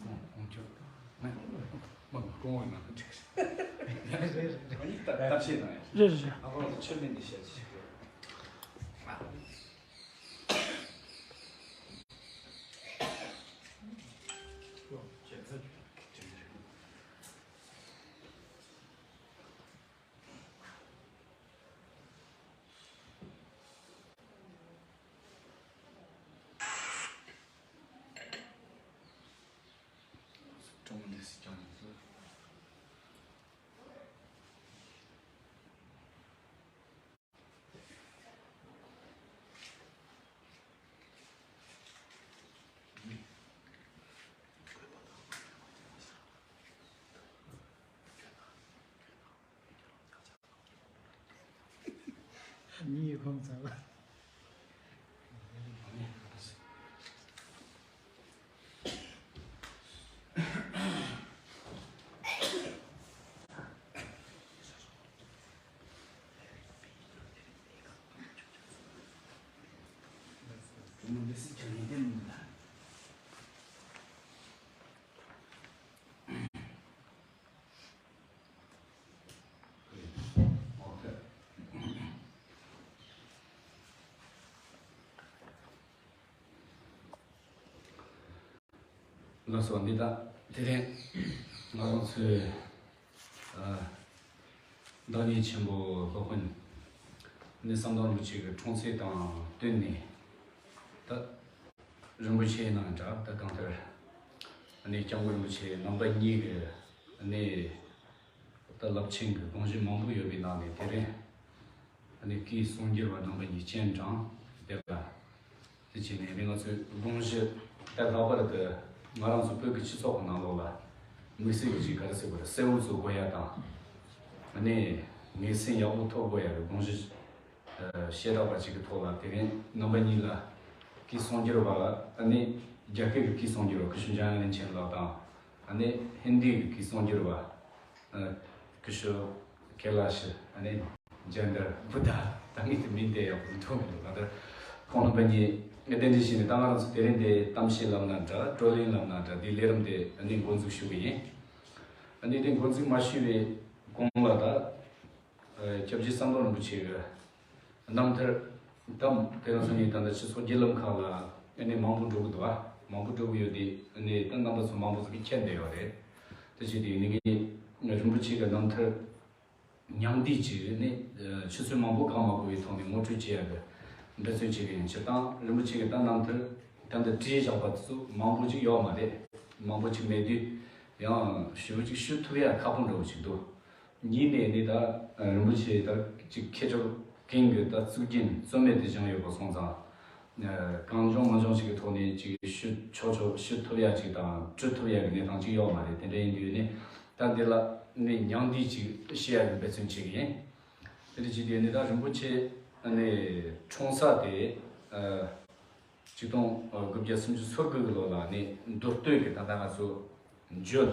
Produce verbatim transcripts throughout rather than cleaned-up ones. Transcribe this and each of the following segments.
ཁོང་ཁྱོད་ང་མ་མ་ཀོང་བའི་ནང་དུ་འགྲིག་རེད། ཡ་རེད་རེད་རེད། ཨ་ནི་ད་ཐབས་ཤེས་དང་ཡ། རེད་རེད་རེད། ཨ་ཁོང་ཚོ་ཆོས་མེད་འདི་བཤད་ཅིག་རེད། གཉིད་ཁུག་ཚར་བ། ལགས་སོ། འདི་དག་དེ་རིང་ང་རང་ཚོའི་ཨ་བདག་ཉིད་ཆེན་པོ་སློབ་དཔོན་ནི་ཟམ་གདོང་རིན་པོ་ཆེ་གི་འཁྲུངས་ཚེས་དང་བསྟུན་ནས། ད་རིན་པོ་ཆེ་ནང་འདྲ། ད་གང་ལྟར་ཨ་ནི་སྐྱབས་མགོན་རིན་པོ་ཆེ་རྣམ་པ་གཉིས་ཀྱི་ཨ་ནི་ད་རླབས་ཆེན་གྱི་དགོངས་གཞི་མང་པོ་ཡོད་པའི་ནང་ནས། དེ་རིང་ཨ་ནི་སྐུའི་གསུང་སྒྱུར་བ་རྣམ་པ་གཉིས་སྤྱན་དྲངས། དེ་ལ་དེ་བྱས་ནས་ཨ་ནི་ང་ཚོའི་དགོངས་གཞི་ད་ལྷག་པར་དུ་ང་རང་ཚོ་བོད་ཀྱི་སྤྱི་ཚོགས་ཀྱི་ནང་ལོགས་ལ་དམིགས་བསལ་གྱི་ཅིག་ག་རེ་ཟེར་དགོས་རེད། གསལ་བོ་བཟོ་དགོས་ཡ་དང་། ཨ་ནི་ངེས་སེམས་ཡག་པོ་ཐོབ་དགོས་ཡ་གི་དགོངས་གཞི་ཨ་བཤད་གྲྭ་པ་ཅིག་གི་ཐོག་ལ། དེ་རིང་རྣམ་པ་གཉིས་ལ་སྐུའི་གསུང་སྒྱུར་བ། ཨ་ནི་རྒྱ་སྐད་ཀྱི་སྐུའི་གསུང་སྒྱུར་བ་སྐུ་ཞབས་འཇམ་དབྱངས་བློན་ཆེན་ལགས་དང་། ཨ་ནི་ཧིན་དི་གི་སྐུའི་གསུང་སྒྱུར་བ་ཨ་སྐུ་ཞབས་ཁེ་ལ་ཤི། ཨ་ནི་ཇན་དར་བུ་དྷ། ད་ངས་དེ་མིང་དེ་ཡག་པོ་མཐོང་མི་འདུག་ད་ལྟ་ཁོང་རྣམ་པ་གཉིས་གདན་འདྲེན་བྱས་ནས། ད་ང་རང་ཚོ་དེ་རིང་འདི་གཏམ་བཤད་ལབ་ན་འདྲ། བགྲོ་གླེང་ལབ་ན་འདྲ། འདིའི་ལས་རིམ་དེ་ཨ་ནི་འགོ་འཛུགས་ཞུ་གི་ཡིན། ཨ་ནི་དེ་འགོ་འཛུགས་མ་ཞུས་པའི་གོང་ལ་ད། ཨ་སྐྱབས་རྗེ་ཟམ་གདོང་རིན་པོ་ཆེ་གི་རྣམ་ཐར་དང་། དེ་རིང་སང་ཉིན་ད་ལྟ་སྤྱི་ཚོགས་བརྒྱུད་ལམ་ཁག་ལ་ཨ་ནི་མང་པོ་འགྲོ་གི་འདུག་ཨ། མང་པོ་འགྲོ་གི་ཡོད་དེ། ཨ་ནི་ད་རྣམ་པ་ཚོ་མང་པོ་ཚོ་གིས་མཁྱེན་བསྡད་ཡོད་རེད། དེ་བྱས་དུས་ཨ་ནི་ངས་རིན་པོ་ཆེ་གི་རྣམ་ཐར་ཉུང་བསྡུས་ཅིག་ནི་ཨ་ཆུ་ཚོད་མང་པོ་གང་མ་འགོར་བའི་ཐོག་ནས་ངོ་སྤྲོད་བྱེད་ཡག་གི་འབད་བརྩོན་བྱེད་ཀྱི་ཡིན། སྤྱིར་བཏང་རིན་པོ་ཆེ་གི་ད་རྣམ་ཐར་ད་འདི་བྲིས་བཞག་པ་དེ་ཚོ་མང་པོ་ཅིག་ཡོད་མ་རེད། མང་པོ་ཅིག་མེད་དུས་ཡང་ཞེ་པོ་ཅིག་ཞུ་ཐུབ་ཡ་ཁག་པོ་འདྲ་བོ་ཅིག་འདུག་གཉིས་ནས་ནི་ད་རིན་པོ་ཆེ་ད་ཅིག་མཁས་གྲུབ་ཀུན་གྱི་ད་གཙུག་རྒྱན་རྩོད་མེད་དུ་བཞེངས་ཡོད་པ་སོང་ཙང་། གང་བྱུང་མང་བྱུང་ཞིག་གི་ཐོག་ནས་ཅིག་ཞུ་ཆོག་ཆོག་ཞུ་ཐུབ་ཡ་ཅིག་དང་འབྲི་ཐུབ་ཡ་གི་གནས་སྟངས་ཅིག་ཡོད་མ་རེད། དེ་འདྲ་ཡིན་དུས་ནི་ད་འདི་ལ་ནི་ཉུང་བསྡུས་ཅིག་བཤད་ཡ་གི་འབད་བརྩོན་བྱེད་ཀྱི་ཡིན། དེ་འདྲ་བྱེད་དུས་ནི་ད་རིན་པོ་ཆེ་ནི་འཁྲུངས་ས་དེ་ཨ། ཆིག་སྟོང་དགུ་བརྒྱ་སུམ་ཅུ་སོ་དགུ་གི་ལོ་ལ་ནི་མདོ་སྟོད་ཀྱི་ད་ལྟ་ང་ཚོ་འཇོལ་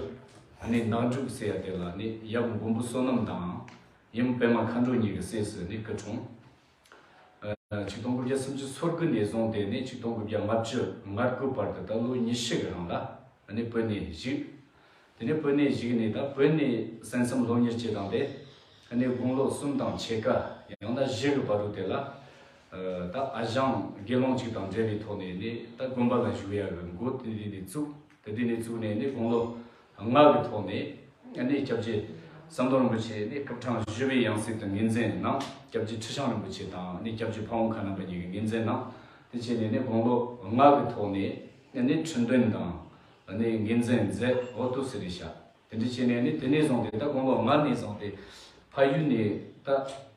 ནི་ནག་འབྲུག་ཟེར་ཡ་དེ་ལ་ནི་ཡབ་མགོན་པོ་བསོད་ནམས་དང་ཡུམ་པད་མ་མཁའ་འགྲོ་གཉིས་ཀྱི་སྲས་སུ་ནི་སྐུ་འཁྲུངས། ཨ་ཆིག་སྟོང་དགུ་བརྒྱ་སུམ་ཅུ་སོ་དགུ་ནས་བཟུང་སྟེ་ནི་ཆིག་སྟོང་དགུ་བརྒྱ་ལྔ་བཅུ་ང་དགུ་བར་དུ་ད་ལོ་ཉི་ཤུ་གི་རིང་ལ་ནི་བོད་ནས་བཞུགས། དེ་ནས་བོད་ནས་བཞུགས་ནས་ད་བོད་ནས་གསན་བསམ་སློབ་གཉེར་བྱེད་སྟངས་དེ་ཨ་ནི་དགུང་ལོ་གསུམ་དང་ཕྱེད་ཀ་ཡང་ན་བཞི་གི་བར་དུ་དེ་ལ་ཨ་ད་ཨ་ཞང་དགེ་སློང་ཅིག་དང་འབྲེལ་བའི་ཐོག་ནས་ནི་ད་དགོན་པ་ལ་བཞུགས་ཡ་གི་འགོ་དེ་དེ་ནས་བཙུགས། དེ་དེ་ནས་བཙུགས་ནས་ནི་དགུང་ལོ་ལྔ་གི་ཐོག་ནས་ཨ་ནི་སྐྱབས་རྗེ་ཟམ་གདོང་རིན་པོ་ཆེ་ནི་སྐུ་ཕྲེང་བཞི་པའི་ཡང་སྲིད་དུ་ངོས་འཛིན་གནང་། སྐྱབས་རྗེ་ཁྲི་བྱང་རིན་པོ་ཆེ་དང་ནི་སྐྱབས་རྗེ་ཕ་བོང་ཁ་རྣམ་པ་གཉིས་ཀྱིས་ངོས་འཛིན་གནང་། དེ་བྱས་ནས་ནི་དགུང་ལོ་ལྔ་གི་ཐོག་ནས་ཨ་ནི་ཁྲི་འདོན་དང་། ནས་ངོས་འཛིན་མཛད། འོ་དུ་ཟེར་རེ་བྱ། དེ་འདྲ་བྱས་ནས་ནི་དེ་ནས་བཟུང་སྟེ་ད་དགུང་ལོ་ལྔ་ནས་བཟུང་སྟེ་ཕ་ཡུལ་ནས་ད་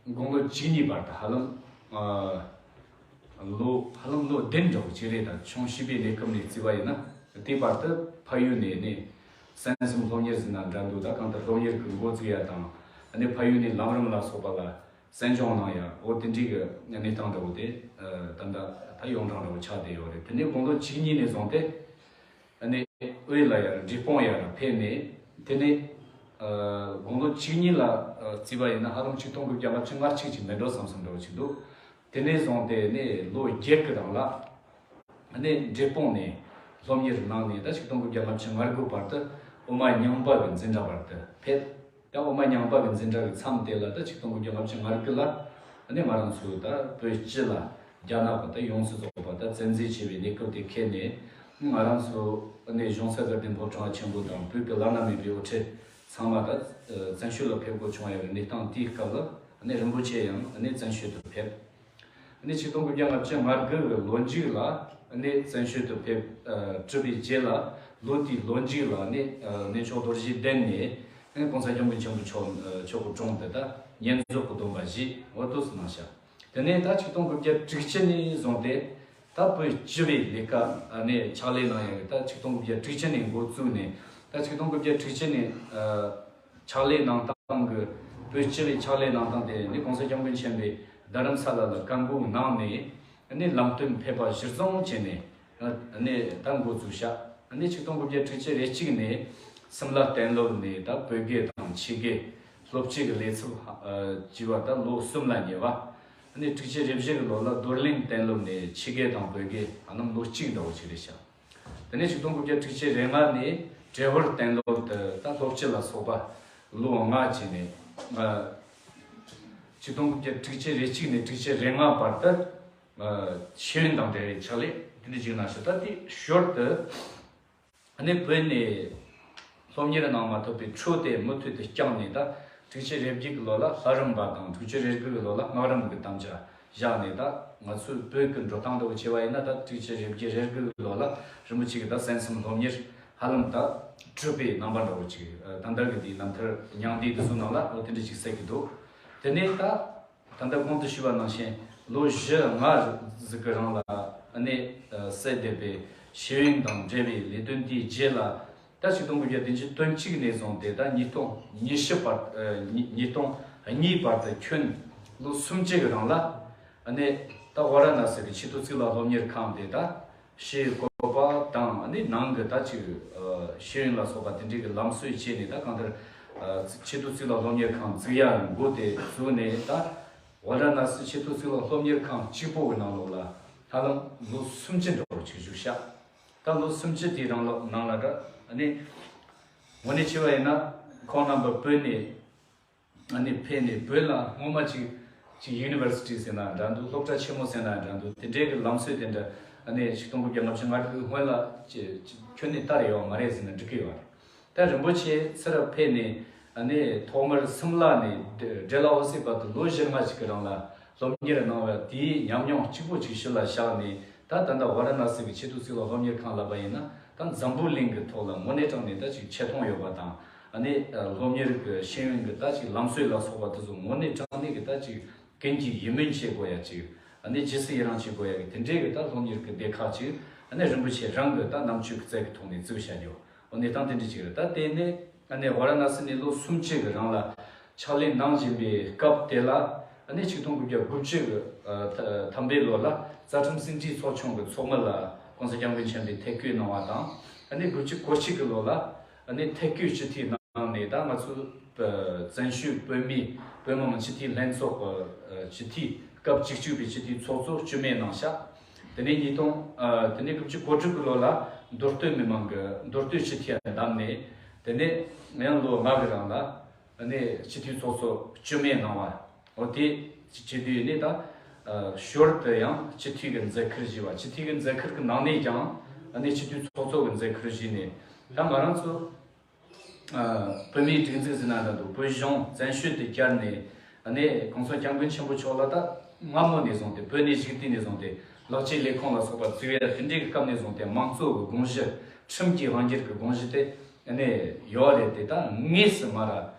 དགུང་ལོ་བཅུ་གཉིས་བར་དུ་ཧ་ལམ་ཨ་ལོ་ཧ་ལམ་ལོ་བདུན་འདྲ་བོ་ཅིག་རེད། ད་ཆུང་བྱིས་པའི་གནས་སྐབས་ནས་བརྩིས་པ་ཡིན་ན་དེ་བར་དུ་ཕ་ཡུལ་ནས་ནི་གསན་བསམ་སློབ་གཉེར་ཟེར་ན་འདྲ་འདུག་ད་གང་ལྟར་སློབ་གཉེར་གྱི་འགོ་བཙུགས་ཡ་དང་ཨ་ནི་ཕ་ཡུལ་ནས་ལམ་རིམ་ལ་སོགས་པ་ལ་གསན་སྦྱོང་གནང་ཡ། འོ་དེ་འདྲའི་གི་གནས་སྟངས་འདྲ་བོ་དེ་ཨ་ད་ལྟ་ད་ཡོངས་གྲགས་འདྲ་བོ་ཆགས་བསྡད་ཡོད་རེད། དེ་ནས་དགུང་ལོ་བཅུ་གཉིས་ནས་བཟུང་སྟེ་ཨ་ནི་དབུས་ལ་ཡར་འབྲས་སྤུངས་ཡར་ཕེབས་ནས། དེ་ནས་ཨ་དགུང་ལོ་བཅུ་གཉིས་ལ་ཨ་བརྩིས་པ་ཡིན་ན་ཧ་ལམ་ཆིག་སྟོང་དགུ་བརྒྱ་ལྔ་བཅུ་ང་གཅིག་ཅིག་མེད་འགྲོ་བསམ་བསམ་འདྲ་བོ་ཅིག་འདུག་དེ་ནས་བཟུང་སྟེ་ནི་ལོ་བརྒྱད་ཀྱི་རིང་ལ་ཨ་ནི་འབྲས་སྤུངས་ནས་ སློབ་གཉེར་གནང་ནས་ད་ཆིག་སྟོང་དགུ་བརྒྱ་ལྔ་བཅུ་ང་དགུ་བར་དུ་དབུ་མ་རྙིང་པ་གི་འཛིན་གྲྭ་བར་དུ་ཕེབས། ད་དབུ་མ་རྙིང་པ་གི་འཛིན་གྲྭ་གི་མཚམས་དེ་ལ་ད་ཆིག་སྟོང་དགུ་བརྒྱ་ལྔ་བཅུ་ང་དགུ་ལ་ཨ་ནི་ང་རང་ཚོ་ད་བོད་སྤྱི་ལ་རྒྱ་ནག་པ་ད་ཡོངས་སུ་རྫོགས་པ་ད་བཙན་འཛུལ་བྱས་པའི་གནས་སྐབས་དེ་འཁེལ་ནས་ང་རང་ཚོ་ཨ་ནི་གཞུང་ས་དགའ་ལྡན་ཕོ་བྲང་ཆེན་པོ་དང་བོད་ཀྱི་བླ་ན་མེད་པའི་དབུ་ཁྲིད་ཚང་མ་ད་བཙན་བྱོལ་ལ་ཕེབས་དགོས་བྱུང་ཡ་གི་གནས་སྟངས་དེའི་སྐབས་ལ་ཨ་ནི་རིན་པོ་ཆེ་ཡང་ཨ་ནི་བཙན་བྱོལ་དུ་ཕེབས། ཨ་ནི་ཆིག་སྟོང་དགུ་བརྒྱ་ལྔ་བཅུ་ང་དགུ་གི་ལོ་མཇུག་ལ་ཨ་ནི་བཙན་བྱོལ་དུ་ཕེབས། ཨ་གྲུབ་པའི་རྗེས་ལ་ལོ་དེའི་ལོ་མཇུག་ལ་ཨ་ནི་ཨ་གནས་མཆོག་རྡོ་རྗེ་གདན་ནས་ཨ་ནི་༸གོང་ས་༸སྐྱབས་མགོན་ཆེན་པོ་མཆོག་ཨ་མཆོག་གི་དྲུང་དུ་ད་བསྙེན་རྫོགས་ཀྱི་སྡོམ་པ་བཞེས། འོ་དེ་ཚོ་གནང་ཤག་དེ་ནས་ད་ཆིག་སྟོང་དགུ་བརྒྱ་དྲུག་ཅུ་ནས་བཟུང་སྟེ་ད་བོད་སྤྱི་པའི་ལས་ཀ་ཨ་ནི་ཕྱག་ལས་གནང་ཡ་གི་ད་ཆིག་སྟོང་དགུ་བརྒྱ་དྲུག་ཅུ་ནས་འགོ་བཙུགས་ནས་ད་ཆིག་སྟོང་དགུ་བརྒྱ་དྲུག་ཅུ་ནས་ཨ་ཕྱག་ལས་གནང་སྟངས་ཀྱི་བོད་སྤྱི་པའི་ཕྱག་ལས་གནང་སྟངས་དེ་ནི་༸གོང་ས་༸སྐྱབས་མགོན་ཆེན་པོས་རྡ་རམ་ས་ལ་ལ་བཀའ་འགུག་གནང་ནས་ནི་ལམ་སྟོན་ཕེབས་པ་གཞིར་བཟུང་བྱས་ནས་ནི་ད་འགོ་བཙུགས་ཤག་ནི་ཆིག་སྟོང་དགུ་བརྒྱ་དྲུག་ཅུ་རེ་གཅིག་ནས་སིམ་ལ་གཏན་སློབ་ནས་ད་བོད་དགེ་དང་ཆོས་དགེ་སློབ་སྤྱི་གི་ལས་ཚབ་བགྱིས་པ་ད་ལོ་གསུམ་ལ་ཉེ་བ། ནི་དྲུག་ཅུ་རེ་བཞི་གི་ལོ་ལ་རྡོར་གླིང་གཏན་སློབ་ནས་ཆོས་དགེ་དང་བོད་དགེ་ཧ་ལམ་ལོ་གཅིག་འདྲ་བོ་ཅིག་རེད་ཤག་དེ་ནས་ཆིག་སྟོང་དགུ་བརྒྱ་དྲུག་ཅུ་རེ་ལྔ་ནས་བྲེ་བར་གཏན་སློབ་ཏུ་ད་སློབ་སྤྱི་ལ་སོགས་པ་ལོ་ལྔ་བྱས་ནས་ཨ་ཆིག་སྟོང་དགུ་བརྒྱ་དྲུག་ཅུ་རེ་གཅིག་ནས་དྲུག་ཅུ་རེ་ལྔ་བར་དུ་ཨ་ཤེས་ཡོན་དང་འབྲེལ་བའི་ཕྱག་ལས་དེ་འདྲ་ཅིག་གནང་ཞིང་། ད་དེའི་ཞོར་དུ་ཨ་ནི་བོད་ནས་སློབ་གཉེར་གནང་མ་ཐུབ་པའི་འཕྲོ་དེ་མུ་མཐུད་དུ་བསྐྱངས་ནས་ད་དྲུག་ཅུ་རེ་བརྒྱད་ཀྱི་ལོ་ལ་ལྷ་རམས་པ་དང་དྲུག་ཅུ་རེ་དགུ་གི་ལོ་ལ་སྔགས་རམས་ཀྱི་དམ་བཅའ་བཞག་ནས་ད་ང་ཚོའི་བོད་ཀྱི་འགྲོ་སྟངས་འདྲ་བོ་བྱས་པ་ཡིན་ན་ད་དྲུག་ཅུ་རེ་བརྒྱད་རེ་དགུ་གི་ལོ་ལ་རིན་པོ་ཆེ་གིས་ད་གསན་བསམ་སློབ་གཉེར་ཧ་ལམ་ད་གྲུབ་པའི་རྣམ་པ་འདྲ་བོ་ཅིག་ཨ་ད་ལྟ་གི་དེའི་རྣམ་ཐར་མྱང་འདས་དེ་ཚོ་ནང་ལ་འོ་དེ་འདྲ་ཅིག་གསལ་གྱི་འདུག་དེ་ནས་ད་ད་ལྟ་གོང་དུ་ཞུས་པ་ནང་བཞིན་ལོ་བཞི་ལྔ་ཟིག་གི་རིང་ལ་ཨ་ནི་ཨ་གསལ་འདེབས་པའི་ཤེས་ཡོན་དང་འབྲེལ་བའི་ལས་དོན་དེའི་རྗེས་ལ། ད་ཆིག་སྟོང་དགུ་བརྒྱ་བདུན་ཅུ་དོན་གཅིག་ནས་བཟུང་སྟེ་ད་ཉིས་སྟོང་ཉི་ཤུ་བར་ཨ་ཉིས་ཉིས་སྟོང་གཉིས་བར་དུ་ཁྱོན་ལོ་སུམ་ཅུ་གི་རིང་ལ་ཨ་ནི་ད་ཝཱ་ར་ཎ་སི་གི་ཆེས་མཐོ་གཙུག་ལག་སློབ་གཉེར་ཁང་དེ་ད་ཕྱིའི་བཀོད་པ་དང་ཨ་ནི་ནང་གི་ད་ཅིག་ཨ་ཤེས་ཡོན་ལ་སོགས་པ་དེ་འདྲའི་གི་ལམ་སྲོལ་བྱས་ནས་ད་གང་ལྟར་ཨ་ཆེས་མཐོ་གཙུག་ལག་སློབ་གཉེར་ཁང་བཙུགས་ཡ་འགོ་དེ་བཙུགས་ནས་ད་ཝཱ་ར་ཎ་སི་ཆེས་མཐོ་གཙུག་ལག་སློབ་གཉེར་ཁང་གཅིག་པོ་གི་ནང་ལོགས་ལ་ཧ་ལམ་ལོ་སུམ་ཅུ་འདྲ་བོ་ཅིག་བཞུགས་ཤག་ད་ལོ་སུམ་ཅུ་དེའི་རིང་ལོགས་ནང་ལ་ད་ཨ་ནི་དངོས་གནས་བྱས་པ་ཡིན་ན་ཁོང་རྣམ་པ་བོད་ནས་ཨ་ནི་ཕེབས་ནས་བོད་ལ་སྔོན་མ་ཅིག་ཅིག་ཡུ་ནི་ཝར་སི་ཊི་ཟེར་ན་འདྲ་འདུག་སློབ་གྲྭ་ཆེན་མོ་ཟེར་ན་འདྲ་འདུག་དེ་འདྲའི་གི་ལམ་སྲོལ་དེ་འདྲ་ཨ་ནི་ཆིག་སྟོང་དགུ་བརྒྱ་ལྔ་བཅུ་ང་དགུའི་སྔོན་ལ་ཅི་ཅི་ཁྱོན་ནས་དར་ཡོད་མ་རེད་ཟེར་ན་འགྲིག་གི་ཡོད་རེད། ད་རིན་པོ་ཆེ་ཚུར་ཕེབས་ནས་ཨ་ནི་ཐོག་མར་སིམ་ལ་ནས་ཌེ་ལ་ཧོ་སི་བར་དུ་ལོ་བཞི་ལྔ་ཞིག་གི་རིང་ལ་སློབ་གཉེར་གནང་བ་དེའི་ཉམས་མྱོང་གཅིག་པོ་ཅིག་ཕྱི་ལ་བཞག་ནས། ད་ད་ལྟ་ཝཱ་ར་ཎ་སི་གི་ཆེས་མཐོ་གཙུག་ལག་སློབ་གཉེར་ཁང་ལབ་པ་ཡིན་ན་ད་འཛམ་བུ་གླིང་གི་ཐོག་ལ་དངོས་གནས་དྲང་གནས་ད་ཅིག་ཆེ་མཐོང་ཡོད་པ་དང་། ཨ་ནི་སློབ་གཉེར་གི་ཤེས་ཡོན་གི་ད་ཅིག་ལམ་སྲོལ་ལ་སོགས་པ་དེ་ཚོ་དངོས་གནས་དྲང་གནས་གི་ད་ཅིག་ཀུན་གྱིས་ཡིད་སྨོན་བྱེད་དགོས་ཡ་ཅིག་ཨ་ནི་རྗེས་སུ་ཡི་རང་བྱེད་དགོས་ཡ་གི་དེ་འདྲའི་གི་ད་སློབ་གཉེར་གི་སྡེ་ཁག་ཅིག་ཨ་ནི་རིན་པོ་ཆེ་རང་གི་ད་རྣམ་དཔྱོད་ཀྱི་རྩལ་གི་ཐོག་ནས་བཙུགས་བཞག་རྒྱུ། འོ་གནས་སྟངས་དེ་འདྲ་ཅིག་རེད། ད་དེ་ནས་ཨ་ནི་ཝཱ་ར་ཎ་སི་ནས་ལོ་སུམ་ཅུ་གི་རིང་ལ་ཕྱག་ལས་གནང་བཞིན་པའི་སྐབས་དེ་ལ་ཨ་ནི་ཆིག་སྟོང་དགུ་བརྒྱ་དགུ་བཅུ་གི་ཨ་ཐ་ཐམ་པའི་ལོ་ལ་རྩ་ཁྲིམས་ཟིན་བྲིས་ཚོགས་ཆུང་གི་ཚོགས་མི་ལ་༸གོང་ས་༸སྐྱབས་མགོན་ཆེན་པོས་ཐད་བསྐོས་གནང་བ་དང་། ཨ་ནི་དགུ་བཅུ་གོ་གཅིག་གི་ལོ་ལ་ཨ་ནི་ཐད་བསྐོས་སྤྱི་འཐུས་གནང་ནས་ད་ང་ཚོ་བཙན་བྱོལ་བོད་མིའི་བོད་མི་མང་སྤྱི་འཐུས་ལྷན་ཚོགས་ཀྱི་སྤྱི་འཐུས་སྐབས་བཅུ་གཅིག་པའི་སྤྱི་འཐུས་ཚོགས་གཙོ་གཅིག་མ་གནང་ཤག་དེ་ནས་ཉིས་སྟོང་ཨ་དེ་ནས་དགུ་བཅུ་གོ་དྲུག་གི་ལོ་ལ་མདོ་སྟོད་མི་མང་གི་མདོ་སྟོད་སྤྱི་འཐུས་བདམས་ནས། དེ་ནས་ཡང་ལོ་ལྔ་གི་རིང་ལ་ཨ་ནི་སྤྱི་འཐུས་ཚོགས་གཙོ་གཅིག་མ་གནང་བ། འོ་དེ་བྱེད་དུས་ནས་ད་ཨ་ཞོར་དུ་ཡང་སྤྱི་འཐུས་ཀྱི་མཛད་ཁུར་བཞེས་པ། སྤྱི་འཐུས་ཀྱི་མཛད་ཁུར་གྱི་ནང་ནས་ཀྱང་ཨ་ནི་སྤྱི་འཐུས་ཚོགས་གཙོ་གི་མཛད་ཁུར་བཞེས་ནས། ད་ང་རང་ཚོ་ཨ་བོད་མིའི་སྒྲིག་འཛུགས་ཟེར་ན་འདྲ་འདུག་བོད་གཞུང་བཙན་བྱོལ་དུ་བསྐྱར་ནས་ཨ་ནི་༸གོང་ས་༸སྐྱབས་མགོན་ཆེན་པོ་མཆོག་ལ་ད་སྔ་མོ་ནས་བཟུང་སྟེ་བོད་གནས་བཞུགས་དུས་ནས་བཟུང་སྟེ་ལེགས་བཅོས་ལས་ཁུངས་ལ་སོགས་པ་བཙུགས་ཡ་དེ་འདྲའི་གི་སྐབས་ནས་བཟུང་སྟེ་མང་གཙོ་གི་དགོངས་གཞི། ཁྲིམས་ཀྱི་དབང་སྒྱུར་གྱི་དགོངས་གཞི་དེ་ཨ་ནི་ཡོད་རེད་དེ། ད་དངོས་སུ་མ་ར་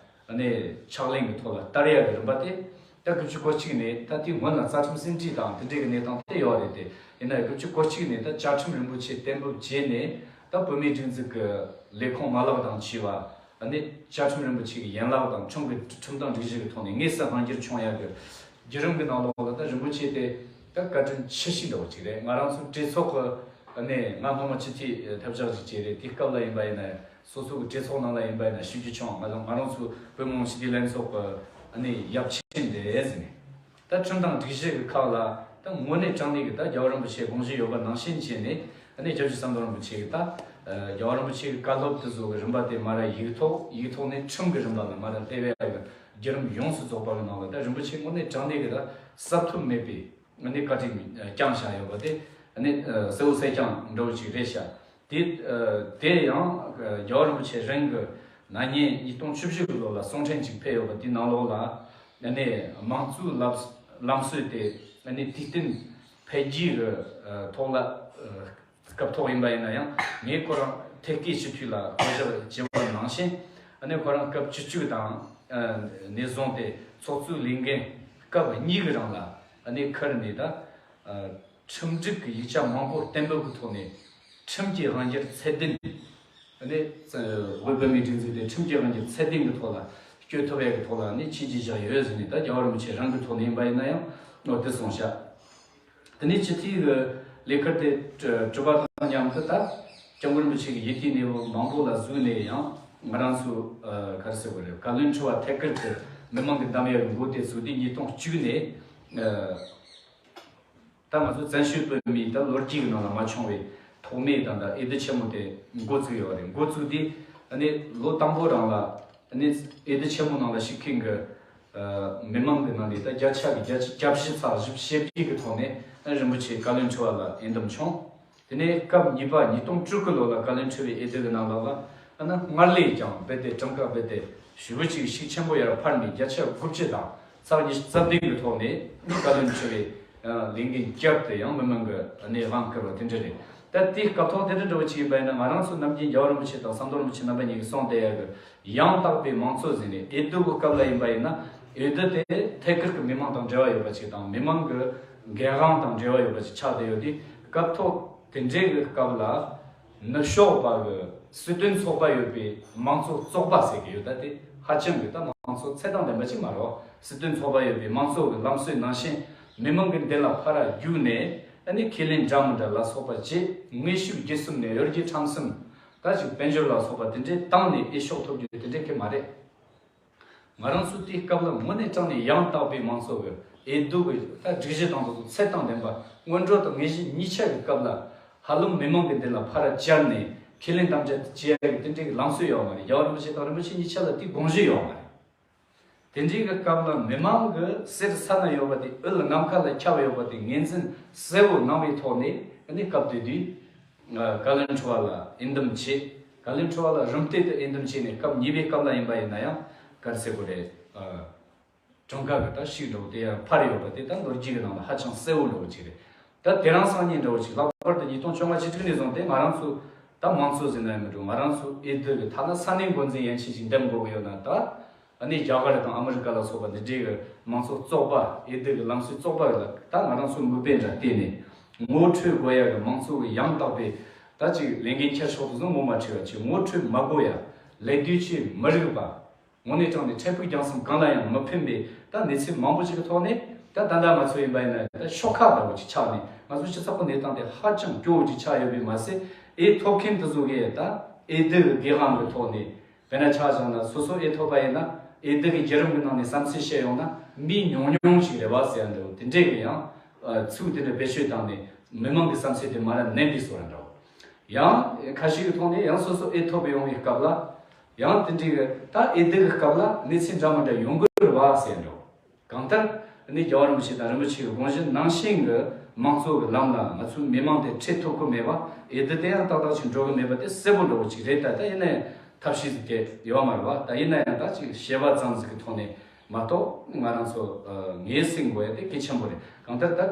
ཨ་ནི་ཕྱག་ལེན་གྱི་ཐོག་ལ་བསྟར་ཡ་གི་རིམ་པ་དེ་ད་དགུ་བཅུ་གོ་གཅིག་ནས་ད་དེའི་སྔོན་ལ་རྩ་ཁྲིམས་ཟིན་བྲིས་དང་དེ་འདྲའི་གི་གནས་སྟངས་དེ་ཡོད་རེད་དེ། ཡིན་ན་ཡང་དགུ་བཅུ་གོ་གཅིག་ནས་ད་བཅའ་ཁྲིམས་རིན་པོ་ཆེ་གཏན་འབེབས་བྱས་ནས་ད་བོད་མིའི་སྒྲིག་འཛུགས་ཀྱི་ལས་ཁུངས་མ་ལག་དང་བཅས་པ་ཨ་ནི་བཅའ་ཁྲིམས་རིན་པོ་ཆེ་གི་ཡན་ལག་དང་ཁྲིམས་ཀྱི་ཁྲིམས་དང་སྒྲིག་གཞི་གི་ཐོག་ནས་དངོས་སུ་དབང་སྒྱུར་བྱུང་ཡ་གི་བརྒྱུད་རིམ་གྱི་ནང་ལོགས་ལ་ད་རིན་པོ་ཆེ་དེ་ད་བཀའ་དྲིན་ཆེ་ཤོས་འདྲ་བོ་ཅིག་རེད། ང་རང་ཚོ་གྲོས་ཚོགས་ཀྱི་ཨ་ནི་ང་སྔོན་མ་སྤྱི་འཐུས་ཐབས་ཆག་ཅིག་བྱས་རེད། དེ་སྐབས་ལ་ཡིན་པ་ཡིན་ན་སོ་སོ་གི་གྲོས་ཚོགས་ནང་ལ་ཡིན་པ་ཡིན་ན་ཞུ་རྒྱུ་བྱུང་། ང་ང་རང་ཚོ་བོད་མི་མང་སྤྱི་འཐུས་ལྷན་ཚོགས་ཀྱི་ཨ་ནི་ཡབ་ཆེན་རེད་ཟེར་ནས། ད་ཁྲིམས་དང་སྒྲིག་གཞི་གི་ཁག་ལ་ད་དངོས་གནས་དྲང་གནས་ཀྱི་ད་རྒྱལ་བ་རིན་པོ་ཆེའི་དགོངས་གཞི་ཡོད་པ་ནང་བཞིན་བྱས་ནས་ ཨ་ནི་སྐྱབས་རྗེ་ཟམ་གདོང་རིན་པོ་ཆེ་གི་ད་རྒྱལ་བ་རིན་པོ་ཆེ་གི་བཀའ་སློབ་དེ་ཚོ་གི་རིམ་པ་དེ་མར་ཡིག་ཐོག་ཡིག་ཐོག་ནས་ཁྲིམས་ཀྱི་རིམ་པ་ལ་མར་སླེབས་ཡ་གི་བརྒྱུད་རིམ་ཡོངས་སུ་རྫོགས་པ་གི་ནང་ལ་ད་རིན་པོ་ཆེ་དངོས་གནས་དྲང་གནས་གི་ད་གསབ་ཐུབ་མེད་པའི་ཨ་ནི་བཀའ་དྲིན་བསྐྱངས་བཞག་ཡོད་པ་དེ་ཨ་ནི་གསལ་བོ་གསལ་རྐྱང་འདྲ་བོ་ཅིག་རེད་ཤག་དེ་དེ་ཡང་རྒྱལ་བ་རིན་པོ་ཆེ་རང་གི་ན་ནིང་ཉིས་སྟོང་བཅུ་བཞི་གི་ལོ་ལ་གསུང་འཕྲིན་ཅིག་ཕེབས་ཡོད་པ་དེའི་ནང་ལོགས་ལ་ཨ་ནི་དམངས་གཙོའི་ལམ་ལམ་སྲོལ་དེ་ཨ་ནི་དུས་བསྟུན་འཕེལ་རྒྱས་ཀྱི་ཐོག་ལ་སྐབས་ཐོག་ཡིན་པ་ཡིན་ན་ཡང་ངས་ཁོ་རང་ཐད་ཀའི་སྤྱི་འཐུས་ལ་བསྐོ་བཞག་བྱས་པ་ནང་བཞིན་ཨ་ནི་ཁོ་རང་སྐབས་བཅུ་གཅིག་དང་ནས་བཟུང་སྟེ་ཚོགས་གཙོའི་ལས་འགན་སྐབས་གཉིས་ཀྱི་རིང་ལ་ཨ་ནི་ཁུར་ནས་ད། ཁྲིམས་སྒྲིག་གི་ཡིག་ཆ་མང་པོ་གཏན་འབེབས་ཀྱི་ཐོག་ནས་ཁྲིམས་ཀྱི་དབང་སྒྱུར་ཚད་ལྡན། ཨ་ནི་དབུས་བོད་མིའི་སྒྲིག་འཛུགས་དེ་ཁྲིམས་ཀྱི་དབང་སྒྱུར་ཚད་ལྡན་གྱི་ཐོག་ལ་བསྐྱོད་ཐུབ་ཡག་གི་ཐོག་ལ་ནི་ཆེད་ཀྱི་བཞག་ཡོད་ཟེར་ནས་ད་རྒྱལ་བ་རིན་པོ་ཆེ་རང་གི་ཐོག་ནས་ཡིན་པ་ཡིན་ན་ཡང་ནོར་དེ་གསུངས་བཞག་དེ་ནས་སྤྱི་འཐུས་ཀྱི་ལས་ཁུར་དེ་གྲུབ་པ་དང་མཉམ་དུ་ད་སྐྱབས་མགོན་རིན་པོ་ཆེ་གི་ཡིད་བརྟན་གནས་བབ་མང་པོ་ལ་གཟིགས་ནས་ཡང་ང་རང་ཚོ་ག་རེ་ཟེར་དགོས་རེད། བཀའ་བློན་ཁྲི་པ་ཐད་ཀར་གྱི་མི་མང་གི་འདེམས་ཡག་གི་འགོ་དེ་བཙུགས་ཏེ་ཉིས་སྟོང་བཅུ་ནས། ད་ང་ཚོ་བཙན་བྱོལ་བོད་མིའི་ད་ལོ་རྒྱུས་ཀྱི་ནང་ལ་མ་བྱུང་བའི་ཐོག་མའི་ད་ལྟ་འོས་བསྡུ་ཆེན་མོ་དེ་འགོ་བཙུགས་ཡོད་རེད། འགོ་བཙུགས་དུས་ཨ་ནི་ལོ་དང་པོ་རང་ལ་ཨ་ནི་འོས་བསྡུ་ཆེན་མོ་ནང་ལ་ཞུགས་མཁན་གྱི་མི་མང་གི་ནང་ནས་ད་བརྒྱ་ཆ་གི་བརྒྱ་ཆ་གྱ་བཞི་ཚག་བཞི་བཅུ་ཞེ་བརྒྱད་ཀྱི་ཐོག་ནས་ཨ་རིན་པོ་ཆེ་བཀའ་བློན་ཁྲི་པ་ལ་འོས་འདེམས་བྱུང་། དེ་ནས་སྐབས་གཉིས་པ་ཉིས་སྟོང་དྲུག་གི་ལོ་ལ་བཀའ་བློན་ཁྲི་པའི་འོས་བསྡུ་གི་ནང་ལོགས་ལ་ཨ་ནི་སྔར་ལས་ཀྱང་རྦད་དེ་གྲངས་ཀ་རྦད་དེ་ཞེ་པོ་ཅིག་ཤུགས་ཆེན་པོ་ཡར་འཕར་ནས་བརྒྱ་ཆ་དགུ་བཅུ་དང་ཚག་ཉི་ཤུ་རྩ་བདུན་གྱི་ཐོག་ནས་བཀའ་བློན་ཁྲི་པའི་ལས་འགན་བསྐྱར་དུ་ཡང་མི་མང་གི་གནས་དབང་བསྐུར་བ་དེ་འདྲ་རེད། ད་དེའི་སྐབས་ཐོག་དེ་འདྲ་འདྲ་བོ་ཅིག་ཡིན་པ་ཡིན་ན་ང་རང་ཚོ་ནམ་རྒྱུན་རྒྱལ་བ་རིན་པོ་ཆེ་དང་ཟམ་གདོང་རིན་པོ་ཆེ་རྣམ་པ་གཉིས་ཀྱིས་གསུངས་བསྡད་ཡག་གི་ཡང་དག་པའི་མང་གཙོ་ཟེར་ནས་འོས་བསྡུ་གི་སྐབས་ལ་ཡིན་པ་ཡིན་ན་འོས་བསྡུ་དེ་ཐད་ཀར་གྱི་མི་མང་དང་འབྲེལ་བ་ཡོད་པ་ཅིག་དང་མི་མང་གི་འགན་དབང་དང་འབྲེལ་བ་ཡོད་པ་ཅིག་ཆགས་བསྡད་ཡོད་དུས་སྐབས་ཐོག་དེ་འདྲའི་གི་སྐབས་ལ་ནུབ་ཕྱོགས་པ་གི་སྲིད་དོན་ཚོགས་པ་ཡོད་པའི་མང་གཙོ་བཙོག་པ་ཟེར་གི་ཡོད། ད་དེ་ཧ་ཅང་གི་ད་མང་གཙོ་ཚད་དང་ལྡན་པ་ཅིག་མ་རེད། སྲིད་དོན་ཚོགས་པ་ཡོད་པའི་མང་གཙོ་གི་ལམ་སྲོལ་ནང་བཞིན་མི་མང་གི་མདུན་ལ་ཕར་རྒྱུགས་ནས་ཨ་ནི་ཁས་ལེན་འདྲ་མི་འདྲ་ལ་སོགས་པ་བྱས་དངོས་ཤུགས་བརྒྱུད་གསུམ་ནས་གཡོ་སྒྱུ་ཁྲམ་གསུམ་ད་ཅིག་དཔལ་འབྱོར་ལ་སོགས་པ་དེ་འདྲའི་བཏང་ནས་འོས་ཤོག་ཐོབ་རྒྱུ་དེ་འདྲའི་གི་མ་རེད། ང་རང་ཚོ་དེའི་སྐབས་ལ་དངོས་གནས་དྲང་ནས་ཡང་དག་པའི་མང་གཙོ་གི་འོས་བསྡུ་གི་ད་སྒྲིག་གཞི་དང་དེ་ཚོ་ཚད་དང་ལྡན་པ་སྔོན་འགྲོ་དང་དངོས་གཞི་གཉིས་ཆ་གི་སྐབས་ལ་ཧ་ལམ་མི་མང་གི་མདུན་ལ་ཕར་བཅར་ནས་ཁས་ལེན་དམ་བཅའ་དེ་བྱེད་ཡ་གི་དེ་འདྲའི་གི་ལམ་སྲོལ་ཡོད་མ་རེད། རྒྱལ་བ་རིན་པོ་ཆེ་དང་རིན་པོ་ཆེ་གཉིས་ཆ་ལ་དེའི་དགོངས་གཞི་ཡོད་མ་རེད། དེ་འདྲའི་གི་སྐབས་ལ་མི་མང་གི་གསེར་ས་ན་ཡོད་པ་དེ་འོད་ནམ་མཁའ་ལ་ཁྱབ་ཡོད་པ་དེ་ངོས་འཛིན་གསལ་བོ་གནང་བའི་ཐོག་ནས་ཨ་ནི་སྐབས་དེ་དུས། བཀའ་བློན་ཁྲི་པ་ལ་འོས་འདེམས་བྱས། བཀའ་བློན་ཁྲི་པ་ལ་རིམ་བསྟུད་དུ་འོས་འདེམས་བྱས་ནས་སྐབས་གཉིས་པའི་སྐབས་ལ་ཡིན་པ་ཡིན་ན་ཡང་ག་རེ་ཟེར་དགོས་རེད། གྲངས་ཀ་གི་ད་ཤུགས་འདྲ་བོ་དེ་ཡང་འཕར་ཡོད་པ་དེ་ད་ལོ་རྒྱུས་ཀྱི་ནང་ལ་ཧ་ཅང་གསལ་བོ་འདྲ་བོ་ཅིག་རེད། ད་དེ་རིང་སང་ཉིན་འདྲ་བོ་ཅིག་ལྷག་པར་དུ་ཉིས་སྟོང་བཅོ་ལྔ་ཕྱི་དྲོ་ནས་བཟུང་སྟེ་ང་རང་ཚོ་ད་མང་གཙོ་ཟེར་ན་ཡང་མི་འགྲོ། ང་རང་ཚོ་འོས་བསྡུ་གི་ཐ་ན་ས་གནས་འགོ་འཛིན་ཡན་ཆད་ཅིག་འདེམས་དགོས་ཀྱི་ཡོད་ན་ད། ཨ་ནི་རྒྱ་གར་དང་ཨ་མི་རི་ཀ་ལ་སོགས་པ་འདི་འདྲའི་གི་མང་གཙོ་བཙོག་པ་འོས་བསྡུ་གི་ལམ་སྲོལ་བཙོག་པ་ལ་ད་ང་རང་ཚོ་མིག་དཔེ་འདྲ་བལྟས་ནས་ངོ་འཕྲོད་དགོས་ཡ་གི་མང་གཙོ་གི་ཡང་དག་པའི་ད་ཅིག་ལས་འགན་འཁྱེར་ཕྱོགས་དེ་ཚོ་ངོ་མ་འཕྲོད་ཡ་ཅིག་ངོ་འཕྲོད་མ་དགོས་ཡ་ལས་དོན་ཆེད་མི་རིགས་པ་དངོས་གནས་དྲང་ནས་འཕྲལ་ཕུགས་རྒྱང་གསུམ་གང་ལ་ཡང་མི་ཕན་པའི་ད་གནས་ཚུལ་མང་པོ་ཅིག་གི་ཐོག་ནས་ད་ད་ལྟ་ང་ཚོ་ཡིན་པ་ཡིན་ན་ད་ཤོག་ཁག་འདྲ་བོ་ཅིག་ཆགས་ནས་ང་ཚོ་སྤྱི་ཚོགས་ཀྱི་གནས་སྟངས་དེ་ཧ་ཅང་སྐྱོ་བོ་ཅིག་ཆགས་ཡོད་པས་མ་ཟད་འོས་ཐོབ་མཁན་དེ་ཚོ་གིས་ད་འོས་བསྡུ་གི་འགན་དབང་གི་ཐོག་ནས། དཔེར་ན་ཆ་བཞག་ན་སོ་སོ་འོས་ཐོབ་པ་ཡིན་ན་འོས་བསྡུ་གི་བརྒྱུད་རིམ་གྱི་ནང་ནས་བསམ་ཚུལ་བཤད་ཡོང་ན་མི་ཉུང་ཉུང་ཞིག་རེད་བ་ཟེར་ཡ་འདྲ་བོ་དེ་འདྲས་ཀྱི་ཡང་ཚིག་དེ་འདྲ་བེད་སྤྱོད་བཏང་ནས་མི་མང་གི་བསམ་ཚུལ་དེ་མར་ནན་པའི་བཟོ་འདྲ་བོ། ཡང་ཁ་ཤས་ཀྱི་ཐོག་ནས་ཡང་སོ་སོ་འོས་ཐོབ་ཡོང་བའི་སྐབས་ལ་ཡང་དེ་འདྲས་ཀྱི་ད་འོས་བསྡུ་གི་སྐབས་ལ་གནས་ཚུལ་འདྲ་མི་འདྲ་ཡོང་གི་རེད་བ་ཟེར་ཡ་འདྲ་བོ། གང་ལྟར་ནི་རྒྱལ་བ་རིན་པོ་ཆེ་དང་རིན་པོ་ཆེའི་དགོངས་གཞི་ནང་བཞིན་གྱི་དམངས་གཙོ་གི་ལམ་ལ་ང་ཚོའི་མི་མང་དེ་ཁྲིད་ཐུབ་ཀྱི་མེད་པ། འོས་བསྡུ་དེ་ཡང་ཏག་ཏག་ཅིག་འགྲོ་གི་མེད་པ་དེ་གསལ་པོ་འདྲ་བོ་ཅིག་རེད། ད་ལྟ་ཡིན་ན་ཡང་ཐབས་ཤེས་ཟིག་དེ་ཡོད་མ་རེད་བ། ད་ཡིན་ན་ཡང་ད་ཅིག་བཤད་པ་ཙམ་ཟིག་གི་ཐོག་ནས་མ་གཏོགས་ང་རང་ཚོ་ངས་ཟེར་དགོས་ཡ་དེ་གལ་ཆེན་པོ་རེད། གང་ལྟར་ད་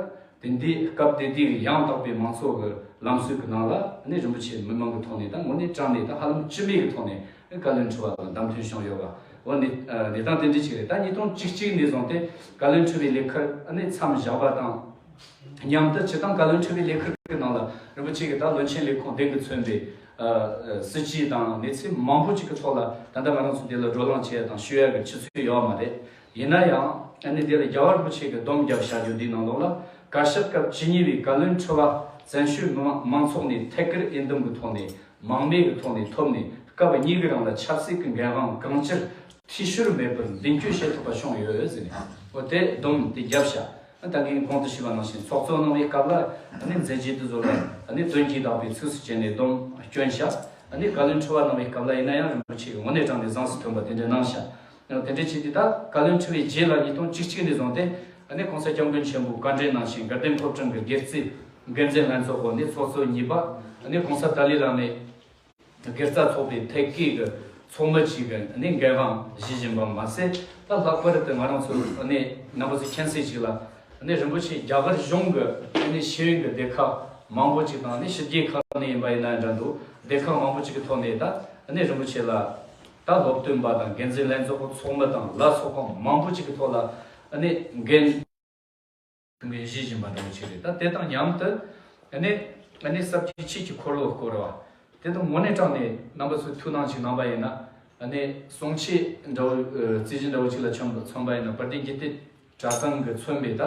དེ་འདི་སྐབས་དེ་དུས་ཀྱི་ཡང་དག་པའི་མང་གཙོ་གི་ལམ་སྲོལ་གྱི་ནང་ལ་ནི་རིན་པོ་ཆེ་མི་མང་གི་ཐོག་ནས་ད་དངོས་གནས་དྲང་ནས་ད་ཧ་ལམ་སྤྱི་མོས་ཀྱི་ཐོག་ནས། བཀའ་བློན་ཁྲི་པ་ལ་བདམས་ཐོན་བྱུང་ཡོད་པ། འོ་ནི་གནས་སྟངས་དེ་འདྲ་ཞིག་རེད། ད་ཉིས་སྟོང་བཅུ་གཅིག་ནས་བཟུང་སྟེ་བཀའ་བློན་ཁྲི་པའི་ལས་ཁུར་ནི་མཚམས་བཞག་པ་དང་མཉམ་དུ་སྤྱིར་བཏང་བཀའ་བློན་ཁྲི་པའི་ལས་ཁུར་གྱི་ནང་ལ་རིན་པོ་ཆེ་གིས་ད་བློན་ཆེན་ལས་ཁུངས་གདན་གྱིས་མཚོན་པའི་སྲིད་ཇུས་དང་གནས་ཚུལ་མང་པོ་ཅིག་གི་ཐོག་ལ་ད་ལྟ་ང་རང་ཚོ་འདི་ལ་བགྲོ་གླེང་བྱེད་ཡ་དང་ཞུ་ཡ་གི་ཆུ་ཚོད་ཡོད་མ་རེད། ཡིན་ན་ཡང་ནི་འདི་ལ་རྒྱལ་བ་རིན་པོ་ཆེ་གིས་སྡོམ་བརྒྱབ་བཞག་རྒྱུ་འདིའི་ནང་ལོགས་ལ་བཀའ་ཤག་སྐབས་བཅུ་གཉིས་པའི་བཀའ་བློན་ཁྲི་པ་བཙན་བྱོལ་མི་དམངས་མང་ཚོགས་ནས་ཐད་ཀར་འོས་འདེམས་ཀྱི་ཐོག་ནས། མང་མོས་ཀྱི་ཐོག་ནས་ཐོབ་ནས་སྐབས་གཉིས་ཀྱི་རིང་ལ་ཆབ་སྲིད་ཀྱི་འགན་དབང་གང་ཅིར་འཐུས་ཤོར་མེད་པར་མདུན་སྐྱོད་བྱེད་ཐུབ་པ་བྱུང་ཡོད་ཟེར་ནས་འོ་དེ་སྡོམ་དེ་བརྒྱབ་བཞག་ད་ངས་གོང་དུ་ཞུས་པ་ནང་བཞིན་ཚོགས་གཙོ་གནང་བའི་སྐབས་ལ་ཨ་ནི་མཛད་རྗེས་དེ་ཚོ་ལ་ཨ་ནི་དོན་གྱིས་དག་པའི་ཚིགས་སུ་བཅད་ནས་སྡོམ་སྐྱོན་བཞག་ཨ་ནི་བཀའ་བློན་ཁྲི་པ་གནང་བའི་སྐབས་ལ་ཡིན་ན་ཡང་རིན་པོ་ཆེ་གི་དངོས་གནས་དྲང་ནས་བཟང་སུ་ཐོན་པ་དེ་འདྲ་གནང་ཤག་དེ་འདྲ་བྱས་ཏེ་ད་བཀའ་བློན་ཁྲི་པའི་རྗེས་ལ་ཉིས་སྟོང་བཅུ་གཅིག་ནས་བཟུང་སྟེ་ཨ་ནི་༸གོང་ས་༸སྐྱབས་མགོན་ཆེན་པོའི་བཀའ་འབྲེལ་ནང་བཞིན་དགའ་ལྡན་ཕོ་བྲང་གི་དགེ་རྩའི་འགན་འཛིན་ལྷན་ཚོགས་འོག་ནས་ཚོགས་གཙོ་གཉིས་པ་ཨ་ནི་༸གོང་ས་ཏཱ་ལའི་བླ་མའི་དགེ་རྩ་ཚོགས་པའི་ཐད་ཀའི་གི་ཚོགས་མི་གཅིག་གི་ཨ་ནི་འགན་དབང་བཞེས་བཞིན་པ་མ་ཟད། ད་ལྷག་པར་དུ་ང་རང་ཚོ་ཨ་ནི་རྣམ་པ་ཚོ་མཁྱེན་གསལ་ཞིག་ལ་ཨ་ནི་རིན་པོ་ཆེ་རྒྱ་གར་གཞུང་གི་ཨ་ནི་ཤེས་ཡོན་གྱི་སྡེ་ཁག་མང་པོ་ཅིག་དང་ཨ་ནི་ཕྱི་རྒྱལ་ཁག་ནས་ཡིན་པ་ཡིན་ན་འདྲ་འདུག་སྡེ་ཁག་མང་པོ་ཅིག་གི་ཐོག་ནས་ད་ཨ་ནི་རིན་པོ་ཆེ་ལ་ད་སློབ་སྟོན་པ་དང་འགན་འཛིན་ལྷན་ཚོགས་ཚོགས་མི་དང་ལ་སོགས་པ་མང་པོ་ཅིག་གི་ཐོག་ལ་ཨ་ནི་འགན་ངས་བཞེས་བཞིན་པ་འདྲ་བོ་ཅིག་རེད། ད་དེ་དང་མཉམ་དུ་ཨ་ནི་ཨ་ནི་ས་བཅུ་གཅིག་གི་འཁོར་ལོ་སྐོར་བ་དེ་དང་དངོས་གནས་དྲང་ནས་རྣམ་པ་ཚོས་ཐུགས་སྣང་ཞིག་གནང་པ་ཡིན་ན་ཨ་ནི་གསུང་ཆོས་འདྲ་བོ་ཨ་རྩིས་གཞི་འདྲ་བོ་ཅིག་ལ་མཚོན་མཚོན་པ་ཡིན་ན་དཔལ་ལྡན་རྒྱུད་སྟོད་གྲྭ་ཚང་གི་མཚོན་པའི་ད་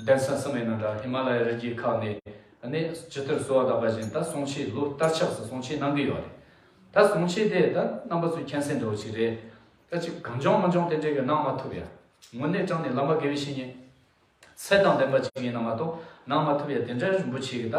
གདན་ས་གསུམ་ཡིན་ན་འདྲ་ཧི་མ་ལ་ཡའི་རི་རྒྱུད་ཁག་ནས་ཨ་ནི་ཇི་ལྟར་གསོལ་བ་བཏབ་པ་བཞིན་ད་གསུང་ཆོས་ལོ་བསྟར་ཆགས་སུ་གསུང་ཆོས་གནང་གི་ཡོད་རེད། ད་གསུང་ཆོས་དེ་ད་རྣམ་པ་ཚོས་མཁྱེན་གསལ་འདྲ་བོ་ཅིག་རེད། ད་ཅིག་གང་བྱུང་མང་བྱུང་དེ་འདྲའི་གི་གནང་མ་ཐུབ་ཡ། དངོས་གནས་དྲང་ནས་བླ་མ་དགེ་བའི་བཤེས་གཉེན་ཚད་དང་ལྡན་པ་ཅིག་ཡིན་ན་མ་གཏོགས་གནང་མ་ཐུབ་ཡ་དེ་འདྲ་རིན་པོ་ཆེ་གི་ད་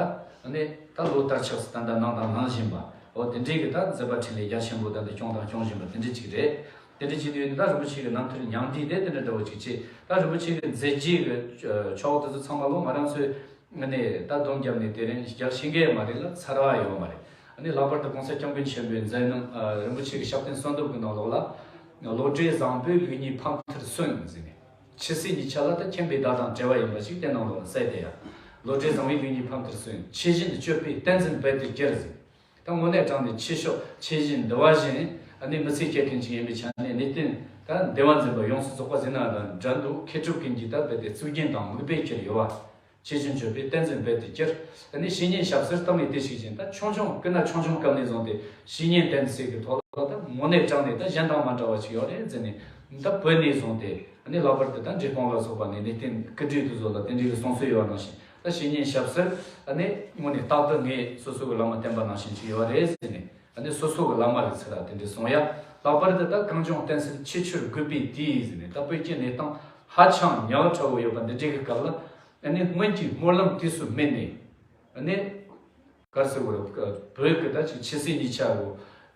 ནི་ད་ལོ་ལྟར་ཆགས་སུ་ད་ལྟ་གནང་དང་གནང་བཞིན་པ་འོ་དེ་འདྲའི་གི་ད་མཛད་པ་འཕྲིན་ལས་རྒྱ་ཆེན་པོ་ད་ལྟ་སྐྱོང་དང་སྐྱོང་བཞིན་པ་དེ་འདྲ་ཅིག་རེད། དེ་འདྲ་ཅིག་དུས་ནི་ད་རིན་པོ་ཆེ་གི་རྣམ་ཐར་མྱང་འདས་དེ་དེ་འདྲ་འདྲ་བོ་ཅིག་བྱས་ད་རིན་པོ་ཆེ་གི་མཛད་རྗེས་གི་ཕྱོགས་དེ་ཚོ་ཚང་མ་ལོ་ང་རང་ཚོས་ནས་ད་སྡོམ་བརྒྱབ་ནས་དེ་རིང་རྒྱག་ཤེས་ཀྱི་མ་རེད་ལ་ཚར་བ་ཡོད་མ་རེད། ཨ་ནི་ལྷག་པར་དུ་༸གོང་ས་༸སྐྱབས་མགོན་ཆེན་པོའི་མཛད་རྣམ་རིན་པོ་ཆེ་གི་ཞབས་བརྟན་གསོལ་འདེབས་ཀྱི་ནང་ལོགས་ལ། བློ་གྲོས་བཟང་པོས་ལུགས་གཉིས་ཕ་མཐར་སོན་ཟེར་ནས། འཆི་སྲིད་གཉིས་ཆ་ལ་ད་མཁྱེན་པའི་བརྡ་དང་བྲལ་བ་ཡིན་པ་ཞིག་བསྟན་གནང་ལོག་ལ་གསལ་ཏེ་ཡང་། བློ་གྲོས་བཟང་པོས་ལུགས་གཉིས་ཕ་མཐར་སོན། ཆོས་བཞིན་དུ་སྤྱོད་པས་བསྟན་འཛིན་དཔལ་དུ་གྱུར་ཟེར། ད་དངོས་གནས་དྲང་ནས་ཆོས་ཕྱོགས་ཆོས་བཞིན་འདུལ་བ་བཞིན་ཨ་ནི་མི་ཚེ་སྐྱེལ་མཁན་ཅིག་ཡིན་པའི་ཆ་ནས་གནས་བརྟན་ད་བདེ་བ་འཛིན་པ་ཡོངས་སུ་རྫོགས་པ་ཟེར་ན་དང་འདྲ་འདུག་མཁས་གྲུབ་ཀུན་གྱི་ད་རྦད་དེ་གཙུག་རྒྱན་དང་མིག་དཔེ་གྱུར་ཡོད་བ། ཆོས་བཞིན་སྤྱོད་པས་བསྟན་འཛིན་དཔལ་དུ་གྱུར། ཨ་ནི་བཤེས་གཉེན་ཞབས་སོར་བཏང་ནས་དེ་ཞིག་བཞིན་ད་ཆུང་ཆུང་སྐུ་ན་ཆུང་ཆུང་སྐབས་ནས་བཟུང་སྟེ་བཤེས་གཉེན་བསྟེན་ཚུལ་གྱི་ཐོག་ལ་ད་དངོས་གནས་དྲང་ནས་ད་གཞན་དང་མ་འདྲ་བ་ཞིག་ཡོད་རེད་ཟེར་ནས་ད་བོད་ནས་བཟུང་སྟེ་ཨ་ནི་ལྷག་པར་དུ་ད་འབྲས་སྤུངས་ལ་སོགས་པ་ནས་གནས་བརྟན་སྐུ་བགྲེས་དེ་ཚོ་ལ་དེ་འདྲའི་གི་གསུང་སྲོལ་ཡོད་པ་ནང་བཞིན་ད་བཤེས་གཉེན་ཞབས་སོར་ཨ་ནི་དངོས་གནས་རྟག་ཏུ་ངས་སོ་སོ་གི་བླ་མ་བསྟེན་པ་ནང་བཞིན་ཞིག་ཡོད་རེད་ཟེར་ནས་ཨ་ནི་སོ་སོ་གི་བླ་མ་གི་ཚུལ་ལ་དེ་འདྲའི་གསུང་ཡ། ལྷག་པར་དུ་ད་གངས་ལྗོངས་བསྟན་སྲིད་ཆེས་ཆེར་རྒུད་པའི་དུས་ཟེར་ནས་ད་བོད་ཀྱི་གནས་སྟངས་ཧ་ཅང་ཉག་ཕྲ་བོ་ཡོད་པ་འདི་འདྲའི་གི་སྐབས་ལ། ཨ་ནི་སྔོན་གྱི་སྨོན་ལམ་དུས་སུ་སྨིན་ནས། ཨ་ནི། ག་རེ་ཟེར་དགོས་རེད། བོད་ཀྱི་ད་ཅིག་ཆོས་སྲིད་གཉིས་ཆ་གོ་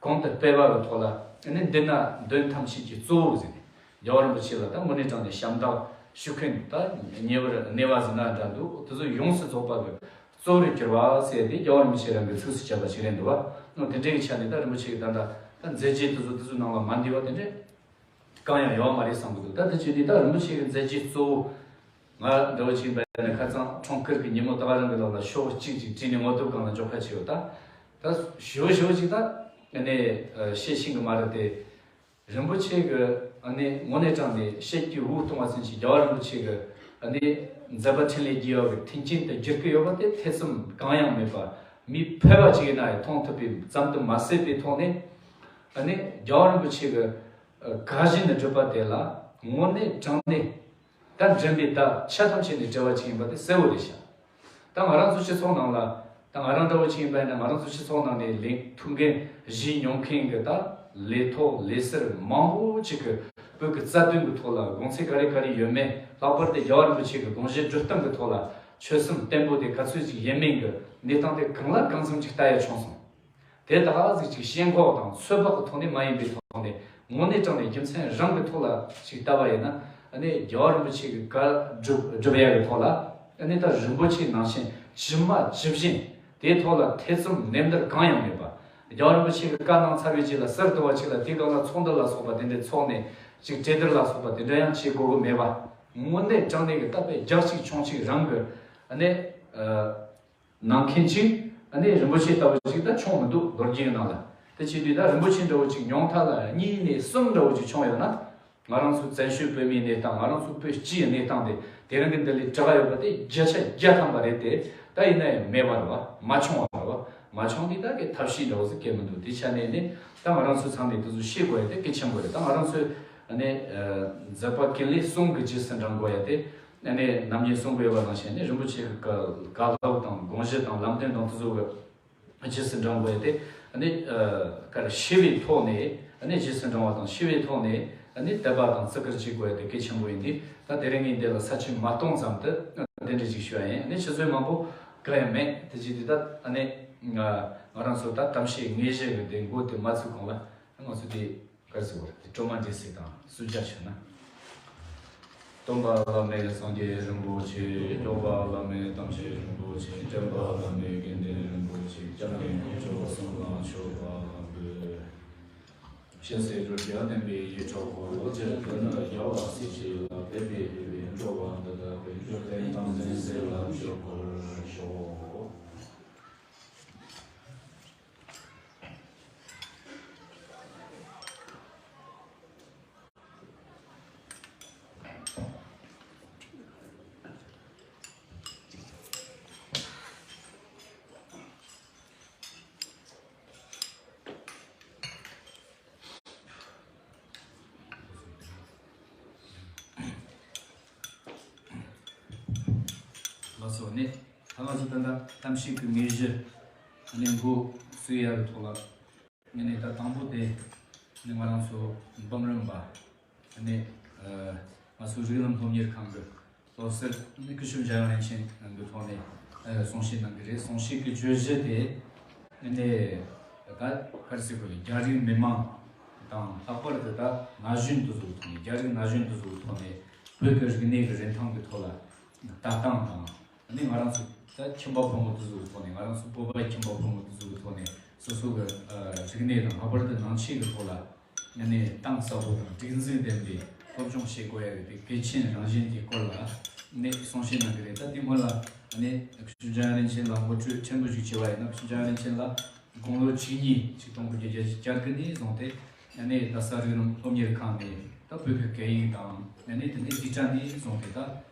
གོང་དུ་སྤེལ་བ་གི་ཐོག་ལ། ཨ་ནི་འདི་ན་དོན་ཐམས་ཅད་ཀྱི་གཙོ་བོ་ཟེར་ནས། རྒྱལ་བ་རིན་པོ་ཆེ་ལ་ད་དངོས་གནས་དྲང་ནས་ཞབས་འདེགས་ཞུ་མཁན་ད་ཉེ་བར་གནས་པ་ཟེར་ན་འདྲ་འདུག་དེ་ཚོ་ཡོངས་སུ་རྫོགས་པ་གི་གཙོ་བོར་གྱུར་བ་ཟེར་ཏེ་རྒྱལ་བ་རིན་པོ་ཆེ་རང་གི་ཚིགས་སུ་བཅད་པ་ཞིག་རེད་འདུག་བ། དེ་འདྲའི་གི་ཆ་ནས་ད་རིན་པོ་ཆེ་གི་ད་ལྟ་ད་མཛད་རྗེས་དེ་ཚོ་དེ་ཚོའི་ནང་ལ་མ་འདུས་པ་དེ་འདྲས། གང་ཡང་ཡོད་མ་རེད་བསམ་གི་འདུག་ད་ལྟ་བྱས་དུས་ད་རིན་པོ་ཆེ་གི་མཛད་རྗེས་གཙོ་བོ་ང་འདྲ་བོ་ཅིག་འབད་ན་ཁ་སང་འཁྲུངས་སྐར་གྱི་ཉིན་མོ་ད་ག་རང་གི་ལོག་ལ་ཤོག་གཅིག་ཅིག་བྲིས་ནས་ངོ་དེབ་སྒང་ལ་འཇོག་ཁ་བྱས་ཡོད། ད་ད་ཞུ་ཞུ་ཅིག་ད་ཨ་ནི་བཤད་ཤེས་གི་མ་རེད་དེ། རིན་པོ་ཆེ་གི་ཨ་ནི་དངོས་གནས་དྲང་ནས་བཤད་རྒྱུ་འུ་གཏོང་བ་ཚུན་ཆད་རྒྱལ་བ་རིན་པོ་ཆེ་གི་ཨ་ནི་མཛད་པ་འཕྲིན་ལས་རྒྱས་ཡོད་གི་མཐུན་རྐྱེན་དུ་བསྒྱུར་གི་ཡོད་པ་དེ་ཐེ་ཚོམ་གང་ཡང་མེད་པ། མི་ཕལ་བ་ཅིག་ཡིན་ན་ཡང་མཐོང་ཐུབ་པའི་ཙམ་དུ་མ་ཟད་པའི་ཐོག་ནས། ཨ་ནི་རྒྱལ་བ་རིན་པོ་ཆེ་གི་ག་བཞིན་དུ་བསྒྲུབས་པ་དེ་ལ་དངོས་གནས་དྲང་གནས་ད་འགྲན་པའི་ད་ཆ་ཐམས་ཅད་ནས་བྲལ་བ་ཅིག་ཡིན་པ་དེ་གསལ་བོ་རེད་ཤག་ད་ང་རང་ཚོ་སྤྱི་ཚོགས་ནང་ལ་ད་ང་རང་འདྲ་བོ་ཅིག་ཡིན་པ་ཡིན་ན་ང་རང་ཚོ་སྤྱི་ཚོགས་ནང་ནས་ལས་ཐུགས་འགན་བཞེས་མྱོང་མཁན་གྱི་ད་ལས་ཐོག་ལས་ཟུར་མང་པོ་ཅིག་གི་བོད་ཀྱི་རྩ་དོན་གྱི་ཐོག་ལ་དགོངས་ཚུལ་ག་རེ་ག་རེ་ཡོད་མེད། ལྷག་པར་དུ་རྒྱལ་བ་རིན་པོ་ཆེ་གི་དགོངས་གཞི་སྒྲུབ་སྟངས་ཀྱི་ཐོག་ལ་ཆོད་སེམས་བརྟན་པོ་དེ་ག་ཚོད་ཅིག་ཡིན་མིན་གྱི་གནས་སྟངས་དེ་གང་ལ་གང་འཚམ་ཅིག་ལྟ་ཡ་བྱུང་སོང་། དེ་དག་ཅིག་ཅིག་ཞེན་ཁོག་དང་ཚོད་དཔག་གི་ཐོག་ནས་མ་ཡིན་པའི་ཐོག་ནས་དངོས་གནས་དྲང་ནས་རྒྱུ་མཚན་རང་གི་ཐོག་ལ་ཅིག་ལྟ་བ་ཡིན་ན་ཨ་ནི་རྒྱལ་བ་རིན་པོ་ཆེ་གི་བཀའ་སྒྲུབ་སྒྲུབ་ཡ་གི་ཐོག་ལ་ཨ་ནི་ད་རིན་པོ་ཆེ་ནང་བཞིན་ཇི་མ་ཇི་བཞིན་དེའི་ཐོག་ལ་ཐེ་ཚོམ་ནེམ་ནུར་གང་ཡང་མེད་པ། རྒྱལ་བ་རིན་པོ་ཆེ་གི་བཀའ་གནང་ཚར་བའི་རྗེས་ལ་གསར་དུ་བ་ཅིག་ལ་དེའི་སྒང་ལ་ཚོགས་འདུ་ལ་སོགས་པ་དེ་འདྲའི་ཚོགས་ནས་ཅིག་གྲོས་བསྡུར་ལ་སོགས་པ་དེ་འདྲ་ཡང་བྱེད་དགོས་གི་མེད་པ། དངོས་གནས་དྲང་གནས་ཀྱི་ད་དཔེ་རྒྱག་གཅིག་མཆོང་གཅིག་རང་གི་ཨ་ནི། ནང་མཁན་གཅིག་ཨ་ནི་རིན་པོ་ཆེ་ལྟ་བུ་ཅིག་ད་བྱུང་མི་འདུག་ལོ་རྒྱུས་ནང་ལ། དེ་བྱེད་དུས་ད་རིན་པོ་ཆེ་འདྲ་བོ་ཅིག་ཉུང་མཐའ་ལ་གཉིས་ནས་གསུམ་འདྲ་བོ་ཅིག་བྱུང་ཡོད་ན། ང་རང་ཚོ་བཙན་བྱོལ་བོད་མིའི་གནས་སྟངས་ང་རང་ཚོ་བོད་སྤྱིའི་གནས་སྟངས་དེ་དེ་རིང་གི་འདི་ལས་དྲག་ཡོད་པ་དེ་བརྒྱ་ཆ་བརྒྱ་ཐམ་པ་རེད་དེ། ད་ཡིན་ན་ཡང་མེད་པ་རེད་བ། མ་བྱུང་བ་རེད་བ། མ་བྱུང་དུས་ད་གི་ཐབས་ཤེས་འདྲ་བོ་ཟིག་སྐྱེ་མི་འདུག་དེ་ཆ་ནས་ནི་ད་ང་རང་ཚོ་ཚང་མས་དེ་ཚོ་ཤེས་དགོས་ཡ་དེ་གལ་ཆེན་པོ་རེད། ད་ང་རང་ཚོས་ཨ་ནི་མཛད་པ་ཀུན་ལེགས་གསུང་གི་རྗེས་སུ་འབྲང་དགོས་ཡ་དེ། ཨ་ནི་ནམ་རྒྱུན་གསུང་གི་ཡོད་པ་ནང་བཞིན་ནི་རིན་པོ་ཆེ་གི་བཀའ་སློབ་དང་དགོངས་གཞི་དང་ལམ་སྟོན་དང་དེ་ཚོ་གི་རྗེས་སུ་འབྲང་དགོས་ཏེ། ཨ་ནི་ཨ་ག་རེ་ཤེས་པའི་ཐོག་ནས་ཨ་ནི་རྗེས་སུ་འབྲང་བ་དང་ཤེས་པའི་ཐོག་ནས་ ཨ་ནི་དད་པ་དང་བརྩི་བཀུར་བྱེད་དགོས་ཡ་དེ་གལ་ཆེན་པོ་ཡིན་དུས། ད་དེ་རིང་ངས་འདི་ལ་ས་ཆ་མ་སྟོང་ཙམ་དུ་དེ་འདྲ་ཞིག་ཞུ་ཡ་ཡིན། ཨ་ནི་ཆུ་ཚོད་མང་པོ་གི་ཡ་མེད། དེ་བྱས་དུས་ད་ཨ་ནི་ང་ང་རང་ཚོ་ད་གཏམ་བཤད་དངོས་གཞི་གི་དེ་འགོ་དེ་མ་ཚུགས་གོང་ལ། ང་ཚོ་དེ་ག་རེ་ཟེར་དགོས་རེད། དེ་སྤྲོ་མ་འདྲེས་སྲིད་དང་སུ་ཇ་ཆོད་ན། སྟོན་པ་བླ་མེད་སངས་རྒྱས་རིན་པོ་ཆེ། སྐྱོབ་པ་བླ་མེད་དམ་ཆོས་རིན་པོ་ཆེ། འདྲེན་པ་བླ་མེད་དགེ་འདུན་རིན་པོ་ཆེ། སྐྱབས་གནས་དཀོན་མཆོག་གསུམ་ལ་མཆོད་པ་འབུལ། ཞལ་ཟས་བསྒྲུབ་བྱ་བསྟན་པའི་ཡིད་འཕྲོག་གོ། ལོ་ཆེར་དོན་ལ་རྒྱལ་བ་སྲས་བཅས་ལ། དད་པས་ཕུལ་བའི་འགྲོ་བ་འདི་དག་གི། འབྱོར་ལྡན་དམ་ཚིག་སྲིད་ལ་འཇོག་པར་ཤོག། ལགས་སོ། ནས་ད་ང་ཚོ་ད་ལྟ་གཏམ་བཤད་ཀྱི་དངོས་གཞི་ཨ་ནི་འགོ་བཙུགས་ཡག་གི་ཐོག་ལ། ཨ་ནི་ད་དང་པོ་དེ་ནི་ང་རང་ཚོ་འབུམ་རམས་པ། ཨ་ནི་ཨ་ང་ཚོ་རིགས་ལམ་སློབ་གཉེར་ཁང་གི་སློབ་ཟུར་ཨ་ནི་སྐུ་ཞབས་འཇམ་དབྱངས་རིན་ཆེན་ལགས་ཀྱི་ཐོག་ནས་ཨ་གསུང་བཤད་གནང་གི་རེད། གསུང་བཤད་ཀྱི་བརྗོད་གཞི་དེ་ཨ་ནི་ད་ག་རེ་ཟེར་དགོས་རེད། རྒྱ་རིགས་མི་མང་དང་ལྷག་པར་དུ་ད་ན་གཞོན་དེ་ཚོའི་ཐོག་ནས། རྒྱ་རིགས་ན་གཞོན་དེ་ཚོའི་ཐོག་ནས་བོད་ཀྱི་རིག་གནས་ཀྱི་རིན་ཐང་གི་ཐོག་ལ་ལྟ་སྟངས་དང་། ཨ་ནི་ང་རང་ཚོ་ད་ཁྱིམ་པ་ཕོ་མོ་དེ་ཚོའི་ཐོག་ནས། ང་རང་ཚོ་བོད་པའི་ཁྱིམ་པ་ཕོ་མོ་དེ་ཚོའི་ཐོག་ནས་སོ་སོ་གི་ཨ་རིག་གནས་དང་། ལྷག་པར་དུ་ནང་ཆོས་ཀྱི་ཐོག་ལ་ཨ་ནི་གཏིང་ཟབ་པོ་དང་སྒྲིག་འཛུགས་ལྡན་པའི་སློབ་སྦྱོང་བྱེད་དགོས་ཡ་གི་དེ་གལ་ཆེན་རང་བཞིན་དེའི་སྐོར་ལ་ཨ་ནི་གསུང་བཤད་གནང་གི་རེད། ད་དེ་སྔོན་ལ་ཨ་ནི་སྐུ་ཞབས་འཇམ་དབྱངས་རིན་ཆེན་ལགས་ངོ་སྤྲོད་ཕྲན་བུ་ཞིག་བྱས་པ་ཡིན་ན། སྐུ་ཞབས་འཇམ་དབྱངས་རིན་ཆེན་ལགས་དགུང་ལོ་བཅུ་གཉིས། ཆིག་སྟོང་དགུ་བརྒྱ་བརྒྱད་ཅུ་གྱ་དགུ་ནས་བཟུང་སྟེ་ཨ་ནི་རྡ་ས་རིགས་ལམ་སློབ་གཉེར་ཁང་ནས་ད་བོད་ཀྱི་སྐད་ཡིག་དང་། ཨ་ནི་དེ་ནས་རྩིས་ཁྲ་ནས་བཟུང་སྟེ་ད་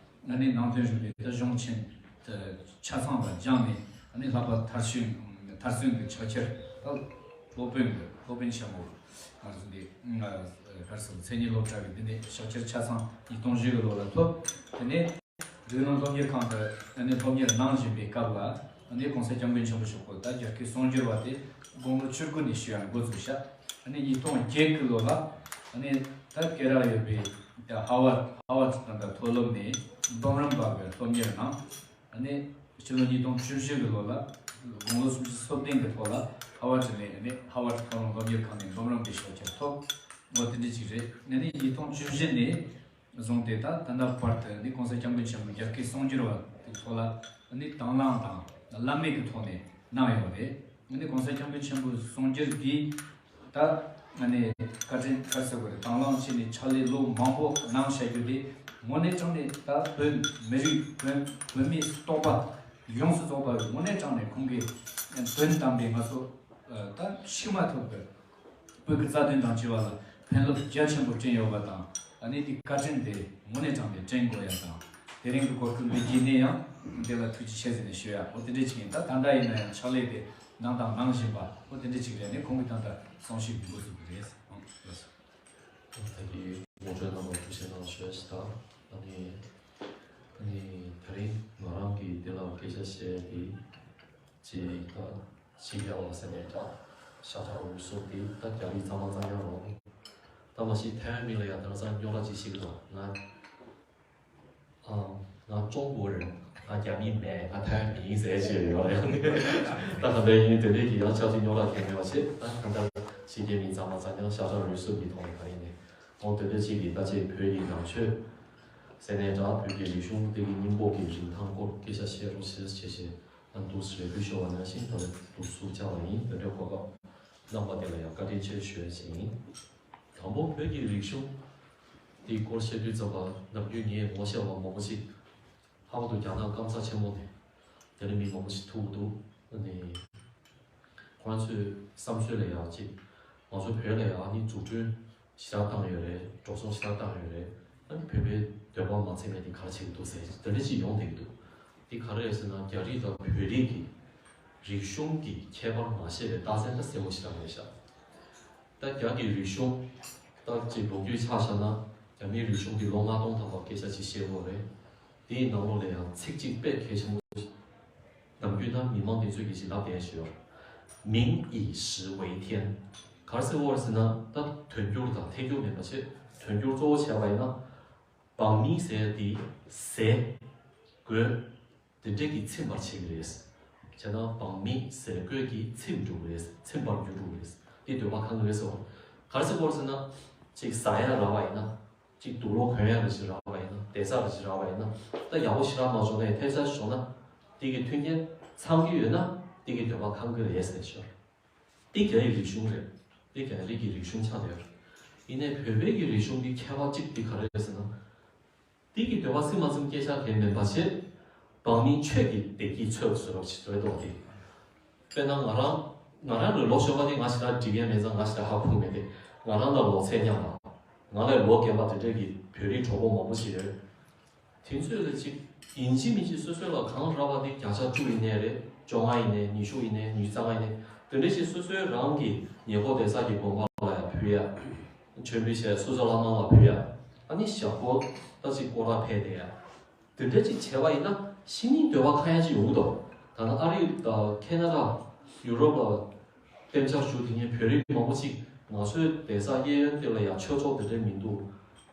ཨ་ནི་ནང་དོན་རིག་པའི་ད་གཞུང་ཆེན་དུ་ཆ་ཚང་ལ་སྦྱངས་ནས། ཨ་ནི་བསླབ་པ་མཐར་སོན། མཐར་སོན་གྱི་ཕྱག་འཁྱེར་ད་སློབ་དཔོན་གྱི། སློབ་དཔོན་ཆེན་མོ་ང་ཚོ་འདི་ང་ག་རེ་ཟེར། མཚན་ཉིད་སློབ་གྲྭ་གི་འདི་ནས་ཕྱག་འཁྱེར་ཆ་ཚང་ཉིས་སྟོང་བཞི་གི་ལོ་ལ་ཐོབ། དེ་ནས་རིགས་ལམ་སློབ་གཉེར་ཁང་དུ་ཨ་ནི་སློབ་གཉེར་གནང་བཞིན་པའི་སྐབས་ལ། ཨ་ནི་༸གོང་ས་༸སྐྱབས་མགོན་ཆེན་པོ་མཆོག་གིས་ད་རྒྱ་སྐད་གསུང་སྒྱུར་བ་དེ་དགུང་ལོ་བཅུ་དགུ་ནས་ཞུ་ཡ་འགོ་བཙུགས་ཤག་ཨ་ནི་ཉིས་སྟོང་བརྒྱད་གི་ལོ་ལ་ཨ་ནི་ད་ཀེ་ར་ཡོད་པའི་ད་ཧ་ཝར་ཧ་ཝར་ད་ལྟ་མཐོ་སློབ་ནས་འབུམ་རམས་པ་གི་སློབ་གཉེར་གནང་། ཨ་ནི་ཕྱི་ལོ་ཉིས་སྟོང་བཅུ་བཞི་གི་ལོ་ལ་དགུང་ལོ་སུམ་ཅུ་སོ་བདུན་གི་ཐོག་ལ་ཧ་ཝར་ནས། ཨ་ནི་ཧ་ཝར་མཐོ་རིམ་སློབ་གཉེར་ཁང་ནས་འབུམ་རམས་པའི་ཤོག་ཁྱེར་ཐོབ། འོ་དེ་འདྲ་ཅིག་རེད། ཨ་ནི་ཉིས་སྟོང་བཅུ་བཞི་ནས་བཟུང་སྟེ་ད་ད་ལྟ་བར་དུ་ནི་༸གོང་ས་༸སྐྱབས་མགོན་ཆེན་པོ་རྒྱ་སྐད་གསུང་སྒྱུར་བ་དེ་ཚོ་ལ་ནི་དང་བླངས་དང་བླ་མེད་ཀྱི་ཐོག་ནས་གནང་ཡོད་རེད། ནི་༸གོང་ས་༸སྐྱབས་མགོན་ཆེན་པོའི་གསུང་སྒྱུར་འདི་ད་ནི་བཀའ་དྲིན་ག་རེ་ཟེར་དགོས་རེད། དང་བླངས་བྱས་ནས་ཕྱག་ལས་ལོ་མང་པོ་གནང་བཞག་རྒྱུ་དེ་དངོས་གནས་དྲང་གནས་ད་བོད་མི་རིགས། བོད་བོད་མིའི་རྟོགས་པ་ཡོངས་སུ་རྫོགས་པ་དངོས་གནས་དྲང་གནས་ཁོང་གིས་དོན་དམ་པའི་ང་ཚོ་ད་ཕྱི་མ་ཐུབ་པའི་བོད་ཀྱི་རྩ་དོན་དང་བཅས་པ་ལ་ཕན་རླབས་རྒྱ་ཆེན་པོ་བསྐྲུན་ཡོད་པ་དང་། ཨ་ནི་དེ་བཀའ་དྲིན་དེ་དངོས་གནས་དྲང་གནས་དྲན་དགོས་ཡ་དང་། དེ་རིང་གི་གོ་སྐབས་འདི་བརྒྱུད་ནས་ཡང་འདི་ལ་ཐུགས་རྗེ་ཆེ་ཟེར་ནས་ཞུ་ཡ། འོ་དེ་འདྲ་ཅིག་ཡིན། ད་ད་ལྟ་ཡིན་ན་ཡང་ཕྱག་ལས་དེ་གནང་དང་གནང་བཞིན་པ། འོ་དེ་འདྲ་ཅིག་རེད། ནས་ཁོང་གིས་ད་ལྟ་གསུང་བཤད་འགོ་ཚུགས་ཀྱི་རེད། ཨང་། ལགས་སོ། ད་གིན་ངོ་སྤྲོད་གནང་བར་ཐུགས་རྗེ་གནང་ཞུ་ཡ་ཞིག་དང་། ཨ་ནི་ཨ་ནི་དེ་རིང་ང་རང་གིས་འདི་ལ་སྐད་ཆ་བཤད་ཡ་དེ། ཅེས་ད་ཕྱི་རྒྱལ་བ་ཟེར་ནས་ཀྱང་ཤ་ཁྲག་རུས་གསུམ་དེ་ད་རྒྱ་མི་གཙང་མ་གཙང་རྐྱང་རེད། ད་མ་གཞི་ཐའེ་ཝན་མི་ལ་ཡང་དེང་སང་རྙོག་དྲ་ཅིག་ཞིག་རེད། ང་ཨ་ང་ཀྲུང་གོ་རེད། ང་རྒྱ་མི་མིན། ང་ཐའེ་ཝན་མི་ཡིན་ཟེར་བྱས་ཡོད་རེད། ད་ག་འདྲ་ཡིན། དེ་འདྲའི་གི་ཡང་ཆབས་ཅིག་རྙོག་དྲ་གང་ཡོད་པ་བྱས། ད་གང་ལྟར་ཕྱི་རྒྱལ་མི་གཙང་མ་གཙང་རྐྱང་ཤ་ཁྲག་རུས་གསུམ་གྱི་ཐོག་ནས་ག་རེ་ཡིན་ནས་ཁོང་དེ་འདྲ་ཅིག་གིས་ད་ཅིག་བོད་ཀྱི་ནང་ཆོས་ཟེར་ནས་ཀྱང་བོད་ཀྱི་རིག་གཞུང་དེ་གི་སྙིང་པོ་གི་རིན་ཐང་སྐོར་སྐད་ཆ་བཤད་རོགས་བྱེད་ཅེས་བྱས། ད་འདུག་སེ་རེ་སྐུལ་ཞུ་བ་ནང་བཞིན་ད་ལྟ་འདུག་ཚུགས་བཅར་བ་ཡིན། དེ་འདྲའི་གོ་སྐབས་གནང་བ་དེ་ལ་ཡང་བཀའ་དྲིན་ཆེ་ཞུ་ཡ་ཞིག་ཡིན། དང་པོ་བོད་ཀྱི་རིག་གཞུང་དེའི་སྐོར་བཤད་དུས་ཙམ་པ། ནམ་རྒྱུན་ངས་ངོ་ཤེས་པ་མང་པོ་ཞིག་ལྷག་པར་དུ་རྒྱ་ནག་སྐམ་ས་ཆེན་མོ་ནས་དེ་འདྲ་མི་མང་པོ་ཞིག་ཐུག་འདུག་ཨ་ནི་ཁོ་རང་ཚོའི་བསམ་ཚུལ་ལ་ཡང་ཅིག་ང་ཚོ་བོད་ལ་ཡང་ཨ་ནི་འཛུགས་སྐྲུན་ཞེ་དྲག་བཏང་ཡོད་རེད། འགྲོ་སོང་ཞེ་དྲག་བཏང་ཡོད་རེད། ཨ་ནི་བོད་པའི་འདོད་པ་མ་ཚིམ་པའི་དེ་ག་རེ་བྱེད་ཀྱི་འདུག་ཟེར་དེ་འདྲ་ཅིག་ཡོང་བསྡད་ཀྱི་འདུག་དེ་ག་རེ་རེད་ཟེར་ན། རྒྱ་རིགས་དང་བོད་རིགས་ཀྱི་རིག་གཞུང་གི་ཁྱད་པར་མ་ཤེས་པའི་རྟགས་མཚན་ད་གསལ་པོ་ཞེ་དྲག་རེད་ཤག་ད་རྒྱ་གི་རིག་གཞུང་ད་ཅིག་ལོ་རྒྱུས་ཆ་བཞག་ན། རྒྱ་མིའི་རིག་གཞུང་འདི་ལོ་ལྔ་སྟོང་ཐམ་པ་སྐད་ཆ་ཅིག་བཤད་ཡོད་རེད། དེའི་ནང་ལོགས་ལ་ཡང་ཚིག་གཅིག་དཔེ་གལ་ཆེན་པོ་ནམ་རྒྱུན་ད་མི་མང་དེ་ཚོས་ཀྱིས་ཅིག་ལབ་བསྡད་ཡོད། 民以食为天། ག་རེ་ཟེར་བ་རེད་ཟེར་ན། ད་དོན་འགྱུར་དང་ཐད་འགྱུར་མེད་པ་བྱས། དོན་སྒྱུར་གཙོ་བོ་བྱས་པ་ཡིན་ན། འབངས་མི་ཟེར་དེ་ཟས་གོས་དེ་འདྲས་ཀྱིས་ཚིམ་པར་བྱེད་ཀྱི་རེད། བྱས་ན་འབངས་མི་ཟས་གོས་ཀྱིས་ཚིམ་འགྲོ་གི་རེད། ཚིམ་པར་འགྱུར་འགྲོ་གི་རེད། དེ་འདོད་པ་ཁེངས་ཀྱི་རེད་ཟེར་བ། ག་རེ་ཟེར་དགོས་རེད་ཟེར་ན། ཅིག་ཟ་ཡ་རག་པ་ཡིན་ན། ཅིག་དུག་ལོག་གོན་ཡ་རེ་ཞིག་རག་པ་ཡིན་ན། བསྡད་ས་རེ་ཞིག་རག་པ་ཡིན་ན། ད་ཡག་པོ་ཞེ་དྲག་མ་བྱུང་ནའི་ཐེབས་ཆག་བྱུང་ན། དེ་གི་མཐུན་རྐྱེན་ཚང་གི་ཡོད་ན། དེ་གི་འདོད་པ་ཁེངས་ཀྱི་རེད་ཟེར་ཞོར། འདི་རྒྱ་ཡི་རིག་གཞུང་རེད། འདི་རྒྱ་རིགས་ཀྱི་རིག་གཞུང་ཆགས་བསྡད་ཡོད་རེད། ཡིན་ནའི་བོད་པའི་གི་རིག་གཞུང་གི་ཁྱད་པར་གཅིག་འདི་ག་རེ་རེད་ཟེར་ན། འདི་གི་འདོད་པ་སིམ་མ་སིམ་སྐད་ཆ་གང་མིན་པ་བྱས། འབངས་མི་ཆོས་ཀྱི་བདེ་སྐྱིད་འཚོལ་བཟོ་རོགས་བྱེད་འདོད་འདུག་སྟེ། དཔེར་ན་ང་རང་ང་རང་གི་ལོ་གཞོན་པ་དེ་ང་ཞེ་དྲག་འགྲིག་གི་མེད་ཙང་ང་ཞེ་དྲག་ཧ་གོ་མེད་དེ། ང་རང་དང་ལོ་ཚད་མཉམ་པ། ང་ལས་ལོ་རྒན་པ་དེ་འདྲས་ཀྱི་བོད་རིགས་གྲོགས་པོ་མང་པོ་ཞིག་ཡོད། དེ་ཚོས་ལ་ཅིག་ཡིན་གཅིག་མིན་གཅིག་སོ་སོའི་ལ་གང་རག་པ་དེ་བརྒྱ་ཆ་བཅུ་ཡིན་ནའི་རེད། བཅོ་ལྔ་ཡིན་ནའི། ཉི་ཤུ་ཡིན་ནའི། ཉི་ཤུ་རྩ་ལྔ་ཡིན་ནའི། དེ་འདྲ་ཞིག་སོ་སོའི་རང་གི་ཉེ་འཁོར་བསྡད་ས་ཀྱི་དགོན་པ་ལ་ཡང་ཕུལ་ཡ། མཆོད་འབུལ་བྱས། སོ་སོ་བླ་མ་ལ་ཕུལ་ཡ། ཨ་ནི་ཞག་པོ་ད་ཅིག་སྐོར་ར་ཕེབས་བསྡད་ཡ། དེ་འདྲ་ཅིག་བྱས་པ་ཡིན་ན་ཕྱི་ནས་འདོད་པ་ཁེངས་ཡ་ཅིག་ཡོང་གི་འདུག་ད་ནང་ཨ་རི་དང་ཁེ་ན་ཌ། ཡུ་རོབ་ལ་གཏན་འཇགས་བཞུགས་དེ་ཉིད་བོད་རིགས་མང་པོ་ཅིག་ང་ཚོའི་བསྡད་ས་གཡས་གཡོན་དེ་ལ་ཡང་ཆོས་ཚོགས་དེ་འདྲ་མི་འདུག་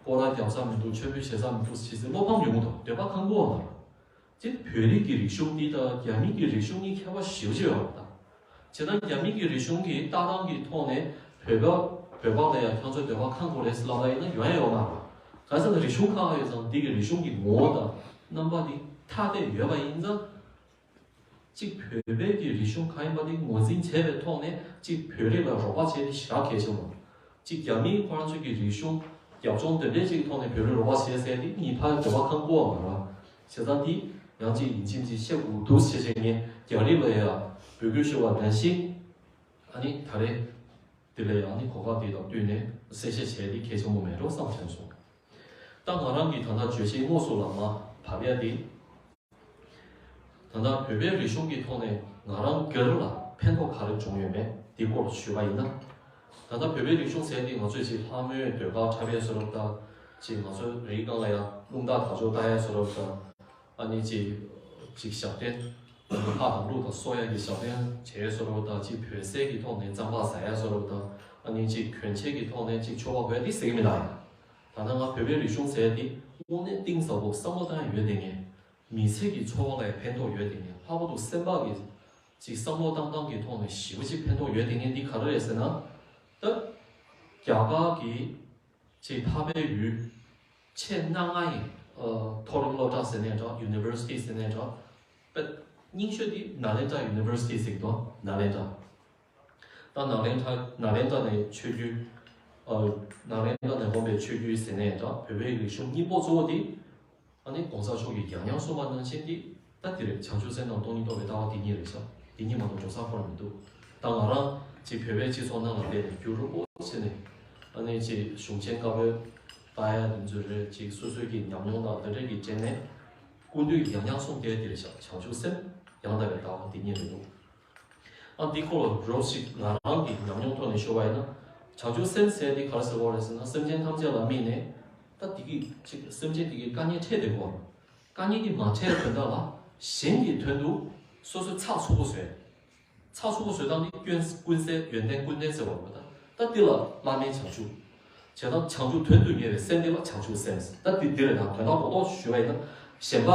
སྐོར་ར་རྒྱབ་ས་མི་འདུག་སྤྱོད་འབུལ་བྱེད་ས་མི་འདུག་ཟེར་བློ་ཕམ་ཡོང་གི་འདུག་འདོད་པ་ཁེངས་གི་འདུག་ཅིག་བོད་རིགས་ཀྱི་རིག་གཞུང་འདི་དང་རྒྱ་མི་གི་རིག་གཞུང་གཉིས་ཁྱད་པར་ཞེ་པོ་ཅིག་ཡོད་རེད་ད། བྱས་ན་རྒྱ་མི་གི་རིག་གཞུང་གི་ལྟ་སྟངས་ཀྱི་ཐོག་ནས་བོད་པ་བོད་པ་ལ་ཡང་ཁྱོད་ཚོ་འདོད་པ་ཁེངས་དགོས་རེད་ཟེར་ལབ་པ་ཡིན་ན་ཡོང་ཡ་ཡོད་མ་རེད། ག་རེ་ཟེར་ན་རིག་གཞུང་ཁག་ཡོད་ཙང་དེ་གི་རིག་གཞུང་གི་ངོ་བོ་དང་རྣམ་པ་དེ་ཐ་དད་ཡོད་པ་ཡིན་ཙང་། གཅིག་བོད་པའི་གི་རིག་གཞུང་གང་ཡིན་པ་དེ་ངོས་འཛིན་བྱས་པའི་ཐོག་ནས་གཅིག་བོད་རིགས་ལ་རོགས་པ་བྱས་ཏེ་ཞེ་དྲག་གལ་ཆེན་པོ། གཅིག་རྒྱ་མིས་ཁོ་རང་ཚོའི་གི་རིག་གཞུང་རྒྱབ་ལྗོངས་དེ་འདྲའི་གཅིག་ཐོག་ནས་བོད་རིགས་རོགས་པ་བྱས་ཟེར་དེ་གཉིས་ཕར་འདོད་པ་ཁེངས་གི་མ་རེད། བྱས་ཙང་དེ་ཡང་གཅིག་ཡིན་གཅིག་མིན་གཅིག་བཤད་དགོས་འདུག་བྱས་བྱས་ངས་རྒྱ་རིགས་ལ་ཡང་འབོད་སྐུལ་ཞུ་བ་ནང་བཞིན། ཨ་ནི་ད་རེས་དེ་ལ་ཡང་ནི་གོ་སྐབས་དེ་དང་བསྟུན་ནས་གསལ་བཤད་བྱས་དེ་གལ་ཆེན་པོ་མེད་འགྲོ་བསམ་བྱས་སོང་། ད་ང་རང་གི་ད་ལྟ་བརྗོད་གཞི་དངོས་སུ་ལ་མ་བབས་ཡ་དེ། ད་ལྟ་བོད་པའི་རིག་གཞུང་གི་ཐོག་ནས་ང་རང་སྒེར་ལ་ཕན་ཐོགས་ག་རེ་བྱུང་ཡོད་མེད་འདི་སྐོར་ཞུས་པ་ཡིན་ན། ད་ལྟ་བོད་པའི་རིག་གཞུང་ཟེར་དེ་ང་ཚོས་ཅིག་ལྷ་མོའི་ཟློས་གར་འཁྲབ་ཡས་བཟོ་འདྲ་དང་། ཅིག་ང་ཚོའི་རིའི་སྒང་ལ་ཡང་རླུང་རྟ་དར་ལྕོག་ལྟ་ཡས་བཟོ་འདྲ་དང་། ཨ་ནི་ཅིག་ཅིག་ཞབས་བརྟན། ཨ་ནི་ཕག་དང་ཀླུ་དང་གསོ་ཡས་ཀྱི་ཞབས་བརྟན་བྱས་བཟོ་འདྲ་དང་། ཅིག་བོད་ཟས་ཀྱི་ཐོག་ནས་རྩམ་པ་ཟ་ཡས་བཟོ་འདྲ་དང་། ཨ་ནི་ཅིག་གྱོན་ཆས་ཀྱི་ཐོག་ནས་ཅིག་མཆོད་པ་འབུལ་ཡས་དེ་ཟེར་གྱི་མི་འདུག་ཡ། ད་ལྟ་ང་བོད་པའི་རིག་གཞུང་ཟེར་དེ་དངོས་གནས་གཏིང་ཟབ་པོ་བསམ་བློ་བཏང་ཡ་ཡོད་དེ་ངས། མི་ཚེ་གི་འཚོ་བ་ལ་ཡང་ཕན་ཐོགས་ཡོད་དེ་ངས། ལྷག་པར་དུ་སེམས་པ་གི་ཅིག་བསམ་བློ་བཏང་སྟངས་ཀྱི་ཐོག་ནས་ཞེ་པོ་ཅིག་ཕན་ཐོགས་ཡོད་དེ་ངས། འདི་ག་རེ་རེད་ཟེར་ན། ད་རྒྱ་གར་གྱི་ཅིག་འཕགས་པའི་ཡུལ་ཆེས་གནའ་སྔ་ཡི་ཨ་མཐོ་རིམ་སློབ་གྲྭ་ཟེར་ནའི་འདྲ། ཡུ་ནི་ཝར་སི་ཊི་ཟེར་ནའི་འདྲ། པ་རྙིང་ཤོས་དེ་ནཱ་ལེནྡྲ་ཡུ་ནི་ཝར་སི་ཊི་ཟེར་གྱི་འདུག་ནཱ་ལེནྡྲ། ད་ནཱ་ལེནྡྲ་ནཱ་ལེནྡྲ་ནས་ཆོས་བརྒྱུད། ཨ་ནཱ་ལེནྡྲ་ནས་འོངས་པའི་ཆོས་བརྒྱུད་ཟེར་ནའི་འདྲ། བོད་པའི་རིག་གཞུང་སྙིང་པོ་གཙོ་བོ་དེ། ཨ་ནི་གོང་ས་མཆོག་གིས་ཡང་ཡང་གསུངས་པ་ནང་བཞིན་དེ། ད་དེ་རེད། བྱང་ཆུབ་སེམས་དང་སྟོང་ཉིད་རྟོགས་པའི་ལྟ་བ་དེ་གཉིས་རེད་ཤག་དེ་གཉིས་མ་གཏོགས་འགྲོ་ས་ཁོ་རང་མི་འདུག་ད་ང་རང་ཅིག་བོད་པའི་སྤྱི་ཚོགས་ནང་ལ་སླེབས་ནས་རྒྱུན་རིང་པོ་བྱས་ནས། ཨ་ནི་ཅིག་གཞུང་ཆེན་བཀའ་པོད་ལྟ་ཡ་དེ་ཚོ་རེད། ཅིག་སོ་སོའི་གི་ཉམས་མྱོང་དང་དེ་འདྲས་ཀྱི་སྦྱར་ནས། སྐུ་མདུན་ཡང་ཡང་གསུངས་བསྡད་དེ་རེད་ཤག་བྱང་ཆུབ་སེམས་ཡང་དག་པའི་ལྟ་བ་དེ་གཉིས་རེད་འདུག་ཨ་འདི་སྐོར་ལ་རོབ་ཞིག་ང་རང་གི་ཉམས་མྱོང་ཐོག་ནས་ཞུ་བ་ཡིན་ན། བྱང་ཆུབ་སེམས་ཟེར་འདི་ག་རེ་ཟེར་བ་རེད་ཟེར་ན། སེམས་ཅན་ཐམས་ཅད་ལ་དམིགས་ནས། ད་འདི་གི་ཅིག་སེམས་ཅན་འདི་གི་དཀའ་ངལ་འཕྲད་བསྡད་དགོས། དཀའ་ངལ་འདི་མ་འཕྲད་དོན་དག་ལ་གཞན་གྱི་དོན་དུ་སོ་སོའི་ཚགས་ཚུད་པོ་བཟོས། ཚགས་ཚུད་པོ་བཟོས་སྟངས་འདི་ཀུན་ཀུན་ཟད་ཡོན་ཏན་ཀུན་ལྡན་ཟེར་བ་རེད་པ། ད་ད་འདི་ལ་བླ་མེད་བྱང་ཆུབ། བྱས་ཙང་བྱང་ཆུབ་དོན་དུ་གཉེར་བའི་སེམས་འདི་ལ་བྱང་ཆུབ་སེམས། ད་འདི་འདི་རེད། ད་དོན་དག་རྡོག་རྡོག་ཞུས་པ་ཡིན་ན། གཞན་པ་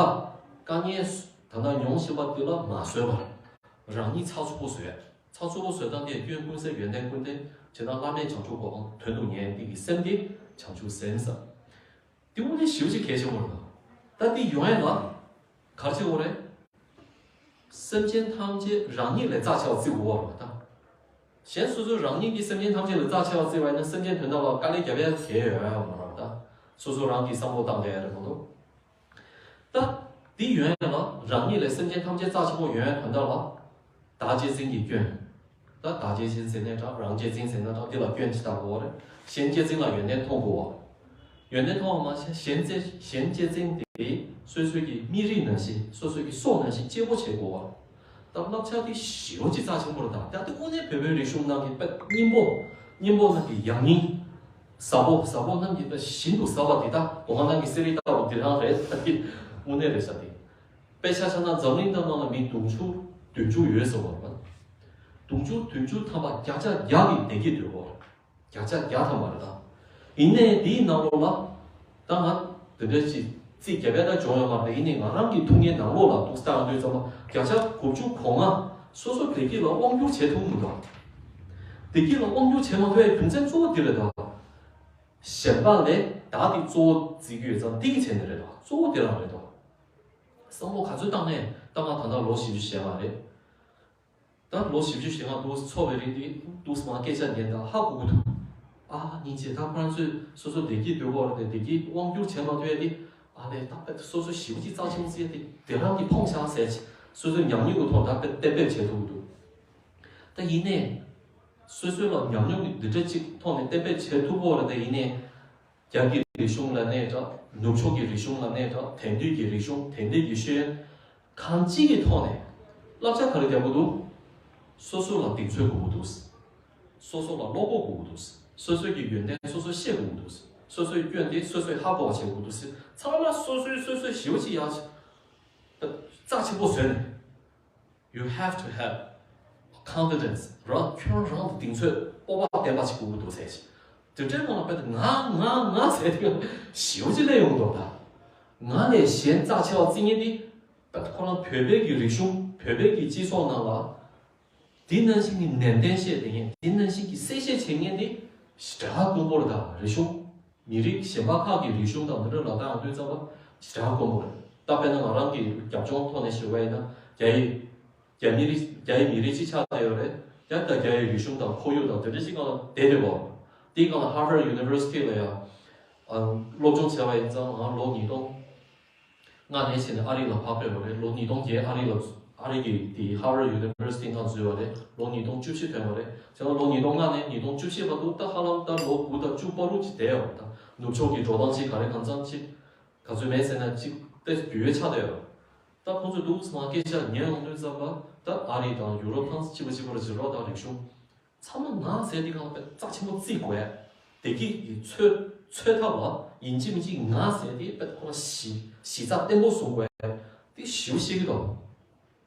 དཀའ་ངལ་ད་ལྟ་མྱོང་བཞིན་པ་འདི་ལ་མ་བཟོད་པར། རང་ཉིད་ཚགས་ཚུད་པོ་བཟོས། ཚགས་ཚུད་པོ་བཟོས་སྟངས་དེ་ཀུན་ཀུན་ཟད་ཡོན་ཏན་ཀུན་ལྡན། བྱས་ཙང་བླ་མེད་བྱང་ཆུབ་གོ་འཕང་དོན་དུ་གཉེར་འདི་གི་སེམས་དེ་བྱང་ཆུབ་སེམས་ཟེར། དེ་དངོས་གནས་ཞེ་པོ་ཅིག་གལ་ཆེན་པོ་རེད། ད་འདི་ཡོང་ཡ་ལ་ག་རེ་བྱེད་དགོས་རེད། སེམས་ཅན་ཐམས་ཅད་རང་ཉིད་ལས་རྩ་ཆེ་བ་བརྩི་དགོས་པ་རེད་ད། གཞན་སོ་སོ་རང་ཉིད་ཀྱིས་སེམས་ཅན་ཐམས་ཅད་ལས་རྩ་ཆེ་བ་བརྩིས་པ་ཡིན་ན། སེམས་ཅན་དོན་དག་ལ་དཀའ་ལས་རྒྱབ་ཡ་གང་ཡང་ཡོང་ཡ་མ་རེད་ད། སོ་སོ་རང་གིས་བསམ་བློ་བཏང་བསྡད་ཡ་རེད་མ་གཏོགས། ད་འདི་ཡོང་ཡ་ལ་རང་ཉིད་ལས་སེམས་ཅན་ཐམས་ཅད་རྩ་ཆེན་པོ་ཡོང་ཡ་དོན་དག་ལ། བདག་གཅེས་འཛིན་གྱི་སྐྱོན། ད་བདག་གཅེས་འཛིན་ཟེར་ནའི་འདྲ། རང་གཅེས་འཛིན་ཟེར་ནའི་འདྲ། འདི་ལ་སྐྱོན་ཅིག་བཏགས་དགོས་པ་རེད། གཞན་གཅེས་འཛིན་ལ་ཡོན་ཏན་མཐོང་དགོས་པ། ཡོན་ཏན་མཐོང་བ་མ་ཟད་གཞན་གཅེས་གཞན་གཅེས་འཛིན་དེ་སོ་སོའི་གི་མི་རིགས་ནང་བཞིན། སོ་སོའི་གི་སྲོག་ནང་བཞིན་གཅེས་པོ་བྱེད་དགོས་པ། ད་བསླབ་བྱ་དེ་ཞེ་པོ་ཅིག་རྩ་ཆེན་པོ་རེད་ད། ད་དེ་དངོས་གནས་བོད་པའི་རིག་གཞུང་ནང་གི་དཔེ་སྙིང་པོ། སྙིང་པོ་ནང་གི་ཡང་སྙིང་། ཟབ་པོ་ཟབ་པོ་རྣམས་ཀྱི་དཔེ་ཤིན་ཏུ་ཟབ་པ་འདི། ད་གོང་ནང་གི་གསེར་རི་ལྟ་བུ་འདི་རང་རེད། ད་དེ་དངོས་གནས་རེད་ཤག་དེ། དཔེ་ཆ་བཞག་ན་འཛམ་གླིང་ཐང་ནང་ལ་མི་དུང་ཕྱུར་བདུན་ཅུ་ཡོད་ཟེར་བ་རེད། དུང་ཕྱུར་བདུན་ཅུ་ཐམ་པ་བརྒྱ་ཆ་བརྒྱ་གི་བདེ་སྐྱིད་འདོད་པ་རེད། བརྒྱ་ཆ་བརྒྱ་ཐམ་པ་རེད་ད། ཡིན་ནའི་དེའི་ནང་ལོགས་ལ་ད་ང་དེ་འདྲ་ཅིག་རྩིས་རྒྱབ་པ་ད་བྱུང་ཡོད་མ་རེད། ཡིན་ནའི་ང་རང་གི་ཐུགས་ངའི་ནང་ལོགས་ལ་འདུག་སེ་བལྟ་ཡོང་དུས་ཙམ་པ་བརྒྱ་ཆ་དགུ་བཅུ་གོ་ལྔ་སོ་སོ་བདེ་སྐྱིད་ལ་དབང་བསྒྱུར་བྱེད་ཐུབ་མི་འདུག་བདེ་སྐྱིད་ལ་དབང་བསྒྱུར་བྱེད་མ་ཐུབ་པའི་རྒྱུ་མཚན་གཙོ་བོ་འདི་རེད་དོ། གཞན་པ་ལས་བདག་དེ་གཙོ་བོ་བརྩི་གི་ཡོད་ཙང་འདི་གི་བྱས་ནས་རེད་དོ། གཙོ་བོ་དེ་རང་རེད་དོ། བསམ་བློ་ག་ཚོད་བཏང་ནས་ད་ང་ད་ལྟ་ལོ་བཞི་བཅུ་ཞེ་ལྔ་རེད། ད་ལོ་བཞི་བཅུ་ཞེ་ལྔ་འདུག་འཚོ་བའི་རིང་དུ་འདུག་མ་སྐད་ཆ་ཉན་དང་ཧ་གོ་གི་འདུག་ཨ་སྙིང་རྗེ། ད་ཁོ་རང་ཚོས་སོ་སོ་བདེ་སྐྱིད་འདོད་ཀྱི་ཡོད་རེད་དེ། བདེ་སྐྱིད་དབང་བསྒྱུར་བྱེད་མ་ཐུབ་ཡ་དེ་ཨ་ལས་ད་དཔེ་སོ་སོ་ཞེ་པོ་ཅིག་རྩ་ཆེན་པོ་བརྩི་ཡ་དེ་དེ་རང་གིས་ཕོངས་ཤག་ཟེར་ཅིག་སོ་སོའི་ཉམས་མྱོང་གི་ཐོག་ད་དཔེ་གཏན་འབེབས་བྱེད་ཐུབ་ཀྱི་འདུག་ད་ཡིན་ནའི་སོ་སོའི་ལ་ཉམས་མྱོང་གི་འདི་འདྲ་ཅིག་ཐོག་ནས་གཏན་འབེབས་བྱེད་ཐུབ་ཀྱི་ཡོད་རེད་དེ། ཡིན་ནའི་རྒྱ་གི་རིག་གཞུང་ལབ་ནའི་འདྲ། ནུབ་ཕྱོགས་ཀྱི་རིག་གཞུང་ལབ་ནའི་འདྲ། དེང་དུས་ཀྱི་རིག་གཞུང་། དེང་དུས་ཀྱི་ཤེས་ཡོན། གང་ཅིའི་ཐོག་ནས་བསླབ་བྱ་ག་རེ་རྒྱག་དགོས་འདུག་སོ་སོ་ལ་གདེང་ཚོད་དགོས་ཀྱི་འདུག་སོ་སོ་ལ་བློ་ཁོག་དགོས་ཀྱི་འདུག་སོ་སོའི་གི་ཡོན་ཏན་སོ་སོ་ཤེས་དགོས་ཀྱི་འདུག་སོ་སོའི་སྐྱོན་དེ་སོ་སོས་ཧ་གོ་བ་བྱེད་དགོས་ཀྱི་འདུག་ཚང་མ་སོ་སོས་སོ་སོས་ཞེ་པོ་ཅིག་ཡག་རྩ་ཆེན་པོ་བཟོས་ནས། You have to have confidence. རང་ཁྱོད་རང་ལ་གདེང་ཚོད་སྤོབས་པ་ལྡན་པ་ཞིག་དགོས་ཀྱི་འདུག་ཟེར་ཞིག་དེ་འདྲའི་ངང་ལ་དཔེ་ང་ང་ང་ཟེར་དུས་ཞེ་པོ་ཅིག་སླེབས་ཡོང་གི་འདུག་ད་ང་ལས་གཞན་རྩ་ཆེ་བ་བརྩི་མཁན་དེ་དཔེ་ཁོ་རང་བོད་པའི་གི་རིག་གཞུང་། བོད་པའི་གི་སྤྱི་ཚོགས་ནང་ལ་དེ་ནང་བཞིན་གྱི་ནན་ཏན་བཤད་བསྡད་མཁན། དེ་ནང་བཞིན་གྱི་གསལ་བཤད་བྱེད་མཁན་དེ་ཞེ་དྲག་དཀོན་པོ་རེད། ད་རིག་གཞུང་། མི་རིགས་གཞན་པ་ཁག་གི་རིག་གཞུང་དང་འདི་འདྲ་ལ་བལྟ་ཡོང་དུས་ཙམ་པ་ཞེ་དྲག་དཀོན་པོ་རེད། ད་དཔེར་ན་ང་རང་གི་རྒྱབ་ལྗོངས་ཐོག་ནས་ཞུ་བ་ཡིན་ན། རྒྱ་ཡིག་རྒྱ་མི་རིགས། རྒྱ་ཡི་མི་རིགས་གཅིག་ཆགས་བསྡད་ཡོད་རེད། རྒྱ་དང་རྒྱ་ཡི་རིག་གཞུང་དང་ཁོར་ཡུག་དང་དེ་འདྲ་ཞིག་ནང་བསྡད་བསྡད་པ། དེའི་སྒང་ལ་Harvard University ལ་ཡང་སློབ་སྦྱོང་བྱས་པ་ཡིན་ཙང་ང་ལོ་ཉིས་སྟོང་ལྔ་ནས་བྱས་ནས་ཨ་རི་ལ་ཕར་ཕེབས་པ་རེད། ལོ་ཉིས་སྟོང་བརྒྱད་ཨ་རི་ལ། ཨ་རི་གི་དེ་Harvard University ནང་འཛུལ་བ་རེད། ལོ་ཉིས་སྟོང་བཅུ་བཞི་ཐོན་པ་རེད། བྱས་ན་ལོ་ཉིས་སྟོང་ལྔ་ནས་ཉིས་སྟོང་བཅུ་བཞི་བར་དུ་ད་ཧ་ལམ་ད་ལོ་དགུ་དང་བཅུ་བར་དུ་ཅིག་བསྡད་ཡོད་རེད། ད་ནུབ་ཕྱོགས་ཀྱི་འགྲོ་སྟངས་ཅིག་ག་རེ་གང་འཚམ་ཅིག་ག་ཚོད་མེད་ཟེར་ན་ཅིག་ཏོག་ཙམ་རྒྱུས་ཡོད་ཆགས་བསྡད་ཡོད་རེད། ད་ཁོང་ཚོས་འདུག་སེ་མར་སྐད་ཆ་ཉན་ཡོང་དུས་ཙམ་པ་ད་ཨ་རི་དང་ཡུ་རོབ་ཐང་གཅིག་པ་གཅིག་པ་ར་བྱེད་རོགས་དང་རིག་གཞུང་། ཚང་མ་ང་ཟེར་དེ་སྒང་ལ་དཔེ་རྩ་ཆེན་པོ་བརྩི་དགོས། བདེ་སྐྱིད་ཀྱི་འཚོལ་འཚོལ་ཐབས་ལ་ཡིན་གཅིག་མིན་གཅིག་ང་ཟེར་དེ་དཔེ་ཁོ་ན་གཞི་གཞི་རྩ་བརྟན་པོ་བཟུང་དགོས། དེ་ཞེ་པོ་ཤེས་ཀྱི་འདུག་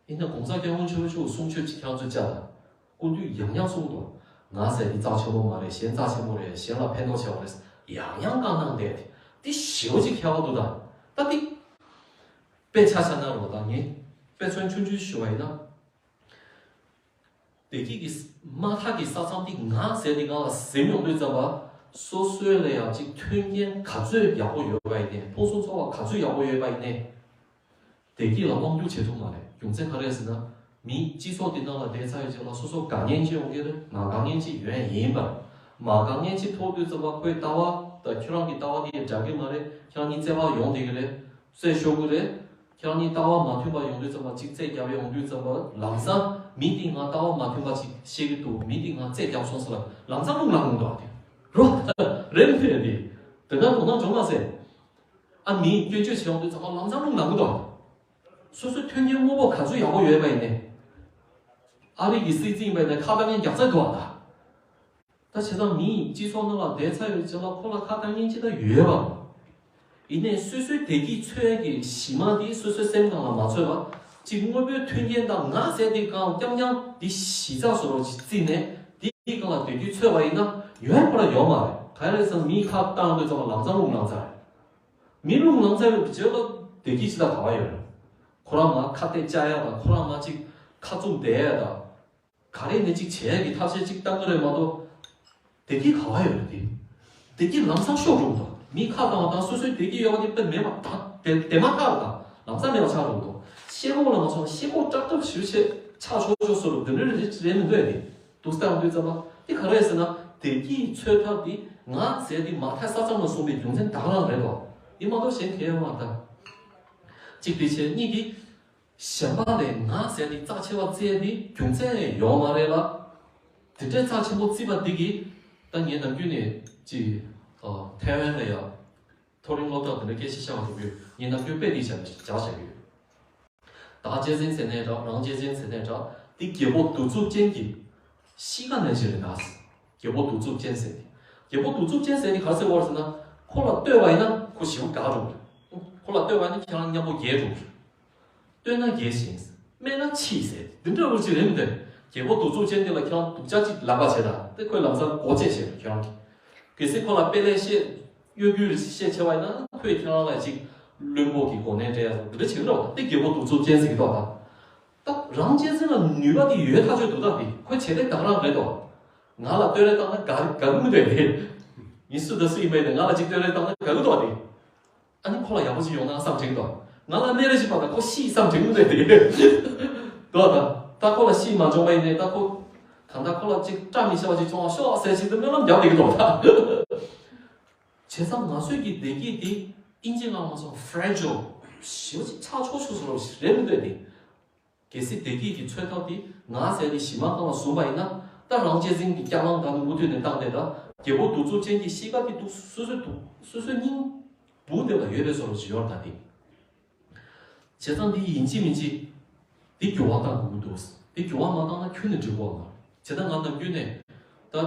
ཡིན་ན་གོང་ས་སྐྱབས་མགོན་ཆེན་པོ་མཆོག་གསུང་ཆོས་ཅིག་ཁྱེད་རང་ཚོས་བཅར་དང་། སྐུ་མདུན་ཡང་ཡང་གསུང་གི་འདུག་ང་ཟེར་དེ་རྩ་ཆེན་པོ་མ་རེད། གཞན་རྩ་ཆེན་པོ་རེད། གཞན་ལ་ཕན་ཐོགས་ཆེ་བ་རེད། ཡང་ཡང་བཀའ་གནང་བསྡད་དེ། དེ་ཞེ་པོ་ཅིག་ཁྱད་པར་འདུག་ད་ད་དེ་དཔེ་ཆ་བཞག་ན་རོགས་དང་། ངས་དཔེ་མཚོན་ཆུང་ཆུང་ཞུ་བ་ཡིན་ན། བདེ་སྐྱིད་ཀྱི་དམག་འཐབ་ཀྱི་ས་མཚམས་འདི་ང་ཟེར་ནས་སྒང་ལ་ཟིན་ཡོང་དུས་ཙམ་པ། སོ་སོའི་ལ་ཡང་ཅིག་མཐུན་རྐྱེན་ག་ཚོད་ཡག་པོ་ཡོད་པ་ཡིན་ནའི། ཕུན་སུམ་ཚོགས་པ་ག་ཚོད་ཡག་པོ་ཡོད་པ་ཡིན་ནའི། བདེ་སྐྱིད་ལ་དབང་སྒྱུར་བྱེད་ཐུབ་མ་རེད། རྒྱུ་མཚན་ག་རེ་རེད་ཟེར་ན། མི་སྤྱི་ཚོགས་འདི་ནང་ལ་བསྡད་ཚར་ཡོད་ཅིག་ལ་སོ་སོ་དགའ་མཁན་ཅིག་ཡོང་གི་རེད། མ་དགའ་མཁན་ཅིག་ཡོང་ཡིན་པ་རེད། མ་དགའ་མཁན་ཅིག་ཐོག་དུས་ཙམ་པ་ཁོའི་ལྟ་བ་དང་ཁྱོད་རང་གི་ལྟ་བ་དེ་འདྲ་གི་མ་རེད། ཁྱེད་རང་གཉིས་བརྩེ་བ་ཡོང་བསྡད་ཀྱི་རེད། རྩོད་ཤོར་གི་རེད། ཁྱེད་རང་གཉིས་ལྟ་བ་མ་མཐུན་པ་ཡོང་དུས་ཙམ་པ། གཅིག་རྩོད་རྒྱབ་ཡོང་དུས་ཙམ་པ། ལམ་སང་མི་དེ་ང་ལྟ་བ་མ་མཐུན་པ་ཅིག་བཤད་ཀྱི་འདུག་མི་དེ་ང་རྩོད་རྒྱབ་སོང་ཟེར་ལ་ལམ་སང་རླུང་ལངས་འདུག་ཨ། དེ་རོ་རེད་མི་རེད། དེ་དེ་ན་དོ་སྣང་བྱུང་མ་ཟེར། ཨ་མིས་སྐྱོན་བརྗོད་བྱེད་ཡོང་དུས་ཙམ་པ་ལམ་སང་རླུང་ལངས་འདུག་སོ་སོའི་མཐུན་རྐྱེན་དངོས་པོ་ག་ཚོད་ཡག་པོ་ཡོད་པ་ཡིན་ནའི། ཨ་རི་གི་སྲིད་འཛིན་ཡིན་པ་ཡིན་ན་ཁ་བཏང་མཁན་རྒྱག་ཚད་འདུག་ཨ། ད་ད་བྱས་ཙང་མིའི་སྤྱི་ཚོགས་ནང་ལ་བསྡད་ཚར་ཡོད་ཅེས་ལ་ཁོ་ལ་ཁ་བཏང་མཁན་ཅི་ལྟར་ཡོད་པ། ཡིན་ནའི་སོ་སོའི་བདེ་སྐྱིད་འཚོལ་ཡས་ཀྱི་གཞི་མ་དེ་སོ་སོའི་སེམས་ནང་ལ་མ་འཚོལ་བ། གཅིག་དངོས་པོའི་མཐུན་རྐྱེན་དང་ང་ཟེར་དེ་གང་རྐྱང་རྐྱང་དེ་གཞི་རྩ་བཟོ་འདྲ་ཅིག་བརྩིས་ནས་དེའི་སྒང་ལ་བདེ་སྐྱིད་འཚོལ་བ་ཡིན་ན་ཡོང་ཡ་ཁོ་རང་ཡོད་མ་རེད། ག་རེ་ཟེར་ན་མིའི་ཁ་བཏང་དུས་ཙམ་པ་ལམ་སང་རླུང་ལངས་ཚར་རེད། མི་རླུང་ལངས་ཚར་བའི་རྗེས་ལ་བདེ་སྐྱིད་ཅི་ལ་ག་བ་ཡོད་རེད། ཁོ་རང་མ་ཁ་གཏད་བཅག་ཡ་དང་། ཁོ་རང་མ་ཅིག་ཁ་བཙུམ་བསྡད་ཡ་དང་། ག་རེ་ནས་ཅིག་བྱེད་ཡ་གི་ཐབས་ཤེས་ཅིག་བཏང་གི་རེད་མ་གཏོགས། བདེ་སྐྱིད་ག་བ་ཡོད་རེད་དེ། བདེ་སྐྱིད་ལམ་སང་ཤོར་འགྲོ་གི་འདུག་མི་ཁ་བཏང་བ་དང་སོ་སོའི་བདེ་སྐྱིད་ཡོད་པ་དེ་དཔེ་མེད་པ་དང་དེ་དེ་མ་ཐག་རེད་དང་། ལམ་སང་མེད་པ་ཆགས་འགྲོ་གི་འདུག་ཤེལ་སྒོ་ལ་མ་སོང་ན་ཤེལ་སྒོ་ཀྲབ་ཀྲབ་ཞིག་བྱས་ཆགས་ཆོག་ཆོག་བཟོ་རུ་འདི་འདྲ་རེད་རེད་མི་འདུག་ཨ། དེ་འདུག་སེ་བཏང་དུས་ཙམ་པ་དེ་ག་རེ་རེད་ཟེར་ན། བདེ་སྐྱིད་འཚོལ་ཐབས་དེ་ང་ཟེར་དེ་མ་མཐའི་ས་མཚམས་ལ་སོང་པའི་རྒྱུ་མཚན་ད་ག་རང་རེད་དོ། དེ་མ་གཏོགས་གཞན་གང་ཡང་མ་རེད་ད། གཅིག་དེ་བྱས། གཉིས་དེ། གཞན་པ་ལས་ང་ཟེར་དེ་རྩ་ཆེ་བ་བརྩི་ཡ་དེ་རྒྱུ་མཚན་ཡང་ཡོད་མ་རེད་ལ། དེ་འདྲའི་རྩ་ཆེན་པོ་བརྩིས་པ་འདི་གིས་ད་ངས་ནམ་རྒྱུན་ནས་ཅིག་ཨ་ཐའེ་ཝན་ལ་ཡ་མཐོ་རིམ་སློབ་གྲྭ་དེ་འདྲ་སྐད་ཆ་བཤད་པ་འགྲོ་གི་ཡོད། ངས་ནམ་རྒྱུན་དཔེ་འདི་བཞག་བཞག་བཞག་གི་ཡོད། བདག་གཅེས་འཛིན་ཟེར་ནའི་འདྲ། རང་གཅེས་འཛིན་ཟེར་ནའི་འདྲ། འདི་རྒྱལ་པོ་གདུག་རྩུབ་ཅན་གྱི་གཤིས་ཀ་ནང་བཞིན་རེད་ད། རྒྱལ་པོ་གདུག་རྩུབ་ཅན་ཟེར་ནི། རྒྱལ་པོ་གདུག་རྩུབ་ཅན་ཟེར་ནི་ག་རེ་ཟེར་བ་རེད་ཟེར་ན། ཁོ་ལ་བསྟོད་པ་ཡིན་ན་ཁོ་ཞེ་པོ་དགའ་འགྲོ་གི་རེད། ཁོ་ལ་བསྟོད་པ་ཡིན་ན་ཁྱེད་རང་མཉམ་པོ་རྒྱལ་འགྲོ་གི་རེད། བསྟོད་ན་རྒྱལ་ཞིང་། སྨད་ན་ཕྱིས་ཟེར་འདི་འདྲ་བོ་ཅིག་རེད་མི་འདུག་རྒྱལ་པོ་གདུག་རྩུབ་ཅན་དེ་ལ་ཁྱེད་རང་སྡུག་ཅག་ཅིག་ལབ་པ་བྱས་ད་དེ་ཁོས་ལམ་སང་མགོ་བཅད་བྱས་རེད། ཁྱེད་རང་གིས་ གལ་སྲིད་ཁོ་ལ་དཔེ་ལེགས་བཤད་གཡོ་སྒྱུ་རེ་བཤད་ཆེ་བ་ཡིན་ན་ཁོས་ཁྱེད་རང་ལ་ཅིག་བླུན་པོ་གི་གོ་གནས་སྤྲད་ཡ་འདི་འདྲ་བྱེད་ཀྱི་རེད་བ། དེ་རྒད་པོ་གདུག་རྩུབ་ཅན་ཟེར་གྱི་འདུག་ད། ད་རང་གཅེས་འཛིན་ལ་ནུས་པ་དེ་ཡོད་ཐག་ཆོད་འདུག་ད། དེ་ཁོས་བྱེད་ལས་ད་ག་རང་རེད་དོ། ང་ལ་བསྟོད་ར་བཏང་ན་དགའ་དགའ་གི་མི་འདུག་དེ། ཡིན་སུ་དང་སུ་ཡིན་པ་ཡིན་ན་ང་ལ་ཅིག་བསྟོད་ར་བཏང་ན་དགའ་གི་འདུག་དེ། ཨ་ནི་ཁོ་ལ་ཡག་པོ་ཅིག་ཡོང་ན་བསམ་དྲན་འདུག་ང་ལ་གནས་རེ་ཞིག་པ་དང་ཁོ་ཤི་བསམ་དྲན་གི་འདུག་དེ། འདུག་ད། ད་ཁོ་ལ་ཤི་མ་བྱུང་བ་ཡིན་ནའི་ད་ཁོ་གང་ལྟར་ཁོ་ལ་ཅིག་སྐྲ་མི་ཤོར་བ་ཅིག་བྱུང་བ་ཤོག་ཟེར་ཞིག་ཏུ་སྨོན་ལམ་རྒྱབ་བསྡད་ཀྱི་འདུག་ད། བྱས་ཙང་ང་ཚོའི་གི་བདེ་སྐྱིད་དེ་ཨིན་ཇི་ནང་ལ་སོང་fragile ཞེ་པོ་ཅིག་ཆག་ཆོག་ཆོག་སོང་རེད་མི་འདུག་དེ། གལ་སྲིད་བདེ་སྐྱིད་ཀྱི་འཚོ་ཐབས་དེ་ང་ཟེར་ཏེ་གཞི་མ་གང་ལ་བཟུང་བ་ཡིན་ན། ད་རང་གཅེས་འཛིན་གྱི་སྐྱག་ལང་དང་མུ་མཐུད་ནས་བཏང་སྟེ། ད་རྒད་པོ་གདུག་རྩུབ་ཅན་གྱི་གཤིས་ཀ་དེ་འདུག་སོ་སོའི་འདུག་སོ་སོའི་སྙིང་སྦུག་དེ་ལ་ཡོད་པའི་བཟོ་འདྲ་ཞིག་ཡོད་རེད་ད་དེ། བྱས་ཙང་འདི་ཡིན་གཅིག་མིན་གཅིག་འདི་འགྱུར་བ་གཏང་དགོས་ཀྱི་འདུག་འདི་འགྱུར་བ་མ་བཏང་ན་ཁྱོན་ནས་འགྲིག་གི་མ་རེད། བྱས་ཙང་ང་ནམ་རྒྱུན་ནས་ད།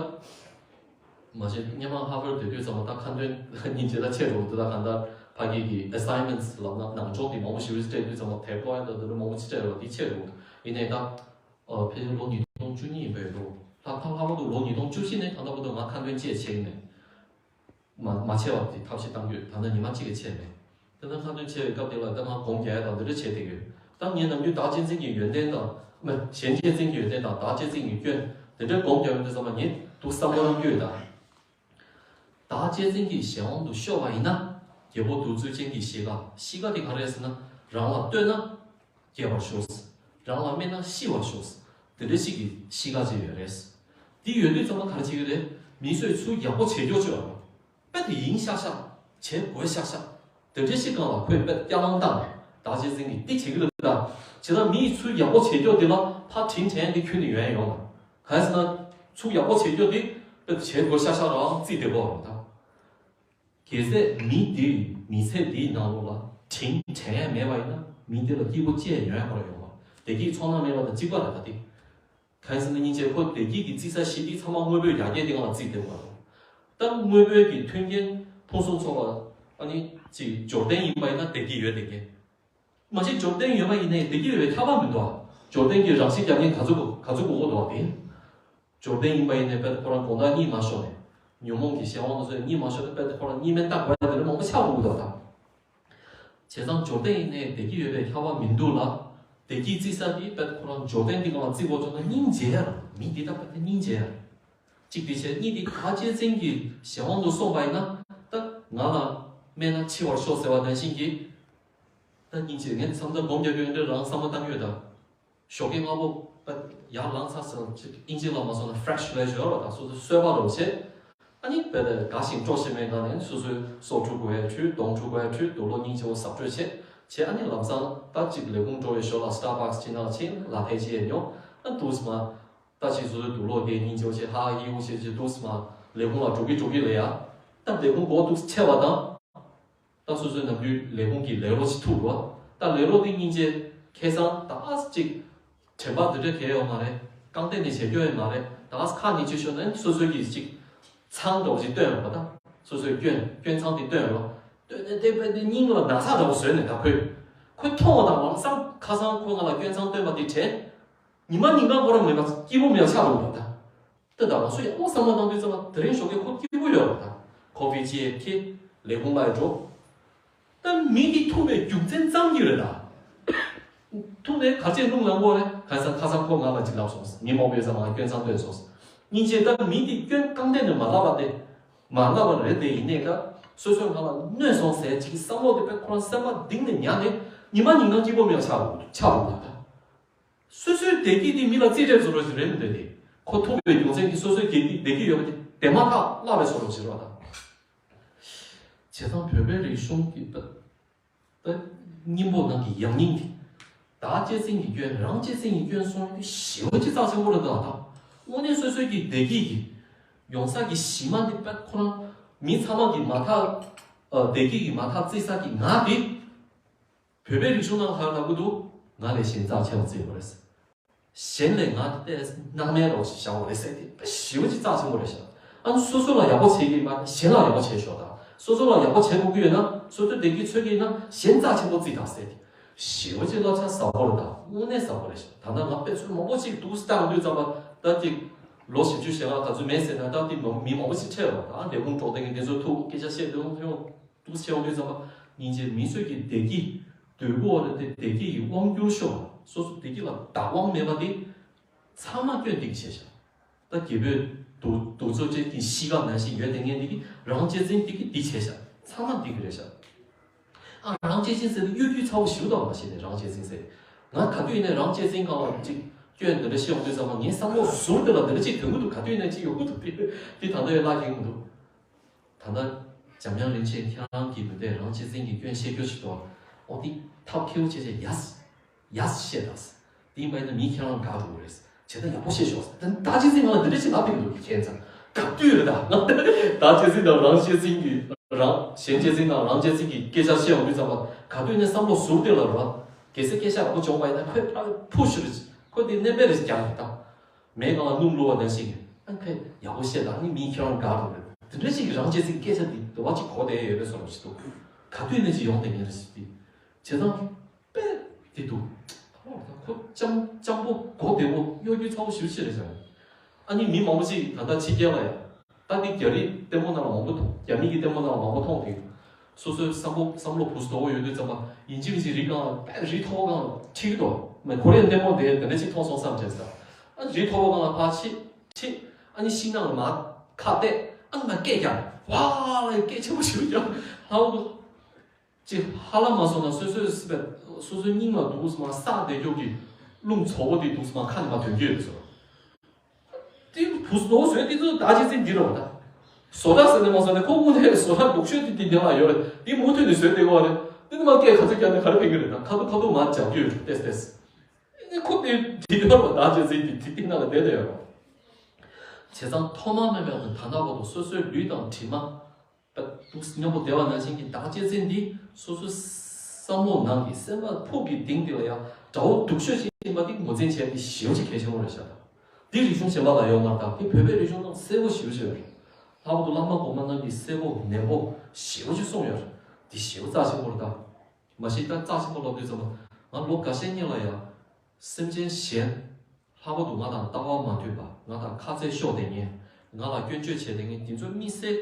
མ་གཞི་སྔོན་མ་ཧར་ཝརཌ་སྡོད་དུས་ཙམ་པ་ད་ཁ་འདོན་སྙིང་རྗེ་ད་ཆེ་འགྲོ་འདུག་ད་གང་ལྟར་ཕ་གི་གི་assignments ལབ་ན་ནང་ཆོག་དེ་མང་པོ་ཞིག་སྤྲད་དུས་ཙམ་པ་དེབ་ཀློག་ཡ་ད་དེ་འདྲ་མང་པོ་ཅིག་སྤྲད་རོགས་དེ་ཆེ་འགྲོ་འདུག་ཡིན་ནའི་ད་ཨ་ཕལ་ཆེར་ལོ་ཉིས་སྟོང་བཅུ་གཉིས་ཡིན་པ་ཡོད་འགྲོ། ལྷག་ལྷག་ལྷག་པར་དུ་ལོ་ཉིས་སྟོང་བཅུ་བཞི་ནས་ད་ལྟ་བར་དུ་ང་ཁ་འདོན་ཅི་ཡང་བྱས་ཀྱི་མེད། མ་མ་བྱས་པ་དེ་ཐབས་ཤེས་གཏང་རྒྱུ་ད་ལྟ་ཉི་མ་གཅིག་ལས་བྱས་མེད། དེ་ལྟར་ཁ་འདོན་བྱས་པའི་སྐབས་དེ་ལ་ད་ང་སྒོམ་རྒྱག་ཡ་དང་འདི་འདྲ་བྱས་བསྡད་ཡོད། ད་ངས་ནམ་རྒྱུན་བདག་གཅེས་འཛིན་གྱི་ཡོན་ཏན་དང་། མ་གཞན་གཅེས་འཛིན་གྱི་ཡོན་ཏན་དང་བདག་གཅེས་འཛིན་གྱི་སྐྱོན་དེ་འདྲའི་སྒོམ་རྒྱག་ཡོང་དུས་ཙམ་པ་ངས་འདུག་བསམ་བློ་བཏང་རྒྱུ་ཡོད་ད། བདག་གཅེས་འཛིན་གྱི་གཞན་དབང་དུ་ཤོར་བ་ཡིན་ན། རྒད་པོ་གདུག་རྩུབ་ཅན་གྱི་གཤིས་ཀ་གཤིས་ཀ་དེ་ག་རེ་རེད་ཟེར་ན། རང་ལ་བསྟོད་ན་རྒྱས་པར་ཤོག་རང་ལ་སྨད་ན་ཤི་བར་ཤོག་དེ་འདྲ་ཞིག་གི་གཤིས་ཀ་ཅིག་ཡོད་རེད། དེ་ཡོད་དུས་ཙམ་པ་ག་རེ་བྱེད་ཀྱི་རེད། མི་ཚོས་ཚུར་ཡག་པོ་བྱེད་ཀྱོག་ཅིག་ཡོད་རེད། དཔེ་དེ་ཡིན་ཤག་ཤག་བྱེད་དགོས་ཤག་ཤག་དེ་འདྲ་ཞིག་སྒང་ལ་ཁོས་དཔེ་སྐྱག་ལང་བཏང་ནས་བདག་གཅེས་འཛིན་གྱི་འདི་བྱེད་ཀྱི་རེད་ད། བྱས་ཙང་མིས་ཚུར་ཡག་པོ་བྱེད་ཀྱོག་དེ་ལ་ཕར་དྲིན་དྲན་ཡ་དེ་ཁྱོན་ནས་ཡོང་ཡ་ཡོང་མ་རེད། གང་ཡིན་ཟེར་ན། ཚུར་ཡག་པོ་བྱེད་རྒྱུ་དེ་དཔེ་བྱེད་དགོས་ཤག་ཤག་རང་རྩིས་དེ་གོ་རེད་ད། གལ་སྲིད་མི་དེ་མི་ཚེ་འདིའི་ནང་ལོགས་ལ་དྲིན་དྲན་ཡ་མེད་པ་ཡིན་ན། མི་དེ་ལ་སྐྱིད་པོ་ཅི་ཡང་ཡོང་ཡ་ཁོ་རང་ཡོང་བ་བདེ་སྐྱིད་ཚོར་སྣང་མེད་པ་དང་གཅིག་པ་རེད་ད་དེ། གང་ཡིན་ཟེར་ན་སྙིང་རྗེ་ཁོ་བདེ་སྐྱིད་ཀྱི་རྩིས་ས་གཞི་དེ་ཚང་མ་དངོས་པོའི་ཡར་རྒྱས་དེ་སྒང་ལ་རྩིས་དེ་གོ་རེད། ད་དངོས་པོའི་གི་མཐུན་རྐྱེན་ཕུན་སུམ་ཚོགས་པ་ཨ་ནི་ཅིག་འབྱོར་ལྡན་ཡིན་པ་ཡིན་ན་བདེ་སྐྱིད་ཡོད་བདེ་སྐྱིད། མ་གཞི་འབྱོར་ལྡན་ཡོད་པ་ཡིན་ནའི་བདེ་སྐྱིད་ཡོད་པའི་ཁྱབ་པ་མི་འདུག་ཨ། འབྱོར་ལྡན་གྱི་རང་ཤི་རྒྱག་མཁན་ག་ཚོད་ག་ཚོད་དགོས་ཀྱི་འདུག་ཨ་དེ། འབྱོར་ལྡན་ཡིན་པ་ཡིན་ནའི་དཔེ་ཁོ་རང་དགོང་དག་གཉིད་མ་ཤོར་ནས། ཉོན་མོངས་ཀྱི་གཞན་དབང་དུ་སོང་ནས་གཉིད་མ་ཤོར་ནས་དཔེ་ཁོ་རང་གཉིད་སྨན་བཏང་དགོས་ཡ་དེ་འདྲ་མང་པོ་ཆགས་དགོས་ཀྱི་འདུག་ཨ་ད། བྱས་ཙང་འབྱོར་ལྡན་ཡིན་ནའི་བདེ་སྐྱིད་ཡོད་པའི་ཁྱབ་པ་མི་འདུག་ལ། བདེ་སྐྱིད་རྩིས་ས་དེ་དཔེ་ཁོ་རང་འབྱོར་ལྡན་དེ་སྒང་ལ་རྩིས་དགོས་བྱུང་ན་སྙིང་རྗེ་ཡ་རེད། མི་འདི་ལྟ་བུ་དེ་སྙིང་རྗེ་ཡ་རེད། གཅིག་དེ་བྱས། གཉིས་དེ་བདག་གཅེས་འཛིན་གྱི་གཞན་དབང་དུ་སོང་བ་ཡིན་ན། ད་ང་ལ་སྨན་ན་འཆི་བར་ཤོག་ཟེར་བ་ནང་བཞིན་གྱི། ད་སྙིང་རྗེ་ངས་བསམ་ཚུལ་སྒོམ་རྒྱག་གི་ཡོད་འདྲ་རང་བསམ་བློ་བཏང་གི་ཡོད་ད། ཞོགས་ཀས་སྔ་པོ་ད་ཡར་ལངས་ཚར་ཟེར་ཅིག་ཨིན་ཇི་ལ་མ་སོང་ན་ཕེ་རེ་ཤི་ལབ་ཡ་ཞིག་ཡོད་རེད་པ། ད་སོ་སོ་གསོལ་བ་རོགས་བྱེད། ཨ་ནི་དཔེ་དེ་དགའ་ཞིང་སྤྲོ་ཞིང་མེད་ནང་ནས་སོ་སོའི་སོ་འཁྲུ་དགོས་ཡ་འཁྲུ། གདོང་འཁྲུ་དགོས་ཡ་འཁྲུ། དུག་ལོག་སྙིང་རྗེ་པོ་ཟབ་སྤྲོད་བྱེད་བྱེད། ཨ་ནི་ལམ་སང་ད་ཅིག་ལས་ཁུངས་འགྲོ་བའི་ཞོར་ལ་སི་ཊར་བྷག་སི་ཅིག་ནང་ཕྱིན། ལ་ཐའི་ཅིག་ཡ་ཉོ། ཨ་འདུག་སེ་མར་ད་ཅིག་སོ་སོའི་དུག་ལོག་དེ་སྙིང་རྗེ་པོ་བྱེད། ཧ་ཧ་ཧི་ཧུ་བྱེད་བྱེད། འདུག་སེ་མར་ལས་ཁུངས་ལ་འགྲོ་གི་འགྲོ་གི་ལབ་ཡ། ད་ལས་ཁུངས་སྒོ་འདུག་སེ་ཕྱེ་བ་དང་། ད་སོ་སོའི་ནམ་རྒྱུན་ལས་ཁུངས་ཀྱི་ལས་རོགས་ཅིག་ཐུག་འགྲོ། ད་ལས་རོགས་དེ་སྙིང་རྗེ། ཁ་སང་ད་ཨ་ཅིག་དྲན་པ་འདི་འདྲ་གས་ཡོད་མ་རེད། རྐང་སྟེགས་ནས་བྱེད་རྒྱུ་ཡོད་མ་རེད། ད་ཨ་ཁ་ཉིན་ཅིག་ཤོར་ན་སོ་སོའི་གི་ཅིག་ཚང་འདྲ་བོ་ཅིག་སྟོན་རོགས། ད་སོ་སོའི་སྐྱོན་སྐྱོན་ཚང་དེ་སྟོན་རོགས། སྟོན་ནས་དེ་དཔེ་དེ་སྙིང་ལ་ན་ཚ་འདྲ་བོ་བཟོས་ནས། ད་ཁོས་ཁོས་མཐོང་བ་དང་ལམ་སང་ཁ་སང་ཁོས་ང་ལ་སྐྱོན་ཚང་སྟོན་པ་དེ་དྲན། ཉི་མ་ཉིན་གང་ཁོ་རང་ངོ་མ་སྐྱིད་པོ་མེད་པ་ཆགས་འདུག་ད། ད་ད་ང་ཚོ་ཡག་པོ་བསམ་བློ་བཏང་དུས་ཙམ་པ་དེ་རིང་ཞོགས་ཀས་ཁོ་སྐྱིད་པོ་ཡོད་རེད། ད་ཁོ་ཕི་ཅི་ཡེ་ཁྱེར་ལས་ཁུངས་ལ་ཡི་འགྲོ། ད་མི་འདི་ཐུག་པའི་རྒྱུ་མཚན་ཙམ་གྱིས་རེད་ད། ཐུག་ནས་ག་ཚད་རླུང་ལངས་པོ་རེད། གང་ཟག་ཁ་སང་ཁོ་ང་ལ་ཅིག་ལབ་སོང་། མི་མང་པོ་ཡོད་ས་མ་སྐྱོན་ཚང་སྟོན་སོང་། སྙིང་རྗེ། ད་མི་འདི་སྐྱོན་རྐང་སྟེང་ནས་མ་ལབ་པ་དེ། མ་ལབ་པ་རེད་དེ། ཡིན་ནའི་ད་སོ་སོའི་ང་ལ་གནོད་སོང་ཟེར་ཅིག་བསམ་བློ་དེ་དཔེ་ཁོ་རང་སེམས་པ་གཏིང་ནས་ཉར་ནས་ཉི་མ་ཉིན་གང་སྐྱིད་པོ་མེད་པ་ཆགས་འདུག་ཆགས་འདུག་ད། སོ་སོའི་བདེ་སྐྱིད་དེ་མི་ལ་རྩིས་སྤྲད་བཟོ་འདྲ་ཞིག་རེད་མི་འདུག་དེ། ཁོ་ཐུག་པའི་རྒྱུ་མཚན་གྱིས་སོ་སོའི་བདེ་སྐྱིད་བདེ་སྐྱིད་ཡོད་པ་དེ་དེ་མ་ཐག་བརླག་པའི་བཟོ་འདྲ་ཞིག་རེད་པ་ད། བྱས་ཙང་བོད་པའི་རིག་གཞུང་གི་ད་ད་སྙིང་པོ་ནང་གི་ཡང་སྙིང་དེ། བདག་གཅེས་འཛིན་གྱི་སྐྱོན། རང་གཅེས་འཛིན་གྱི་སྐྱོན་གསུངས་ཡ་དེ་ཞེ་པོ་ཅིག་རྩ་ཆེན་པོ་རེད་ད། ད་དངོས་གནས་སོ་སོའི་གི་བདེ་སྐྱིད་ཀྱི་ཡོང་ས་གི་གཞི་མ་དེ་དཔེ་ཁོ་རང་མི་ཚང་མ་གི་མ་ཐག་ཨ་བདེ་སྐྱིད་ཀྱི་མ་ཐག་རྩིས་ས་གི་ང་དེ། བོད་པའི་རིག་གཞུང་ནང་ལ་ལབ་ཀྱི་འདུག་ང་ལས་གཞན་རྩ་ཆེ་བ་བརྩི་དགོས་རེད། གཞན་ལས་ང་དེ་སྣང་མེད་རོགས་ཞེས་བྱ་བ་རེད་ཟེར་དེ་ཞེ་པོ་ཅིག་རྩ་ཆེན་པོ་རེད་ཤག་ཨ་ནི་སོ་སོ་ལ་ཡག་པོ་བྱེད་ཀྱི་མ་གཞན་ལ་ཡག་པོ་བྱེད་ཤོག་དང་། སོ་སོ་ལ་ཡག་པོ་བྱེད་དགོས་ཀྱི་ཡོད་ན། སོ་སོ་བདེ་སྐྱིད་འཚོལ་གྱི་ཡིན་ན་གཞན་རྩ་ཆེན་པོ་བརྩི་དང་ཟེར་དེ་ཞེ་པོ་ཅིག་བསླབ་བྱ་ཟབ་པོ་རེད་ད། དངོས་གནས་ཟབ་པོ་རེད་ཤག་ད་ལྟ་ང་དཔེ་མཚོན་མང་པོ་ཅིག་འདུག་སེ་བཏང་དུས་ཙམ་པ་ད་ཅིག་ ལོ་བཞི་བཅུ་ཞེ་ལྔ་ག་ཚོད་མེད་ཟེར་ན། ད་དེ་མི་མང་པོ་ཞིག་ཁྲེལ་བ་དང་ལས་ཁུངས་གྲོགས་དེ་གི་དེ་ཚོ་ཐུག་སྐད་ཆ་བཤད་དུས་ཡོང་འདུག་ཆེ་འོང་དུས་ཙམ་པ། སྙིང་རྗེ་མི་ཚོས་ཀྱི་བདེ་སྐྱིད་འདོད་དགོས་པ་རེད་དེ། བདེ་སྐྱིད་ཀྱི་དབང་སྒྱུར་ཤོར་བ། སོ་སོ་བདེ་སྐྱིད་ལ་བདག་དབང་མེད་པ་དེ་ཚང་མ་སྐྱོན་འདི་གིས་བྱས་ཤག་ད་རྒྱལ་པོའི་གདུགས་གདུགས་ཚོད་ཅན་གྱི་གཤིས་ཀ་ནང་བཞིན་ཡོད་དེ་ངས་འདི་གི་རང་གཅེས་འཛིན་འདི་གིས་འདི་བྱས་ཤག་ཚང་མ་འདི་གི་རེད་ཤག་ཨ། རང་གཅེས་འཛིན་ཟེར་དུས་གཡོ་སྒྱུ་ཚ་བོ་ཞིག་དང་མ་ཤེས་ནས་རང་གཅེས་འཛིན་ཟེར། ང་ག་དུས་ཡིན་ནའི་རང་གཅེས་འཛིན་སྒང་ལ་ཅིག་སྐྱོན་འདི་འདྲ་བཤད་ཡོང་དུས་ཙམ་པ་ངའི་བསམ་བློ་ཟུར་དེ་ལ་འདི་འདྲ་ཅིག་དོན་གྱི་འདུག་ག་དུས་ཡིན་ནའི་ཅིག་ཡོང་གི་འདུག་དེ་དེ་ད་ལྟ་ཡང་བརླག་གི་མི་འདུག་ད་ལྟ་འཇམ་དབྱངས་རིན་ཆེན་ཁྱེད་རང་གིས་མི་འདྲའི་རང་གཅེས་འཛིན་གྱི་སྐྱོན་བཤད་རྒྱུ་ཞིག་འདུག་ཨོ་དེ་ཐབས་མཁས་པོ་བྱས་བྱས་ཡས་ཡས་བཤད་དང་། དེ་མ་ཡིན་ན་མི་ཁྱེད་རང་དགའ་འགྲོ་གི་རེད། བྱས་ན་ཡག་པོ་བཤད་ཤོག་དེ་བདག་གཅེས་འཛིན་ང་ལ་འདི་འདྲ་ཞིག་ལབ་ཕེབས་འདུག་ཁྱེད་ཚང་ག་དུས་རེད་ད། བདག་གཅེས་འཛིན་དང་རང་གཅེས་འཛིན་གྱི་རང་གཞན་གཅེས་འཛིན་དང་རང་གཅེས་འཛིན་གྱི་སྐད་ཆ་བཤད་ཡོང་དུས་ཙམ་པ་ག་དུས་ནས་བསམ་བློ་ཟུར་དེ་ལ་རོ། གལ་སྲིད་སྐད་ཆ་ཡག་པོ་བྱུང་བ་ཡིན་ན་ཁོས་ཕར་ཕུ་ཤུ་རེ། ཁོས་དེ་མནན་པའི་རེ་རྒྱག་རེད་ད། མེ་གང་ལ་སྣུམ་བླུགས་པ་ནང་བཞིན་གྱི་ཨ་ཁོས་ཡག་པོ་བཤད་དང་ནི་མི་ཁྱེད་རང་དགའ་འགྲོ་རེད། དེ་འདྲ་ཞིག་གི་རང་གཅེས་འཛིན་སྐད་ཆ་འདི་འདོད་པ་ཅིག་གོ་བསྡད་ཡོད་པའི་བཟོ་འདྲ་ཞིག་འདུག་ག་དུས་ནས་ཅིག་ཡོང་བསྡད་ངེས་རེད་ཟེར་དུས། བྱས་ཙང་། དཔེ་དེ་འདུག་ཁོ་ལྕམ་ལྕམ་པོ་གོ་བདེ་བོ་གཡོ་སྒྱུ་ཚ་བོ་ཞེ་པོ་ཅིག་རེད་ཟེར། ཨ་ནི་མི་མང་པོ་ཅིག་ད་ལྟ་ཕྱི་རྒྱལ་ལ་ཡ། ད་འདི་རྒྱ་རིགས་ལྟད་མོ་ནང་ལ་མང་པོ་མཐོང་། རྒྱ་མི་གི་ལྟད་མོ་ནང་ལ་མང་པོ་མཐོང་དུས། སོ་སོའི་བསམ་བློ་བསམ་བློ་བུ་སྟོ་བོ་ཡོད་དུས་ཙམ་པ་ཡིན་གཅིག་མིན་གཅིག་རི་སྒང་ལ་དཔེ་རི་མཐོ་བོ་སྒང་ལ་ཁྲིད་ཀྱི་འདུག་མ་ཁོ་རེ་ལྟད་མོ་དེ་དེ་འདྲ་ཅིག་མཐོང་སོང་བསམ་བྱས་ཟེར། ཨ་རི་མཐོ་བོ་སྒང་ལ་ཕར་ཕྱིན་ཕྱིན། ཨ་ནི་ཤིང་ནགས་ལ་མར་ཁ་གཏད། ཨ་ནི་མར་སྐད་རྒྱག་ཝ་ལ་སྐད་ཆེན་པོ་ཞིག་རྒྱག་ཧ་གོ་ཅིག་ཧ་ལམ་མ་སོང་ན་སོ་སོའི་སི་པེ་སོ་སོའི་སྙིང་ལ་འདུག་སེ་མར་སྲེག་བསྡད་རྒྱུ་གི་རླུང་བཙོག་པོ་དེ་འདུག་སེ་མར་ཁ་ནས་མར་ཐོན་གྱི་ཡོད་པའི་བཟོ། དེ་བུ་སྟོ་བཟོས་དེ་ཚོ་བདག་གཅེས་འཛིན་འདི་རེད་བ་ད། བཟོ་གྲྭ་ཟེར་ནས་མ་བཟོ་ནས་ཁོ་དངོས་གནས་བཟོ་གྲྭ་ལུག་ཤོད་དེ་དེ་ནང་ལ་ཡོད་རེད། དེ་མུ་མཐུད་ནས་བཟོས་བསྡད་ཡོད་རེད། དེ་ནི་མར་སྐད་ག་ཚོད་རྒྱག་ནས་ག་རེ་ཕན་གྱི་རེད་ད། ཁ་ཐུག་ཁ་ཐུག་མར་རྒྱག་རྒྱུ་ཡོད་རེད་ཏེས་ཏེས། ཨ་ནི་ཁོ་དེ་དེ་ཡོད་རེད་བ། བདག་གཅེས་འཛིན་དེ་དེ་ནང་ལ་བསྡད་བསྡད་ཡོད་རེད། བྱས་ཙང་ཐོག་མ་མེད་པའི་ད་ལྟ་བར་དུ་སོ་སོའི་ལུས་དང་གྲིབ་མ། པ་འདུག་སེ་མཉམ་པོ་བསྡད་པ་ནང་བཞིན་གྱི་བདག་གཅེས་འཛིན་འདི་སོ་སོའི་བསམ་བློ་ནང་གི་སེམས་པ་ཕུགས་ཀྱི་གཏིང་དེ་ལ་ཡང་དགྲ་བོ་སྡུག་ཤོས་ཤིག་ཡིན་པ་འདི་ངོས་འཛིན་བྱས་ཏེ་ཞེ་པོ་ཅིག་གལ་ཆེན་པོ་རེད་ཤག་འདི་རིག་གཞུང་གཞན་པ་ལ་ཡོད་མ་རེད་ད། འདི་བོད་པའི་རིག་གཞུང་ནང་གསལ་པོ་ཞེ་པོ་ཅིག་ཡོད་རེད། ལྷག་པར་དུ་བླ་མ་གོང་མ་རྣམས་ཀྱི་གསལ་པོ་ནན་པོ་ཞེ་པོ་ཅིག་གསུངས་ཡོད་རེད། འདི་ཞེ་པོ་རྩ་ཆེན་པོ་རེད་ད། མ་གཞི་ད་རྩ་ཆེན་པོ་ལབ་དུས་ཙམ་པ་ང་ལོ་འགའ་ཤས་སྔོན་ལ་ཡང་སེམས་ཅན་གཞན། ལྷག་པར་དུ་ང་དང་ལྟ་བ་མ་མཐུན་པ། ང་དང་ཁ་རྩོད་ཤོར་བསྡད་མཁན། ང་ལ་སྐྱོན་བརྗོད་བྱས་བསྡད་མཁན་འདི་ཚོ་དམིགས་བསལ་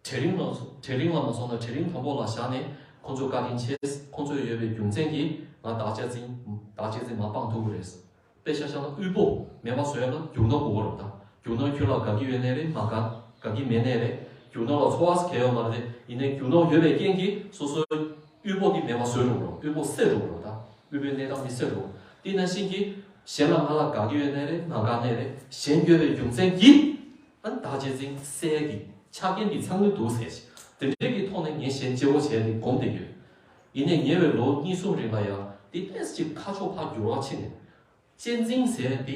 གྲལ་རིམ་ལ་གྲལ་རིམ་ལ་མ་སོང་ན་གྲལ་རིམ་དང་པོ་ལ་བཞག་ནས་ཁོང་ཚོ་བཀའ་དྲིན་ཆེ། ཁོང་ཚོ་ཡོད་པའི་རྒྱུ་མཚན་གྱིས་ང་བདག་གཅེས་འཛིན་བདག་གཅེས་འཛིན་མ་སྤང་ཐུབ་ཀྱི་རེད། དཔེ་ཆ་བཞག་ན་དབུལ་པོ་མེད་པ་བཟོ་ཡ་ལ་རྒྱུ་ནོར་དགོས་ཀྱི་རེད་ད། རྒྱུ་ནོར་ཁྱོད་ལ་དགའ་གི་ཡོད་ནའི་རེད། མ་དགའ་དགའ་གི་མེད་ནའི་རེད། རྒྱུ་ནོར་ལ་ཚོར་བ་གང་ཡང་ཡོད་མ་རེད་དེ། ཡིན་ནའི་རྒྱུ་ནོར་ཡོད་པའི་རྐྱེན་གྱིས་སོ་སོའི་དབུལ་པོ་འདི་མེད་པ་བཟོ་འགྲོ་གི་རེད། དབུལ་པོ་སེལ་འགྲོ་གི་རེད་ད། དབུལ་པོའི་གནས་སྟངས་འདི་སེལ་འགྲོ། དེ་ནང་བཞིན་གྱི་གཞན་ལ་ང་ལ་དགའ་གི་ཡོད་ནའི་རེད། མ་དགའ་ནའི་རེད། གཞན་ཡོད་པའི་རྒྱུ་མཚན་གྱིས་ཨ་ནི་བདག་གཅེས་འཛིན་སེལ་གྱི་ཆ་རྐྱེན་འདི་ཚང་གི་འདུག་ཟེར་ཞིག་དེ་འདྲའི་གི་ཐོག་ནས་ངས་གཞན་གཅེས་པོ་བྱས་ཏེ་སྒོམ་བསྡད་ཡོད། ཡིན་ནའི་ཉེ་བའི་ལོ་གཉིས་གསུམ་རིང་ལ་ཡང་དེ་ཏོག་ཙམ་ཅིག་ཁ་ཕྱོགས་ཕར་འགྱུར་བ་ཕྱིན་ནས། གཅེས་འཛིན་ཟེར་ཡ་དེ་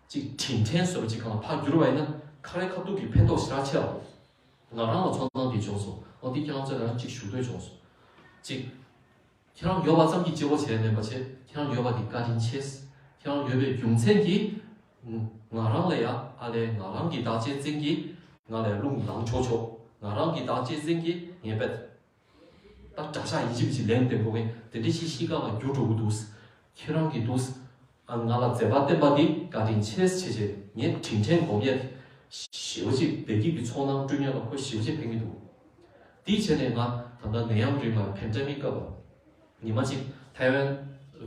ཅིག་དྲིན་དྲན་བཟོ་འདྲ་ཅིག་སྒང་ལ་ཕར་བསྒྱུར་བ་ཡིན་ན་ཁ་རས་ཁ་ཐུག་གི་ཕན་ཐོགས་ཞེ་དྲག་ཆེ་བ། ང་རང་ལ་ཚོར་སྣང་དེ་བྱུང་སོང་། འོ་དེ་ཁྱེད་རང་ཚོ་ལ་ཡང་ཅིག་ཞུ་འདོད་བྱུང་སོང་། ཅིག་ཁྱེད་རང་ཡོད་པ་ཙམ་གྱིས་གཅེས་པོ་བྱས་མེད་པ་བྱས། ཁྱེད་རང་ཡོད་པ་དེ་བཀའ་དྲིན་ཆེ། ཁྱེད་རང་ཡོད་པའི་རྒྱུ་མཚན་གྱིས་ང་རང་ལ་ཡ་ཨ་ལས་ང་རང་གི་བདག་གཅེས་འཛིན་གྱིས་ང་ལ་རླུང་ལངས་ཆོག་ཆོག་ང་རང་གི་བདག་གཅེས་འཛིན་གྱིས་ངའི་དཔེ། ད་དགྲ་ཤ་ཡིན་གཅིག་མིན་གཅིག་ལན་འདེབས་དགོས་མཁན་དེ་འདྲ་ཞིག་གཤིས་ཀ་ལ་འགྱུར་འགྲོ་གི་འདུག་ཁྱེད་རང་གིས་འདུག་ཨ་ང་ལ་མཛད་པ་བསྟན་པ་འདི་བཀའ་དྲིན་ཆེ་ཞེས་བྱས་ངས་དྲིན་དྲན་སྒོམ་ཡས་ཞེ་པོ་ཅིག་བདེ་སྐྱིད་ཀྱི་ཚོར་སྣང་སྤྲོད་མཁན་ལ་ཁོ་ཞེ་པོ་ཅིག་ཕན་གྱི་འདུག་དེའི་ཆེད་ནས་ང་ད་ལྟ་ནད་ཡམས་རིང་ལ་ཕན་ཊེ་མིག་སྐབས་ཉི་མ་གཅིག་ཐའེ་ཝན་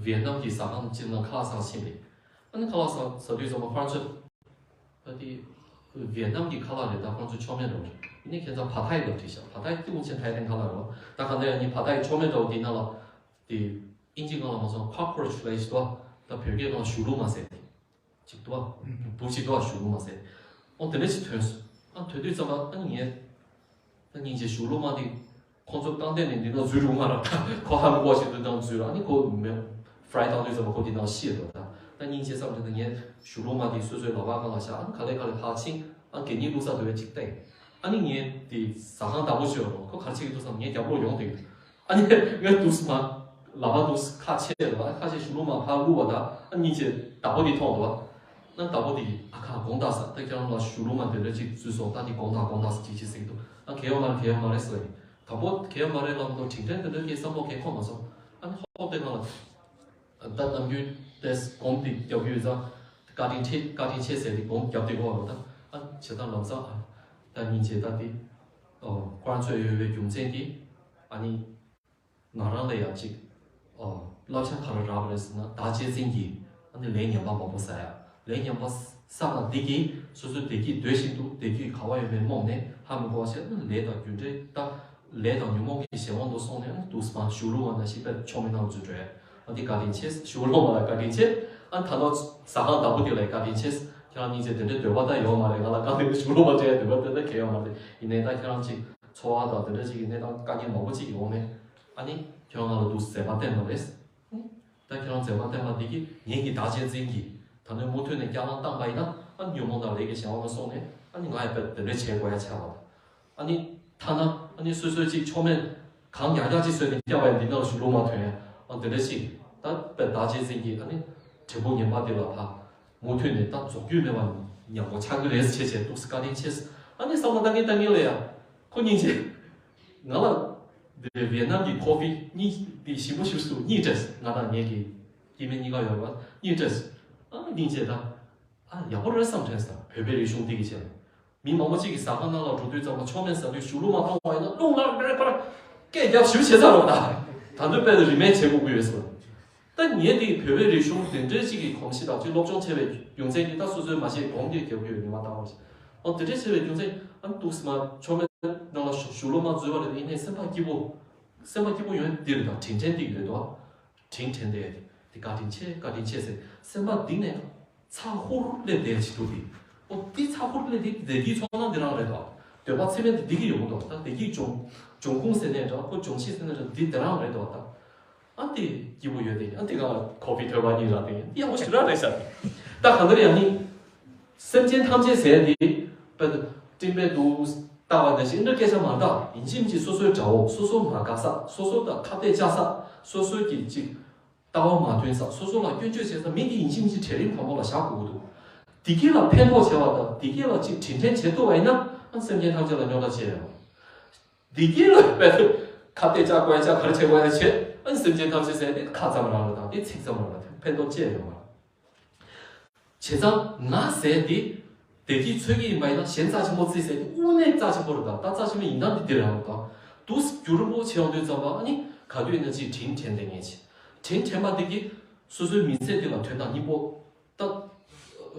ཝེ་ནམ་གྱི་ཟ་ཁང་གཅིག་ནང་ཁ་ལག་ཟ་ཕྱིན་པས། ཨ་ནི་ཁ་ལག་ཟ་ཟ་དུས་ཙམ་པ་ཁོ་རང་ཚོས། ད་དེ་ཝེ་ནམ་གྱི་ཁ་ལག་རེད། ད་ཁོང་ཚོ་ཕྱོགས་མེད་འགྲོ་རེད། ཡིན་ནའི་ཁྱེད་ཚོ་བ་ཐའི་ལ་བྲིས་ཤག་བ་ཐའི་ཏི་ཀུང་ཆེན་ཐའི་ལེན་ཁ་ལག་རེད། ད་ག་འདྲ་ཡང་ནི་བ་ཐའི་ཕྱོགས་མེད་འགྲོ་དེ་ནང་ལ་དེ་ཨིན་ཇི་སྒང་ལ་མ་སོང་ཁོག་རོ་ཆི་ལབ་ཡས་ཞིག་འདུག་ད་བོད་སྐད་ནང་ཞུགས་ལུག་མ་ཟེར་ཅིག་འདུག་བ། འབུ་ཞིག་འདུག་བ། ཞུགས་ལུག་མ་ཟེར། ཨོ་དེ་འདྲ་ཞིག་ཐོན་སོང་། ཨ་ཐོན་དུས་ཙམ་པ་ཨ་ནི་ངས་ད་སྙིང་རྗེ་ཞུགས་ལུག་མ་དེ། ཁོང་ཚོ་རྐང་སྟེང་ནས་འདི་ནང་འཛུལ་རུང་མ་རེད། ཁོ་ཧ་མི་གོ་ཞིག་ཏུ་ནང་འཛུལ་ར། ཨ་ནི་ཁོ་མེ་ཧྥ་རའི་བཏང་དུས་ཙམ་པ་ཁོ་འདི་ནང་ཤི་རེད། ད་ད་སྙིང་རྗེ་བསམ་བྱས་ད་ངས་ཞུགས་ལུག་མ་དེ་སོ་སོའི་ལག་པ་སྒང་ལ་བཞག་ཨ་ནི་ག་ལེ་ག་ལེ་ཕར་ཕྱིན། ཨ་གད་སྙིགས་བླུགས་ས་དེ་བས་ཅིག་བལྟས། ཨ་ནི་ངས་དེ་ཟ་ཁང་བདག་པོ་ཅིག་ཡོད་རེད། ཁོ་ག་རེ་བྱེད་ཀྱི་འདུག་བསམ། ངའི་རྒྱབ་ལོགས་ཡོང་བསྡད་ཀྱི་འདུག་ཨ་ནི་ངས་འདུག་སེ་མར་ལག་པ་འདུག་སེ་ཁ་ཕྱེ་རེད་བ། ཁ་ཕྱེ་ཞུགས་ལུག་མ་ཕར་བླུགས་པ་ད་ཨ་སྙིང་རྗེ་བདག་པོ་དེ་མཐོང་འདུག་བ། ན་བདག་པོ་དེ་ཨ་ཁ་དགོངས་དག་ས། ད་ཁྱེད་རང་ལ་ཞུགས་ལུག་མ་དེ་འདྲ་ཅིག་འཛུལ་སོང་། ད་དེ་དགོངས་དག་དགོངས་དག་ས་ཅིག་ཅིག་ཟེར་གྱི་འདུག་ཨ་གལ་ཡོད་མ་རེད། གལ་ཡོད་མ་རེད་ཟེར་བ་ཡིན། དང་པོ་གལ་ཡོད་མ་རེད་ལབ་འདུག་དྲིན་དྲན་དེ་འདྲ་སྐད་བསམ་བློ་གས་འཁོར་མ་སོང་། ཨ་ནི་ཧོབ་དེ་ནང་ལ་ད་ནམ་རྒྱུན་དེ་སྒོམ་དེ་རྒྱབ་ཀྱི་ཡོད་ཙང་། བཀའ་དྲིན་ཆེ་བཀའ་དྲིན་ཆེ་ཟེར་དེ་སྒོམ་རྒྱབ་དེ་གོ་བ་ལ་ད། ཨ་བྱེད་སྟངས་ལམ་སང་ཨ་ད་སྙིང་རྗེ་ད་དེ་ཨོ་ཀོ་རང་ཚོས་ཡོད་པའི་རྒྱུ་མཚན་གྱིས་ཨ་ནི་ང་རང་ལ་ཡང་ཅིག་ཨོ་བསླབ་བྱ་ག་རེ་རག་པ་རེད་ཟེར་ན། བདག་གཅེས་འཛིན་གྱིས་ཨ་ནི་ལས་ངན་པ་མང་པོ་བསགས་ཡ། ལས་ངན་པ་བསགས་པ་འདི་གིས་སོ་སོའི་བདེ་སྐྱིད་འདོད་བཞིན་དུ་བདེ་སྐྱིད་ག་བ་ཡོད་མེད་རྨོངས་ནས་ཧ་མི་གོ་བ་བྱས་ན། ལས་དང་རྒྱུ་འབྲས་ད་ལས་དང་ཉོན་མོངས་ཀྱི་གཞན་དབང་དུ་སོང་ནས་ཨ་ནི་དུས་མ་གཞུག་ལུགས་ང་ནང་བཞིན་པའི་མཆོག་མི་ནང་ཚུད་འགྲོ་ཡ། ཨ་འདི་བཀའ་དྲིན་ཆེ། གཞུག་ལོག་མ་ལ་བཀའ་དྲིན་ཆེ། ཨ་ད་ལོ་ཟ་ཁང་བདག་པོ་དེ་ལ་བཀའ་དྲིན་ཆེ། ཁྱེད་རང་གཉིས་ཆེ་དེ་འདྲའི་འདོད་པ་ད་ཡོད་མ་རེད། ང་ལ་བཀའ་དྲིན་གཞུག་ལོག་མ་བྱས་འདོད་པ་དེ་ད་གལ་ཡོད་མ་རེད། ཡིན་ནའི་ད་ཁྱེད་རང་ཅིག་འཚོ་བ་དང་དེ་འདྲ་ཅིག་གི་གནས་སྟངས་དཀའ་ངལ་མང་པོ་ཅིག་ཡོང་ནས་ཨ་ནི་ཁྱེད་རང་ང་ལ་འདུག་མཛད་པ་བསྟན་པ་རེད། ཨ་ནི་ད་ཁྱེད་རང་མཛད་པ་བསྟན་པ་འདི་གིས་ངེད་ཀྱི་བདག་གཅེས་འཛིན་གྱིས་ད་ནི་མུ་མཐུད་ནས་བསྐྱར་ལངས་བཏང་པ་ཡིན་ན། ཨ་ནི་ཉོན་མོངས་དང་ལས་ཀྱི་གཞན་དབང་ལ་སོང་ནས་ཨ་ནི་ང་ཡང་དཔེ་དེ་འདྲ་བྱེད་དགོས་ཡ་ཆགས་པ་དང་། ཨ་ནི་ཐ་ན་ཨ་ནི་སོ་སོའི་ཅིག་མཆོག་དམན་གང་ཡག་ཡག་ཅིག་བཟོས་ནས་བསྐྱབས་པ་ཡིན་འདི་ནང་ལ་གཞུག་ལུགས་མ་ཐོན་ཡ། ཨ་འདི་འདྲ་ཞིག་ད་དཔེ་བདག་གཅེས་འཛིན་གྱིས་ཨ་ནི་བྲེལ་པོ་ངན་པ་འདི་ལ་ཕ་མུ་མཐུད་ནས་ད་རྫོགས་རྒྱུ་མེད་པ་ཉམས་པོ་ཆགས་ཀྱི་རེད་ཟེར་བྱས་འདུག་སེ་བཀའ་དྲིན་ཆེ། ཨ་ནི་བསམ་བློ་བཏང་གིན་བཏང་གིན་ལ་ཡ་ཁོ་སྙིང་རྗེ། ང་ལ་འདི་ཝེ་ནམ་གྱི་ཁོ་ཕི་གཉིས་འདི་ཞིམ་པོ་ཞིམ་སུ་གཉིས་སྤྲད། ང་དང་ངེད་ཀྱི་སྐྱེ་དམན་གཉིས་ཀ་ཡོད་པ་གཉིས་སྤྲད། ཨ་སྙིང་རྗེ་ད། ཨ་ཡག་པོ་རེད་བསམ་དྲན་སོང་། བོད་པའི་རིག་གཞུང་འདི་གི་ཆེད་ལ། མི་མང་པོ་གཅིག་གིས་ཟ་ཁང་ནང་ལ་འགྲོ་དུས་ཙམ་པ་མཆོག་དམན་ཟ་དུས་གཞུག་ལུགས་མ་མཐོང་བ་ཡིན་ན་རླུང་ལངས་རེ་པར་སྐད་རྒྱབ་ཞུ་བྱེད་ཚར་བ་ད། ད་དུང་དཔེ་རི་མེག་བྱེད་དགོས་ཀྱི་ཡོད་ཟེར། ད་ངས་འདི་བོད་པའི་རིག་གཞུང་འདི་འདྲའི་གཅིག་གི་གོམས་གཤིས་དང་གཅིག་སློབ་སྦྱོང་བྱས་པའི་རྒྱུ་མཚན་གྱིས་ད་སོ་སོའི་མ་ཤེས་སྒོམ་གྱི་རྒྱབ་ཀྱི་ཡོད་ཉི་མ་ལྟ་བར་ཞིག་ཨོ་དེ་འདྲས་བྱས་པའི་རྒྱུ་མཚན་ཨ་འདུག་སེ་མ་མཆོག་དམན་ནང་ལ་གཞུག་ལུགས་མ་འཛུལ་བ་རེད། ཡིན་ནའི་སེམས་པ་སྐྱིད་པོ། སེམས་པ་སྐྱིད་པོ་ཡོད་འདི་རེད། ད་དྲིན་དྲན་འདི་གི་རེད་དོ། དྲིན་དྲན་དེ་དེ་བཀའ་དྲིན་ཆེ་བཀའ་དྲིན་ཆེ་ཟེར་སེམས་པ་གཏིང་ནས་ཚ་ཧུར་སླེབས་བསྡད་ཅིག་འདུག་དེ། ཨོ་དེ་ཚ་ཧུར་སླེབས་དེ་བདེ་སྐྱིད་ཚོར་སྣང་འདི་རང་རེད་དོ། འདོད་པ་ཚད་མེད་དེ་འདི་གི་ཡོང་གི་འདུག་ད་བདེ་སྐྱིད་འབྱུང་འབྱུང་ཁུངས་ཟེར་ནའི་འདྲ། ཁོ་འབྱུང་གཞི་ཟེར་ནའི་འདྲ། འདི་དེ་རང་རེད་དོ། ད་ཨ་འདི་སྐྱིད་པོ་ཡོད་དེ། ཨ་འདི་ག་ལ་ཁོ་ཕི་ཐོད་པ་གཉིས་རག་དེ་འདི་ཡག་པོ་ཞེ་དྲག་རེད་ཤག་ད་གང་ལྟར་ཡང་ནི། སེམས་ཅན་ཐམས་ཅད་ཟེར་ཡ་འདི་དཔེ་སྤྲིན་པའི་དུ་ལྟ་བ་ནང་བཞིན་འདྲ་སྐད་ཆ་མ་འདྲ་ཡིན་གཅིག་མིན་གཅིག་སོ་སོའི་དགྲ་བོ། སོ་སོ་མ་དགའ་ས། སོ་སོ་དང་ཁ་གཏད་བཅག་ས། སོ་སོའི་གི་གཅིག་ལྟ་བ་མ་མཐུན་ས། སོ་སོ་ལ་སྐྱོན་བརྗོད་བྱེད་ས་མི་འདི་ཡིན་གཅིག་མིན་གཅིག་གྲལ་རིམ་དང་པོ་ལ་བཞག་དགོས་ཀྱི་འདུག་དེ་གི་ལ་ཕན་ཐོགས་བྱེད་པ་དང་དེ་གི་ལ་གཅིག་དྲིན་དྲན་བྱེད་ཐུབ་པ་ཡིན་ན་ཨ་སེམས་ཅན་ཐམས་ཅད་ལ་རྙོག་དྲ་ཅི་ཡང་མེད། དེ་གི་ལ་དཔེ་ཁ་གཏད་བཅག་དགོས་ཡ་བཅག་ག་རེ་བྱེད་དགོས་ཡ་བྱེད། ཨ་སེམས་ཅན་ཐམས་ཅད་ཟེར་ཏེ་ཁ་ཙམ་རང་ལ་དང་དེ་ཚིག་ཙམ་རང་ལ་དང་ཕན་ཐོགས་ཅི་ཡང་ཡོད་མ་རེད། བྱས་ཙང་ང་ཟེར་དེ་བདེ་སྐྱིད་འཚོལ་གྱི་ཡིན་པ་ཡིན་ན་གཞན་རྩ་ཆེན་པོ་བརྩི་ཟེར་དེ་དངོས་གནས་རྩ་ཆེན་པོ་རེད། ད་ད་རྩ་ཆེན་པོ་ཡིན་ན་འདི་འདི་རང་རེད། ད་དུས་འགྱུར་པོ་བྱེད་ཡོང་དུས་ཙམ་པ་ཨ་ནི་ག་དུས་ཡིན་ན་ཅིག་དྲིན་དྲན་དེ་ངེས་ཆེ། དྲིན་དྲན་པ་འདི་གིས་སོ་སོའི་མི་ཚེ་འདི་ལ་དོན་དང་སྙིང་པོ། ད་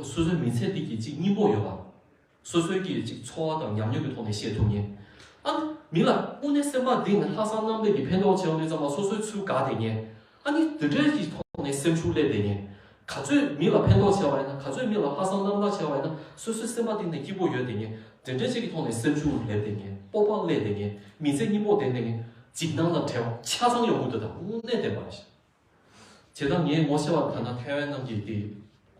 སོ་སོའི་མི་ཚེ་འདི་གི་ཅིག་སྙིང་པོ་ཡོད་པ། སོ་སོའི་གི་ཅིག་འཚོ་བ་དང་ཉམས་མྱོང་གི་ཐོག་ནས་བཤད་ཐུབ་ངེས། ཨ་ནི་མི་ལ་དངོས་གནས་སེམས་པ་གཏིང་ནས་ལྷག་བསམ་རྣམ་དག་གི་ཕན་ཐོགས་བྱེད་ཡོང་དུས་ཙམ་པ་སོ་སོའི་ཚུལ་དགའ་བསྡད་ངེས། ཨ་ནི་དེ་འདྲའི་གི་ཐོག་ནས་སེམས་ཤུགས་སླེབས་བསྡད་ངེས། ག་ཚོད་མི་ལ་ཕན་ཐོགས་བྱས་པ་ཡིན་ན། ག་ཚོད་མི་ལ་ལྷག་བསམ་རྣམ་དག་བྱས་པ་ཡིན་ན། སོ་སོའི་སེམས་པ་གཏིང་ནས་སྐྱིད་པོ་ཡོད་བསྡད་ངེས། དེ་འདྲའི་ཅིག་གི་ཐོག་ནས་སེམས་ཤུགས་སླེབས་བསྡད་ངེས། སྤོབས་པ་སླེབས་བསྡད་ངེས། མི་ཚེ་སྙིང་པོ་ལྡན་བསྡད་ངེས། འཇིགས་སྣང་ལ་བྲེལ་བ་ཆ་ཚང་ཡོང་གི་འདུག་ད་དངོས་གནས་བདེན་པ་རེད་ཤག་བྱས་ཙང་ངས་ངོ་ཤེས་པ་ད་ལྟ་ཐའེ་ཝན་ནང་གི་དེ་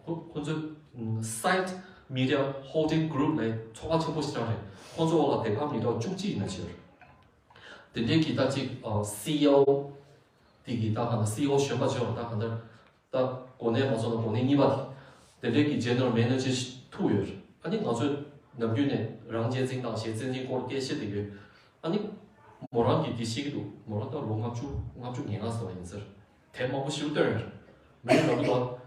ཁོ་ཁོ་ཚོའི་Site Media Holding Group ལབ་ཚོགས་པ་ཆེན་པོ་ཞིག་རང་རེད། ཁོ་ཚོ་འོག་ལ་སྡེ་ཁག་མི་འདྲ་བ་བཅུ་གཅིག་ཡིན་ན་ཆེ་བ་རེད། དེ་འདྲའི་གི་ད་ཅིག་ཨ་CEO དེ་གི་ད་ག་ན་CEO གཞོན་པ་ཆེ་བ་ད་ག་འདྲ་ད་གོ་གནས་མ་སོང་ན་གོ་གནས་གཉིས་པ་དེ་འདྲའི་གི་General Manager ཞིག་ཐུག་ཡོད་རེད། ཨ་ནི་ང་ཚོས་ནམ་རྒྱུན་ནས་རང་གཅེས་འཛིན་དང་གཞན་བརྩོན་འགྲུས་སྐོར་སྐད་བཤད་དེ་ཡོད། ཨ་ནི་མོ་རང་གིས་འདི་ཤེས་ཀྱི་འདུག་མོ་རང་ད་ལོ་ལྔ་བཅུ་ལྔ་བཅུ་ང་ལྔ་ཙམ་ཡིན་ཟེར། དེབ་མང་པོ་ཞིག་བཏོན་ཡོད་རེད། མོས་ལབ་ཀྱི་འདུག་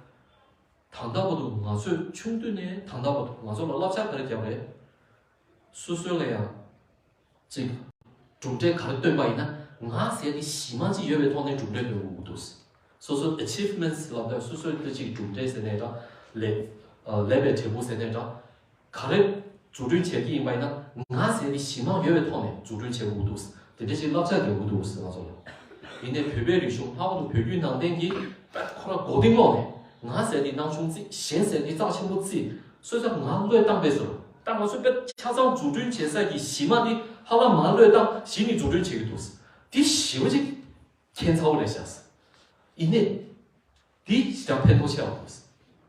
ད་ལྟ་བར་དུ་ང་ཚོས་ཆུང་དུས་ནས་ད་ལྟ་བར་དུ་ང་ཚོ་ལ་བསླབ་བྱ་ག་རེ་བརྒྱབ་རེད། སོ་སོ་ལ་ཡང་ཅིག་གྲུབ་འབྲས་ག་རེ་བཏོན་པ་ཡིན་ན་ང་ཟེར་གྱི་གཞི་མ་ཅིག་ཡོད་པའི་ཐོག་ནས་གྲུབ་འབྲས་བཏོན་དགོས་ཀྱི་འདུག་སོ་སོ་achievements ལབ་དུས་སོ་སོའི་ཏི་ཅིག་གྲུབ་འབྲས་ཟེར་ནའི་འདྲ། ལས་ཨ་ལས་པའི་འབྲས་བུ་ཟེར་ནའི་འདྲ། ག་རེ་འཛུགས་སྐྲུན་བྱེད་ཀྱི་ཡིན་པ་ཡིན་ན་ང་ཟེར་གྱི་གཞི་མ་ཡོད་པའི་ཐོག་ནས་འཛུགས་སྐྲུན་བྱེད་དགོས་ཀྱི་འདུག་དེ་འདྲ་ཞིག་བསླབ་བྱ་རྒྱག་དགོས་ཀྱི་འདུག་ཟེར་ང་ཚོ་ལ། ཡིན་ནའི་བོད་པའི་རིག་གཞུང་ལྷག་པར་དུ་བོད་བརྒྱུད་ནང་བསྟན་གྱི་ཁོ་རང་མགོ་རྟིང་སློག་ནས་ང་ཟེར་དེ་སྣང་ཆུང་བརྩི། གཞན་ཟེར་དེ་རྩ་ཆེན་པོ་བརྩི། སོ་སོ་ང་བློས་བཏང་པས་ཟེར། ད་ང་ཚོ་དཔེ་ཆ་ཚང་འཛུགས་སྐྲུན་བྱེད་ས་ཀྱི་གཞི་མ་དེ་ཧ་ལམ་མ་བློས་བཏང་གཞི་ནས་འཛུགས་སྐྲུན་བྱེད་ཀྱི་འདུག་དེ་ཞེ་པོ་ཅིག་ཁྱད་མཚར་པོ་རེད་ཤག་ཡིན་ནའི་དེ་ཞེ་དྲག་ཕན་ཐོགས་ཆེ་བ་འདུག་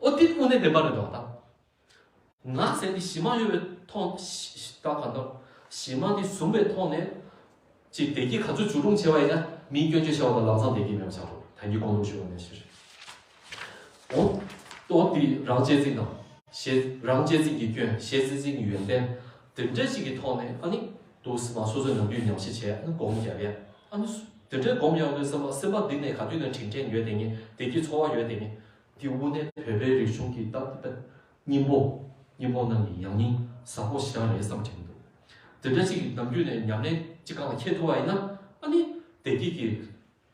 ཨོ་དེ་དངོས་གནས་བདེན་པ་རེད་འདུག་ད། ང་ཟེར་འདི་གཞི་མ་ཡོད་པའི་ཐོག་ད་ག་འདྲ་གཞི་མ་འདི་བཟུང་བའི་ཐོག་ནས་ཅིག་བདེ་སྐྱིད་ག་ཚོད་འཛུགས་སྐྲུན་བྱས་པ་ཡིན་ན་མིའི་སྐྱོན་བརྗོད་བྱས་པ་དང་ལམ་སང་བདེ་སྐྱིད་མེད་པ་ཆགས་འགྲོ། ད་གིན་གོང་དུ་ཞུས་པ་ནང་བཞིན་རེད། འོ་ཏོ་འདི་རང་གཅེས་འཛིན་དང་གཞན་རང་གཅེས་འཛིན་གྱི་སྐྱོན། གཞན་གཅེས་འཛིན་གྱི་ཡོན་ཏན་དེ་འདྲ་ཞིག་གི་ཐོག་ནས་ཨ་ནི་དུ་མ་སོ་སོའི་ནམ་རྒྱུན་ཉམས་ཞིབ་བྱས། ཨ་ནི་སྒོམ་རྒྱག་ཡས། ཨ་ནི་དེ་འདྲའི་སྒོམ་ཡོང་དུས་སེམས་པ་སེམས་པ་འདི་ནས་ག་དུས་ནས་དྲིན་དྲན་ཡོད་དེ་ངེས། བདེ་སྐྱིད་ཚོར་བ་ཡོད་དེ་ངེས། འདི་དངོས་གནས་བོད་པའི་རིག་གཞུང་གི་ད་ད་སྙིང་པོ། སྙིང་པོ་རྣམས་ཀྱི་ཡང་སྙིང་ཟབ་པོ་ཞེ་དྲག་རེད་བསམ་དྲན་གྱི་འདུག་དེ་འདྲ་ཅིག་ནམ་རྒྱུན་ནས་ཉམས་ལེན་ཅིག་གང་ལ་འཁྱེར་ཐུབ་པ་ཡིན་ན། ཨ་ནི་བདེ་སྐྱིད་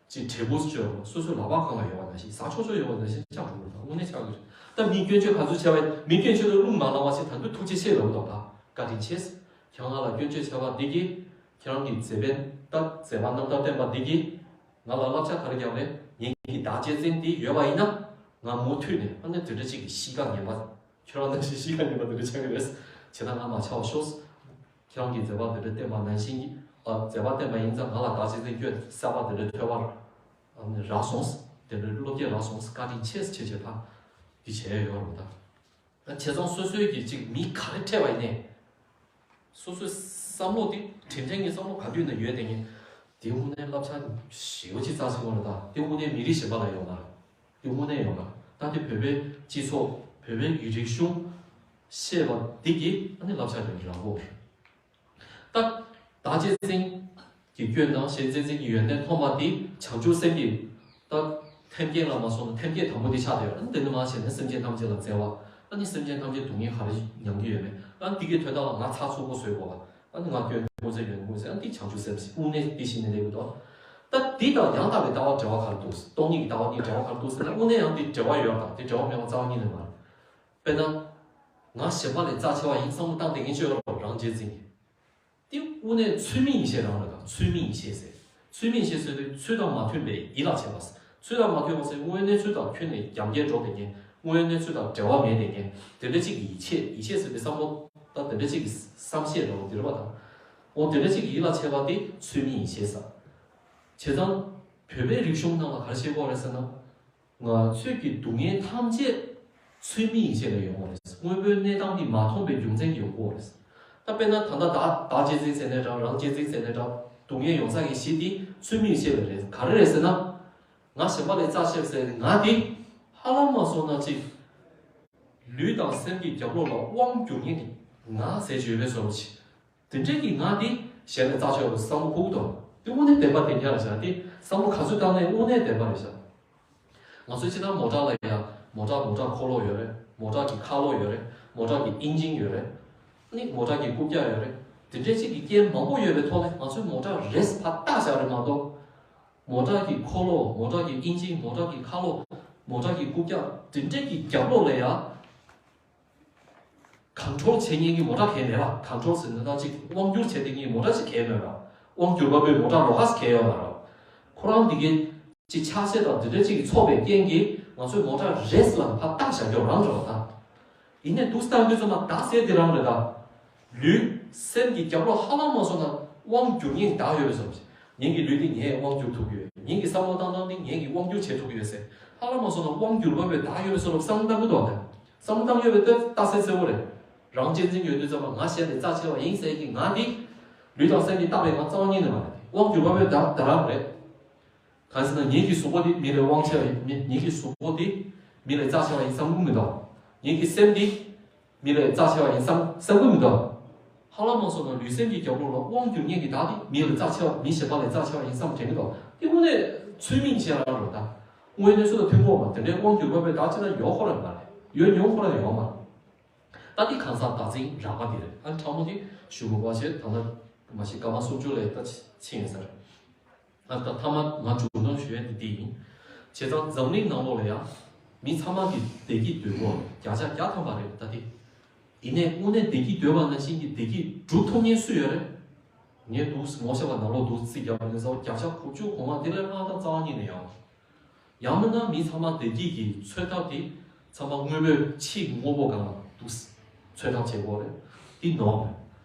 ཀྱི་ཅིག་འབྲས་བུ་ཅིག་སོ་སོའི་ལག་པ་སྒང་ལ་ཡོད་པ་ནང་བཞིན། ཟ་ཆོག་ཆོག་ཡོད་པ་ནང་བཞིན་ཆགས་འགྲོ་གི་རེད། དངོས་གནས་ཆགས་ཀྱི་རེད། ད་མིས་སྐྱོན་བརྗོད་ག་ཚོད་བྱས་པ་ཡིན། མིས་སྐྱོན་བརྗོད་ལ་རླུང་མ་ལངས་པ་ཞིག་ད་དུང་ཐུགས་རྗེ་ཆེ་ལབ་དང་། ད་བཀའ་དྲིན་ཆེ། ཁྱེད་རང་ང་ལ་སྐྱོན་བརྗོད་བྱས་པ་འདི་གིས་ཁྱེད་རང་གི་མཛད་པའི་ད་མཛད་པ་རྣམ་ཐར་བསྟན་པ་འདི་གིས་ང་ལ་བསླབ་བྱ་ག་རེ་བརྒྱབ་རེད། ངེད་ཀྱི་བདག་གཅེས་འཛིན་འདི་ཡོད་པ་ཡིན་ན། ང་མུ་མཐུད་ནས་ཨ་ནི་དེ་འདྲ་ཅིག་གི་གཤིས་ཀ་ངན་པ། ཁྱོད་རང་ནང་བཞིན་གཤིས་ཀ་ངན་པ་དེ་འདྲ་ཆགས་ཀྱི་རེད། བྱས་ན་ང་མ་ཆགས་པ་ཤོག་ཁྱེད་རང་གིས་མཛད་པ་དེ་འདྲ་བསྟན་པ་ནང་བཞིན་གྱི། ཨ། མཛད་པ་བསྟན་པ་ཡིན་ཙང་ང་ལ་བདག་གཅེས་འཛིན་སྐྱོན་གསར་པ་དེ་འདྲ་ཐོས་པར། ཨ་ནི་རག་སོང་། དེ་འདྲ་བློ་སྐྱེད་རག་སོང་། བཀའ་དྲིན་ཆེ་ཟེར་བྱས་བྱས་ད་འདི་བྱས་ཡོད་རེད་ད། ད་བྱས་ཙང་སོ་སོའི་གི་ཅིག་མི་ག་རེ་འཕྲད་པ་ཡིན་ནའི། སོ་སོའི་བསམ་བློ་དེ་དྲིན་དྲན་གྱི་བསམ་བློ་ག་དུས་ནས་ཡོད་དེ་ངས། དེ་དངོས་གནས་བསླབ་བྱ་ཞེ་པོ་ཅིག་རྩ་ཆེན་པོ་རེད་ད། དེ་དངོས་གནས་མི་རིགས་གཞན་པ་ལ་ཡོད་མ་རེད། དེ་དངོས་གནས་ཡོད་མ་རེད། ད་དེ་བོད་པའི་སྤྱི་ཚོགས། བོད་པའི་གི་རིག་གཞུང་ཤེས་པ་འདི་གིས་ཨ་ནི་བསླབ་བྱ་རེད་རང་གོ་རེད། ད་བདག་གཅེས་འཛིན་གྱི་སྐྱོན་དང་གཞན་གཅེས་འཛིན་གྱི་ཡོན་ཏན་མཐོང་བ་དེ་བྱང་ཆུབ་སེམས་ཀྱི་ད་ཐེམ་སྐས་ལ་མ་སོང་ན་ཐེམ་སྐས་དང་པོ་དེ་ཆགས་བསྡད་ཡོད། ཨ་ནི་དེ་ནས་མར་བྱས་ནས་སེམས་ཅན་ཐམས་ཅད་ལ་བརྩེ་བ། ཨ་ནི་སེམས་ཅན་ཐམས་ཅད་སྡུག་བསྔལ་ག་རེ་མྱང་གི་ཡོད་མེད། ཨ་ནི་དེ་གའི་དོན་དག་ལ་ང་ཚ་ཚུགས་པོ་བཟོས་དགོས་པ། ཨ་ནི་ང་སྐྱོན་དགོས་ཚེ་ཡོན་དགོས་ཚེ། ཨ་ནི་དེ་བྱང་ཆུབ་སེམས་ཟེར། དངོས་གནས་དེ་བཞིན་ནི་ལེགས་འདུག་ད་འདི་དང་ཡང་དག་པའི་ལྟ་བ་འབྲེལ་བ་ག་རེ་འདུག་སྟོང་ཉིད་ཀྱི་ལྟ་བ་གཉིས་འབྲེལ་བ་ག་རེ་འདུག་ཟེར་ན། དངོས་གནས་ཡང་དེ་འབྲེལ་བ་ཡོད་པ་དང་དེ་འབྲེལ་བ་མེད་པ་རྩ་བ་ཉིད་ནས་མ་རེད། དཔེར་ན། ང་གཞན་པ་ལས་རྩ་ཆེ་བ་ཡིན་བསམ་བློ་བཏང་བསྡད་མཁན་ཅིག་ཡོད་རེད་པ། རང་གཅེས་འཛིན་གྱི། དེ་དངོས་གནས་ཚུལ་མིན་ཡིད་བྱེད་རང་རེད་ད། ཚུལ་མིན་ཡིད་བྱེད་ཟེར། ཚུལ་མིན་ཡིད་བྱེད་ཟེར་དུས་ཚུལ་དང་མ་མཐུན་པའི་ཡིད་ལ་བྱེད་པ། ཚུལ་དང་མ་མཐུན་པ་ཟེར་དངོས་གནས་ཚུལ་དང་ཁྱོན་ནས་རྒྱབ་འགལ་འགྲོ་བསྡད་མཁན། དངོས་གནས་ཚུལ་དང་འབྲེལ་བ་མེད་བསྡད་མཁན་དེ་འདྲ་ཅིག་གི་ཡིད་བྱེད། ཡིད་བྱེད་ཟེར་དུས་བསམ་བློ་ད་དེ་འདྲ་ཅིག་གི་བསམ་ཤེས་རེད་པ། འདི་རེད་པ་ད། འོ་དེ་འདྲ་ཅིག་གི་ཡིད་ལ་བྱེད་པ་དེ་ཚུལ་མིན་ཡིད་བྱེད་ཟེར། བྱས་ཙང་བོད་པའི་རིག་གཞུང་ནང་ལ་ག་རེ་བཤད་ཀྱི་ཡོད་རེད་ཟེར་ན། ང་ཚོས་ཀྱི་སྡུག་བསྔལ་ཐམས་ཅད་ཚུལ་མིན་ཡིད་བྱེད་ལས་ཡོང་བ་རེད། དངོས་པོའི་གནས་སྟངས་འདི་མ་མཐོང་པའི་རྒྱུ་མཚན་གྱིས་ཡོང་གི་ཡོད་རེད། ད་དཔེར་ན་ད་ལྟ་བདག་བདག་གཅེས་འཛིན་ཟེར་ནའི་འདྲ། རང་གཅེས་འཛིན་ཟེར་ནའི་འདྲ། སྡུག་བསྔལ་ཡོང་ས་ཀྱི་གཞི་འདི་ཚུལ་མིན་ཡིད་བྱེད་ལས་རེད། ག་རེ་རེད་ཟེར་ན། ང་གཞན་པ་ལས་རྩ་ཆེ་བ་ཟེར་ནས་ང་འདི་ཧ་ལམ་མ་སོང་ན་ཅིག་ལུས་དང་སེམས་ཀྱི་རྒྱབ་ལོགས་ལ་དབང་བསྒྱུར་མཁན་གྱི་ང་ཟེར་གྱི་ཡོད་པའི་བཟོ་འདྲ་ཅིག་དེ་འདྲའི་གི་ང་དེ་གཞན་ལས་རྩ་ཆེ་བ་བསམ་བློ་འཁོར་གི་འདུག་དེ་དངོས་གནས་བདེན་པ་དེ་ཉག་རེད་ཤག་དེ་བསམ་བློ་ག་ཚོད་བཏང་ནའི་དངོས་གནས་བདེན་པ་རེད་ཤག་ང་ཚོའི་སྤྱིར་བཏང་མོ་ཊ་ལ་ཡང་མོ་ཊ་མོ་ཊ་འཁོར་ལོ་ཡོད་རེད། མོ་ཊ་གི་ཁ་ལོག་ཡོད་རེད། མོ་ཊ་གི་ཨིན་ཇིན་ཡོད་རེད། ཨ་ནི་མོ་ཊ་གི་རྐུབ་བཀྱག་ཡོད་རེད། དེ་འདྲའི་ཅིག་གི་རྐྱེན་མང་པོ་ཡོད་པའི་ཐོག་ནས་ང་ཚོའི་མོ་ཊ་རེས་ཕར་བཏགས་བཞག་རེད་མ་གཏོགས། མོ་ཊ་གི་འཁོར་ལོ། མོ་ཊ་གི་ཨིན་ཇིན། མོ་ཊ་གི་ཁ་ལོག་མོ་ཊ་གི་རྐུབ་བཀྱག་དེ་འདྲའི་གི་རྒྱབ་ལོགས་ལ་ཡང་། ཀོན་ཊོལ་བྱེད་མཁན་གྱི་མོ་ཊ་གང་ཡང་མེད་པ། ཀོན་ཊོལ་ཟེར་ན་ད་ཅིག་དབང་བསྒྱུར་བྱེད་མཁན་གྱི་མོ་ཊ་ཅིག་གང་ཡང་མེད་པ། དབང་བསྒྱུར་པ་པོའི་མོ་ཊ་ལོགས་ཀ་ཟེར་མཁན་ཡོད་མ་རེད། ཁོ་རང་འདི་གའི་ཅིག་ཆགས་སྲེད་དང་འདི་འདྲ་ཅིག་གིས་ཚོགས་པའི་རྐྱེན་གྱིས་ང་ཚོའི་མོ་ཊ་རེས་ལ་ཕར་བཏགས་བཞག་རྒྱུ་རང་རེད་པ་ད། ཡིན་ནའི་འདུག་སེ་བཏང་དུས་ཙམ་པ་བདག་ཟེར་དེ་རང་རེད་ད། ལུས་སེམས་ཀྱི་རྒྱབ་ལོགས་ཧ་ལམ་མ་སོང་ན་དབང་བསྒྱུར་མཁན་བདག་ཡོད་པའི་བཟོ་འདྲ། ངེད་ཀྱི་ལུས་འདི་ངས་དབང་བསྒྱུར་ཐུབ་ཀྱི་ཡོད། ངེད་ཀྱི་བསམ་བློ་བཏང་སྟངས་འདི་ངེད་ཀྱིས་དབང་བསྒྱུར་བྱེད་ཐུབ་ཀྱི་ཡོད་ཟེར། ཧ་ལམ་མ་སོང་ན་དབང་བསྒྱུར་པ་པོའི་བདག་ཡོད་པའི་བཟོ་འདྲ་བསམ་བློ་བཏང་གི་འདུག་ད། བསམ་བློ་བཏང་ཡོད་པའི་ལྟ་ལྟ་གསལ་གསལ་པོ་རེད། རང་གཅེས་འཛིན་ཡོད་དུས་ཙམ་པ་ང་གཞན་ལས་རྩ་ཆེ་བ་ཡིན་ཟེར་གྱི་ང་འདི། ལུས་དང་སེམས་ཀྱིས་བཏགས་པའི་ང་རྩ་བ་ཉིད་ནས་མ་རེད། དབང་བསྒྱུར་པ་པོའི་བདག་བདག་རང་རེད། གང་ཟེར་ན་ངེད་ཀྱི་གཟུགས་པོ་འདི་མི་ལས་དབང་ཆེ་བ་ཡིན། མི་ངེད་ཀྱི་གཟུགས་པོ་འདི་མི་ལས་རྩ་ཆེ་བ་ཡིན་བསམ་གྱི་མི་འདུག་ངེད་ཀྱི་སེམས་འདི་མི་ལས་རྩ་ཆེ་བ་ཡིན་བསམ་བསམ་གྱི་མི་འདུག་ཧ་ལམ་མ་སོང་ན་ལུས་སེམས་ཀྱི་རྒྱབ་ལོགས་ལ་དབང་བསྒྱུར་མཁན་གྱི་བདག་འདི་མི་ལས་རྩ་ཆེ་བ། མི་གཞན་པ་ལས་རྩ་ཆེ་བ་ཡིན་བསམ་དྲན་གྱི་འདུག་དེ་དངོས་གནས་ཚུལ་མིན་བྱེད་རང་རེད་ད། དངོས་གནས་ཚུལ་དང་མཐུན་གོ་མ། དེ་འདྲའི་དབང་བསྒྱུར་པ་པོའི་བདག་ཅིག་ན་ཡོད་ཁོ་རང་མ་རེད། ཡོད་མྱོང་ཁོ་རང་ཡོད་མ་རེད། ད་འདི་གང་ཟག་བདག་འཛིན་རགས་པ་འདི་རེད། ཨ་ཕྲ་མོ་འདི་ཞུ་དགོས་པ་བྱས། ད་ལྟ་མ་གཞི་སྐར་མ་སུམ་ཅུ་ལས་ད་ཕྱིན་ཡོད་ས་རེད། ཨ་ད་མཐའ་མ་ང་མཇུག་སྡོམ་ཞུ་ཡ་འདི་འདི་ཡིན། བྱས་ཙང་འཛམ་གླིང་ནང་ལོགས་ལ་ཡང་མི་ཚང་མ་གི་བདེ་སྐྱིད་འདོད་སྐོར་བརྒྱ་ཆ་བརྒྱ་ཐམ་པ་རེད་ད་འདི། ཡིན་ནའི་དངོས་གནས་བདེ་སྐྱིད་འདོད་པ་ནང་བཞིན་གྱི་བདེ་སྐྱིད་སྒྲུབ་ཐུབ་མཁན་སུ་ཡོད་རེད། ངས་འདུག་ངོ་ཤེས་པ་ནང་ལོགས་འདུག་རྩིས་རྒྱག་པ་ཡིན་ཙང་བརྒྱ་ཆ་དགུ་བཅུ་གོ་ལྔ་དེ་ལས་ལྷག་ད་རྩ་བ་ཉིད་ནས་ཡོད། ཡང་མིན་ན་མི་ཚང་མ་བདེ་སྐྱིད་ཀྱི་འཚོལ་ཐབས་དེ་ཚང་མ་དངོས་པོའི་ཕྱིའི་དངོས་པོ་སྒང་ལ་འདུག་འཚོལ་ཐབས་བྱེད་དགོས་རེད། འདི་ནོར་མེད།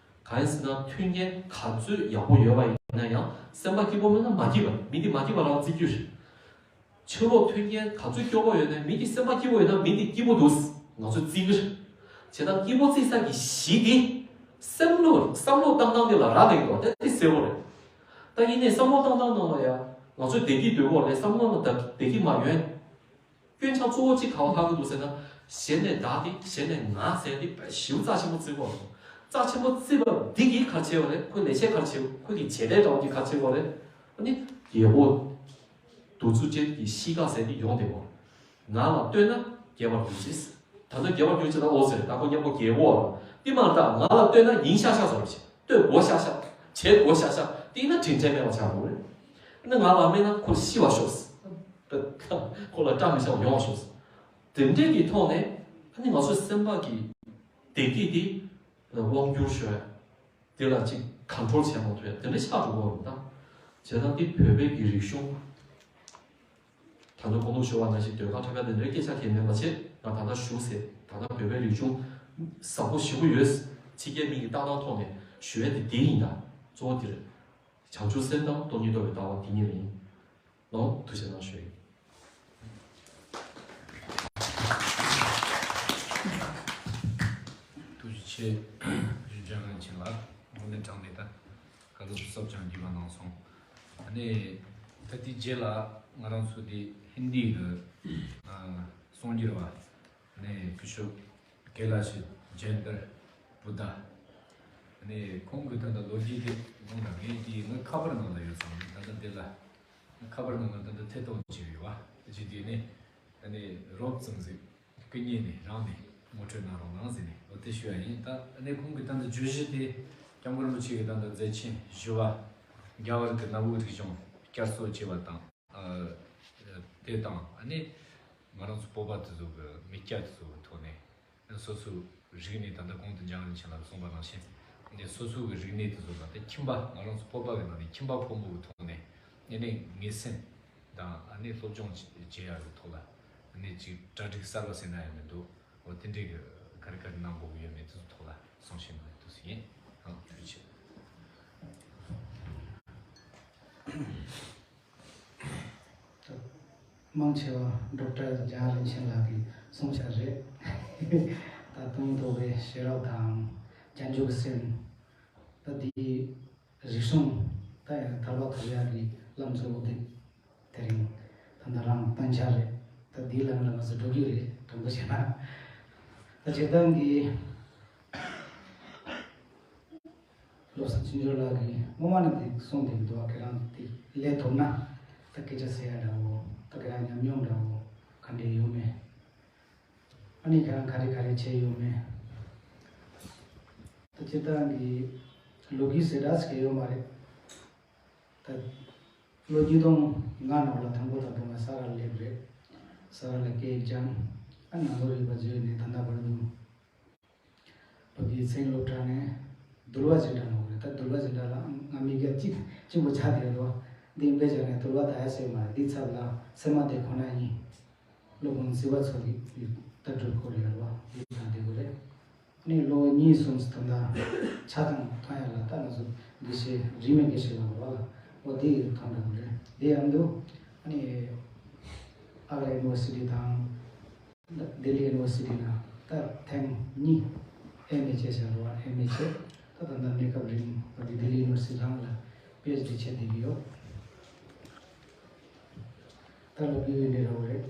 གང་ཡིན་ཟེར་ན་མཐུན་རྐྱེན་ག་ཚོད་ཡག་པོ་ཡོད་པ་ཡིན་ན་ཡང་སེམས་པ་སྐྱིད་པོ་མེད་ན་མ་སྐྱིད་པ། མི་འདི་མ་སྐྱིད་པ་རང་བརྩི་རྒྱུ་རེད། ཕྱི་ལོགས་མཐུན་རྐྱེན་ག་ཚོད་སྐྱོ་པོ་ཡོད་ན་མི་འདི་སེམས་པ་སྐྱིད་པོ་ཡོད་ན་མི་འདི་སྐྱིད་པོ་འདུག་ང་ཚོས་བརྩི་གི་རེད། བྱས་ན་སྐྱིད་པོ་བརྩི་ས་ཀྱི་གཞི་འདི་སེམས་བློ་བསམ་བློ་བཏང་སྟངས་འདི་ལ་རག་ལས་ཀྱི་འདུག་དེ་འདི་གསལ་པོ་རེད། ད་ཡིན་ནའི་བསམ་བློ་བཏང་སྟངས་ནང་ལ་ཡང་ང་ཚོས་བདེ་སྐྱིད་འདོད་སྐོར་ལས་བསམ་བློ་ནང་བདེ་སྐྱིད་མ་ཡོང་། སྐྱོན་ཆ་གཙོ་བོ་གཅིག་ག་པར་ལྷག་གི་འདུག་ཟེར་ན། གཞན་ནས་བདག་དེ་གཞན་ནས་ང་ཟེར་དེ་དཔེ་ཞེ་པོ་རྩ་ཆེན་པོ་བརྩི་གི་འདུག་རྩ་ཆེན་པོ་བརྩི་བ་འདི་གིས་ག་རེ་བྱས་པ་རེད། ཁོའི་ལས་བྱེད་ག་རེ་བྱས། ཁོའི་གི་བྱེད་ལས་འདྲ་བོ་འདི་ག་རེ་བྱས་པ་རེད། ཨ་ནི་རྒྱལ་པོ་གདུག་རྩུབ་ཅན་གྱི་གཤིས་ཀ་ཟེར་དེ་ཡོང་བསྡད་པ། ང་ལ་ལྟོས་ན་རྒྱལ་བར་འགྱུར་ཅིག་ད་ལྟ་རྒྱལ་བ་རྒྱུད་ཅེས་ད་ཨོ་ཟེར་ད་ཁོ་མཉམ་པོ་རྒྱལ་པོ་ལ་དེ་མ་ད་ང་ལ་ལྟོས་ན་ཡིན་ཤག་ཤག་བཟོ་རེད། ལྟོས་དགོས་ཤག་ཤག་བྱེད་དགོས་ཤག་ཤག་དེ་ཡིན་ན་དྲིན་ཕྲན་མེད་པ་ཆགས་འགྲོ་རེད། ཨ་ནི་ང་ལ་མེད་ན་ཁོ་ཤི་བ་ཤོག་ཁོ་ལ་སྐྲག་མི་ཤོག་ཡོང་བ་ཤོག་དེ་འདྲས་ཀྱི་ཐོག་ནས་ཨ་ནི་ང་ཚོའི་སེམས་པ་གི་བདེ་སྐྱིད་དེ་དབང་སྒྱུར་ཞུ་ཡ། དེ་ལ་ཅིག་ཀོན་ཊོལ་བྱེད་མ་ཐུབ་ཡ་དེ་འདྲ་ཆགས་འགྲོ་གི་ཡོད་རེད་ད། བྱས་ཙང་འདི་བོད་པའི་གི་རིག་གཞུང་། ད་དུང་གོང་དུ་ཞུ་བ་ནང་བཞིན་ཟློས་གར་ཁྲ་ཁ་དེ་འདྲའི་སྐད་ཆ་གང་ཡང་མེད་པ་བྱས་ང་ད་ལྟ་ཞུ་ཟེར་ད་ལྟ་བོད་པའི་རིག་གཞུང་ཟབ་པོ་ཞེ་པོ་ཡོད། ཕྱི་རྒྱལ་མི་གི་ལྟ་སྟངས་ཐོག་ནས་ཞུ་ཡ་དེ་འདི་ཡིན་ད། གཙོ་བོ་དེ་རེད། བྱང་ཆུབ་སེམས་དང་སྟོང་ཉིད་རྟོགས་པའི་ལྟ་བ་དེ་གཉིས་ལ་ཡིན། ལོ་ཐུགས་རྗེ་གནང་ཞུ་ཡིན། ཐུགས་རྗེ་ཆེ། རིན་ཆེན་རིན་ཆེན་ལགས་དངོས་གནས་དྲང་གནས་ད་ག་ཚོད་གསོབ་ཀྱང་འགྱུར་བ་གནང་སོང་། ཨ་ནི་ད་ལྟའི་རྗེས་ལ་ང་རང་ཚོ་འདི་ཧིན་དི་གི་ཨ་གསུང་སྒྱུར་བ་ཨ་ནི་སྐུ་ཞབས་ཀེ་ལ་ཤི་ཇེན་དར་བུ་དྷ། ཨ་ནི་ཁོང་གི་ད་ལྟ་ལོ་རྒྱུས་དེ་གསུང་དང་ངས་དེ་ངའི་ཁ་པར་ནང་ལ་ཡོད་ཙང་ད་ལྟ་འདི་ལ་ཁ་པར་ནང་ལ་ད་ལྟ་ཐད་གཏོང་བྱས་ཡོད་བ། བྱས་དུས་ནས་ཨ་ནི་རོབ་ཙམ་ཟིག་སྐུ་ཉིད་ནས་རང་ནས་ངོ་སྤྲོད་གནང་རོགས་གནང་ཟེར་ནས་འོ་དེ་ཞུ་ཡ་ཡིན། ད་ཨ་ནི་ཁོང་གི་ད་ལྟ་བརྗོད་གཞི་དེ་སྐྱབས་མགོན་རིན་པོ་ཆེ་གི་ད་ལྟ་མཛད་ཆེན་བཞི་པ་རྒྱ་གར་གྱི་གནའ་བོའི་རིག་གཞུང་བསྐྱར་གསོ་བྱས་པ་དང་། ཨ་དེ་དང་ཨ་ནི་ང་རང་ཚོ་བོད་པ་དེ་ཚོ་གི་མི་སྐྱ་དེ་ཚོ་གི་ཐོག་ནས་སོ་སོའི་རིག་གནས་ད་ལྟ་གོང་དུ་འཇང་རིན་ཆེན་ལགས་གསུངས་པ་ནང་བཞིན་དེ་སོ་སོའི་གི་རིག་གནས་དེ་ཚོ་དང་དེ་ཁྱིམ་པ་ང་རང་ཚོ་བོད་པ་གི་ནང་ནས་ཁྱིམ་པ་ཕོ་མོ་གི་ཐོག་ནས་ཨ་ནི་ངེས་སེམས་དང་ཨ་ནི་སློབ་སྦྱོང་བྱེད་ཡག་གི་ཐོག་ལ་ཨ་ནི་ཅིག་གྲ་སྒྲིག་གསར་པ་ཟེར་ན་ཡང་མི་འདུག་འོ་དེ་འདྲའི་གི་ག་རེ་ག་རེ་གནང་དགོས་ཀྱི་ཡོད་མེད་དེ་ཚོ་ཐོག་ལ་གསུང་བཤད་གནང་ཡག་དེ་ཚོ་ཡིན། ཨང་ཐུགས་རྗེ་ཆེ། མང་ཆེ་བ་ཌོག་ཊར་འཇང་རིན་ཆེན་ལགས་ཀྱིས་གསུངས་བཞག་རེད། ད་དུང་རྡོ་སྦིས་ཤེས་རབ་དང་བྱང་ཆུབ་སེམས། ད་འདི་རིག་གཞུང་ད་ཡང་དར་བ་ཐོབ་ཡག་གི་ལམ་གཙོ་བོ་འདི་དེ་རིང་ད་ལྟ་རང་སྟོན་ཆ་རེད། ད་འདིའི་ལམ་ལ་ང་ཚོ་འགྲོ་གི་རེད་དྲང་པོ་བྱས་ན། ད་སྤྱིར་བཏང་གི་བློ་བཟང་ཆོས་འབྱོར་ལགས་ཀྱིས་སྔོན་མ་ནས་འདི་གསུངས་བསྡད་ཀྱི་འདུག་ཁྱེད་རང་འདི་ལས་ཐོབ་ན་ད་སྐད་ཆ་ཟེར་ཡ་འདྲ་བོ་ད་ཁྱེད་རང་ཉམས་མྱོང་འདྲ་བོ་ག་འདྲས་ཡོད་མེད། ཨ་ནི་ཁྱེད་རང་ག་རེ་ག་རེ་བྱས་ཡོད་མེད། ད་སྤྱིར་བཏང་གི་ལོ་རྒྱུས་ཟེར་འདྲ་ཟེར་ཡོད་མ་རེད། ད་ལོ་ཉིས་སྟོང་ལྔ་ནང་ལ་དང་པོ་དང་པོ་ང་ས་ར་སླེབས་རེད། ས་ར་ལ་སྐད་སྦྱངས། ཨ་ནང་ལོ་རིམ་པ་བརྗོད་ནས་ད་ལྟ་བར་དུ་བོད་ཀྱི་མཚན་སློབ་གྲྭ་ནས་འདུལ་བ་འཛིན་གྲྭ་ནང་རེད། ད་འདུལ་བ་འཛིན་གྲྭ་ལ་ང་མི་སྐྱ་གཅིག་གཅིག་པོ་ཆགས་བསྡད་འདུག་འདི་དཔེ་བྱས་ནས་འདུལ་བ་ད་ཡ་ཟེར་མ་རེད། འདི་ཚབ་ལ་སེམས་མ་བདེ་ཁོ་ན་ཡིན། སློབ་དཔོན་སྲིད་པ་མཚོ་ལགས་ཀྱི་ལྟ་གྲུབ་སྐོར་ཡོད་རེད་བ། འདི་དང་འདི་གོ་རེད། ནས་ལོ་གཉིས་གསུམ་ཙམ་ད་ཆ་ཚང་མཐོང་ཡ་ལ་ད་ང་ཚོ་དགེ་བཤེས་རིས་མེད་དགེ་བཤེས་ལགས་རེད་བ། འོ་དེ་ཡི་མཐོང་འདྲ་བོ་རེད། དེ་ཡང་འདུག་ཨ་ནི་ཨ་ག་ར་ཡུ་ནི་ཝར་སི་ཊི་དང་ལྡི་ལི་ཡུ་ནི་ཝར་སི་ཊི་ནང་ད་ཐེངས་གཉིས་ཨེམ་ཨེ་བྱས་བཞག་རེད་བ། ཨེམ་ཨེ་བྱས། ད་ད་ལྟ་གནས་སྐབས་རིང་ལྡི་ལི་ཡུ་ནི་ཝར་སི་ཊི་རང་ལ་པི་ཨེཆ་ཌི་བྱས་བསྡད་ཀྱི་ཡོད། ད་ལོ་རྒྱུས་འདི་འདྲ་བོ་རེད།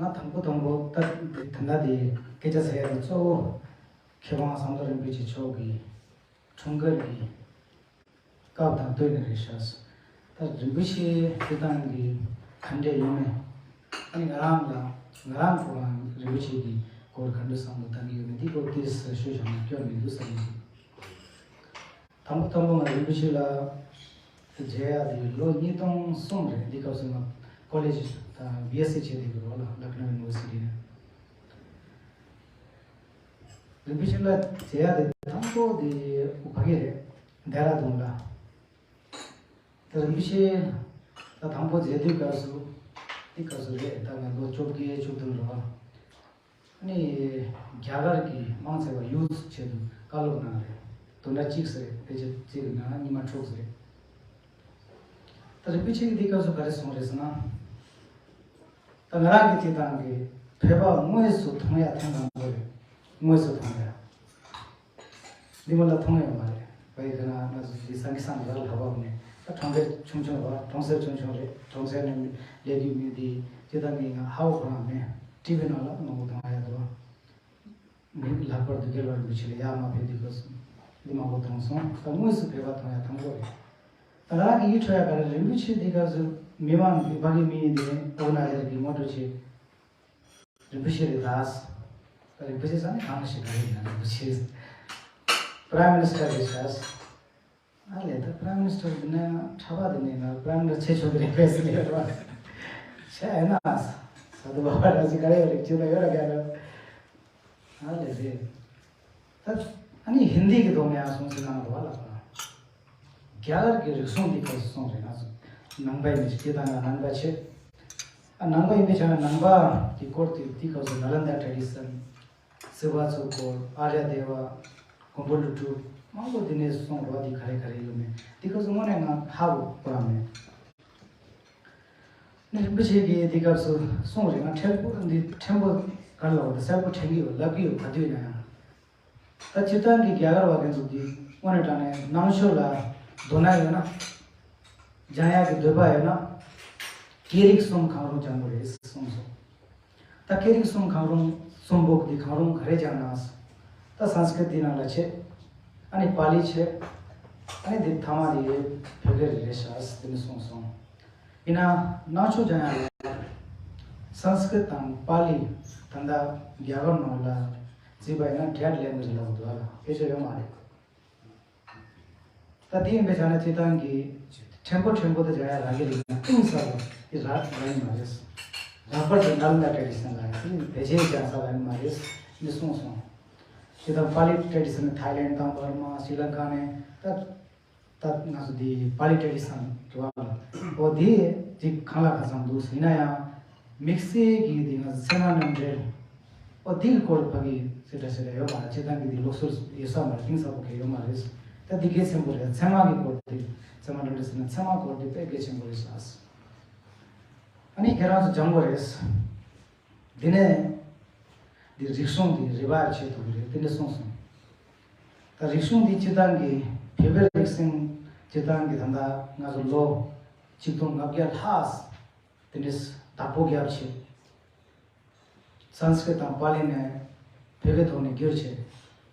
ང་དང་པོ་དང་པོ་ད་ད་ལྟ་དེ་སྐད་ཆ་ཟེར་ཡ་དེ་གཙོ་བོ་མཁས་དབང་ཟམ་གདོང་རིན་པོ་ཆེ་མཆོག་གི་འཁྲུངས་སྐར་གྱི་སྐབས་དང་བསྟུན་ནས་རེད་ཤག་ད་རིན་པོ་ཆེ་སྐུ་ཐང་གི་ག་འདྲས་ཡོད་མེད། ཨ་ནི་ང་རང་ལ་ང་རང་ཁོ་རང་རིན་པོ་ཆེ་གི་སྐོར་ག་འདྲས་བསམ་བློ་བཏང་གི་ཡོད་མེད་འདི་སྐོར་ཏོག་ཙམ་ཤོད་བཞག་ན་སྐྱོན་མི་འདུག་བསམ་གྱི་འདུག་དང་པོ་དང་པོ་ང་རིན་པོ་ཆེ་ལ་མཇལ་ཡག་དེ་ལོ་ཉིས་སྟོང་གསུམ་རེད། འདི་སྐབས་སུ་ང་ཀོ་ལེཇ་དང་བི་ཨེས་སི་བྱས་བསྡད་ཀྱི་རེད་བ་ལ། ལ་ཁི་ནོ་ཡུ་ནི་ཝར་སི་ཊི་ནས། རིན་པོ་ཆེ་ལ་མཇལ་ཡག་དེ་དང་པོ་དེ་ཕ་གི་རེད། ལྡེ་ར་ལྡུན་ལ། ད་རིན་པོ་ཆེ་ད་དང་པོ་མཇལ་དུས་སྐབས་སུ་འདི་སྐབས་སུ་རེད། ད་ང་ལོ་བཅོ་བརྒྱད་བཅུ་བདུན་རེད་བ། ནི་རྒྱ་གར་གྱི་མང་ཆེ་བ་ཡུ་ཐི་ཆེད་དུ་བཀའ་སློབ་གནང་རེད། བདུན་ཕྲག་གཅིག་ཙམ་རེད། ཕལ་ཆེར་གཅིག་གི་ནང་ཉི་མ་དྲུག་ཙམ་རེད། ད་རིན་པོ་ཆེ་གིས་འདི་སྐབས་སུ་ག་རེ་གསུངས་རེད་ཟེར་ན། ད་ང་རང་གི་སྤྱིར་བཏང་གི་བོད་པ་དངོས་སུ་མཐོང་ཡ་ཐེངས་དང་པོ་རེད། དངོས་སུ་མཐོང་ཡ། འདི་མ་ལ་མཐོང་ཡོད་མ་རེད། བའི་གི་ན་ང་ཚོ་འདི་སང་གི་སང་གི་ར་ལྷག་པ་མེད། ད་གྲོང་ཁྱེར་ཆུང་ཆུང་ར་གྲོང་གསེབ་ཆུང་ཆུང་རེད། གྲོང་གསེབ་ནས་ལས་རྒྱུ་མི་འདི་ཇི་ལྟར་མིན་ང་ཧ་བོ་ཁོ་རང་མེད། ཊི་ཝི་ནང་ལ་མང་པོ་མཐོང་ཡ་འདུག་མི་ལྷག་པར་དུ་རྒྱལ་བ་རིན་པོ་ཆེ་ལ་ཡར་མར་ཕེབས་དུས་སྐབས་སུ་འདི་མང་པོ་མཐོང་སོང་། ད་དངོས་སུ་བོད་པ་མཐོང་ཡ་དང་པོ་རེད། ད་ང་རང་གི་ཡིད་འཕྲོག་ཡ་ག་རེ་རིན་པོ་ཆེ་འདི་སྐབས་སུ་ མི་མང་གི་ཕ་གི་མི་དེ་ཨོ་ན་ལེར་གི་ངོ་སྤྲོད་བྱེད། རིན་པོ་ཆེ་རེད་ད། རིན་པོ་ཆེ་ཟེར་ནས་གང་ཞིག་ག་རེ་ཡིན་ན་རིན་པོ་ཆེ། Prime Minister རེད་ཤག་ཨ་ལས་ད་Prime Minister འདི་ན་གྲྭ་པ་འདི་ནས་ང་Prime Minister བྱེད་ཆོག་གི་རེད་པས་ཟེར་ལས་རོགས། བྱས་ཨེ་ན། ས་དུ་བ་བ་ར་ཅི་ག་རེ་ཡོད་རེད་ཅི་ལ་ཡོད་ར་ག་ར། ཨ་ལས་རེད། ད་ཨ་ནི་ཧིན་དི་གི་ཐོག་ནས་ཡང་གསུང་ཟིན་གནང་འདུག་བ་ལ། རྒྱ་གར་གྱི་རིག་གཞུང་འདི་ག་ཚོད་གསུངས་རེད་ང་ཚོ་ནང་པའི་མི་ཞིག་སྐྱེས་དང་ནང་པ་ཆེ། ཨ་ནང་པ་ཡིན་པའི་ཆ་ནས་ནང་པ་གི་སྐོར་དེ་འདི་ག་ཚོད་ནཱ་ལནྡཱ་ཊ་རེ་ཌི་ཤན། སི་བྷ་ཚོ་སྐོར་ཨཱརྱ་དེ་བ། མགོན་པོ་ཀླུ་སྒྲུབ། མང་པོ་འདི་ནས་གསུངས་རོགས་འདི་ག་རེ་ག་རེ་ཡོད་མེད་འདི་ག་ཚོད་དངོས་གནས་ང་ཧ་གོ་གོ་ར་མེད། ནི་རིན་པོ་ཆེ་གིས་འདི་སྐབས་སུ་གསུངས་རེད་ང་ཕྲན་བུ་འདི་ཕྲན་བུ་ག་ལ་བ་གསལ་པོ་དྲན་གྱི་ཡོད་ལབ་ཀྱི་ཡོད་ག་དུས་ན་ཡང་། ད་སྤྱིར་བཏང་གི་རྒྱ་གར་བ་དེ་ཚོ་འདི་དངོས་གནས་དྲང་གནས་ནང་ཆོས་ལ་དོ་སྣང་ཡོད་ན། སྦྱང་ཡག་གི་འདོད་པ་ཡོད་ན། སྐད་རིགས་གསུམ་གང་རུང་སྦྱང་དགོས་རེད་གསུངས་སོང་། ད་སྐད་རིགས་གསུམ་གང་རུང་གསུམ་པོ་འདི་གང་རུང་ག་རེ་སྦྱང་ན། ད་སཾ་སྐྲྀ་ཏ་འདི་ནང་ལ་བྱེད། ཨ་ནི་པཱ་ལི་བྱེད། ཨ་ནི་འདི་ཐ་མ་འདི་བོད་སྐད་རེད་རེད་ཤག་འདི་ནི་གསུངས་སོང་། ཡིན་ན་ནང་ཆོས་སྦྱང་ཡག་ལ། སཾ་སྐྲྀ་ཏ་དང་པཱ་ལི། ད་ལྟ་རྒྱ་གར་ནང་ལ་བརྩིས་པ་ཡིན་ན་འབྲེལ་ལས་མི་རེད་ལབ་འདུག་ལ་ཕལ་ཆེར་ཡོད་མ་རེད། ད་དེ་ཡིན་པའི་ཆ་ནས་སྤྱིར་བཏང་གི་ཕྲན་བུ་ཕྲན་བུ་དུ་སྦྱང་ཡག་རག་གི་རེད་ན་གཏིང་ཟབ་པོ་དེ་རག་རག་གི་མ་རེད། ལྷག་པར་དུ་ནཱ་ལནྡཱ་ཊ་རེ་ཌི་ཤན་ལ་ཡང་དེ་ནི་ཕལ་ཆེར་སྦྱང་ས་རག་གི་མ་རེད་འདི་གསུངས་སོང་། དེ་དང་པཱ་ལི་ཊ་རེ་ཌི་ཤན་ནི་ཐའི་ལེནཌ་དང་བར་མ་ཤྲི་ལང་ཀ་ནས་ད་ད་ང་ཚོ་དེ་པཱ་ལི་ཊ་རེ་ཌི་ཤན་འགྲོ་བ་ལ་འོ་དེ་དེ་གང་ལ་གང་འཚམ་འདུག་ཡིན་ན་ཡང་། དམིགས་བསལ་གྱི་དེ་ང་ཚོ་ཚད་མ་རྣམ་འགྲེལ། ཨོ་དེའི་སྐོར་ཕ་གི་ཟེར་འདྲ་ཟེར་འདྲ་ཡོད་མ་རེད། སྤྱིར་བཏང་གི་དེ་ལུགས་སྲོལ་ཡོད་ས་མ་རེད། གཏིང་ཟབ་པོ་གི་ཡོད་མ་རེད། ད་དེ་གལ་ཆེན་པོ་རེད། ཚད་མ་གི་སྐོར་དེ་ཚད་མ་རྣམ་འགྲེལ་ཟེར་ན་ཚད་མ་སྐོར་དེ་དཔེ་གལ་ཆེན་པོ་རེད་ཤག་ཨ་ནི་ཁྱེད་རང་ཚོ་སྦྱང་དགོས་རེད། དེ་ནས་དེ་རིག་གཞུང་དེ་རི་བའི་བ་བྱེད་ཐུབ་ཀྱི་རེད་དེ་འདྲ་གསུངས་སོང་། ད་རིག་གཞུང་དེ་སྤྱིར་བཏང་གི་བོད་པའི་རིག་གཞུང་སྤྱིར་བཏང་གི་ད་ལྟ་ང་ཚོ་ལོ་ཆིག་སྟོང་ལྔ་བརྒྱ་ལྷག་དེ་འདྲས་བདག་པོ་རྒྱབ་བྱས། སཾ་སྐྲྀ་ཏ་དང་པཱ་ལི་ནས་བོད་སྐད་ཐོག་ནས་བསྒྱུར་བྱས།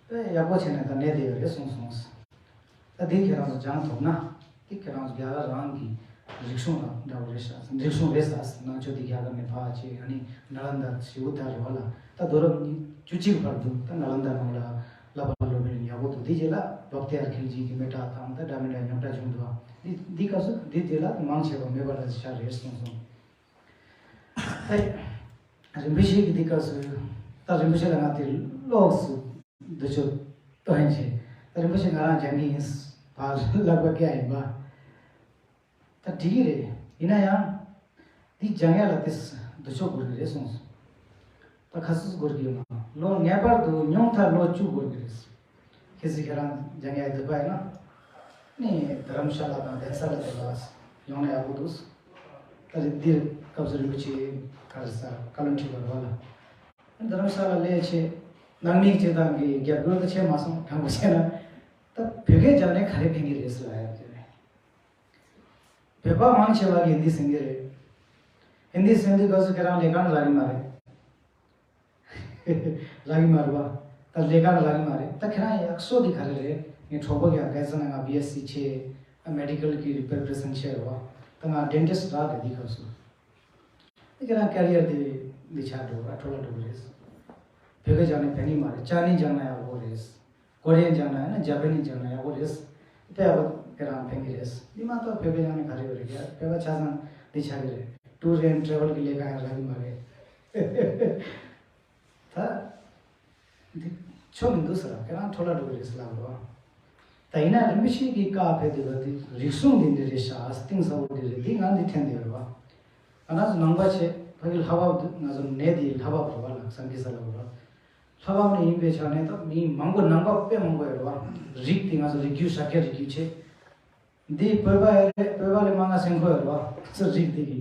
དཔེ་ཡག་པོ་བྱས་ནས་ད་གནས་བསྡད་ཡོད་རེད་གསུངས་སོང་། ད་འདི་ཁྱེད་རང་ཚོ་སྦྱང་ཐུབ་ན། འདི་ཁྱེད་རང་ཚོ་རྒྱ་གར་རང་གི་རིག་གཞུང་དང་འདྲ་བོ་རེད་ཤག་རིག་གཞུང་རེད་ཤག་ནང་ཆོས་འདི་རྒྱ་གར་ནས་ཕར་བྱས་ཨ་ནི་ནཱ་ལནྡཱ་ཞེ་པོ་ད་རེད་བ་ལ། ད་དུས་རབས་ཉི་བཅུ་གཅིག་བར་དུ་ད་ནཱ་ལནྡཱ་ནང་ལ་བསླབ་པ་སློབ་དཔོན་ཡག་པོ་འདུག་དེ་རྗེས་ལ་བྷག་ཏི་ཡར་ཁིལ་ཇི་གི་མི་དྲག་དང་ད་འདྲ་མི་འདྲ་རྙོག་དྲ་བྱུང་འདུག་འདི་འདི་སྐབས་སུ་འདི་དེ་ལ་མང་ཆེ་བ་མེད་པ་འདྲ་ཞིག་ཆགས་རེད་གསུངས་སོང་། ད་རིན་པོ་ཆེ་གིས་འདི་སྐབས་སུ་ད་རིན་པོ་ཆེ་ལ་ང་དེ་ལོགས་སུ་འདི་ཚོ་སྟོན་བྱས། ད་རིན་པོ་ཆེ་ང་རང་སྦྱང་གི་ཡིན་བ་ལབ་པ་སྐད་ཡིན་པ། ད་འགྲིག་གི་རེད། ཡིན་ན་ཡང་། འདི་སྦྱང་ཡ་ལ་དེ་འདི་ཆོག་དགོས་ཀྱི་རེད་གསུངས་སོང་། ད་ག་ཚོད་དགོས་ཀྱི་ཡོད་ན་ལོ་ངེས་པར་དུ་ཉུང་མཐར་ལོ་བཅུ་དགོས་ཀྱི་རེད། ཁྱེད་ཚོས་ཁྱེད་རང་སྦྱང་ཡ་འདོད་པ་ཡིན་ན། ནི་དྷ་རམ་ཤ་ལ་དང་གདན་ས་ལ་དེ་ལ་ཡོང་ན་ཡག་པོ་འདུག་ད་རེས་འདིར་སྐབས་སུ་རིན་པོ་ཆེ་ག་རེ་ཟེར་བཀའ་བློན་ཁྲི་པ་རེད་བ་ལ། དྷ་རམ་ཤ་ལ་སླེབས་བྱས་ནང་མི་སྤྱི་བཏང་གི་རྒྱབ་སྐྱོར་དུ་བྱས་མ་སོང་དྲང་པོ་བྱས་ན། ད་བོད་སྐད་སྦྱང་ནས་ག་རེ་ཕན་གྱི་རེད་ཟེར་ལ་ཡག་ཅེ་རེད། བོད་པ་མང་ཆེ་བ་གིས་ཧིན་དི་ཟེར་གྱི་རེད། ཧིན་དི་ཟེར་དུས་སྐབས་སུ་ཁྱེད་རང་ལས་ཀ་ལ་རག་གི་མ་རེད། རག་གི་མ་རེད་བ། ད་ལས་ཀ་ལ་རག་གི་མ་རེད། ད་ཁྱེད་རང་ཡག་ཤོས་དེ་ག་རེ་རེད། ངའི་གྲོགས་པོ་གིས་ཡང་ག་ས་ན་ང་བི་ཨེས་སི་བྱས། ཨ་མེ་ཌི་ཀལ་གི་རི་པེར་པི་རི་སེན་ཊི་བྱས་རེད་བ། ད་ང་ཌེན་ཊིསི་ཊི་རག་རེད་དེ་སྐབས་སུ། ད་ཁྱེད་རང་ཀེ་རི་ཡར་དེ་འདི་ཆགས་འགྲོ་ར་འཕྲོ་བརླག་འགྲོ་གི་རེད། བོད་སྐད་སྦྱང་ནས་ཕན་གྱི་མ་རེད། ཅའི་ནིས་སྦྱང་ན་ཡག་པོ་རེད། ཀོ་རི་ཡན་སྦྱང་ན་ཡང་ན་ཇ་པ་ནིས་སྦྱང་ན་ཡག་པོ་རེད། དཔེ་ཡག་པོ་དཔེ་རང་ཕན་གྱི་རེད། འདི་མ་གཏོགས་བོད་སྐད་སྦྱང་ནས་ག་རེ་ཡོད་རེད་ཡ། བོད་པ་ཆ་ཚང་འདི་ཆགས་ཀྱི་རེད། ཊུར་ཨེན་ཊ་རེ་ཝལ་གྱི་ལས་ཀ་ཡང་རག་གི་མ་རེད། ད་འདི་ཆོ་མི་འདུག་ཟེར་ལ་ཁྱེད་རང་འཕྲོ་བརླག་འགྲོ་གི་རེད་ཟེར་ལབ་རོགས། ད་ཡིན་ན་རིན་པོ་ཆེ་གི་བཀའ་ཕེབས་དུས་ལ་འདི་རིག་གཞུང་འདི་འདྲ་རེད་ཤག་གཏིང་ཟབ་པོ་འདི་རེད། འདི་ང་འདི་ཐེན་འདི་རེད་བ། ང་རང་ཚོ་ནང་པ་ཆེ་ཕ་གི་ལྷ་བབས་འདུག་ང་ཚོ་ནད་འདི་ལྷ་བབས་རེད་བ་ལ་སངས་རྒྱས་ས་ལ་བ་ར། ལྷ་བབས་ནས་ཡིན་པའི་ཆ་ནས་ད་མི་མང་པོ་ནང་པ་དཔེ་མང་པོ་ཡོད་རེད་བ། རིགས་འདི་ང་ཚོ་རིགས་རྒྱུད་ཤཱཀྱ་རིགས་རྒྱུད་ཆེ། འདི་བོད་པ་ཡོད་རེད། བོད་པ་ལས་མང་ང་སེང་ཁོ་ཡོད་རེད་བ། ཚུར་རིགས་འདི་གི།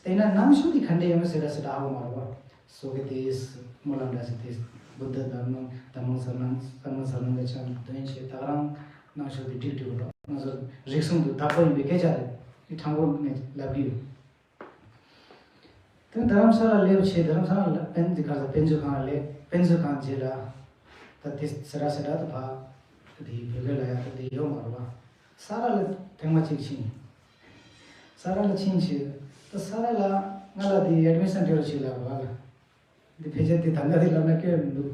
དེས་ན་ནང་ཆོས་འདི་ག་འདྲ་ཡོད་མེད་ཟེར་ར་ཟེར་ད་ཧ་གོ་མ་རེད་བ། སོ་གི་དེས་སྨོན་ལམ་འདྲ་ཟེར་དེས་བུདྡྷ་དྷརྨ་དྷརྨ་སངྒྷ་སངྒྷ་སར་ནང་དོན་བྱེད་ད་ག་རང་ནང་ཆོས་འདི་འགྲིག་འགྲིག་རེད་བ། ང་ཚོ་རིགས་གསུམ་དུ་བདག་པོ་ཡིན་པའི་སྐད་ཆ་རེད། འདི་དྲང་པོ་ནས་ལབ་གི་ཡོད། དེ་རྡ་རམ་ས་ལ་སླེབས་བྱས་རྡ་རམ་ས་ལ་དཔེ་འདི་ག་ས་དཔེ་མཛོད་ཁང་ལ་སླེབས། དཔེ་མཛོད་ཁང་རྗེས་ལ་ད་དེ་སེ་ར་སེ་ར་དུ་ཕ་དེ་བོད་སྐད་ལ་ཡ་ད་དེ་ཡོད་མ་རེད་བ། ས་ར་ལ་ཐེངས་མ་གཅིག་ཕྱིན། ས་ར་ལ་ཕྱིན་བྱས་ ད་ས་ར་ལ་ང་ལ་དེ་ཨེ་ཌི་མི་ཤན་སྤྲད་རོགས་བྱེད་ལབ་ར་ལ། འདི་ཕལ་ཆེར་དེ་ད་ལྟ་དེ་ལབ་ན་སྐྱོན་མི་འདུག་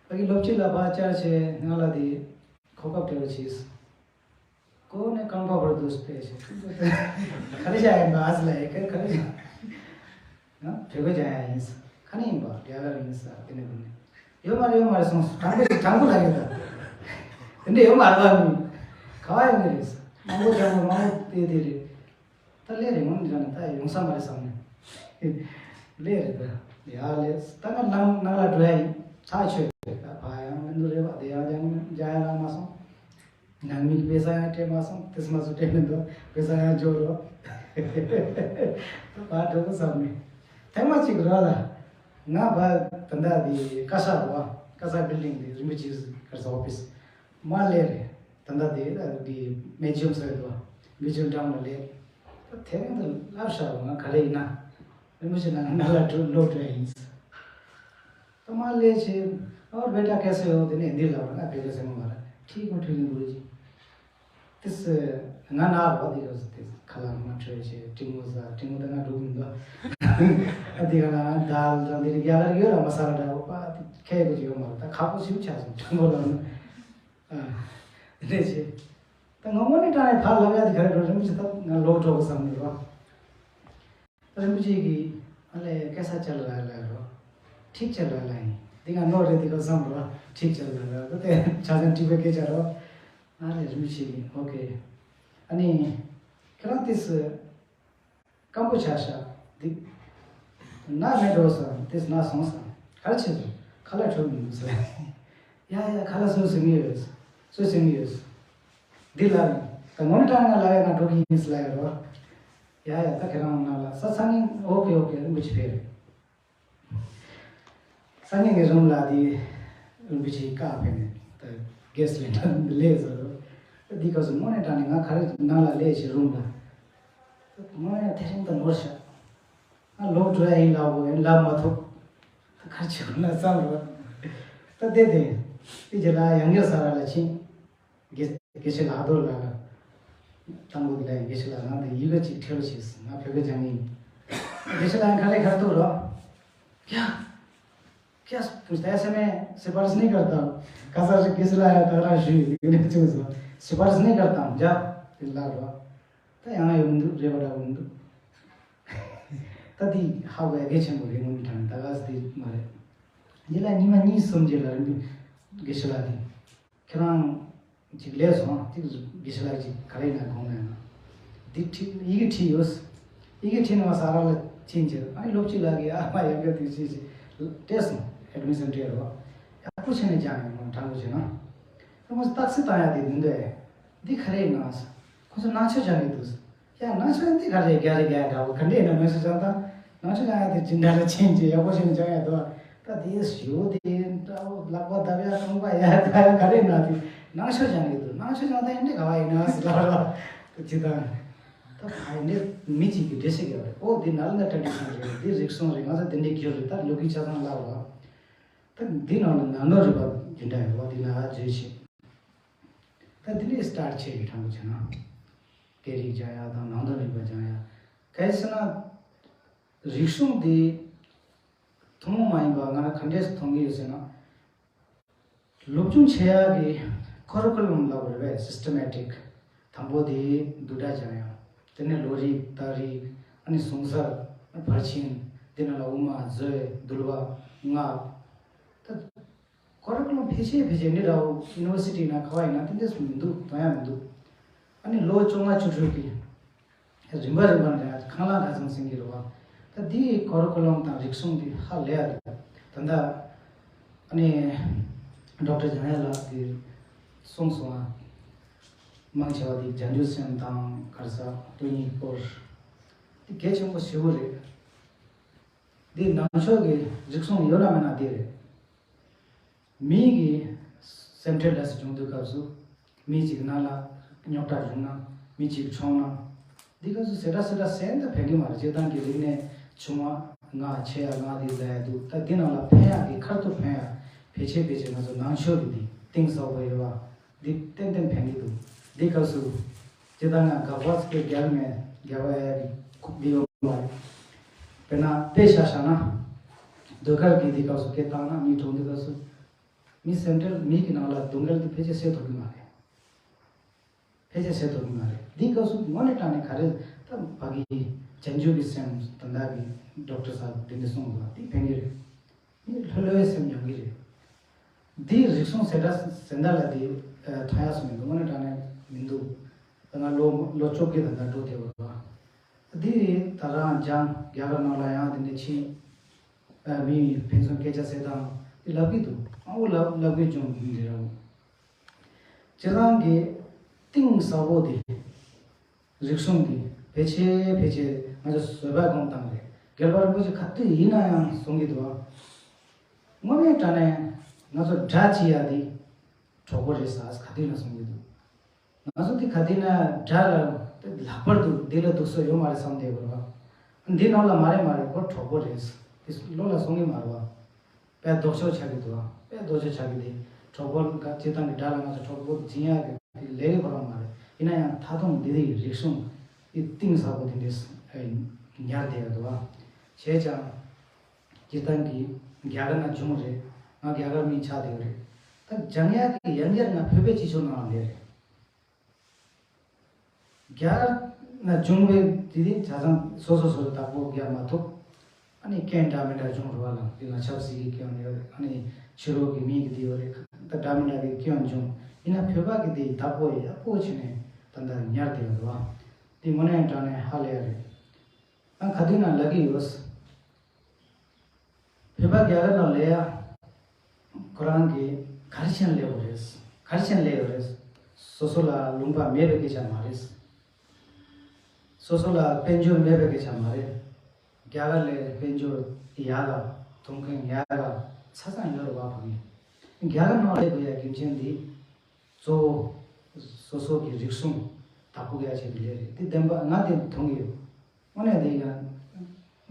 ཕ་གི་སློབ་སྤྱི་ལ་ཕར་བཅར་བྱས་ང་ལ་དེ་གོ་སྐབས་སྤྲད་རོགས་བྱེད། ཀོ་ནས་རྐང་པ་བར་དུ་སྤེལ་བྱས། ག་རེ་བྱ་ཡིན་པ་ཨ་ཟི་ལ་ཡི་གེ་ག་རེ་བྱ། ང་བོད་སྐད་སྦྱང་ཡ་ཡིན་ས། ག་ནས་ཡིན་པ་རྒྱ་གར་ཡིན་ས་དེ་ནས་དེ་ནས། ཡོད་མ་རེད་ཡོད་མ་རེད་སོང་ས། དྲང་པོ་དྲང་པོ་ལ་ཡོད་ད། དེ་འདྲ་ཡོད་མ་རེད་པ། མི་ག་བ་ཡོད་ནི་རེད་ས། མང་པོ་དྲང་པོ་མང་པོ་དེ་དེ་རེད། ད་ལས་རེད་ངོ་མི་འདྲ་ནི་ད་ཡོང་ས་མ་རེད་བསམ་ནས། ལས་རེད་ད། ཡ་ལས་ད་ང་ནང་ནང་ལ་འགྲོ་ཡ་ཡིན་ཚ་ཆོད་རེད་ད། ཕ་ཡང་མི་འདུག་རེད་པ། དེ་ཡང་ཡང་འཇང་ཡང་རང་མ་སོང་། ནང་མི་དཔེ་ས་ཡང་སྤྲད་མ་སོང་། དེ་སྨ་སུ་སྤྲད་མི་འདུག་དཔེ་ས་ཡང་འབྱོར་རོ། ད་ཕར་འགྲོ་གི་བསམ་ནས། ཐེངས་མ་གཅིག་རོ་ལ། ང་ཕ་ད་ལྟ་དེ་ཀ་ས་རོ། ཀ་ས་བིལ་ཌིང་དེ་རིན་པོ་ཆེ་ག་ས་ཨོ་ཕི་སི། མ་ལས་རེད། ད་ལྟ་དེ་ལ་དེ་མེ་ཇིའམ་ཟེར་དུ་མེ་ཇིའམ་འགྲམ་ལ་ལས། ད་དེ་རིང་དུ་ལབ་ཤག་ང་ག་རེ་ཡིན་ན། རིན་པོ་ཆེ་ནང་ང་ལ་འགྲོ་ལོག་འགྲོ་ཡ་ཡིན། ད་མ་ལས་ཆེ། ཨོ་བེ་ཊ་ཀེ་སེ་ཧོ། དེ་ནས་འདི་ལབ་ང་བེ་ཀེ་སེ་མ་མ་ར་ཁྲིག་མ་ཁྲིག་ནི་འགྲོ་ཅི། དེ་སི་ང་ན་རོ་དེ་ག་སི་དེ་ཁ་ལ་མ་འཕྲོད་ཆེ་ཏྲིང་མོ་ཟ་ཏྲིང་མོ་ད་ང་འགྲོ་མི་འདུག་ཨ་དེ་ག་ན་ད་ལ་དེ་རི་རྒྱ་གར་ཡོད་ར་མ་ས་ར་འདྲ་བོ་པ་དེ་ཁེ་གོ་ཅི་ཡོད་མ་ར། ད་ཁ་པོ་ཞིག་ཆགས་སོང་ཏྲིང་མོ་ལ་ནི། ཨ་རེད་ཆེ། ད་ང་དངོས་གནས་དྲང་ཡ་ཕར་ལབ་ཡ་དེ་ག་རེ་འགྲོ་རིན་པོ་ཆེ་ད་ང་ལོག་འགྲོ་གི་བསམ་ནས་རོ། རིན་པོ་ཆེ་གིས་ཨ་ལས་སྐད་ཆ་ཅར་ལ་ལ་རོ། ཁྲིག་ཅར་ལ་ལ་ཡིན། འདི་ང་ནོར་རེད་འདི་ག་བསམ་རོ། ཁྲིག་ཅར་ལ་ལ་རོ། དེ་ཆ་ཚང་ཁྲིག་པའི་སྐད་ཆ་རོ། ཨ་ལས་རིན་པོ་ཆེ་གིས་ཨོ་ཀེ། ཨ་ནི་ཁྱེད་རང་དེ་སུ་སྐམ་པོ་ཆགས་ཤག་འདི་ན་མེད་འགྲོ་ས་དེ་ན་སོང་ས་ག་རེ་བྱེད་སོང་ཁ་ལག་འཕྲོད་མི་འདུག་ཟེར། ཡ་ཡ་ཁ་ལག་སུ་ཟིན་གི་ཡོད། སུ་ཟིན་གི་ཡོད། འདི་ལ་ད་ངོ་ནི་ཀྲང་ང་ལ་ཡ་ང་འགྲོ་གི་ཡིན་ཟེར་ལ་ཡ་རོ། ཡ་ཡ་ད་ཁྱེད་རང་ནང་ལ་ས་ས་ནི་ཨོ་ཀེ་ཨོ་ཀེ་རིན་པོ་ཆེ་ཕེབས། ས་ནི་ངའི་རུམ་ལ་དེ་རིན་པོ་ཆེ་བཀག་ཕེབས་ནས་ད་གེ་སི་ལེན་ད་ལས་ཟེར་རོ། ད་འདི་སྐབས་སུ་དངོས་གནས་དྲང་ནས་ང་ག་རེ་ནང་ལ་ལས་བྱེད་རུམ་ལ། ད་དངོས་གནས་དེ་རིང་ད་ནོར་ཤག་ང་ལོག་འགྲོ་ཡ་ཡིན་ལབ་དགོས་ཡིན་ལབ་མ་ཐུབ། ད་ག་རེ་བྱེད་དགོས་ན་བསམ་རོ། ད་བལྟས་ཏེ། དེ་རྗེས་ལ་ཡང་སྙིང་ས་ར་ལ་ཕྱིན། དགེ་དགེ་བཤེས་ལགས་རྡོར་ལགས་ལ། དང་པོ་དེ་ལ་དགེ་བཤེས་ལགས་ང་དེ་ཡི་གེ་གཅིག་ཁྲིད་རོགས་བྱེད་ཟེར། ང་བོད་སྐད་སྦྱང་གི་ཡིན། དགེ་བཤེས་ལགས་ཁ་ལས་ཁར་གཏུགས་རོགས། क्या? क्या पूछता है? ऐसे में सिफारिश नहीं करता हूँ। कसा से किस लाया था राशि? सिफारिश नहीं करता हूँ। जा। ད་ཡང་ཡོང་འདུག་རེ་བ་འདྲ་འོང་འདུག་ད་འདི་ཧ་གོ་ཡ་གལ་ཆེན་པོ་རེད། ངོ་མི་དྲང་ད་ག་སི་འདི་མ་རེད། འདི་ལ་ཉི་མ་གཉིས་གསུམ་རྗེས་ལ་རིན་པོ་དགེ་བཤེས་ལགས་འདི་ཁྱེད་རང་ཅིག་ལས་སོང་། ཅིག་དགེ་བཤེས་ལགས་ཅིག་ག་རེ་ཡིན་ན་དགོངས་ན་ཡང་འདི་ཁྲིད་ཡི་གེ་ཁྲིད་ཡོད། ཡི་གེ་ཁྲིད་ནས་མ་ས་ར་ལ་ཕྱིན་རྗེས་ཨ་ནི་སློབ་སྤྱི་ལགས་ཀྱིས་ཨ་མ་ཡག་གི་དུས་ཕྱིན་རྗེས་སྤྲད་སོང་། ཨེ་ཌི་མི་ཤན་སྤྲད་རོགས། ཡག་པོ་བྱས་ནས་སྦྱངས་ཡོང་དྲང་པོ་བྱས་ན། ད་མོ་རྟགས་གསལ་བཏང་ཡ་དེ་མི་འདུག་ཨེ། འདི་ག་རེ་ཡིན་ན། ཁོ་ཚོ་ནང་ཆོས་སྦྱང་གི་འདུག་ཡ་ནང་ཆོས་འདི་ག་རེ་རྒྱ་རེ་རྒྱ་འདྲ་བོ་ག་འདྲ་ཡིན་ན་ནང་ཆོས་སྦྱང་དང་། ནང་ཆོས་སྦྱང་ཡ་དེ་ཇི་འདྲ་རེ་ཕྱིན་ཅི་ཡག་པོ་ཞིག་སྦྱང་ཡ་འདུག་ད་དེའི་ཞུ་དེ་འདྲ་བོ་ལག་པ་བརྡབ་ཡ་རྐང་པ་ཡ་ད་ཡ་ག་རེ་ན་དེ་ནང་ཆོས་སྦྱང་གི་འདུག་ནང་ཆོས་སྦྱང་ད་ཡིན་འདྲ་ག་བ་ཡིན་ན་ཟེར་ལ་ར་ད་ཇི་ལྟར་ད་ཕ་ཡིན་འདྲ་མི་གཅིག་གི་འགྲེལ་བཤད་ཡོད་རེད། ཨོ་འདི་ནཱ་ལེནྡྲ་ཊ་རེ་ཌི་ཤན་རེད། འདི་རིག་གཞུང་རེད། ང་ཚོ་འདི་འདྲའི་རྒྱུ་རེད། ད་ལོ་རྒྱུས་ཆ་ཚང་ལ་བ་ད་འདི་ནང་ལ་ནཱ་ནོར་རིག་པ་འདི་འདྲ་ཡོད་བ་འདི་ན་བརྗོད་བྱེད། ད་འདི་ནས་སི་ཊར་ཊི་བྱས་ཡོད་དྲང་པོ་བྱས་ན། སྐད་རིགས་སྦྱང་ཡ་དང་ནང་དོན་རིག་པ་སྦྱང་ཡ། གལ་སྲིད་ན། རིག་གཞུང་འདི། ཐུན་མོང་མ་ཡིན་པ་ང་རང་ག་འདྲས་སུ་མཐོང་གི་ཡོད་ཟེར་ན། སློབ་སྦྱོང་བྱེད་ཡ་གི་ཁོ་རི་ཀུ་ལམ་ལབ་རེད་པས། སི་སི་ཊེ་མེ་ཊིག་དང་པོ་དེ་བསྡུས་གྲྭ་སྦྱང་ཡ། དེ་ནས་ལོ་རིག་རྟགས་རིགས། ཨ་ནི་གཟུངས་གསར། ཨ་ཕར་ཕྱིན། དེ་ནང་ལ་དབུ་མ། མཛོད། འདུལ་བ། སྔགས། ད། ཁོ་རི་ཀུ་ལམ་ཕལ་ཆེར་ཕལ་ཆེར་འདི་འདྲ་བོ་ཡུ་ནི་ཝར་སི་ཊི་ན་ག་བ་ཡིན་ན་དེ་འདྲས་སུ་མི་འདུག་དོན་ཡང་མི་འདུག་ཨ་ནི་ལོ་བཅོ་ལྔ་བཅུ་དྲུག་གི་རིམ་པ་རིམ་པ་ནས་ཁང་གླ་ག་ཚང་ཟིན་གྱི་རེད་བ། ད་འདི་ཁོ་རི་ཀུ་ལམ་དང་རིག་གཞུང་འདི་ཧ་ལས་ཡ་རེད། ད་ལྟ་ཨ་ནི་ཌོག་ཊར་འཇམ་དབྱངས་ལགས་འདི་གསུངས་སོང་ཨ། མང་ཆེ་བ་འདི་བྱང་ཆུབ་སེམས་དང་ག་རེ་ཟ་སྟོང་ཉིད་སྐོར་འདི་གལ་ཆེན་པོ་ཞེ་པོ་རེད། འདི་ནང་ཆོས་ཀྱི་རིག་གཞུང་ཡོད་ན་མེད་ན་འདི་རེད། མི་གི་སེམས་ཁྲལ་ལས་སུ་བྱུང་དུས་སྐབས་སུ། མི་གཅིག་ནང་ལ་རྙོག་དྲ་བྱུང་ན། མི་གཅིག་གྲོངས་ན། འདི་སྐབས་སུ་སེ་དྲག་སེ་དྲག་སེམས་ད་ཕན་གི་མ་རེད། སྤྱིར་བཏང་གི་རིག་གནས་ཆུང་བ་ང་ཆེ་ཡ་ང་འདི་ལས་འདུག་ད་འདི་ནང་ལ་ཕན་ཡ་གི་ཁར་ཐུག་ཕན་ཡ་ཕལ་ཆེར་ཕལ་ཆེར་ང་ཚོ་ནང་ཆོས་ཀྱི་འདི་གཏིང་ཟབ་པོ་ཡོད་པ་འདི་ཏན་ཏན་ཕན་གི་འདུག་འདི་སྐབས་སུ་སྤྱིར་བཏང་ང་ག་བ་སྐད་རྒྱག་མེད་རྒྱག་པ་ཡ་གི་འདི་ཡོད། མ་རེད། དཔེར་ན་དཔེ་ཆ་བཞག་ན། ཟློས་གར་གྱི་འདི་སྐབས་སུ་སྐད་བཏང་ན་མི་གྲོངས་དུས་སྐབས་སུ། མི་སེམས་ཁྲལ་མི་གི་ནང་ལ་སྡུག་བསྔལ་འདི་ཕལ་ཆེར་སེལ་ཐུབ་ཀྱི་མ་རེད། ཕལ་ཆེར་སེལ་ཐུབ་ཀྱི་མ་རེད། འདི་སྐབས་སུ་དངོས་གནས་དྲང་གནས་ག་རེ་ད་ཕ་གི་བྱང་ཆུབ་ཀྱི་སེམས་ད་ལྟ་གི་ཌོག་ཊར་ཟེར་དེ་འདྲ་གསུངས་འདུག་འདི་ཕན་གྱི་རེད། མི་ལྷོད་ལྷོད་སེམས་མྱོང་གི་རེད། འདི་རིག་གཞུང་ཟེར་འདྲ་ཟེར་འདྲ་ལ་འདི་ཐོན་ཡག་སུ་མི་འདུག་དངོས་གནས་དྲང་གནས་མི་འདུག་ད་ང་ལོ་ལོ་བཅོ་བརྒྱད་ད་ལྟ་འགྲོ་བསྡད་པ་རེད་བ། འདི་ད་རང་སྦྱངས་རྒྱ་གར་ནང་ལ་ཡང་དེ་འདྲ་ཕྱིན། མི་ཕན་ཚུན་སྐད་ཆ་བཤད་སྟངས་འདི་ལབ་ཀྱི་འདུག་ཨ་འོ་ལབ་ལབ་དགོས་བྱུང་འདི་རེད། སྤྱིར་བཏང་གི་གཏིང་ཟབ་པོ་དེ་རིག་གཞུང་གི་ཕལ་ཆེར་ཕལ་ཆེར་ང་ཚོ་བཟོད་པ་སྒོམ་སྟངས་རེད། རྒྱལ་བ་རིན་པོ་ཆེ་ག་དུས་ཡིན་ན་ཡང་གསུང་གི་འདུག་དངོས་གནས་དྲང་གནས་ང་ཚོ་དགྲ་བྱེད་ཡ་དེ་གྲོགས་པོ་རེད་ཟེར་ག་དུས་ཡིན་ན་གསུང་གི་འདུག་ང་ཚོ་དེ་ག་དུས་ན་དགྲ་ལ་དེ་ལྷག་པར་དུ་དེ་ལ་སྡུག་བསྔལ་ཡོད་མ་རེད་བསམ་བསྡད་པ་རེད་བ། འདི་ནང་ལ་མ་རེད་མ་རེད་ཁོ་གྲོགས་པོ་རེད། དེ་བློ་ལ་སོང་གི་མ་རེད་བ། དཔེ་ལྡོག་ཕྱོགས་ཆགས་ཀྱི་འདུག་བ། དཔེ་ལྡོག་ཕྱོགས་ཆགས་ཀྱི་དེ་གྲོགས་པོ་ག་སྤྱིར་བཏང་གི་དགྲ་ལ་ང་ཚོ་གྲོགས་པོ་འཛིན་ཡག་གི་དེ་ལས་ཀྱི་ཁོ་རང་མ་རེད། ཡིན་ན་ཡང་ད་དུང་འདི་དེ་ཡི་རིག་གཞུང་དེ་གཏིང་ཟབ་པོ་དེ་འདྲས་ཉར་བསྡད་ཡོད་འདུག་བ། བྱས་ཀྱང་། སྤྱིར་བཏང་གི་རྒྱ་གར་ན་བྱུང་རེད། ང་རྒྱ་གར་མི་ཆགས་བསྡད་ཡོད་རེད། ད་སྦྱང་ཡག་གི་ཡང་བསྐྱར་ང་བོད་པའི་སྤྱི་ཚོགས་ནང་ལ་སླེབས་རེད། རྒྱ་གར་ན་བྱུང་བའི་དེ་དེ་ཆ་ཚང་སོ་སོ་སོ་སོ་བདག་པོ་རྒྱག་མ་ཐུབ། ཨ་ནི་རྐྱེན་འདྲ་མི་འདྲ་བྱུང་རེད་བ་ལ། དེ་ལ་ཆབ་སྲིད་ཀྱི་རྐྱེན་ཡོད་རེད། ཨ་ནི་ཕྱི་རོལ་གྱི་མི་གི་དེ་ཡོད་རེད། ད་འདྲ་མི་འདྲ་གི་རྐྱེན་བྱུང་། ཡིན་ན་བོད་པ་གི་དེ་བདག་པོ་ཡག་པོ་བྱས་ནས་ད་ལྟ་ཉར་བསྡད་ཡོད་རེད་བ། དེ་དངོས་གནས་དྲང་གནས་ཧ་ལས་ཡ་རེད། ང་ག་དུས་ན་ལབ་ཀྱི་ཡོད། བོད་པ་རྒྱ་གར་ནང་ལ་ཡ། ཁོ་རང་གིས་ག་རེ་བྱས་ནས་སླེབས་པ་རེད། ག་རེ་བྱས་ནས་སླེབས་ཡོད་རེད། སོ་སོ་ལ་ལུང་པ་མེད་པའི་སྐད་ཆ་མ་རེད། སོ་སོ་ལ་དཔལ་འབྱོར་མེད་པའི་སྐད་ཆ་མ་རེད། རྒྱ་གར་ལ་དཔལ་འབྱོར་ཡག་ག་ཐོན་མཁན་ཡག་ག་ཆ་ཚང་ཡོད་རེད་བ། ཕ་གི་རྒྱ་གར་ནང་སླེབས་དགོས་ཡ་རྒྱུ་མཚན་འདི། གཙོ་བོ་སོ་སོ་གི་རིག་གཞུང་བདག་པོ་རྒྱག་ཆེད་དུ་སླེབས་རེད། དེ་བདེན་པ་ང་དེ་མཐོང་གི་ཡོད། དངོས་གནས་དེ་ཡང་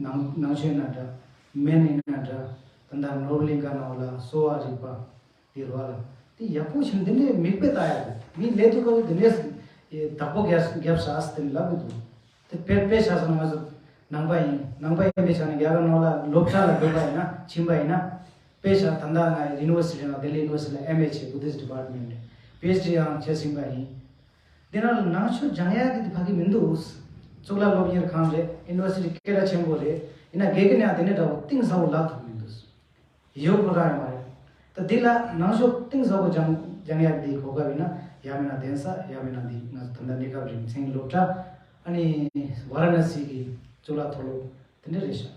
ནང་ནང་ཆོས་ན་འདྲ། སྨན་ཡིན་ན་འདྲ། ད་ལྟ་ནོར་བུ་གླིང་ག་ནང་ལ་གསོ་བ་རིག་པ་དེ་རུ་བ་ལ་དེ་ཡག་པོ་ཞིག་འདི་འདྲའི་མིག་དཔེ་ལྟ་ཡག་རེད། མི་ལས་དུས་སྐབས་དེ་འདྲའི་བདག་པོ་རྒྱབ་རྒྱབ་ཤག་ཟེར་དེ་ལབ་གི་འདུག་དེ་དཔེ་དཔེ་བཞག་ས་ན་ང་ཚོ་ནང་པ་ཡིན། ནང་པ་ཡིན་པའི་ཆ་ནས་རྒྱ་གར་ནང་ལ་སློབ་གྲྭ་ལ་འགྲོ་པ་ཡིན་ན། ཕྱིན་པ་ཡིན་ན། དཔེ་བཞག་ད་ལྟ་ང་ཡུ་ནི་ཝར་སི་ཊི་ནང་། ལྡི་ལི་ཡུ་ནི་ཝར་སི་ཊི་ལ་ཨེམ་ཨེ་བྱས། བུ་དྷིསྚ་ཌི་པཱར་ཊི་མེན་ཊི་ལ་པི་ཨེཆ་ཌི་ཡང་བྱས་ཟིན་པ་ཡིན། འདི་ནང་ལ་ནང་ཆོས་སྦྱང་ཡག་གི་དེ་ཕ་གི་མི་འདུག་གཙུག་ལག་སློབ་གཉེར་ཁང་རེད། ཡུ་ནི་ཝར་སི་ཊི་སྐད་གྲགས་ཆེན་པོ་རེད། ཡིན་ན་དགེ་རྒན་ཡང་དེ་འདྲ་འདྲ་བོ་གཏིང་ཟབ་པོ་ལབ་ཐུབ་མི་འདུག་ཡོད་ཁོ་ཐག་ཡོད་མ་རེད། ད་འདི་ལ་ནང་ཆོས་གཏིང་ཟབ་པོ་སྦྱང་སྦྱང་ཡག་འདི་གོ་སྐབས་ཡིན་ན། ཡང་མིན་ན་གདན་ས། ཡང་མིན་ན་འདི་ང་ཚོ་ད་ལྟ་གནས་སྐབས་རིང་མཚན་སློབ་གྲྭ། ཨ་ནི་ཝཱ་ར་ཎ་སི་གི་གཙུག་ལག་མཐོ་སློབ་དེ་འདྲ་རེད་ཤག་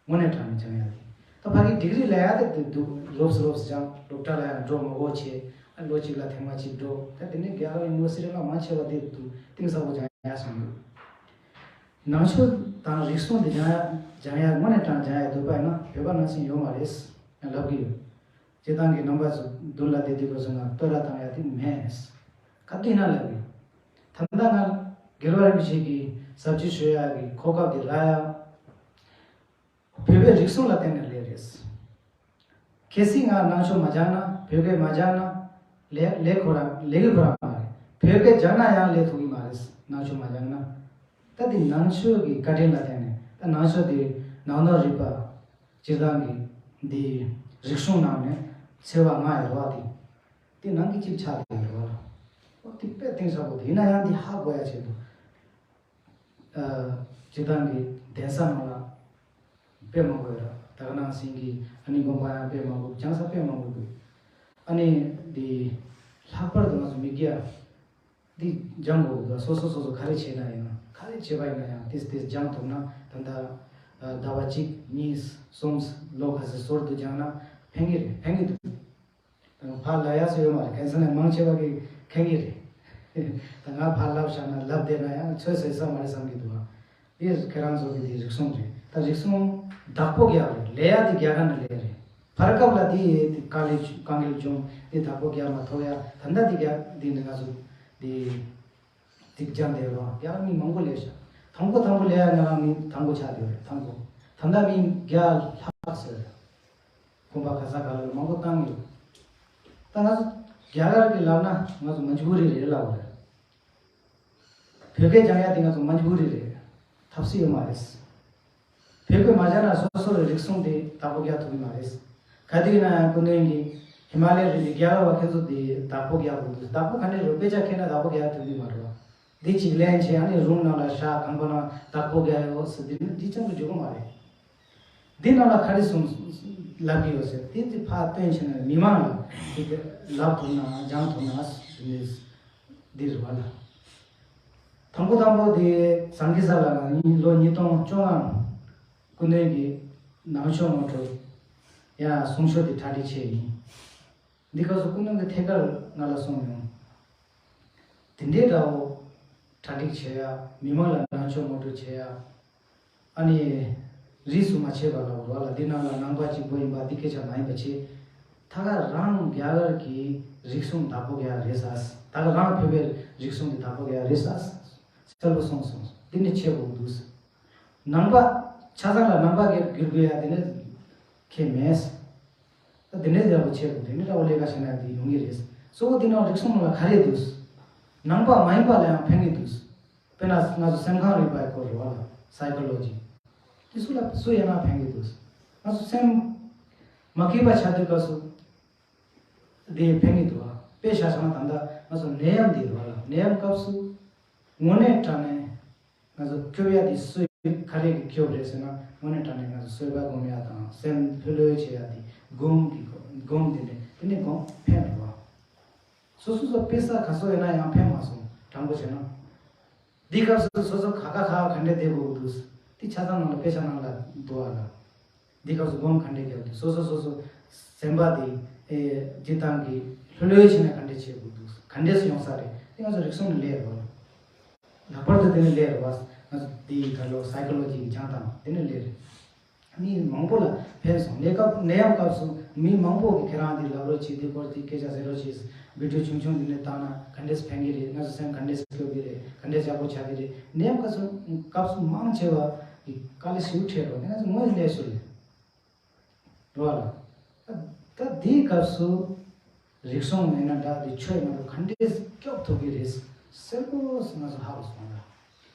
དངོས་གནས་དྲང་གནས་སྦྱང་ཡག་དེ། ད་ཕ་གི་ཌིག་རི་ལ་ཡག་དེ་འདུག་རོབ་ཙམ་རོབ་ཙམ་སྦྱང་། སློབ་གྲྭ་ལ་ཡང་འགྲོ་མ་དགོས་བྱས། ཨ་ལོ་གཅིག་ལ་ཐེངས་མ་གཅིག་འགྲོ། ད་དེ་ནས་རྒྱ་གར་ཡུ་ནི་ཝར་སི་ཊི་ལ་མང་ཆེ་བ་དེ་འདུག་གཏིང་ཟབ་པོ་སྦྱང་ཡག་སོང་འདུག་ནང་ཆོས་དང་རིག་གཞུང་དེ་སྦྱང་ཡག་སྦྱང་ཡག་དངོས་གནས་དྲང་སྦྱང་ཡག་འདོད་པ་ཡིན་ན་བོད་པ་ནང་བཞིན་ཡོད་མ་རེད་ཡང་ལབ་གི་ཡོད། སྤྱིར་བཏང་གི་རྣམ་པ་ཚོ་མདུན་ལ་བསྡད་དུས་སྐབས་སུ་ང་བསྟོད་ར་བཏང་ཡག་དེ་མེད། ག་དུས་ན་ལབ་གི་ཡོད། ད་ལྟ་ང་རྒྱལ་བ་རིན་པོ་ཆེ་གི་ཟབ་ཆོས་ཞུ་ཡག་གི་གོ་སྐབས་དེ་རག་ཡག་བོད་པའི་རིག་གཞུང་ལ་བརྟེན་ནས་སླེབས་རེད། གལ་སྲིད་ང་ནང་ཆོས་མ་སྦྱངས་ན། བོད་སྐད་མ་སྦྱངས་ན། ལས་ལས་ཁོ་རང་ལས་ཀྱི་ཁོ་རང་མ་རེད། བོད་སྐད་སྦྱངས་ན་ཡང་ལས་ཐུབ་ཀྱི་མ་རེད། ནང་ཆོས་མ་སྦྱངས་ན། ད་འདི་ནང་ཆོས་ཀྱི་བཀའ་དྲིན་ལ་བརྟེན་ནས། ད་ནང་ཆོས་འདི་ནང་དོན་རིག་པ། སྤྱིར་བཏང་གི་འདི་རིག་གཞུང་ནང་ནས་ཆེ་བ་ལྔ་ཡོད་པ་དེ། དེ་ནང་གི་གཅིག་ཆགས་བསྡད་ཡོད་རེད་བ། འོ་དེ་དཔེ་གཏིང་ཟབ་པོ་དེ་ཡིན་ན་ཡང་དེ་ཧ་གོ་ཡ་ཆེད་དུ། ཨ་སྤྱིར་བཏང་གི་གདན་ས་ནང་ལ་དཔེ་མང་པོ་ཡོད་རེད། ད་ག་ནང་བཞིན་གྱི་ཨ་ནི་དགོན་པ་ཡང་དཔེ་མང་པོ། སྦྱང་ས་དཔེ་མང་པོ་འདུག་ཨ་ནི་འདི་ལྷག་པར་དུ་ང་ཚོ་མི་སྐྱ་འདི་སྦྱང་དགོས་འདུག་སོ་སོ་སོ་སོ་ག་རེ་བྱས་ན་ཡང་། ག་རེ་བྱས་པ་ཡིན་ན་ཡང་ཏིས་ཏིས་སྦྱང་ཐུབ་ན། ད་ལྟ་ཟླ་བ་གཅིག་གཉིས་གསུམ་ལོ་ག་ཚོད་ཟུར་དུ་སྦྱངས་ན་ཕན་གྱི་རེད། ཕན་གྱི་འདུག་ད་ཕར་ལབ་ཡག་སུ་ཡོད་མ་རེད། གན་ས་ནས་མང་ཆེ་བ་གིས་མཁྱེན་གྱི་རེད། ད་ང་ཕར་ལབ་བཞག་ན་ལབ་བསྡད་ན་ཡང་ཚོད་བསྲེ་ས་མ་རེད་བསམ་གྱི་འདུག་ཨ། འདི་ཁྱེད་རང་ཚོ་གི་འདི་རིག་གཞུང་རེད། ད་རིག་གཞུང་བདག་པོ་རྒྱག་རེད། ལས་ཡག་འདི་རྒྱ་གར་ནས་ལས་རེད། བར་སྐབས་ལ་འདི་འདི་དཀའ་ལས་དཀའ་ངལ་བྱུང་། འདི་བདག་པོ་རྒྱག་མ་ཐུབ་ཡ། ད་ལྟ་འདི་རྒྱ་འདི་འདི་ང་ཚོ་འདི་འདི་སྦྱངས་བསྡད་རོགས། རྒྱ་གར་མི་མང་པོ་ལས་ཤག་དང་པོ་དང་པོ་ལས་ཡག་ང་རང་མི་དང་པོ་ཆགས་བསྡད་རེད། དང་པོ་ད་ལྟ་མི་བརྒྱ་ལྷག་ཟེར། གོམ་པ་ག་ས་ག་ལ་མང་པོ་བཏང་ཡོད། ད་ང་ཚོ་རྒྱ་གར་གྱི་ལབ་ན་ང་ཚོ་མཇ་བུ་རི་རེད་ལབ་པ་རེད། བོད་སྐད་སྦྱང་ཡ་དེ་ང་ཚོ་མཇ་བུ་རི་རེད། ཐབས་སུ་ཡོད་མ་རེད། བོད་སྐད་མ་སྦྱངས་ན་སོ་སོ་རེ་རིག་གསུམ་དེ་བདག་པོ་རྒྱག་ཐུབ་ཀྱི་མ་རེད། ག་དུས་ཡིན་ན་ཡང་སྐུ་མདུན་གྱིས་ཧི་མ་ལའི་རི་ལི་རྒྱལ་བ་ཁྱེད་ཚོ་དེ་བདག་པོ་རྒྱག་དགོས་འདུག་བདག་པོ་ག་ནས་རུ་དཔེ་ཆ་ཁྱེར་ན་བདག་པོ་རྒྱག་ཐུབ་ཀྱི་མ་རེད་བ། འདི་གཅིག་ལེན་བྱས་ཨ་ནི་རུམ་ནང་ལ་བཞག་ཁང་པ་ནང་བདག་པོ་རྒྱག་ཡོད་ཟེར་འདི་ནི་འདི་ཅང་དུ་འཇུག་གི་མ་རེད། འདི་ནང་ལ་ག་རེ་གསུངས་ལབ་ཀྱི་ཡོད་ཟེར་འདི་འདི་ཕར་སྟོན་བྱས་ན་མི་མང་ལ་འདི་ལབ་ཐུབ་ན་སྦྱང་ཐུབ་ན་འདི་རེད་བ་ལ། དང་པོ་དང་པོ་དེ་ཟངས་ཀི་ས་ལ་ལོ་ཉིས་སྟོང་བཅོ་ལྔ་སྐུ་མདུན་གྱི་ནང་ཆོས་ངོ་སྤྲོད་ཡང་གསུང་ཆོས་དེ་གྲ་སྒྲིག་བྱས་ཡིན། འདི་སྐབས་སུ་སྐུ་མདུན་གྱི་ཐད་ཀར་ང་ལ་གསུངས་ཡོང་། དེ་འདྲའི་འདྲ་བོ་གྲ་སྒྲིག་བྱེད་ཡ། མི་མང་ལ་ནང་ཆོས་ངོ་སྤྲོད་བྱེད་ཡ། ཨ་ནི་རིས་སུ་མ་ཆད་པ་ལ་འོ་ལ་འདི་ནང་ལ་ནང་པ་གཅིག་པོ་ཡིན་པ་འདི་སྐད་ཆ་མ་ཡིན་པ་བྱས། ད་ག་རང་རྒྱ་གར་གྱི་རིག་གཞུང་བདག་པོ་རྒྱག་རེད་ས། ད་ག་རང་བོད་པའི་རིག་གཞུང་འདི་བདག་པོ་རྒྱག་རེད་ས། གསལ་པོ་གསུངས་སོང་། འདི་ནི་ཆེ་བོ་འདུག་ནང་པ་ཆ་ཚང་ལ་ནང་པ་གི་བསྒྱུར་དགོས་ཡ་དེ་ནི་ཁེ་མེད། ད་དེ་ནས་ཡག་པོ་ཆེ་བོ་དེ་ནི་འདྲ་བོ་ལས་ཀ་བྱས་ན་དེ་ཡོང་གི་རེད། གཙོ་བོ་དེ་ནང་རིག་གཞུང་ནང་ལ་ག་རེ་འདུག་ནང་པ་མ་ཡིན་པ་ལ་ཡང་ཕན་གི་འདུག་དཔེར་ན་ང་ཚོ་སེམས་ཁམས་རིག་པའི་སྐོར་རེད་བ་ལ་སའི་ཀོ་ལོ་ཇི། དེ་སུ་ལ་སུ་ཡིན་ན་ཕན་གི་འདུག་ང་ཚོ་སེམས་མ་སྐྱིད་པ་ཆགས་དུས་སྐབས་སུ་དེ་ཕན་གི་འདུག་བ། དཔེ་བཞག་བྱས་ན་ད་ལྟ་ང་ཚོ་ནད་ཡམས་འདི་རེད་བ་ལ་ནད་ཡམས་སྐབས་སུ་དངོས་གནས་དྲང་གནས། ང་ཚོ་སྐྱོབ་ཡ་དེ་སུ་ག་རེ་གིས་སྐྱོབ་རེད་ཟེར་ན་དངོས་གནས་དྲང་གནས་ང་ཚོ་བཟོད་པ་སྒོམ་ཡ་དང་སེམས་ལྷོད་ལྷོད་བྱེད་ཡ་དེ་སྒོམ་གི་སྒོམ་དེ་འདྲ་དེ་ནས་སྒོམ་ཕན་རེད་བ། སོ་སོ་སོ་དཔེ་ས་ག་སོ་ཡོད་ན་ཡང་ཕན་མ་སོང་དྲང་པོ་བྱས་ན། འདི་སྐབས་སུ་སོ་སོ་ག་ག་ག་ག་འདྲ་བསྡད་དགོས་འདུག་འདི་ཆ་ཚང་ནང་ལ་དཔེ་ཆ་ནང་ལ་འདུག་ཨ་ལ། འདི་སྐབས་སུ་སྒོམ་ག་འདྲ་རྒྱབ་འདུག་སོ་སོ་སོ་སོ་སེམས་པ་དེ་ཨེ་སྤྱིར་བཏང་གི་ལྷོད་ལྷོད་བྱས་ན་ག་འདྲ་བྱེད་དགོས་འདུག་ག་འདྲས་སུ་ཡོང་ས་རེད་དེ་ང་ཚོ་རིག་གཞུང་ནས་ལས་རེད་བ། ལྷག་པར་དུ་དེ་ནི་ལས་རེད་བ། ང་ཚོ་དེའི་ག་ལོ་སའི་ཀོ་ལོ་ཇི་གི་སྦྱང་སྟངས་དེ་ནི་ལས་རེད། མི་མང་པོ་ལ་ཕན་སོང་ནད་སྐབས་ནད་ཡམས་སྐབས་སུ་མི་མང་པོ་གིས་ཁྱེད་རང་དེ་ལབ་རོགས་བྱེད་དེ་སྐོར་དེ་སྐད་ཆ་ཟེར་རོགས་བྱེད། བི་ཌིའོ་ཆུང་ཆུང་འདི་ནས་བཏང་ན་ག་འདྲས་ཕན་གི་རེད། ང་ཚོ་སེམས་ག་འདྲས་སྐྱོ་གི་རེད། ག་འདྲས་ཡག་པོ་ཆགས་གི་རེད། ནད་ཡམས་སྐབས་སུ་སྐབས་སུ་མང་ཆེ་བ་གི་དཀའ་ལས་ཞེ་པོ་འཕྲད་རོགས་ནས་ང་ཚོ་དངོས་གནས་སུ་རེད། རོགས་ལ། ད་དེའི་སྐབས་སུ་རིག་གཞུང་ཡིན་ན་འདྲ་དེ་ཆོས་ཡིན་ན་འདྲ་ག་འདྲས་སྐྱོབ་ཐུབ་ཀྱི་རེད། གསལ་པོ་ང་ཚོ་ཧ་གོ་སོང་ལ།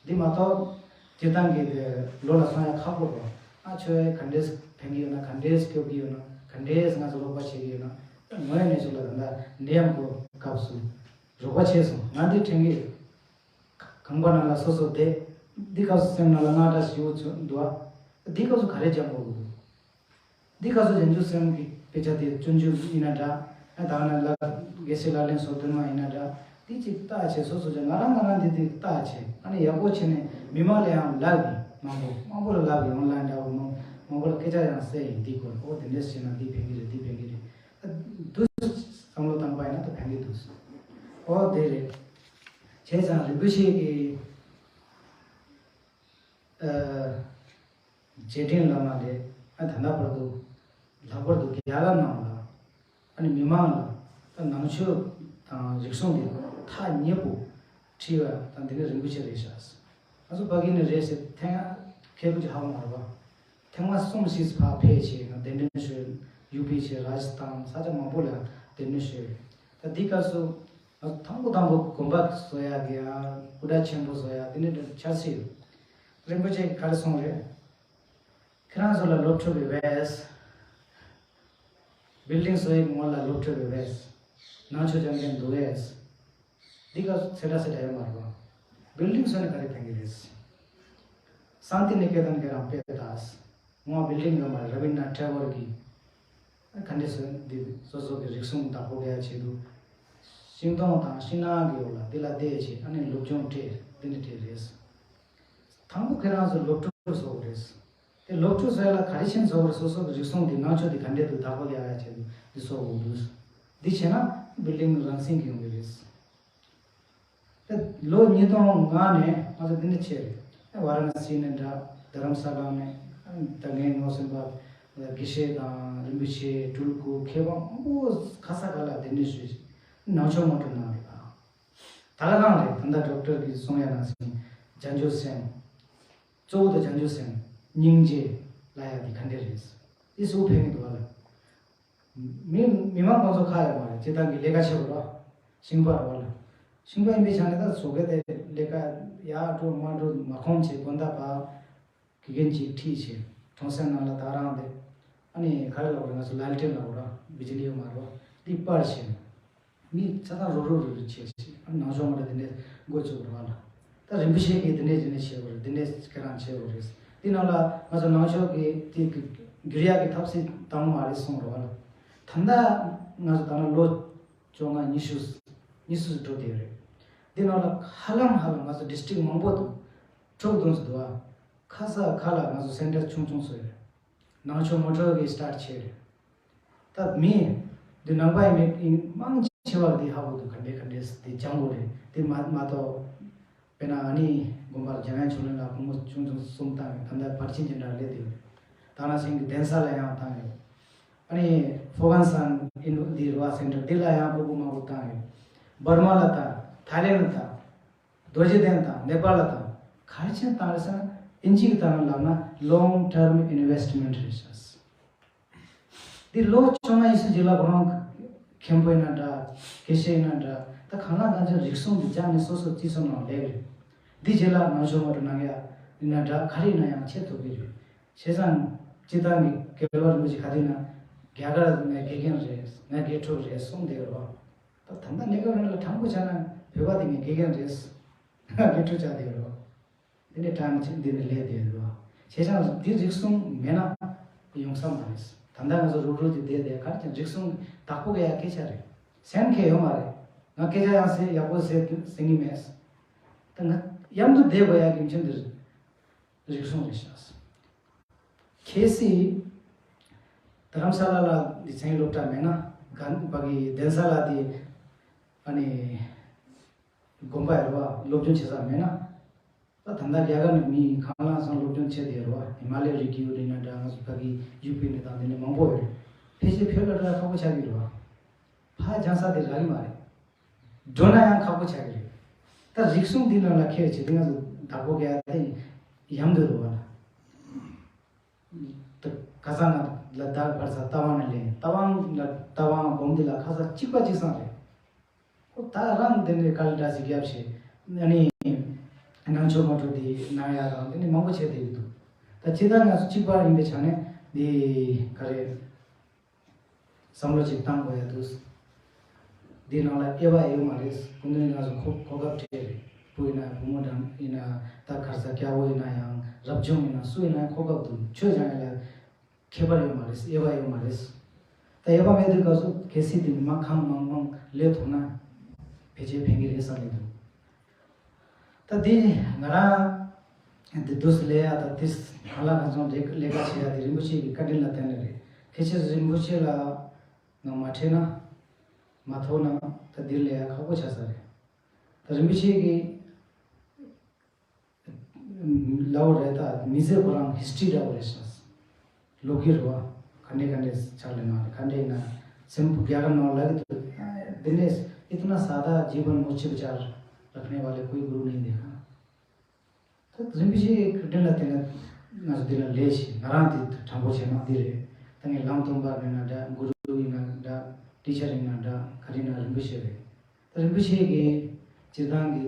འདི་མ་གཏོགས་སྤྱིར་བཏང་གི་དེ་ལོ་ལ་སོང་ཡ་ཁག་པོ་རེད། ཨ་ཆོས་ག་འདྲས་ཕན་གྱི་ཡོད་ན་ག་འདྲས་སྐྱོབ་ཀྱི་ཡོད་ན་ག་འདྲས་ང་ཚོ་རོགས་པ་བྱེད་ཀྱི་ཡོད་ན་ངོས་ནས་ཚོ་ལ་ད་ལྟ་འདི་ཡང་གོ་སྐབས་སུ་རོགས་པ་བྱས་སོང་ང་འདི་དྲན་གྱི་ཡོད། ཁང་པ་ནང་ལ་སོ་སོ་བསྡད། འདི་སྐབས་སུ་སེམས་ནང་ལ་དངངས་སྐྲག་ཞེ་པོ་ཚོ་འདུག་ཨ། འདི་སྐབས་སུ་ག་རེ་སྦྱང་དགོས་ཀྱི་འདུག་འདི་སྐབས་སུ་བྱང་ཆུབ་སེམས་ཀྱི་དཔེ་ཆ་དེ་བརྩོན་འགྲུས་ཡིན་ན་འདྲ། ཨ་ད་ག་ནང་ལ་དགེ་བཤེས་ལག་ལེན་སོ་བདུན་མ་ཡིན་ན་འདྲ། འདི་གཅིག་བལྟས་བྱས་སོ་སོ་ཅག་ང་རང་ང་རང་འདི་འདི་བལྟས་བྱས་ཨ་ནི་ཡག་པོ་བྱས་ནས་མི་མང་ལ་ཡང་ལབ་ཡིན། མང་པོ་མང་པོ་ལ་ལབ་ཡིན། ཨོན་ལན་འདྲ་བོ་མང་མང་པོ་ལ་སྐད་ཆ་ཡང་བཤད་ཡིན། འདི་སྐོར་ཨོ་དེ་འདྲས་བྱས་ན་འདི་ཕན་གྱི་རེད། འདི་ཕན་གྱི་རེད། འདུག་བསམ་བློ་བཏང་པ་ཡིན་ན་ད་ཕན་གྱི་འདུག་ཨོ་དེ་རེད། བྱས་ཙང་རིན་པོ་ཆེ་གི་ཨ་རྗེས་དྲན་བླ་མ་རེད། ཨ་ད་ལྟ་བར་དུ་ལྷག་པར་དུ་རྒྱ་གར་ནང་ལ་ཨ་ནི་མི་མང་ལ་ད་ནང་ཆོས་དང་རིག་གཞུང་དེ་ཐག་ཉེ་པོ་ཁྲིད་པ་དང་དེ་ནི་རིན་པོ་ཆེ་རེད་ཤག་ང་ཚོ་ཕ་གི་ནས་རེད་ཟེར་ཐེངས་ཁེ་པོ་ཅིག་ཧ་གོ་མ་རེད་པ། ཐེངས་མ་གསུམ་བཞི་ཕར་ཕེབས་བྱས་ང་གདན་འདྲེན་ཞུས། ཡུ་པི་བྱས་རཱ་ཇི་སི་ཐན་ས་ཆ་མང་པོ་ལ་གདན་འདྲེན་ཞུས། ད་འདི་སྐབས་སུ་ང་ཚོ་དང་པོ་དང་པོ་དགོན་པ་བཟོ་ཡག་གི་ཡང་སྐུ་འདྲ་ཆེན་པོ་བཟོ་ཡག་དེ་ནི་འཆར་གཞི་ཡོད། རིན་པོ་ཆེ་གིས་ག་རེ་གསུངས་རེད། ཁྱེད་རང་ཚོ་ལ་སློབ་ཕྲུག་ཡོད་པས། བིལ་ཌིང་བཟོ་ཡག་གི་སྔོན་ལ་སློབ་ཕྲུག་ཡོད་པས། ནང་ཆོས་སྦྱང་མཁན་འདུག་པས། འདི་སྐབས་སུ་ཚེ་འདྲ་ཚེ་འདྲ་ཡོད་མ་རེད་པ། བིལ་ཌིང་བཟོས་ནས་ག་རེ་ཕན་གྱི་རེད། སཱན་ཏི་ནི་ཀེ་ཏན་གི་རང་དཔེ་ལྟ། སྔོན་བིལ་ཌིང་ཡོད་མ་རེད། ར་བིན་ནཱ་ཐ་གོར་གྱིས་ག་འདྲས་སེ་འདི་སོ་སོ་གི་རིག་གཞུང་བདག་པོ་རྒྱག་ཡ་ཆེད་དུ་ཤིང་སྡོང་དང་ཤིང་ནགས་ཀྱི་འོག་ལ་འདི་ལ་བསྡད་བྱས་ཨ་ནི་སློབ་སྦྱོང་སྤྲད། འདི་འདྲ་སྤྲད་རེད། དང་པོ་ཁྱེད་རང་ཚོ་སློབ་ཕྲུག་བཟོ་དགོས་རེད། དེ་སློབ་ཕྲུག་བཟོ་ཡ་ལ་ག་རེ་བྱས་ནས་བཟོ་དགོས་རེད། སོ་སོ་གི་རིག་གཞུང་འདི་ནང་ཆོས་འདི་ག་འདྲས་འདུག་བདག་པོ་རྒྱག་ཡ་ཆེད་དུ་འདི་བཟོ་དགོས་འདུག་འདི་བྱས་ན་བིལ་ཌིང་རང་བཞིན་གྱིས་ཡོང་གི་རེད། ལོ་ཉིས་སྟོང་ལྔ་ནས་ང་ཚོ་འདི་འདྲ་བྱས་རེད། ཝཱ་ར་ཎ་སི་ནས་འདྲ། རྡ་རམ་ས་ལ་ནས་ད་ངའི་ངོ་སེམས་པ་དགེ་བཤེས་དང་རིན་པོ་ཆེ་སྤྲུལ་སྐུ་མཁས་པ་མང་པོ་ག་ས་ག་ལ་འདི་འདྲ་ཞུས་ནང་ཆོས་ངོ་སྤྲོད་གནང་རེད། ད་ག་རང་རེད། ད་ལྟ་ཌོག་ཊར་གྱིས་གསུང་ཡ་ནང་བཞིན་བྱང་ཆུབ་སེམས། གཙོ་བོ་དེ་བྱང་ཆུབ་སེམས་སྙིང་རྗེ་ལབ་ཡ་དེ་ག་འདྲ་རེད། འདི་སུ་ཕན་གྱི་འདུག་ཨ་ལ། མི་མི་མང་ཁོང་ཚོ་ཁག་ཡོད་མ་རེད། སྤྱིར་བཏང་གི་ལས་ཀ་བྱེད་དགོས་རེད། ཤིང་པ་རེད་པ་ལ། ཤིང་པ་ཡིན་པའི་ཆ་ནས་ད་བཟོ་གི་དེ་ལས་ཀ་ཡག་འགྲོ་མ་འགྲོ་མ་ཁོམ་བྱེད་དགོན་ད་པ། དགེ་རྒན་གཅིག་ཁྲིད་བྱས། གྲོང་གསེབ་ནང་ལ་ད་རང་དེ། ཨ་ནི་ག་རེ་ལབ་དགོས་རེད། ང་ཚོ་ལ་ལི་ཊེན་ལབ་དགོས་རེད། བི་ཇི་ལི་ཡོད་མ་རེད་པ། འདི་སྤར་བྱས། མི་ཆ་ཚང་རོ་རོ་རོ་རོ་བྱས་བྱས། ཨ་ནི་ནང་ཆོས་མ་འདྲ་དེ་འདྲས་འགོ་བཙུགས་པ་རེད་པ་ལ། ད་རིན་པོ་ཆེ་གིས་དེ་འདྲས་དེ་འདྲས་བྱེད་དགོས་རེད། དེ་འདྲས་ཁྱེད་རང་བྱེད་དགོས་རེད། དེ་ནང་ལ་ང་ཚོ་ནང་ཆོས་ཀྱི་དེ་གི་འགྱུར་ཡག་གི་ཐབས་ཤེས་བཏང་མ་རེད་གསུངས་རེད་པ་ལ། ད་ལྟ་ང་ཚོ་ད་ལྟ་ལོ་བཅོ་ལྔ་ཉི་ཤུ། ཉི་ཤུ་འགྲོ་བསྡད་རེད། འདི་ནང་ལ་ཧ་ལམ་ཧ་ལམ་ང་ཚོ་ཌི་སི་ཊིག་མང་པོ་འདུག་དྲུག་བདུན་ཙམ་འདུག་ཨ། ཁ་ས་ཁ་ལ་ང་ཚོ་སེན་ཊར་ཆུང་ཆུང་བཟོས་རེད། ནང་ཆོས་མོ་ཊོ་གི་སི་ཊར་ཊི་བྱས་རེད། ད་མི་འདི་ནང་པ་ཡིན་མིན་མང་ཆེ་བ་འདི་ཧ་གོ་འདུག་ག་འདྲས་ག་འདྲས་འདི་སྦྱང་དགོས་རེད། འདི་མ་མ་གཏོགས་དཔེར་ན་ཨ་ནི་དགོན་པར་འཇམ་དབྱངས་ཆོས་གླིང་ལ་བུ་མོ་ཆུང་ཆུང་གསུམ་བཏང་ཡོད། ད་ལྟ་ཕར་ཕྱིན་ཅི་འདྲ་སླེབས་བསྡད་ཡོད། ད་ནང་བཞིན་གྱི་གདན་ས་ལ་ཡང་བཏང་ཡོད། ཨ་ནི་ཧྥོ་གན་སན་ཨིན་འདི་རུ་བ་སེན་ཊར་འདི་ལ་ཡང་སྤུ་གུ་མང་པོ་བཏང་ཡོད། འབར་མ་ལ་བཏང་། ཐའི་ལེན་ལ་བཏང་། རྡོ་རྗེ་གདན་དང་ནེ་པཱལ་ལ་དང་ག་རེ་བྱས་བཏང་རེད་ཟེར་ན། ཨིན་ཇི་གི་ཐོག་ནས་ལབ་ན་long term investment རེད་ཤག་འདི་ལོ་བཅོ་ལྔ་ཉི་ཤུ་རྗེས་ལ་ཁོ་རང་མཁན་པོ་ཡིན་ན་འདྲ། དགེ་བཤེས་ཡིན་ན་འདྲ། ད་གང་ལ་གང་འཚམ་རིག་གཞུང་འདི་སྦྱངས་ནས་སོ་སོ་རྩིས་གསུམ་ནང་ལེགས་རེད། འདི་རྗེས་ལ་ནང་ཆོས་མ་འགྲོ་གནང་ཡ་ཡིན་ན་འདྲ། ག་རེ་ཡིན་ན་ཡང་བྱེད་ཐུབ་ཀྱི་རེད། བྱས་ཙང་སྤྱིར་བཏང་གི་རྒྱལ་བ་རིན་པོ་ཆེ་ག་དུས་ན་རྒྱ་གར་ནས་དགེ་རྒན་རེད། ང་དགེ་ཕྲུག་རེད་གསུངས་བསྡད་ཡོད་རེད་པ། ད་ད་ལྟ་གནས་སྐབས་རིང་ལ་དྲང་པོ་བྱས་ན་བོད་པ་དེ་ངའི་དགེ་རྒན་རེད། ང་དགེ་ཕྲུག་ཆགས་བསྡད་ཡོད་རེད། དེ་ནས་དྲང་ཆེ་འདི་ནས་ལས་བསྡད་ཡོད་རེད། བྱས་ཙང་འདི་རིགས་གསུམ་མེད་ན་ཡོང་ས་མ་རེད། ད་ལྟ་ང་ཚོ་རུག་རུག་ཅིག་བསྡད་བསྡད། ག་རེ་བྱས་རིགས་གསུམ་བདག་པོ་ག་ཡ་སྐད་ཆ་རེད། སེམས་ཁྱད་ཡོད་མ་རེད། ང་སྐད་ཆ་ཡང་ཟེར་ཡག་པོ་ཟེར་ཟེར་གི་མེད། ད་ང་མཉམ་དུ་བསྡད་དགོས་ཡ་རྒྱུ་མཚན་འདི་རིགས་གསུམ་རེད་ཤག་གལ་སྲིད་རྡ་རམ་ས་ལ་ལ་འདི་ཚན་སློབ་གྲྭ་མེད་ན། ག་ཕ་གི་གདན་ས་ལ་འདི་ཨ་ནི་དགོན་པ་ཡོད་རེད་པ། སློབ་སྦྱོང་བྱེད་ས་མེད་ན། ད་ད་ལྟ་རྒྱ་གར་ནས་མི་གང་ལ་སང་སློབ་སྦྱོང་བྱེད་བསྡད་ཡོད་རེད་པ། ཧི་མ་ལ་ཡའི་རི་རྒྱུད་ཡིན་ན་འདྲ། ང་ཚོ་ཕ་གི་ཡུ་པི་ནས་དང་འདི་ནས་མང་པོ་ཡོད་རེད། ཕལ་ཆེར་བོད་ལ་འགྲོ་ཡ་ཁག་པོ་ཆགས་ཀྱི་རེད་པ། ཕར་སྦྱང་ས་དེ་རག་གི་མ་རེད། འགྲོ་ན་ཡང་ཁག་པོ་ཆགས་ཀྱི་རེད། ད་རིག་གཞུང་འདི་ནང་ལ་ཁྱེད་བྱེད་དུས་ང་ཚོ་བདག་པོ་རྒྱག་ཡ་དེ་ཡམ་དུ་རུ་བ་ལ། ད་ཁ་སང་ང་ལ་དྭགས་བར་ས་རྟ་དབང་ནས་ལེན། རྟ་དབང་ལ་རྟ་དབང་སྒོམ་འདི་ལ་ཁ་ས་གཅིག་པ་གཅིག་སང་རེད། ཁོ་ད་རང་དེ་འདྲའི་དཀའ་ལས་འདྲ་ཞིག་བརྒྱབ་བྱས། ཨ་ནི་ནང་ཆོས་མ་འགྲོ་དེ་གནང་ཡ་དང་དེ་ནི་མང་པོ་བྱས་བསྡད་ཀྱི་འདུག་ད་ཇི་ལྟར་ང་ཚོ་གཅིག་པ་ཡིན་པའི་ཆ་ནས་འདི་ག་རེ། བསམ་བློ་ཅིག་བཏང་དགོས་ཡ་འདུག་འདི་ནང་ལ་དབྱེ་བ་ཡོད་མ་རེད། སྐུ་མདུན་ང་ཚོ་གོ་གོ་སྐབས་སྤྲད་རེད། བུ་ཡིན་ན་བུ་མོ་དང་ཡིན་ན། ད་ག་རེ་ཟ། སྐྱ་བོ་ཡིན་ན་ཡང་རབ་བྱུང་ཡིན་ན་སུ་ཡིན་ན་གོ་སྐབས་འདུག་ཆོས་སྦྱང་ཡ་ལ་ཁྱད་པར་ཡོད་མ་རེད། དབྱེ་བ་ཡོད་མ་རེད། ད་དབྱེ་བ་མེད་དུས་སྐབས་སུ་གལ་སྲིད་དེ་མི་མང་གང་མང་མང་སླེབས་ཐུབ་ན་ཕལ་ཆེར་ཕན་གྱི་རེད་བསམ་གྱི་འདུག་ད་དེ་ང་རང་དེ་དུས་སུ་ལས་ཡ་ད་དེ་གང་ལ་གང་འཚམ་ལས་ལས་ཀ་བྱེད་ཡ་དེ་རིན་པོ་ཆེ་གི་བཀའ་དྲིན་ལ་བརྟེན་ནས་རེད། ཁྱེད་ཆོས་རིན་པོ་ཆེ་ལ་ང་མ་ཁྲིད་ན། མ་ཐོག་ན་ད་འདིར་ལས་ཡ་ཁག་པོ་ཆགས་ས་རེད། ད་རིན་པོ་ཆེ་གི་ལའོ་རེད། ད་མི་ཚེ་ཁོ་རང་ཧིས་ཊོ་རི་འདྲ་བོ་རེད་ཤག་ལོ་རྒྱུས་རེད་པ། ག་འདྲས་ག་འདྲས་ཆགས་ལས་ན་རེད། ག་འདྲས་ན་སེམས་པ་རྒྱ་གར་ནང་ལ་གི་འདུག་འདི་འདྲས་ཨི་ཏི་ན་ཟ་ད་ཇི་བན་མོ་ཆི་བ་ཅར་རག་ནས་བ་ལས་ཀོའི་གུ་རུ་ནས་འདི་ཧ། ད་རིན་པོ་ཆེའི་བཀའ་དྲིན་ལ་བརྟེན་ནས་ང་ཚོ་འདི་ལ་ལས་ཤིག་ང་རང་འདི་དྲང་པོ་བྱས་ན་འདི་རེད། ད་ངས་ལམ་སྟོན་པ་ཡིན་ན་འདྲ། གུ་རུ་ཡིན་ན་འདྲ། ཊི་ཆར་ཡིན་ན་འདྲ། ག་རེ་ཡིན་ན་རིན་པོ་ཆེ་རེད། ད་རིན་པོ་ཆེ་གིས་སྤྱིར་བཏང་གི་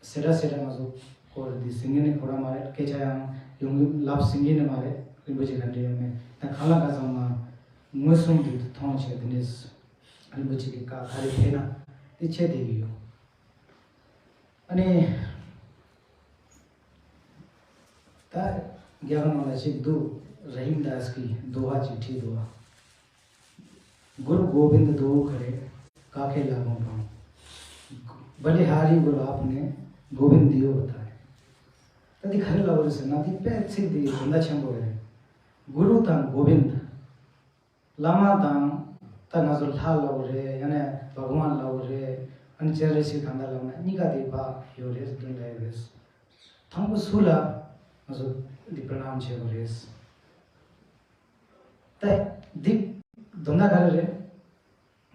སེ་དྲ་སེ་དྲ་ང་ཚོ་སྐོར་འདི་ཟིན་ངེས་ནས་གོ་ར་མ་རེད། སྐད་ཆ་ཡང་ཡོང་གི་ལབ་ཟིན་ངེས་ནས་མ་རེད། རིན་པོ་ཆེ་ག་འདྲ་ཡོད་མེད་ད་གང་ལ་གང་འཚམ་ང་མངོན་སུམ་དུ་མཐོང་བྱས། འདི་ནས་རིན་པོ་ཆེ་གི་བཀའ་ག་རེ་ཕེབས་ན་དེ་བྱས་བསྡད་ཀྱི་ཡོད། ཨ་ནི། ད་རྒྱ་གར་ནང་ལ་ཞིག་འདུག་ར་ཧིམ་དཱས་ཀྱིས་དོ་ཧ་ཅིག་བྲིས་འདུག་གུ་རུ་གོ་བིནྡ་དོ་ཁ་རེ་ཀ་ཁེ་ལ་གོང་པང་། བ་ལི་ཧ་རི་གུ་རུ་ཨ་ཕུ་ནེ་གོ་བིནྡ་དིའོ་བ་ད། ད་འདི་ག་རེ་ལབ་པ་རེད་ཟེར་ན། འདི་དཔེ་ཚིག་འདི་དོན་དག་ཆེན་པོ་རེད། གུ་རུ་དང་གོ་བིནྡ། བླ་མ་དང་། ད་ང་ཚོ་ལྷ་ལབ་རེད། ཡང་ན་བྷ་ག་ཝན་ལབ་རེད། ཨ་ནི་སྤྱན་རས་གཟིགས་གང་ལྟར་ལབ་ན་གཉིས་ཀ་དེ་ཕ་ཡོད་རེད། མདུན་ལ་ཡོད་རེད། དང་པོ་སུ་ལ་ང་ཚོ་འདི་པྲ་ནཱམ་བྱེད་དགོས་རེད། ད་འདི་དོན་དག་ག་རེ་རེད།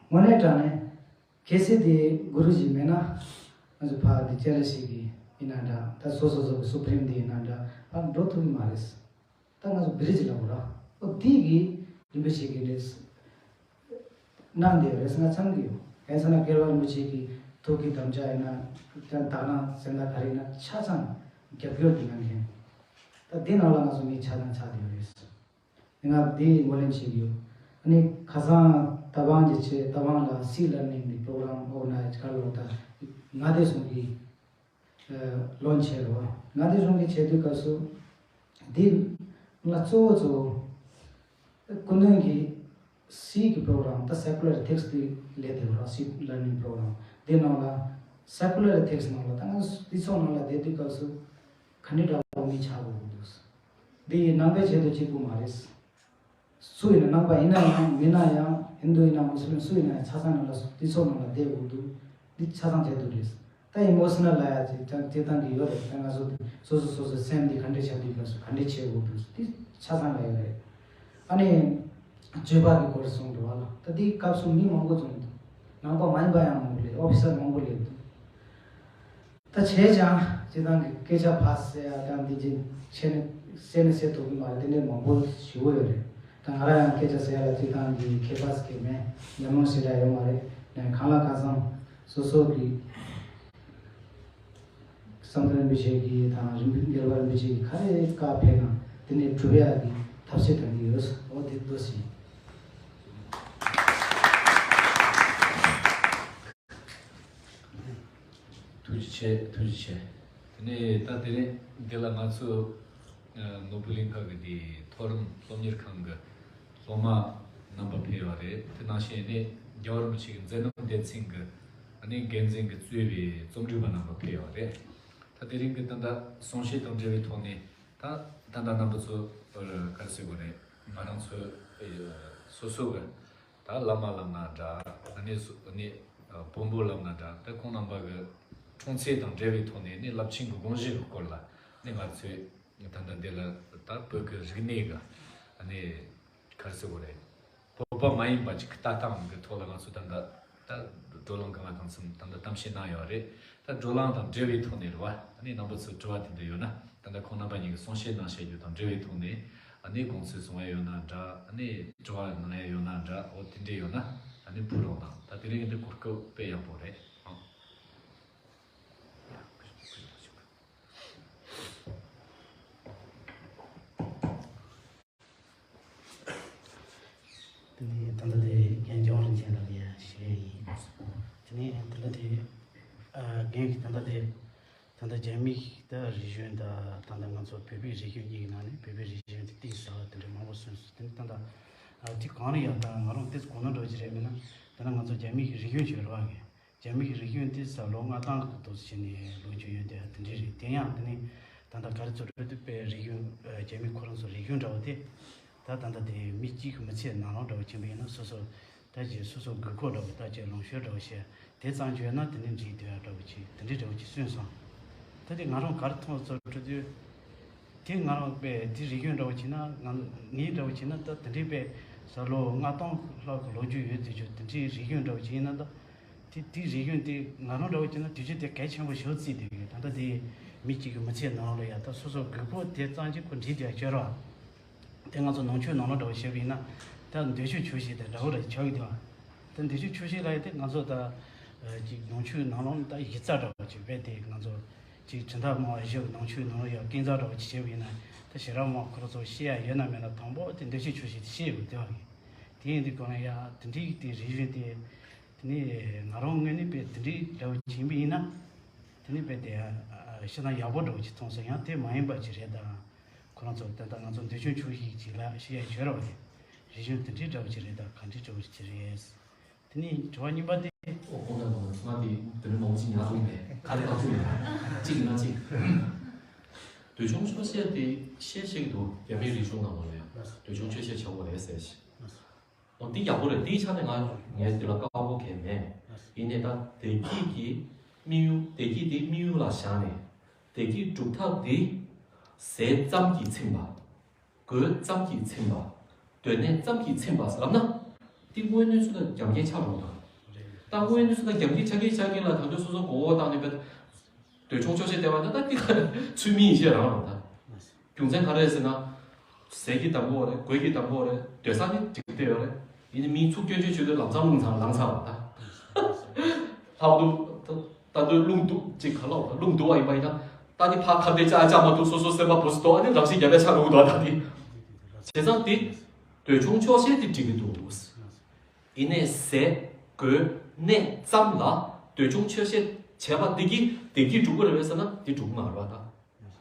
དངོས་གནས་དྲང་གནས་གལ་སྲིད་དེ་གུ་རུ་ཇི་མེད་ན་ང་ཚོ་ཕ་འདི་སྤྱན་རས་གཟིགས་ཀྱི་ཡིན་ན་འདྲ། ད་སོ་སོ་སོ་གི་སུ་པི་རིམ་འདི་ཡིན་ན་འདྲ། ཕ་འགྲོ་ཐུབ་ཀྱི་མ་རེད། ད་ང་ཚོ་བི་རི་ཇི་ལ་འོ་ར། ཨོ་དེ་གི་རིན་པོ་ཆེ་གི་རེད། གནང་བསྡད་རེད་ང་བསམ་གི་ཡོད། གལ་སྲིད་ན་སྐལ་བ་རིན་པོ་ཆེ་གི་ ཐུགས་ཀྱི་དམ་བཅའ་ཡིན་ན་དག་སྣང་སེམས་ཐག་ག་རེ་ཡིན་ན་ཆ་ཚང་རྒྱབ་སྐྱོར་གྱི་གནང་མཁན། ད་འདི་ནང་ལ་ང་ཚོ་མི་ཆ་ཚང་ཆགས་བསྡད་ཡོད་རེད། ང་འདི་ངོས་ལེན་བྱེད་ཀྱི་ཡོད། ཨ་ནི་ཁ་སང་ད་བང་གི་ཆེད་ད་བང་ལ་སི་ལར་ནིང་གི་པོ་རོ་གྷ་རམ་ཨོར་ག་ནའི་ཛི་ག་ལོ་ད་ང་དེ་སོང་གི་ལོན་ཆེ་རོ། ང་དེ་སོང་གི་བྱེད་དུས་སྐབས་སུ་འདི་ང་གཙོ་བོ་གཙོ་བོ་སྐུ་མདུན་གྱི་སི་གི་པོ་རོ་གྷ་རམ་ད་སེ་ཀུ་ལར་ཐེག་སི་ལས་དེ་རོ། སི་ལར་ནིང་པོ་རོ་གྷ་རམ་འདི་ནང་ལ་སེ་ཀུ་ལར་ཐེག་སི་ནང་ལ་ད་ང་འདི་ཚོ་ནང་ལ་བསྡད་དུས་སྐབས་སུ་ག་འདྲ་འདྲ་བོ་མི་ཆགས་དགོས་འདུག་འདི་ནང་པའི་ཆེད་དུ་གཅིག་པུ་མ་རེད། སུ་ཡིན་ན་ནང་པ་ཡིན་ན་ཡང་མིན་ན་ཡང་ཧིན་དུ་ཡིན་ན་མུ་སི་ལིམ་སུ་ཡིན་ན་ཡང་ཆ་ཚང་ནང་ལ་སུ་དེ་ཚོ་ནང་ལ་བསྡད་དགོས་འདུག་འདི་ཆ་ཚང་བྱས་འདུག་རེད། ད་ཡིན་མོ་སི་ན་ལ་ཡ་ཅིག་ཀྱང་སྤྱིར་བཏང་གི་ཡོད་རེད། ད་ང་ཚོ་སོ་སོ་སོ་སོ་སེམས་འདི་ག་འདྲས་བྱ་འདུག་ག་སུ་ག་འདྲས་བྱེད་དགོས་འདུག་འདི་ཆ་ཚང་ལ་ཡོད་རེད། ཨ་ནི་སྤྱོད་པ་གི་སྐོར་གསུངས་འདུག་བ་ལ། ད་འདི་སྐབས་སུ་མི་མང་པོ་བྱུང་འདུག་ནང་པ་མ་ཡིན་པ་ཡང་མང་པོ་སླེབས། ཨོ་ཕི་སར་མང་པོ་སླེབས་འདུག་ད་བྱས་ཀྱང་སྤྱིར་བཏང་གི་སྐད་ཆ་ཕར་ཟེར་ཡ་དང་འདི་ཅིག་བྱས་ནས་ཟེར་ནས་ཟེར་ཐུབ་ཀྱི་མ་རེད། དེ་འདྲའི་མང་པོ་ཞེ་པོ་ཡོད་རེད། ད་ང་རང་ཡང་སྐད་ཆ་ཟེར་ཡ་ལ་སྤྱིར་བཏང་གི་མཁས་པ་ཟེར་གྱི་མེད། ཉམས་མྱོང་ཞེ་དྲག་ཡོད་མ་རེད། ནས་གང་ལ་གང་འཚམ་སོ་སོ་གི་བསམ་གཏན་རིན་པོ་ཆེ་གི་དང་རིན་པོ་རྒྱལ་བ་རིན་པོ་ཆེ་གི་ག་རེ་བཀའ་ཕེབས་ན་དེ་ནས་སྒྲུབ་ཡ་གི་ཐབས་ཤེས་གཏང་གི་ཡོད། འོ་དེ་ཏོག་ཙམ། ཐུགས་རྗེ་ཆེ། ཐུགས་རྗེ་ཆེ། དེ་ནས་ད་དེ་རིང་འདི་ལ་ང་ཚོ་ཨ་ནོར་བུ་གླིང་ཁ་གི་དེ་མཐོ་རིམ་སློབ་གཉེར་ཁང་གི་སློབ་མ་རྣམ་པ་ཕེབས་ཡོད་རེད། དེ་ནང་བཞིན་ནས་རྒྱལ་བ་རིན་པོ་ཆེ་གི་མཛད་རྣམ་སྡེ་ཚན་གྱི་ཨ་ནི་འགན་འཛིན་གྱིས་གཙོས་པའི་རྩོམ་སྒྲིག་པ་རྣམ་པ་ཕེབས་ཡོད་རེད། ད་དེ་རིང་གི་ད་ལྟ་གསུང་བཤད་དང་འབྲེལ་བའི་ཐོག་ནས་ད་ད་ལྟ་རྣམ་པ་ཚོ་ག་རེ་ཟེར་དགོས་རེད། ང་རང་ཚོ་སོ་སོ་གི་ད་བླ་མ་ལབ་ན་འདྲ། ཨ་ནི་སུ་ཨ་ནི་ཨ་བོན་པོ་ལབ་ན་འདྲ། ད་ཁོང་རྣམ་པ་གི་འཁྲུངས་ཚེས་དང་འབྲེལ་བའི་ཐོག་ནས་ནི་རླབས་ཆེན་གྱི་དགོངས་གཞི་གི་སྐོར་ལ་ནི་ང་ཚོས་ད་ལྟ་འདི་ལ་ད་བོད་ཀྱི་རིག་གནས་ཀྱི་ཨ་ནི་ག་རེ་ཟེར་དགོས་རེད། བོད་པ་མ་ཡིན་པ་ཅིག་ལྟ་སྟངས་ཀྱི་ཐོག་ལ་ང་ཚོ་ད་ལྟ་ད་བགྲོ་གླེང་གང་ལ་གང་འཚམ་ད་ལྟ་གཏམ་བཤད་གནང་ཡོད་རེད། ད་བགྲོ་གླེང་དང་འབྲེལ་བའི་ཐོག་ནས་རེད་བ། ཨ་ནི་རྣམ་པ་ཚོ་དྲི་བ་དེ་འདྲ་ཡོད་ན། ད་ལྟ་ཁོང་རྣམ་པ་གཉིས་ཀྱིས་གསུང་བཤད་གནང་བཤད་རྒྱུ་དང་འབྲེལ་བའི་ཐོག་ནས་ཨ་ནི་དགོངས་ཚུལ་གསུང་ཡ་ཡོད་ན་འདྲ། ཨ་ནི་དྲི་བ་གནང་ཡ་ཡོད་ན་འདྲ། འོ་དེ་འདྲས་ཡོད་ན་ཨ་ནི་ཕུལ་རོགས་གནང་། ད་དེ་རིང་འདི་གོ་སྐབས་དཔེ་ཡག་པོ་རེད། ཨང་། དེ་ནས་ད་ལྟ་དེ་རྒན་རྒྱལ་བ་རིན་ཆེན་ལགས་ལ་ཡང་ཞུ་ཡས་ཡིན། དེ་ནས་ད་ལྟ་དེ་ཨ་རྒན་གྱིས་ད་ལྟ་དེ་ད་ལྟ་རྒྱ་མིའི་ད་རིག་གཞུང་དང་ད་ལྟ་ང་ཚོ་བོད་པའི་རིག་གཞུང་གཉིས་ཀྱི་ནང་ནས་བོད་པའི་རིག་གཞུང་དེ་གཏིང་ཟབ་པ་དེ་འདྲ་མང་པོ་གསུངས་སོང་། དེ་ནས་ད་ལྟ་ཨ་དེ་གང་རེད་ཡང་ད་ང་རང་དེ་གོ་ནོར་འདྲ་བོ་ཅིག་རེད། མིན་ན་ད་ལྟ་ང་ཚོ་རྒྱ་མིའི་རིག་གཞུང་ཅིག་ཡོད་རེད་བ། རྒན། རྒྱ་མིའི་རིག་གཞུང་དེ་ས་ལོ་ལྔ་སྟོང་གི་ཐོག་ཕྱིན་ནས་ལོ་རྒྱུས་ཡོད་དེ་དེ་འདྲས་རེད། དེ་ཡང་དེ་ནས་ད་ལྟ་ག་རེ་ཚོ་རེད་དེ་དཔེ་རིག་གཞུང་ཨ་རྒྱ་མི་ཁོ་རང་ཚོ་རིག་གཞུང་འདྲ་བོ་དེ་ད་ད་ལྟ་དེ་མི་གཅིག་གི་མི་ཚེ་ནང་ལོགས་འདྲ་བོ་ཕྱིན་པ་ཡིན་ན་སོ་སོ་ད་ཅིག་སོ་སོ་དགོས་མཁོ་འདྲ་བོ་ད་ཅིག་ལོངས་སྤྱོད་འདྲ་བོ་བཤད་དེ་ཙམ་ཅིག་ཡོད་ན་དེ་ནས་འགྲིག་བསྡད་ཡ་འདྲ་བོ་ཅིག་དེ་འདྲས་འདྲ་བོ་ཅིག་གསུངས་སོང་། ད་དེ་ང་རང་ག་རེ་མཐོང་ཚོར་འགྲོ་དུས་དེ་ང་རང་དཔེ་དེ་རིག་གཞུང་འདྲ་བོ་བྱས་ན་ང་ངའི་འདྲ་བོ་བྱས་ན་ད་དེ་འདྲའི་དཔེ་ས་ལོ་ལྔ་སྟོང་ལྷག་གི་ལོ་རྒྱུས་ཡོད་དེ་ཆོ་དེ་འདྲའི་རིག་གཞུང་འདྲ་བོ་བྱས་ན་ད་དེ་དེའི་རིག་གཞུང་དེ་ང་རང་འདྲ་བོ་བྱས་ན་དུས་ཚོད་དེ་གལ་ཆེན་པོ་ཞེ་པོ་བརྩིས་བསྡད་ཡོད། ད་ལྟ་དེ་མི་གཅིག་གི་མི་ཚེ་ནང་ལ་ཡ་ད་སོ་སོ་དགོས་མཁོ་དེ་ཙམ་གྱིས་ཁོ་འགྲིག་བསྡད་ཡ་ཅོ་ར། དེ་ང་ཚོ་ནང་ཆོས་ནང་ལོགས་འདྲ་བོ་བཤད་པ་ཡིན་ན་ད་འདོད་ཆགས་ཆོས་བཤད་དེ་འདྲ་བོ་རེ་ཆགས་ཡོད་དེ་བ། ད་འདོད་ཆགས་ཆོས་བཤད་ལ་ཡ་དེ་ང་ཚོ་ད་ཅིག་ནང་ཆོས་ནང་ལོགས་ད་གཞི་རྩ་འདྲ་བོ་ཅིག་རྦད་དེ་ང་ཚོ་ཅིག་དྲིན་ཐག་མ་བཞི་གི་ནང་ཆོས་ནང་ལོགས་ཡ་སྐས་འཛེག་འདྲ་བོ་ཅིག་བྱས་པ་ཡིན་ན་ད་ཞེ་དྲག་མ་ཁོ་རང་ཚོ་བཤད་ཡ་ཡོད་ན་མེད་ན་དང་པོ་དེ་འདོད་ཆགས་ཆོས་བཤད་དེ་བཤད་ཡོད་དེ་བ་གི། དེ་ཡིན་དུས་གོང་ལ་ཡ་དེ་འདྲའི་དེ་རིག་གཞུང་དེ་དེ་ནས་ང་རང་ངོས་ནས་དཔེ་དེ་འདྲའི་འདྲ་བོ་བྱིན་པ་ཡིན་ན་དེ་ནས་དཔེ་དེ་ཤི་ན་ཡག་པོ་འདྲ་བོ་ཅིག་མཐོང་སོང་། ཡང་དེ་མ་ཡིན་པ་ཅིག་རེད་ད། ཁོ་རང་ཚོ་ད་ལྟ་ང་ཚོ་འདོད་ཆུང་ཆུང་ཞིག་ཅིག་ལ་ཤི་ཡ་བྱོས་ར་བ་དེ་རིག་གཞུང་དེ་འདྲའི་འདྲ་བོ་ཅིག་རེད་ད། ག་འདྲའི་འདྲ་བོ་ཅིག་རེད། དེ་ནས་དྲི་བ་གཉིས་པ་དེ། ཨོ་ཁོང་ལ་ང་ཚོ་ང་དེ་དེ་རིང་མང་པོ་ཅིག་ཉར་ཐུབ་མེད། ག་རེ་བཏང་ཐུབ་ཡོད་གཅིག་ཡིན་ན་གཅིག་འདོད་ཆུང་ཆོས་བཤད་དེ་བཤད་བཤད་ཀྱི་འདུག་རྒྱ་མིའི་རིག་གཞུང་ནང་ལོགས་ལ་ཡང་འདོད་ཆུང་ཆོས་བཤད་བྱ་དགོས་རེད་ཟེར་ཞིག་ཨོ་འདི་ཡག་པོ་རེད། འདིའི་ཆ་ནས་ང་ངས་འདི་ལ་དཀའ་པོ་གང་མེད། ཡིན་ནའི་ད་བདེ་སྐྱིད་ཀྱི་དམིགས་ཡུལ་བདེ་སྐྱིད་འདི་དམིགས་ཡུལ་ལ་བཞག་ནས་བདེ་སྐྱིད་སྒྲུབ་ཐབས་འདི་ཟས་ཙམ་གྱིས་ཚིམ་པ། གོས་ཙམ་གྱིས་ཚིམ་པ། སྡོད་གནས་ཙམ་གྱིས་ཚིམ་པ་ལབ་ན་འདི་དངོས་གནས་སུ་ད་རྒྱབ་འགལ་ཆགས་འགྲོ་དང་། ད་དངོས་གནས་སུ་ད་རྒྱབ་འགལ་ཆགས་ཀྱིན་ཆགས་ཀྱིན་ལ་ད་དུང་སོ་སོ་མགོ་བོ་བཏང་ནས་བས། འདོད་ཆུང་ཆོས་བཤད་བསྡད་པ་ན་ད་འདི་ཚུལ་མིན་ཡིན་ཤེས་རང་རང་ད། རྒྱུ་མཚན་ག་རེ་རེད་ཟེར་ན། ཟས་ཀྱི་དང་པོ་རེད། གོས་ཀྱི་དང་པོ་རེད། སྡོད་ས་ནི་འགྲིག་བསྡད་ཡོད་རེད། ཡིན་ནའི་མིའི་ཚུགས་སྐྱོན་བརྗོད་བྱེད་དུས་ལམ་སང་རླུང་ཚང་ལངས་ཚར་བ་ད། ལྷག་ཏུ་ ད་ལྟ་རླུང་འདུག་ཅིག་ག་ལ་བ་རླུང་འདུག་བ་ཡིན་པ་ཡིན་ན། ད་འདི་ཕ་ཁ་འདི་ཅག་ཅག་མ་འདུག་སོ་སོ་སེམས་པ་བུ་སི་ཏོ་ཨ་ནི་རང་བཞིན་རྒྱ་བལ་ཆ་རུང་འདུག་ད་འདི། བྱས་ཙང་འདི་འདོད་ཆུང་ཆོག་ཤེས་དེ་འགྲིག་གི་འདུག་ཡིན་ནའི་ཟས་གོས་གནས་ཙམ་ལ་འདོད་ཆུང་ཆོག་ཤེས་བྱས་པ་འདི་གིས་བདེ་སྐྱིད་འགྲུབ་ཀྱི་རེད་བས་ཟེར་ན་འདི་འགྲུབ་ཀྱི་མ་རེད་བ་ད།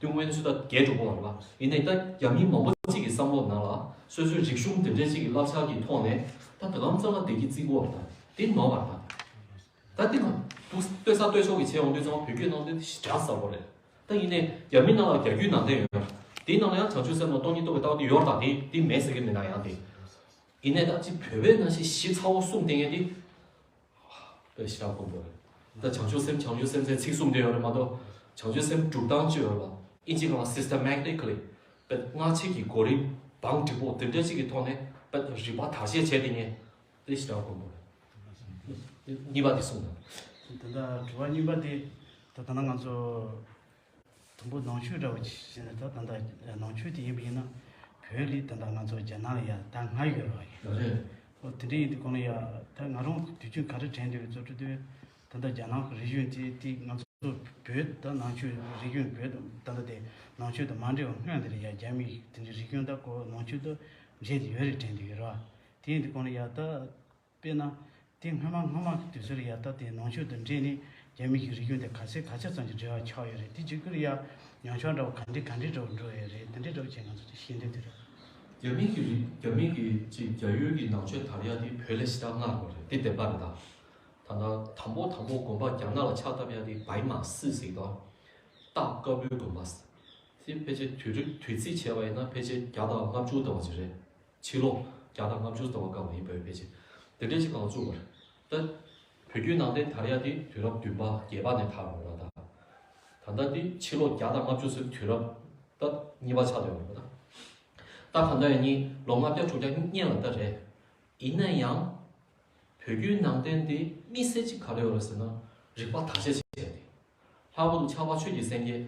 དུས་ངོས་ནས་ཚོད་ལྟ་རྒྱས་འགྲོ་གི་བ་རེད་བ། ཡིན་ནའི་ད་རྒྱ་མི་མང་པོ་གཅིག་གི་བསམ་བློ་ནང་ལ་སོ་སོའི་རིག་གཞུང་དེ་འདྲའི་གཅིག་གི་བསླབ་བྱ་གི་ཐོག་ནས་ད་ད་གམ་ཙམ་ལ་བདེ་སྐྱིད་བརྩི་གི་བ་རེད་ད། འདི་ནོར་བ་རེད་ད། ད་འདི་ང་འདུག་ལྟོས་ས་ལྟོས་ཆོག་གི་བྱས་ཡོང་དུས་ཙང་བོད་བརྒྱུད་ནང་བསྟན་དེ་ཞེ་དྲག་གསལ་པོ་རེད། ད་ཡིན་ནའི་རྒྱ་མི་ནང་ལ་རྒྱ་བརྒྱུད་ནང་བསྟན་ཡོད་རེད། དེའི་ནང་ལ་ཡང་བྱང་ཆུབ་སེམས་དང་སྟོང་ཉིད་རྟོགས་པའི་ལྟ་བ་དེ་ཡོད་རེད་ད། དེ་དེ་མེད་ཟེར་གི་མེད་ན་ཡང་དེ། ཡིན་ནའི་ད་ཅི་བོད་པའི་ནང་བཞིན་ཞིབ་ཚགས་པོ་གསུངས་བསྡད་མཁན་དེ་དཔེ་ཞེ་དྲག་དཀོན་པོ་རེད། ད་བྱང་ཆུབ་སེམས་བྱང་ཆུབ་སེམས་ཟེར་ཚིག་གསུམ་དེ་ཡོད་རེད་མ་གཏོགས་བྱང་ཆུབ་སེམས་སྒྲུབ་སྟངས་ཅི་ཡོད་རེད་པ། ཨིན་ཇི་སྒང་ལ་systematically དཔེ་སྔ་ཕྱི་གི་གོ་རིམ་བང་སྒྲིག་པོ་དེ་འདྲ་ཅིག་གི་ཐོག་ནས་དཔེ་རིག་པ་བརྟག་དཔྱད་བྱས་དེ་ངས་དཔེ་ཞེ་དྲག་དཀོན་པོ་རེད། གཉིས་པ་དེ་གསུངས་དང་། ད་ལྟ་དྲི་བ་གཉིས་པ་དེ་ད་ད་ལྟ་ང་ཚོ་དང་པོ་ནང་ཆོས་འདྲ་བོ་ཅིག་བྱས་ནས་ད་ད་ལྟ་ནང་ཆོས་དེ་ཡིན་པ་ཡིན་ན་བོད་ལ་ད་ལྟ་ང་ཚོ་རྒྱ་ནག་ལ་ཡ་ད་སྔ་ཡོད་རེད་བ་ཡིན། རེད། ཨོ་དེ་འདྲ་ཡིན་དུས་གོང་ལ་ཡ་ད་ང་རང་དུས་ཆེན་ག་རེ་དྲན་འདུག་ཚོ་ཁྲི་དུས་ད་ལྟ་རྒྱ་ནག་གི་རིག་གཞུང་དེ་དེ་ང་ཚོ་བོད་ད་ནང་ཆོས་རིག་གཞུང་བོད་ད་ལྟ་དེ་ནང་ཆོས་དང་མ་འདྲེས་པ་སྔོན་དེ་ལ་ཡ་རྒྱ་མི་དེ་འདྲའི་རིག་གཞུང་ད་གོ་ནང་ཆོས་ད་འདྲེས་ཏེ་ཡོད་རེད་དྲན་འདུག་ཡོད་རེད་བ། དེ་ཡིན་དུས་གོང་ལ་ཡ་ད་དཔེར་ན། དེ་སྔོན་མ་སྔོན་མ་གི་དུས་ཚོད་ལ་ཡ་ད་དེ་ནང་ཆོས་དང་འབྲེལ་ནས་རྒྱ་མི་གི་རིག་གཞུང་དེ་ག་ཚད་ག་ཚད་ཙམ་གྱི་འབྲེལ་བ་ཆགས་ཡོད་རེད། དེ་རྗེས་ཁུར་ཡ་ཉམས་ཆག་འདྲ་བོ་ག་འདྲ་ག་འདྲ་འདྲ་བོ་འགྲོ་ཡོད་རེད། དེ་འདྲ་འདྲ་བོ་བྱས་ང་ཚོ་དེ་ཤེས་འདོད་དེ་རེད། རྒྱ་མི་གི་རིག་རྒྱ་མི་གི་ཅིག་རྒྱ་ཡུལ་གྱི་ནང་ཆོས་དར་ཡ་དེ་བོད་ལས་ཞེ་དྲག་སྔ་དགོས་རེད། དེ་བདེན་པ་རེད་ད། ད་ལྟ་དང་པོ་དང་པོ་དགོན་པ་རྒྱ་ནག་ལ་ཕྱག་བཏབ་ཡ་དེ་བྷའི་མ་སི་ཟེར་གི་འདུག་སྟག་དཀར་པོའི་དགོན་པ། དེ་ཕལ་ཆེར་དུས་རབས་དུས་ཚིགས་བྱས་པ་ཡིན་ན་ཕལ་ཆེར་བརྒྱ་དང་ལྔ་བཅུ་ལྟ་བ་ཅིག་རེད། ཕྱི་ལོ་བརྒྱ་དང་ལྔ་བཅུ་ལྟ་བ་སྐབས་ལ་ཡིན་པའི་ཕལ་ཆེར་དེ་འདྲའི་ཅིག་སྒང་བཙུགས་པ་རེད། ད་བོད་བརྒྱུད་ནང་བསྟན་དར་ཡ་དེ་དུས་རབས་བདུན་པ་བརྒྱད་པ་ནས་དར་བ་རེད་ད། ད་ལྟ་དེ་ཕྱི་ལོ་བརྒྱ་དང་ལྔ་བཅུ་ཟེར་དུས་རབས་ད་གཉིས་པ་ཆགས་བསྡད་པ་རེད་ད། ད་གང་ལྟར་ཡང་ནི་ལོ་ལྔ་བརྒྱ་དྲུག་བརྒྱ་སྔོན་ལ་ད་རེད། ཡིན་ན་ཡང་། བོད་བརྒྱུད་ནང་བསྟན་དེ་དམིགས་བསལ་གཅིག་ག་རེ་ཡོད་རེད་ཟེར་ན། རིག་པ་བརྟག་དཔྱད་བྱས་ཏེ། ལྷག་པར་དུ་ཕྱྭ་པ་ཆོས་ཀྱི་སེང་གེ།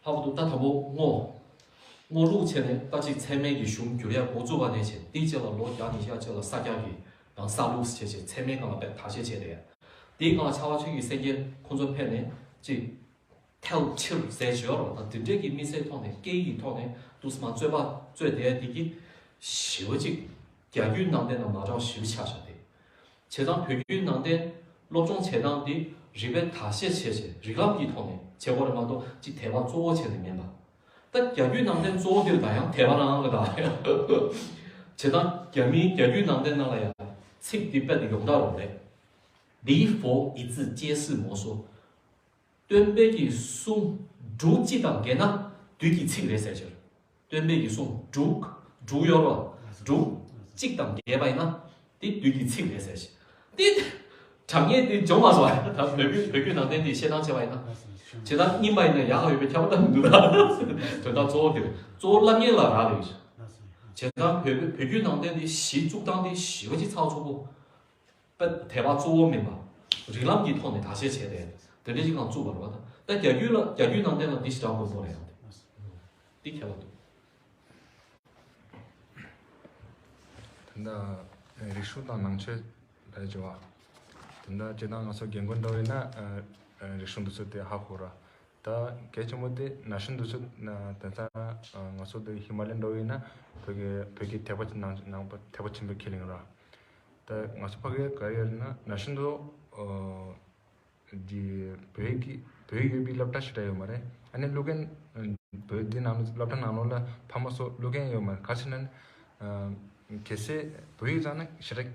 ལྷག་པར་དུ་ད་དང་པོ་སྔོ། སྔོ་ལུགས་བྱས་ནས་ད་ཅིག་ཚད་མའི་གི་གཞུང་བསྒྱུར་ཡ་འགོ་བཙུགས་པ་ནས་བྱས་དེའི་རྗེས་ལ་ལོ་བརྒྱ་ཉི་ཤུ་རྗེས་ལ་ས་སྐྱ་གི་ནང་ས་ལུགས་བྱས་བྱས་ཚད་མའི་སྒང་ལ་དཔེ་བརྟག་དཔྱད་བྱས་ཏེ། དེའི་སྒང་ལ་ཕྱྭ་པ་ཆོས་ཀྱི་སེང་གེ་ཁོང་ཚོ་ཕེབས་ནས་ཅིག་ཐལ་ཕྱིར་ཟེར་བྱས་རོགས་དང་དེ་འདྲས་ཀྱི་དམིགས་བསལ་ཐོག་ནས་སྐད་ཡིག་གི་ཐོག་ནས་དུས་མ་རྩོད་པ་རྩོད་བསྡད་དེ་གི་ཞེ་པོ་ཅིག་རྒྱ་བརྒྱུད་ནང་བསྟན་དང་མ་འདྲ་བ་ཞེ་པོ་ཆགས་བཞག་སྟེ། བྱས་ཙང་བོད་བརྒྱུད་ནང་བསྟན་སློབ་སྦྱོང་བྱེད་སྟངས་འདི་རིག་པའི་བརྟག་དཔྱད་བྱས་བྱས་རིགས་ལམ་གྱི་ཐོག་ནས་བྱེད་དགོས་རེད་མ་གཏོགས་ཅིག་དད་པ་གཙོ་བོ་བྱས་ནས་མིན་པ། ད་རྒྱ་བརྒྱུད་ནང་བསྟན་གཙོ་བོ་འདིར་ད་ཡང་དད་པ་རང་རེད་ད། བྱས་ཙང་རྒྱ་མིའི་རྒྱ་བརྒྱུད་ནང་བསྟན་ནང་ལ་ཡང་ཚིག་འདི་དཔེ་དེ་ཡོངས་གྲགས་རུ་རེད། 礼佛一字皆是魔说། སྟོན་པའི་གི་གསུང་དྲུག་གཅིག་དང་འགལ་ན་བདུད་ཀྱི་ཚིག་རེད་ཟེར་ཕྱིར། སྟོན་པའི་གི་གསུང་དྲུག་དྲུག་ཡོད་རོ། དྲུག་གཅིག་དང་འགལ་བ་ཡིན་ན་དེ་བདུད་ཀྱི་ཚིག་རེད་ཟེར་ཕྱིར། དེ་དྲང་ངེས་དེ་འཇོག་མ་སོང་། ད་བོད་བརྒྱུད་བོད་བརྒྱུད་ནང་བསྟན་དེ་བཤད་སྟངས་བྱས་པ་ཡིན་ན། བྱས་ཙང་རྙིང་པ་ཡིན་ན་ཡག་ག་ཡོད་པའི་ཁྱབ་པ་ད་མི་འདུག་ད། དོན་དག་གཙོ་བོ་དེ་རེད། གཙོ་བོ་བླ་ངན་ལ་རག་ལས་ཡོད། བྱས་ཙང་བོད་བོད་བརྒྱུད་ནང་བསྟན་དེ་གཞི་བཙུགས་སྟངས་དེ་ཞེ་པོ་ཅིག་ཚགས་ཚུད་པོ། དཔེ་དད་པ་གཙོ་བོ་མིན་པ། རིགས་ལམ་གྱི་ཐོག་ནས་བརྟག་དཔྱད་བྱས་ཏེ། དེ་འདྲ་ཞིག་གང་བཙུགས་པ་རེད་བ་ད། ད་རྒྱ་བརྒྱུད་ལ་རྒྱ་བརྒྱུད་ནང་བསྟན་ལ་འདི་ཞེ་དྲག་དགོས་མཁོ་རེད་ཡང་། འདི་ཁྱད་པར་འདུག་ད་ལྟ་རིག་གཞུང་དང་ནང་ཆོས་ལ་བརྗོད་པ། ད་ལྟ་སྤྱིར་བཏང་ང་ཚོ་རྒན་རྒོན་འདྲ་བོ་ཡིན་ན་རིག་གཞུང་འདི་ཚོ་དེ་ཧ་གོ་ར། ད་གལ་ཆེན་པོ་དེ་ན་གཞོན་འདི་ཚོ་དེང་སང་ང་ཚོ་དེ་ཧི་མ་ལ་ཡན་འདྲ་བོ་ཡིན་ན་བོད་ཀྱི་བོད་ཀྱི་དད་པ་ནང་ནང་པ་དད་པ་ཆེན་པོས་ཁས་ལེན་ར། ད་ང་ཚོ་ཕ་གིར་ག་རེ་ཡོད་ན་ན་གཞོན་དུ་འདི་བོད་ཀྱི་བོད་ཡིག་པའི་སློབ་གྲྭ་ཞེ་དྲག་ཡོད་མ་རེད། ཨ་ནི་ཀློག་མཁན་བོད་འདི་ནང་སློབ་གྲྭ་ནང་ལོགས་ལ་ཕ་མ་ཚོ་ཀློག་མཁན་ཡོད་མ་རེད། ག་ཅི་ན་གལ་སྲིད་བོད་ཡིག་སྦྱངས་ན་ཞེ་དྲག་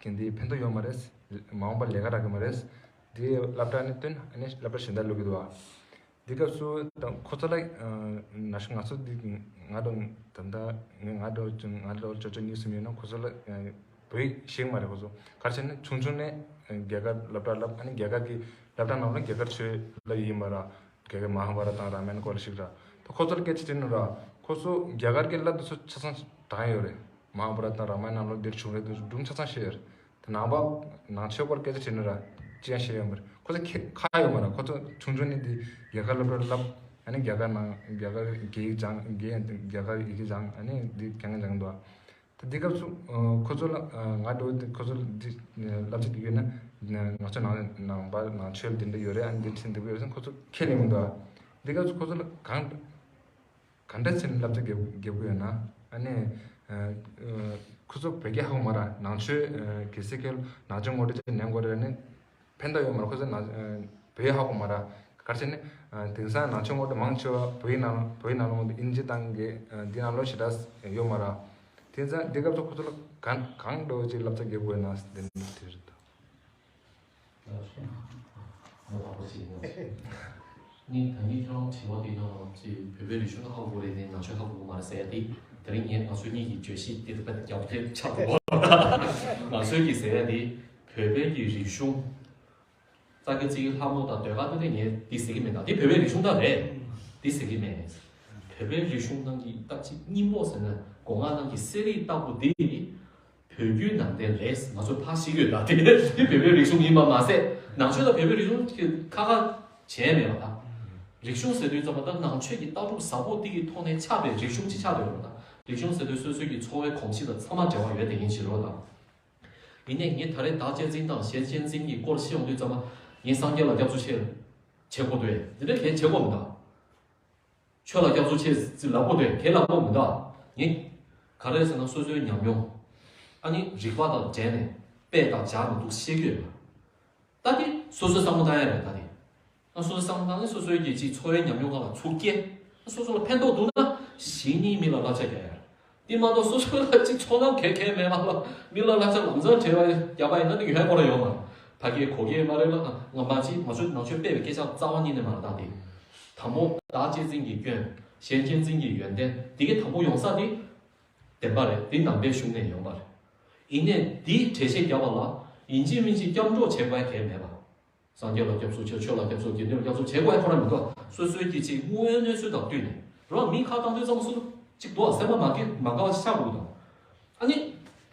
གི་འདི་ཕན་ཐོགས་ཡོད་མ་རེད། མ་འོངས་པར་ལས་ཀ་རག་གི་མ་རེད། འདི་སློབ་གྲྭ་ནས་ཐོན་ཨ་ནི་སློབ་གྲྭ་གཞན་དག་ཀློག་གི་འདུག་བ། འདི་སྐབས་སུ་ད་ཁོ་ཚོ་ལ་ན་གཞོན་ང་ཚོ་འདི་ང་དང་ད་ལྟ་ང་ང་དང་ང་དང་ཅོ་ཅོ་གཉིས་གསུམ་ཡོད་ན་ཁོ་ཚོ་ལ་བོད་ཡིག་ཤེས་ཀྱི་མ་རེད། ཁོ་ཚོ་ག་རེ་བྱས་ན་ཆུང་ཆུང་ནས་རྒྱ་གར་སློབ་གྲྭ་བསླབ་ཨ་ནི་རྒྱ་གར་གྱི་སློབ་གྲྭ་ནང་ལ་རྒྱ་གར་ཆོས་བསླབ་ཡོད་ཡིན་པ་ར། རྒྱ་གར་མ་ཧཱ་བྷ་ར་ཏ་དང་རཱ་མ་ཡན་སྐོར་ཞིག་ར། ད་ཁོ་ཚོར་སྐད་ཆ་དྲིས་ན་ར་ཁོ་ཚོ་རྒྱ་གར་གྱི་བསླབ་དེ་ཚོ་ཆ་ཚང་དྲན་ཡོད་རེད། མ་ཧཱ་བྷ་ར་ཏ་དང་རཱ་མ་ཡན་ནང་ལོགས་འདིར་བྱུང་རེད་དེ་ཚོ་སྒྲུང་ཆ་ཚང་ཤེས་ཡོད་རེད། ད་ནང་པ་ནང་ཆོས་སྐོར་སྐད་ཆ་དྲིས་ན་ར་ཅི་ཡང་ཤེས་ཡོད་མ་རེད། ཁོ་ཚོ་ཁེ་ཁག་ཡོད་མ་རེད། ཁོ་ཚོ་ཆུང་ཆུང་ནས་འདི་རྒྱ་གར་སློབ་གྲྭར་བསླབ་ཨ་ནི་རྒྱ་གར་ནང་རྒྱ་གར་སྐད་ཡིག་སྦྱངས་རྒྱ་རྒྱ་གར་ཡི་གེ་སྦྱངས་ཨ་ནི་འདི་རྐྱང་རྐྱང་སྦྱངས་འདུག་དེ་དུས་སྐབས་སུ་ཨ་ཁོ་ཚོ་ལ་ཨ་ང་འགྲོ་དེ་ཁོ་ཚོ་ལ་འདི་བསླབ་བྱ་འདི་ཡོད་ན་ང་ཚོ་ནང་ནང་པ་ནང་ཆོས་འདི་འདྲ་ཡོད་རེད། ཨ་ནི་འདི་ཁྲིད་འདི་པོ་ཡོད་ཟེར་ཁོ་ཚོ་ཁས་ལེན་མི་འདུག་དེ་སྐབས་སུ་ཁོ་ཚོ་ལ་གང་གང་འདྲ་ཚིག་བསླབ་བྱ་རྒྱབ་རྒྱབ་དགོས་ཡོད་ན། ཨ་ནི་ཨ་ཁོ་ཚོ་བོད་སྐད་ཧ་གོ་མ་ར། ནང་ཆོས་ཨ་གལ་སྲིད་ཁྱེད་ནང་ཆོས་ངོ་སྤྲོད་ཅིག་ཉན་དགོས་རེད། ཨ་ནི་ཕན་ཐོགས་ཡོད་མ་རེད། ཁོ་ཚོ་ནང་ཨ་བོད་ཡིག་ཧ་གོ་མ་ར། ག་རེ་ཟེར་ན་ཨ་དེང་སང་ནང་ཆོས་ངོ་སྤྲོད་མང་ཆེ་བ་བོད་ཡིག་ནང་བོད་ཡིག་ནང་ལོགས་ཨིན་ཇི་སྟེང་གི་ཨ་འདི་ནང་ལོགས་ཞེ་དྲག་ཡོད་མ་ར། དེང་སང་འདི་སྐབས་སུ་ཁོ་ཚོ་ལ་གང་གང་འདྲ་བོ་ཅིག་བསླབ་བྱ་རྒྱབ་དགོས་ན་འདི་འདི་རེད། ནི་ད་ནི་ཁྱོད་རང་དྲི་བ་དེ་ནང་ཅིག་བོད་པའི་རིག་གཞུང་ཧ་གོ་རེད་དེ་ནང་ཆོས་ཧ་གོ་མ་རེད་ཟེར་ཡ་དེ། དེ་རིང་ངས་ང་ཚོ་གཉིས་ཀྱི་བརྗོད་གཞི་དེ་དཔེ་རྒྱབ་ཐེབས་ཆགས་འདུག་ང་ཚོའི་གི་ཟེར་ཡ་དེ་བོད་པའི་གི་རིག་གཞུང་། རྩ་དགེ་རྩེའི་ལྷ་མོ་དང་ཟློས་གར་དེ་ངས་འདི་ཟེར་གི་མེད། ད་འདི་བོད་པའི་རིག་གཞུང་ད་རེད། འདི་ཟེར་གི་མེད། བོད་པའི་རིག་གཞུང་ནང་གི་ད་ཅིག་སྙིང་པོ་ཟེར་ན་སྒོ་ང་ནང་གི་གསེར་རིས་ལྟ་བུ་འདི་བོད་བརྒྱུད་ནང་བསྟན་རེད། ང་ཚོ་ཕར་ཤེས་ཀྱི་ཡོད། ད་དེ་འདི་བོད་པའི་རིག་གཞུང་ཡིན་པ་མ་ཟད་ནང་ཆོས་ལ་བོད་པའི་རིག་གཞུང་གི་ཁ་ཁ་བྱས་མེད་པ། ད་རིག་གཞུང་ཟེར་དུས་ཙམ་པ་ད་ནང་ཆོས་ཀྱི་ལྟ་གྲུབ་ཟབ་པོ་འདི་གི་ཐོག་ནས་ཆགས་པའི་རིག་གཞུང་ཅིག་ཆགས་ཡོད་པ། ད་རིག་གཞུང་ཟེར་དུས་སོ་སོའི་གི་འཚོ་བའི་གོམས་གཤིས་དང་ཚང་མ་འབྲེལ་བ་ཡོད་དེ་ཡིན་ཕྱིར་རོ། ད་ཡིན་ནའི་ངས་ད་རེས་བདག་གཅེས་འཛིན་དང་གཞན་གཅེས་འཛིན་གྱི་སྐོར་བཤད་ཡོང་དུས་ཙམ་པ་ངས་སངས་རྒྱས་ལ་སྐྱབས་སུ་མཆི་བྱེད་དགོས་འདུག་འདི་འདྲ་གས་བྱེད་དགོས་མི་འདུག་ཆོས་ལ་སྐྱབས་སུ་མཆི་ཟེར་ལབ་དགོས་འདུག་གས་ལབ་དགོས་མི་འདུག་ངས་ག་རེ་ཟེར་ན་སོ་སོའི་ཉམས་མྱོང་ཨ་ནི་རིག་པ་དང་འབྲེལ་ནས་དཔེ་དང་སྦྱར་ནས་འདུག་བཤད་ཀྱི་ཡོད་པ། ད་དེ་སོ་སོའི་བསམ་བློ་བཏང་ཡ་རེད། ད་དེ་ང་སོ་སོའི་བསམ་བློ་བཏང་ནས་སོ་སོའི་གི་ཅིག་འཚོ་བའི་ཉམས་མྱོང་སྒང་ལ་ཚུར་སྐྱེལ། སོ་སོ་ལ་ཕན་ཐོགས་འདུག་ན་གཞན་གཉིས་མི་ལ་གླ་ཆ་རྒྱག་ཡ་རེད། དེ་མ་གཏོགས་སོ་སོ་ལ་ཅིག་ཚོར་སྣང་གང་ཡང་མེད་པ་ལ་མི་ལ་གླ་ཆ་ལམ་སང་སྤྲད་པ་རྒྱག་པ་ཡིན་ན་དེ་ཡོང་ཡ་ཁོ་རང་ཡོད་མ་རེད། ཕ་གིའི་གོ་སྐལ་མ་རེད་ལ་ང་མ་ཅིག་ང་ཚོ་ནང་ཆོས་སྤེལ་བའི་སྐད་ཆ་རྩ་བ་ཉིད་ནས་མ་རེད། ད་དེ་དང་པོ་བདག་གཅེས་འཛིན་གྱི་སྐྱོན། གཞན་གཅེས་འཛིན་གྱི་ཡོན་ཏན་དེ་གའི་དང་པོ་ཡོང་ས་དེ་བདེན་པ་རེད། དེ་ནང་པའི་གཞུང་ནས་ཡོང་པ་རེད། ཡིན་ནའི་དེའི་འགྲེལ་བཤད་རྒྱབ་པ་ལ་ཡིན་གཅིག་མིན་གཅིག་སྐྱབས་འགྲོ་བྱེད་དགོས་ཡ་གང་ཡང་མེད་པ། སངས་རྒྱས་ལ་སྐྱབས་སུ་མཆི། ཆོས་ལ་སྐྱབས་སུ། དགེ་འདུན་ལ་སྐྱབས་སུ་མཆི་བྱེད་དགོས་ཡ་ཁོ་རང་མི་འདུག་སོ་སོའི་གི་ཅིག་དངོས་ཡོད་གནས་ཚུལ་དང་བསྟུན་ནས་རང་མི་ཁ་བཏང་དུས་ཙམ་སུ་ཅིག་འདུག་སེམས་པ་མ་དགའ་མ་དགའ་བ་ཞིག་ཆགས་དགོས་དང་། ཨ་ནི་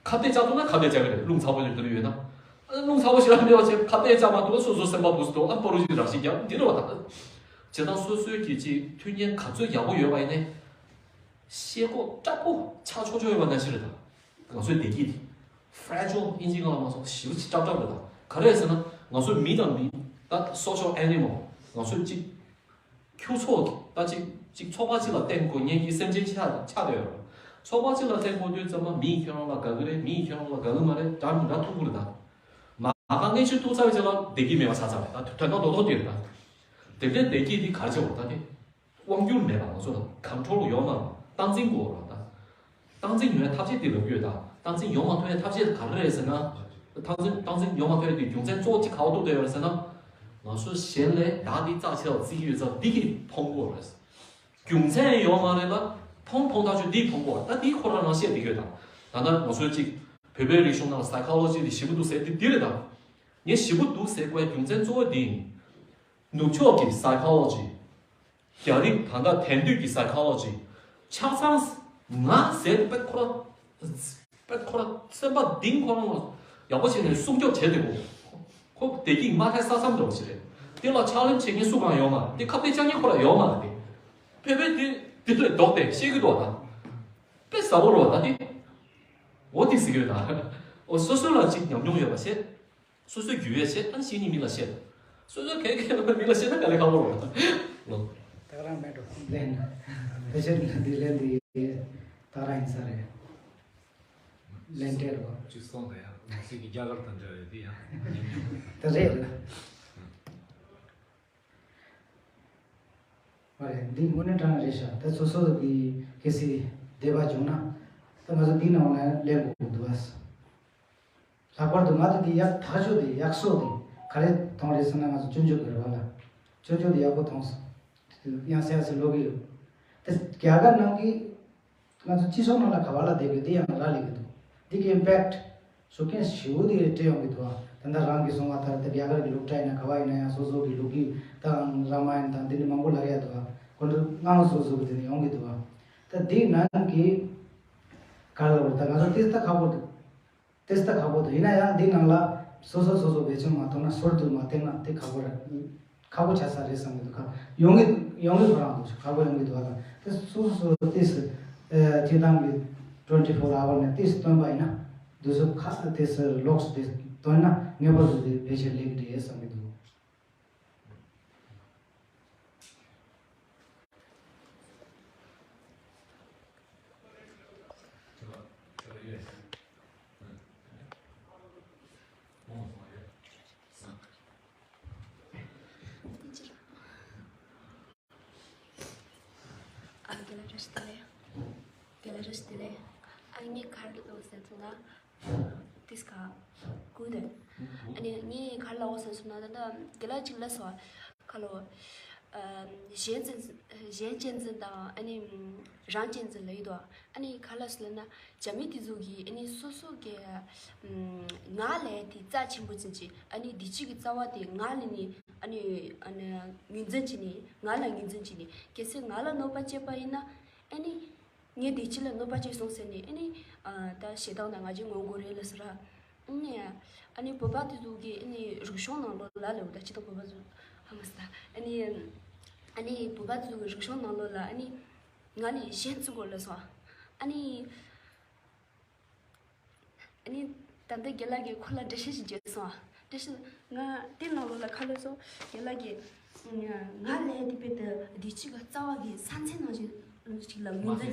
ཁ་གཏད་བཅག་ཐུབ་ན་ཁ་གཏད་བཅག་གི་རེད། རླུང་ཚ་པོ་ཞིག་དེ་ཡོད་ན། ཨ་ནི་རླུང་ཚ་པོ་ཞིག་རང་མེད་པ་བྱས་ཁ་གཏད་བཅག་མ་ཐུབ་ན་སོ་སོ་སེམས་པ་སྡུག་སེ་འདུག་ཨ་པ་རུ་ཞིག་རང་ཞིག་རྒྱབ་འདི་རེད་བ། ད་བྱས་ཙང་སོ་སོའི་གི་ཅིག་མཐུན་རྐྱེན་ག་ཚོད་ཡག་པོ་ཡོད་པ་ཡིན་ནའི་ཤེལ་སྒོ་དྲག་པོ་ཆགས་ཆོག་ཆོག་ཡོད་པ་ནང་བཞིན་རེད། ད་ང་ཚོའི་བདེ་སྐྱིད་དེ་fragile ཨིན་ཇི་སྒང་ལ་མ་སོང་ཞེ་པོ་ཅིག་དྲག་དྲག་རེད། ད་ག་རེ་ཟེར་ན་ང་ཚོ་མི་དང་མི་ད་social animal ང་ཚོ་གཅིག་ཁྱུ་ཚོགས་ཀྱི་ད་གཅིག་གཅིག་ཚོགས་པ་གཅིག་ལ་བརྟེན་དགོས་མཁན་གྱི་སེམས་ཅན་ཆགས་ཆགས་བསྡད་ཡོད་རེད། ཚོགས་པ་གཅིག་ལ་བརྟེན་དགོས་དུས་ཙམ་པ་མིས་ཁྱོད་རང་ལ་དགའ་གི་རེད། མིས་ཁྱོད་རང་ལ་དགའ་གི་མ་རེད། འདྲ་མི་འདྲ་ཐུག་གི་རེད། ད་མ་དགའ་མཁན་ཞིག་ཐུག་ཚར་བའི་རྗེས་ལ་བདེ་སྐྱིད་མེད་པ་ཆགས་ཚར་རེད། ད་དོན་དག་རྡོག་རྡོག་དེ་རེད། ད་དེ་འདྲའི་བདེ་སྐྱིད་འདི་ག་རེ་བྱེད་དགོས་ད་དེ། དབང་སྒྱུར་མེད་པ། ང་ཚོ་ལ་control ཡོད་མ་རེད། སྟངས་འཛིན་དགོས་རེད་ད། སྟངས་འཛིན་ཡོང་ཡ་ཐབས་ཤེས་དེ་ལབ་ཀྱི་ཡོད་ད། སྟངས་འཛིན་ཡོང་མ་ཐུབ་ཡ་ཐབས་ཤེས་ག་རེ་རེད་ཟེར་ན། སྟངས་འཛིན་སྟངས་འཛིན་ཡོང་མ་ཐུབ་ཡ་དེ་རྒྱུ་མཚན་གཙོ་བོ་གཅིག་ག་པར་ཐུག་བསྡད་ཡོད་རེད་ཟེར་ན། ང་ཚོ་གཞན་ལས་བདག་འདི་རྩ་ཆེ་བ་བརྩི་གི་ཡོད་ཙང་འདི་གིས་ཕོངས་དགོས་རེད། རྒྱུ་མཚན་ཡོད་མ་རེད་ལ་ཕོངས་ཕོངས་ཐག་ཆོད་འདིས་ཕོངས་དགོས་རེད། ད་འདི་ཁོ་རང་རང་བཤད་བསྡད་ཀྱི་ཡོད་ད། ད་ལྟ་ང་ཚོའི་གཅིག་བོད་པའི་རིག་གཞུང་ནང་psychology འདི་ཞེ་པོ་འདུག་ཟེར་འདི་འདི་རེད་ད། ངས་ཞེ་པོ་འདུག་ཟེར་དགོས་རྒྱུ་མཚན་གཙོ་བོ་འདི་ཡིན། ནུབ་ཕྱོགས་ཀྱི་psychology རྒྱ་རིགས་ད་ལྟ་དེང་དུས་ཀྱི་psychology ཆ་ཚང་ང་ཟེར་དཔེ་ཁོ་ར་དཔེ་ཁོ་ར་སེམས་པ་གཏིང་ཁོ་རང་ལ་ཡག་པོ་བྱས་ནས་སྲུང་སྐྱོབ་བྱས་བསྡད་དགོས། ཁོ་བདེ་སྐྱིད་མ་ཐེག་ས་མཚམས་འདྲ་བོ་ཞིག་རེད། དེ་ལ་challenge བྱེད་མཁན་སུ་གང་ཡོད་མ་རེད། དེ་ཁ་གཏད་བཅག་མཁན་ཁོ་ར་ཡོད་མ་རེད། དེ་བོད་པས་དེ་དེ་ལས་ལྡོག་སྟེ་བཤད་ཀྱི་འདུག་ད། དཔེ་ཟབ་པོ་རེད་བ་ད་དེ། འོ་དེ་ཟེར་གྱི་ཡོད་ད། འོ་སོ་སོ་ལ་ཅིག་ཉམས་མྱོང་ཡོད་པ་བྱས། སོ་སོའི་རྒྱུས་ཡོད་བཤད། ཨ་ནི་གཞན་གཉིས་མི་ལ་བཤད། སོ་སོའི་གལ་གལ་ལ་མི་ལ་བཤད་ན་དཀའ་ལས་ཁག་པོ་རེད་ལོ། ད་ག་རང་མེད་འགྲོ་ལན། ཕལ་ཆེར་འདི་ལན་འདི་ད་ག་རང་ཡིན་ས་རེད། ལན་སྤྲད་རོགས། ཅིག་སོང་དང་ཡང་ང་ཚོའི་གི་རྒྱ་གར་དང་འདྲ་བའི་དེ་ཡང་ཉམས་མྱོང་རེད། ད་རེད་རེད། མ་རེད། འདི་དངོས་གནས་དྲང་རེད་ཤག་ད་སོ་སོ་གི་གལ་སྲིད་བདེ་བ་བྱུང་ན་ད་ང་ཚོ་འདི་ནང་ལ་སླེབས་དགོས་འདུག་ཨ། ལྷག་པར་དུ་ང་ཚོ་འདི་ཡག་ཐག་ཆོད་དེ་ཡག་སོ་དེ་ག་རེ་མཐོང་རེད་ཟེར་ན་ང་ཚོ་སྤྱོད་འཇུག་གི་རེད་བ་ལ། སྤྱོད་འཇུག་དེ་ཡག་པོ་མཐོང་སོང་། ཡང་སེ་ཡང་སེ་ལོག་གི་ཡོད། ད་རྒྱ་གར་ནང་གི་ང་ཚོ་སྤྱི་ཚོགས་ནང་ལ་ག་བ་ལ་བསྡད་དགོས་དེ་ཡང་རག་ལས་ཀྱི་འདུག་འདི་གི་impact ཤུགས་རྐྱེན་ཞེ་པོ་དེ་སྤྲད་ཡོང་གི་འདུག་ཨ། ད་ལྟ་རང་གིས་གསུངས་པ་ལྟར་ད་རྒྱ་གར་གྱི་སློབ་གྲྭ་ཡིན་ན་ག་བ་ཡིན་ན་ཡང་སོ་སོ་གི་ལོ་རྒྱུས་དང་རཱ་མ་ཡན་དང་འདི་འདྲ་མང་པོ་ལབ་ཡ་འདུག་ཨ། ཁོ་ཚོ་སྔ་མོ་སོ་སོ་གི་དེ་ནས་ཡོང་གི་འདུག་ཨ། ད་འདི་ནང་གི་ག་ལ་བར་ད་ང་ཚོ་ཏེ་ད་ཁག་པོ་འདུག་ཏེ་ད་ཁག་པོ་འདུག་ཡིན་ན་ཡང་འདི་ནང་ལ་སོ་སོ་སོ་སོ་བེད་སྤྱོད་མ་གཏོང་ན་སོར་དུ་མ་བསྟན་ན་དེ་ཁག་པོ་རེད། ཁག་པོ་ཆགས་ས་རེད་བསམ་གྱི་འདུག་ཁ་ཡོང་གི་ཡོང་གི་ཁོ་རང་འདུག་ཁག་པོ་ཡོང་གི་འདུག་ཨ། ད་སོ་སོ་སོ་སོ་ཏེ་སི་ཨ་ཐེ་དང་གི་ twenty four hour ནས་ཏིས་སྟོན་པ་ཡིན་ན་འདི་ཚོ་ཁ་ཏིས་ལོགས་ཏེ་སྟོན་ན་ངེས་པར་དུ་དེ་ཕལ་ཆེར་ལེགས་རེད་བསམ་གྱི་འདུག་ཨ། དགེ་ལགས་བཀྲ་ཤིས་བདེ་ལེགས། དགེ་ལགས་བཀྲ་ཤིས་བདེ་ལེགས། ཨ་ནི་ག་རེ་ལབ་ཟེར་སོང་ན། ཏིས་ཀ་གུ་དེ། ཨ་ནི་ངས་ག་རེ་ལབ་ཟེར་སོང་ན། ད་ལྟ་དགེ་ལགས་གཅིག་ལབ་སོང་། ཁ་ལོ། ཨ། གཞན་གཅེས་འཛིན། གཞན་གཅེས་འཛིན་དང་ཨ་ནི་རང་གཅེས་འཛིན་ལབ་ཡོད་དོ། ཨ་ནི་ག་རེ་ལབ་ཟེར་ན། རྒྱ་མི་དེ་ཚོ་གིས་ཨ་ནི་སོ་སོ་གི་ང་ལས་དེ་རྩ་ཆེན་པོ་བྱེད་ཅིག་ཨ་ནི་དེ་གཅིག་གི་རྩ་བ་དེ་ང་ལ་ནི་ཨ་ནི་ཨ་ནི་ངོས་འཛིན་བྱེད་ནི། ང་ལ་ངོས་འཛིན་བྱེད་ནི། གལ་སྲིད་ང་ལ་གནོད་པ་བྱས་པ་ཡིན་ན། ཨ་ནི་ངས་དེ་གཅིག་ལ་གནོད་པ་བྱས་སོང་ཟེར་ནི། ཨ་ནི་ཨ་ད་ཞེ་སྡང་དང་ང་རྒྱལ་ངོ་རྒོལ་རེད་ལབ་ཟེར་ར། ཨ་ནི་ཨ་ནི་བོད་པ་དེ་ཚོ་གིས་ཨ་ནི་རིག་གཞུང་ནང་ལོགས་ལ་ལབ་ད་ཅི་དང་བོད་པ་ཚོ་ཧ་མ་སི་ད། ཨ་ནི་ཨ་ནི་བོད་པ་དེ་ཚོ་གི་རིག་གཞུང་ནང་ལོགས་ལ་ཨ་ནི་ང་ལས་གཞན་བརྩི་དགོས་ལབ་སོང་། ཨ་ནི། ཨ་ནི། ད་ལྟ་དགེ་ལགས་ཀྱིས་ཁོ་ལ་འགྲེལ་བཤད་ཞིག་བརྒྱབ་སོང་། འགྲེལ་བཤད་ང་དེ་ནང་ལོགས་ལ་ཁ་ལོ་སོང་། དགེ་ལགས་ཀྱིས་ང་ལས་དེ་དཔེ་དེ་དེ་གཅིག་གི་རྩ་བ་གི་ས་མཚམས་ནང་བཞིན་ཅིག་ལ་ངོས་འཛིན་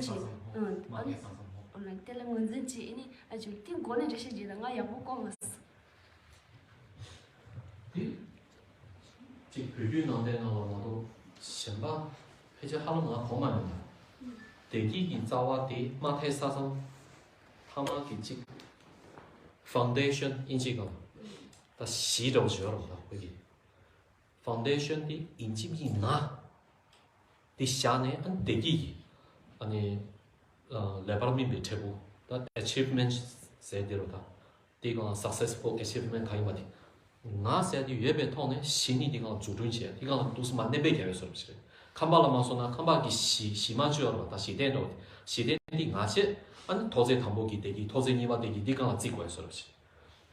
བྱེད། ཨ་ནི་ཨ་ནི་དེ་ལ་ངོས་འཛིན་བྱེད། ཨ་ནི་ཨ་ཅུ་དེ་མགོ་ནས་འགྲེལ་བཤད་བརྒྱབ་ད་ང་ཡག་པོ་གོ་མ་སོང་། དེ་གཅིག་བོད་བརྒྱུད་ནང་བསྟན་ནང་ལ་མ་གཏོགས་གཞན་པ་ཕལ་ཆེར་ཧ་ལམ་ང་གོ་མ་མྱོང་། བདེ་སྐྱིད་ཀྱི་རྩ་བ་དེ་མ་ཐེག་ས་ཙང་ཐ་མ་གི་གཅིག་ཕའུན་ཌེ་ཤན་ཨིན་ཇི་སྒང་ད་གཞི་འདྲ་བོ་ཞིག་ཡོད་རེད་པ། ད་ཁོ་གི་ཕའུན་ཌེ་ཤན་དེ་ཡིན་གཅིག་མིན་གཅིག་ང་དེ་བཞག་ནས་ཨ་བདེ་སྐྱིད་ཀྱི་ཨ་ནི་ལེགས་པར་སྨིན་པའི་འབྲས་བུ་ད་ཨ་ཅིབ་མེན་ཊི་ཟེར་དེ་རེད་པ། ད། དེ་གང་ལ་སག་སེ་སི་ཕུལ་ཨེ་ཅིབ་མེན་ཊི་གང་ཡིན་པ་དེ། ང་ཟེར་དེ་ཡོད་པའི་ཐོག་ནས་གཞི་ནས་དེ་གང་ལ་འཛུགས་སྐྲུན་བྱས། དེ་གང་ལ་འདུག་སེ་མར་སྣོན་པ་རྒྱག་ཡ་བཟོ་འདྲ་ཞིག་རེད། ཁང་པ་ལ་མ་སོང་ན་ཁང་པ་གི་གཞི་གཞི་མ་བཅོས་པ་རེད་པ། ད་གཞི་རྟེན་འདྲ་བོ་དེ། གཞི་རྟེན་འདི་ང་བྱས། ཨ་ནི་མཐོ་ཚད་དང་པོ་གི་བདེ་སྐྱིད། མཐོ་ཚད་གཉིས་པ་བདེ་སྐྱིད་འདི་གང་ལ་བརྩི་དགོས་ཡ་བཟོ་འདྲ་ཞིག་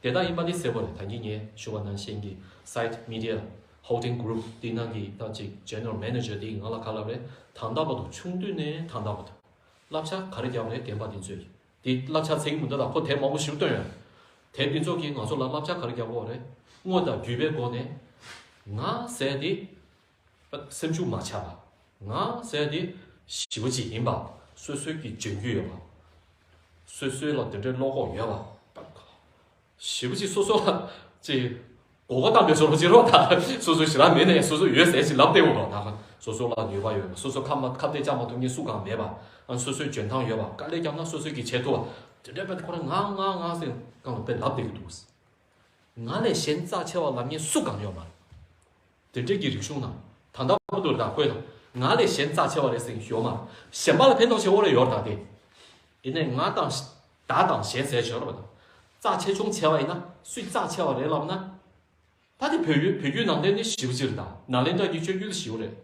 དེ་དག་ཡིན་པ་དེ་གསལ་པོ་རེད། ད་གིན་ངས་ཞུ་བ་ནང་བཞིན་གྱི་སའིཊ་མི་ཌི་ཡ་ཧོལ་ཌིང་གུ་རུབ་འདི་ནང་གི་ད་ཅིག་ཇེ་ནེ་རལ་མེ་ནེ་ཇར་འདིས་ང་ལ་ག་ལབ་རེད། ད་ལྟ་བར་དུ་ཆུང་དུས་ནས་ད་ལྟ་བར་དུ་བསླབ་བྱ་ག་རེ་བརྒྱབ་རེད། རྒན་པ་འདི་ཚོས་ཀྱིས། དེ་བསླབ་བྱ་ཚིག་མི་འདུག་ད་ཁོ་དེབ་མང་པོ་ཞིག་བཏོན་ཡོད། དེབ་འདི་ཚོ་གིས་ང་ཚོ་ལ་བསླབ་བྱ་ག་རེ་རྒྱག་དགོས་རེད། དངོས་དང་བརྒྱུད་པའི་སྒོ་ནས་ང་ཟེར་དེ་སེམས་ཤུགས་མ་ཆག་པ། ང་ཟེར་དེ་ཞེ་པོ་ཅིག་ཡིན་པ། སོ་སོའི་གི་འཇོན་རྒྱུ་ཡོད་པ། སོ་སོའི་ལ་དེ་འདྲའི་བློ་ཁོག་ཡོད་པ། ཞེ་པོ་ཅིག་སོ་སོ་ལ་ཅིག་མགོ་སྐོར་བཏང་པའི་བཟོ་འདྲ་ཅིག་རེད་པ། ད་སོ་སོ་ཞེ་དྲག་མེད་ནའི་སོ་སོ་ཡོད་ཟེར་ཅིག་ལབ་བསྡད་དགོས་རེད་པ། ད་སོ་སོ་ལ་ནུས་པ་ཡོད་པ། སོ་སོ་ཁ་མ་ཁ་གཏད་བཅག་མ་ཐུབ་མཁན་སུ་གང་མེད་པ། ཨ། སོ་སོའི་འཇོན་ཐང་ཡོད་པ། དཀའ་ལས་བརྒྱབ་ན་སོ་སོས་ཀྱིས་བྱེད་ཐུབ་པ། དེ་འདྲ་བས་ཁོ་རང་ང་ང་ང་ཟེར་སྒང་ལ་དཔེ་ལབ་བསྡད་ཀྱི་འདུག་ང་ལས་གཞན་རྩ་ཆེ་བ་ལབ་མཁན་སུ་གང་ཡོད་མ་རེད། དེ་འདྲས་ཀྱི་རིག་གཞུང་ནང་ད་ལྟ་བར་དུ་ད་ཁོས་ང་ལས་གཞན་རྩ་ཆེ་བ་རེད་ཟེར་མཁན་ཡོད་མ་རེད། གཞན་པ་ལ་ཕན་ཐོགས་ཆེ་བོ་རེ་ཡོད་རེད་ད་དེ། ཡིན་ནའི་ང་དང་བདག་དང་གཞན་ཟེར་ཡོད་རེད་པ། ད་རྩ་ཆེ་ཆུང་བྱས་པ་ཡིན་ན་སུས་རྩ་ཆེ་བ་རེད་ལབ་ན། ད་དེ་བོད་ཡུལ་བོད་བརྒྱུད་ནང་བསྟན་དེ་ཞེ་པོ་ཅིག་རེད། ད་ནཱ་ལེནྡྲ་གི་སྤྱོད་རྒྱུད་ཞེ་པོ་རེད།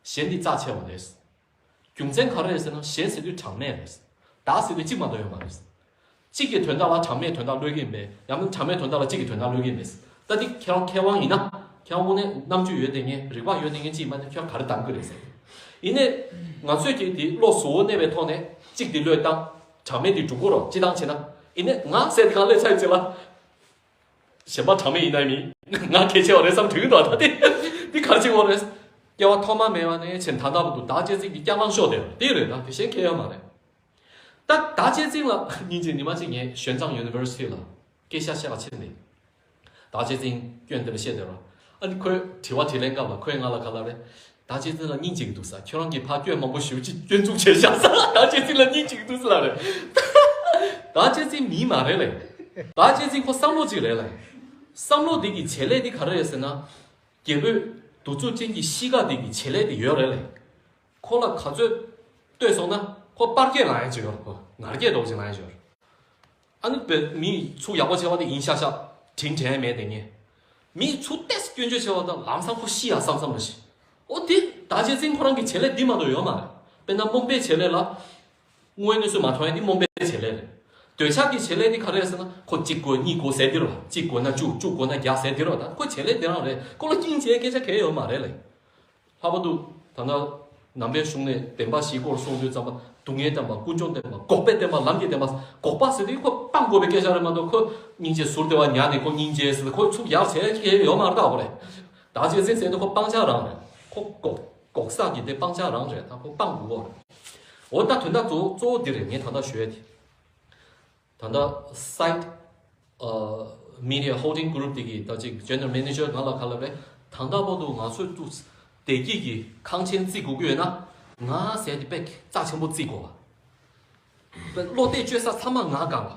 གཞན་དེ་རྩ་ཆེ་བ་རེད། རྒྱུ་མཚན་ག་རེ་རེད་ཟེར་ན། གཞན་ཟེར་དུས་གྲངས་མེད་རེད། བདག་ཟེར་དུས་གཅིག་མ་གཏོགས་ཡོད་མ་རེད། གཅིག་གི་དོན་དག་ལ་གྲངས་མེད་དོན་དག་བློས་ཀྱི་མེད། ཡང་ན་གྲངས་མེད་དོན་དག་ལ་གཅིག་གི་དོན་དག་བློས་ཀྱི་མེད། ད་འདི་ཁྱེད་རང་མཁས་དབང་ཡིན་ན། ཁྱེད་རང་དངོས་གནས་རྣམ་དཔྱོད་ཡོད་བསྡད་མཁན་རིག་པ་ཡོད་བསྡད་མཁན་གཅིག་ཡིན་པ་ན་ཁྱོད་ག་རེ་གཏང་གི་རེད་ཟེར། ཡིན་ནའི་ང་ཚོས་ཀྱིས་འདི་བློ་གཟུ་བོ་གནས་པའི་ཐོག་ནས་གཅིག་འདི་བློས་བཏང་། གྲངས་མེད་འདི་སྒྲུབ་དགོས་རེད། སྤྱིར་བཏང་བྱས་ན། ཡིན་ནའི་ང་ཟེར་དེ་གང་སླེབས་ཚར་ཡོད་ཅིག་ལ། གཞན་པ་གྲངས་མེད་ཡིན་ན་མིན། ང་གལ་ཆེ་བ་རེད་བསམ་དྲན་གྱི་འདུག་ད་དེ་འདི་ག་རེ་བྱེད་དགོས་རེད། སྐྱེ་བ་ཐོག་མ་མེད་པ་ནས་བྱས་ད་ལྟ་བར་དུ་བདག་གཅེས་འཛིན་གྱི་རྐྱང་རྐང་ཤོར་བསྡད་པ་དེ་རེད། ད་དེ་གཞན་གང་ཡང་མ་རེད། ད་བདག་གཅེས་འཛིན་ལ་སྙིང་རྗེ། ཉི་མ་གཅིག་ངས་ཞོན་ཙང་ཡུ་ནི་ཝར་སི་ཊི་ལ་སྐད་ཆ་བཤད་པར་ཕྱིན་ནས། བདག་གཅེས་འཛིན་སྐྱོན་དེ་ལ་བཤད་བསྡད་པ། ཨ་ནི་ཁོས་དྲི་བ་དྲིས་ལན་སྐབས་ལ་ཁོས་ང་ལ་ག་ལབ་རེད། བདག་གཅེས་འཛིན་ལ་སྙིང་རྗེ་གི་འདུག་ཟེར། ཁྱོད་རང་གིས་ཕར་སྐྱོན་མང་པོ་ཞེ་པོ་ཅིག་སྐྱོན་འཛུགས་བྱས་བཞག་ཟེར། བདག་གཅེས་འཛིན་ལ་སྙིང་རྗེ་གི་འདུག་ཟེར་ལབ་རེད། བདག་གཅེས་འཛིན་མི་མ་རེད་ལབ། བདག་གཅེས་འཛིན་ཁོ་བསམ་བློ་ཅིག་རེད་ལབ། བསམ་བློ་འདི་གི་བྱེད་ལས་འདི་ག་རེ་རེད་ཟེར་ན། རྒྱལ་པོའི་གདུག་རྩུབ་ཅན་གྱི་གཤིས་ཀ་འདི་གི་བྱེད་ལས་འདི་ཡོད་རེད་ལབ། ཁོ་ལ་ག་ཚོད་ལྟོས་སོང་ན་ཁོ་སྤར་སྐད་ལངས་ཡ་ཅིག་ཡོད་རེད། ཁོ་ངར་སྐད་འདྲ་བོ་ཅིག་ལངས་ཡ་ཅིག་ཡོད་རེད། ཨ་ནི་བས་མི་ཚུར་ཡག་པོ་བྱས་པ་དེ་ཡིན་ཤག་ཤག་དྲིན་དྲན་མེད་དེ་ངས། མི་ཚུར་ཏོག་ཙམ་སྐྱོན་བརྗོད་བྱས་པ་དང་ལམ་སང་ཁོ་ཤི་ཡ་བསམ་བསམ་རེད་ཤག་འོ་དེ་བདག་གཅེས་འཛིན་ཁོ་རང་གི་བྱེད་ལས་འདི་མ་གཏོགས་ཡོད་མ་རེད། དཔེར་ན་རྨོངས་པའི་བྱེད་ལས་ལ། དངོས་ཡོད་གནས་ཚུལ་མ་མཐོང་ཡ་འདི་རྨོངས་པའི་བྱེད་ལས་རེད། འདོད་ཆགས་ཀྱི་བྱེད་ལས་འདི་ག་རེ་རེད་ཟེར་ན། ཁོ་གཅིག་དགོས་གཉིས་དགོས་ཟེར་འདི་རེད་པ། གཅིག་དགོས་ན་བཅུ་བཅུ་དགོས་ན་བརྒྱ་ཟེར་འདི་རེད་པ། ད་ཁོ་བྱེད་ལས་འདི་རང་རེད། ཁོ་ལ་སྙིང་རྗེའི་སྐད་ཆ་གང་ཡང་ཡོད་མ་རེད་ལབ། ལྷག་པར་དུ་ད་ལྟ་ནང་པའི་གཞུང་ནས་བདེན་པ་བཞིའི་སྐོར་གསུང་དུས་ཙམ་པ། ལྔའི་བསྟན་པ། ཀུན་འབྱུང་བསྟན་པ། འགོག་པའི་བསྟན་པ། ལམ་གྱི་བསྟན་པ། འགོག་པ་ཟེར་དུས་ཁོ་སྤང་དགོས་པའི་སྐད་ཆ་རེད་མ་གཏོགས། ཁོ་སྙིང་རྗེ་ཟུར་དེ་བ་ཉར་ནས་ཁོ་སྙིང་རྗེ་ཟེར་ཁོ་ཚུགས་ཡག་བྱས་ཀྱི་ཡོད་མ་རེད། ད་ཁོ་རེད། བདག་གཅེས་འཛིན་ཟེར་དུས་ཁོ་སྤང་བྱ་རང་རེད། ཁོ་འགོག་འགོག་བསགས་ཀྱི་དེ་སྤང་བྱ་རང་རེད། ད་ཁོ་སྤང་དགོས་པ་རེད། འོ་ད་དོན་དག་གཙོ་གཙོ་བོ་འདི་རེད། ངས་ད་ལྟ་ཞུ་ཡ་དེ། ད་ལྟ་site media holding group དེ་གི་ད་ཅིག་general manager ང་ལ་ག་ལབ་རེད། ད་ལྟ་བར་དུ་ང་ཚོས་ཏུ་བདེ་སྐྱིད་ཀྱི་ཁང་ཆེན་བརྩིགས་དགོས་ཀྱི་ཡོད་ན། ང་ཟེར་དེ་དཔེ་རྩ་ཆེན་པོ་བརྩིགས་དགོས་པ། བློ་གཏད་བཅོལ་ས་ཚང་མ་ང་སྒང་ལ།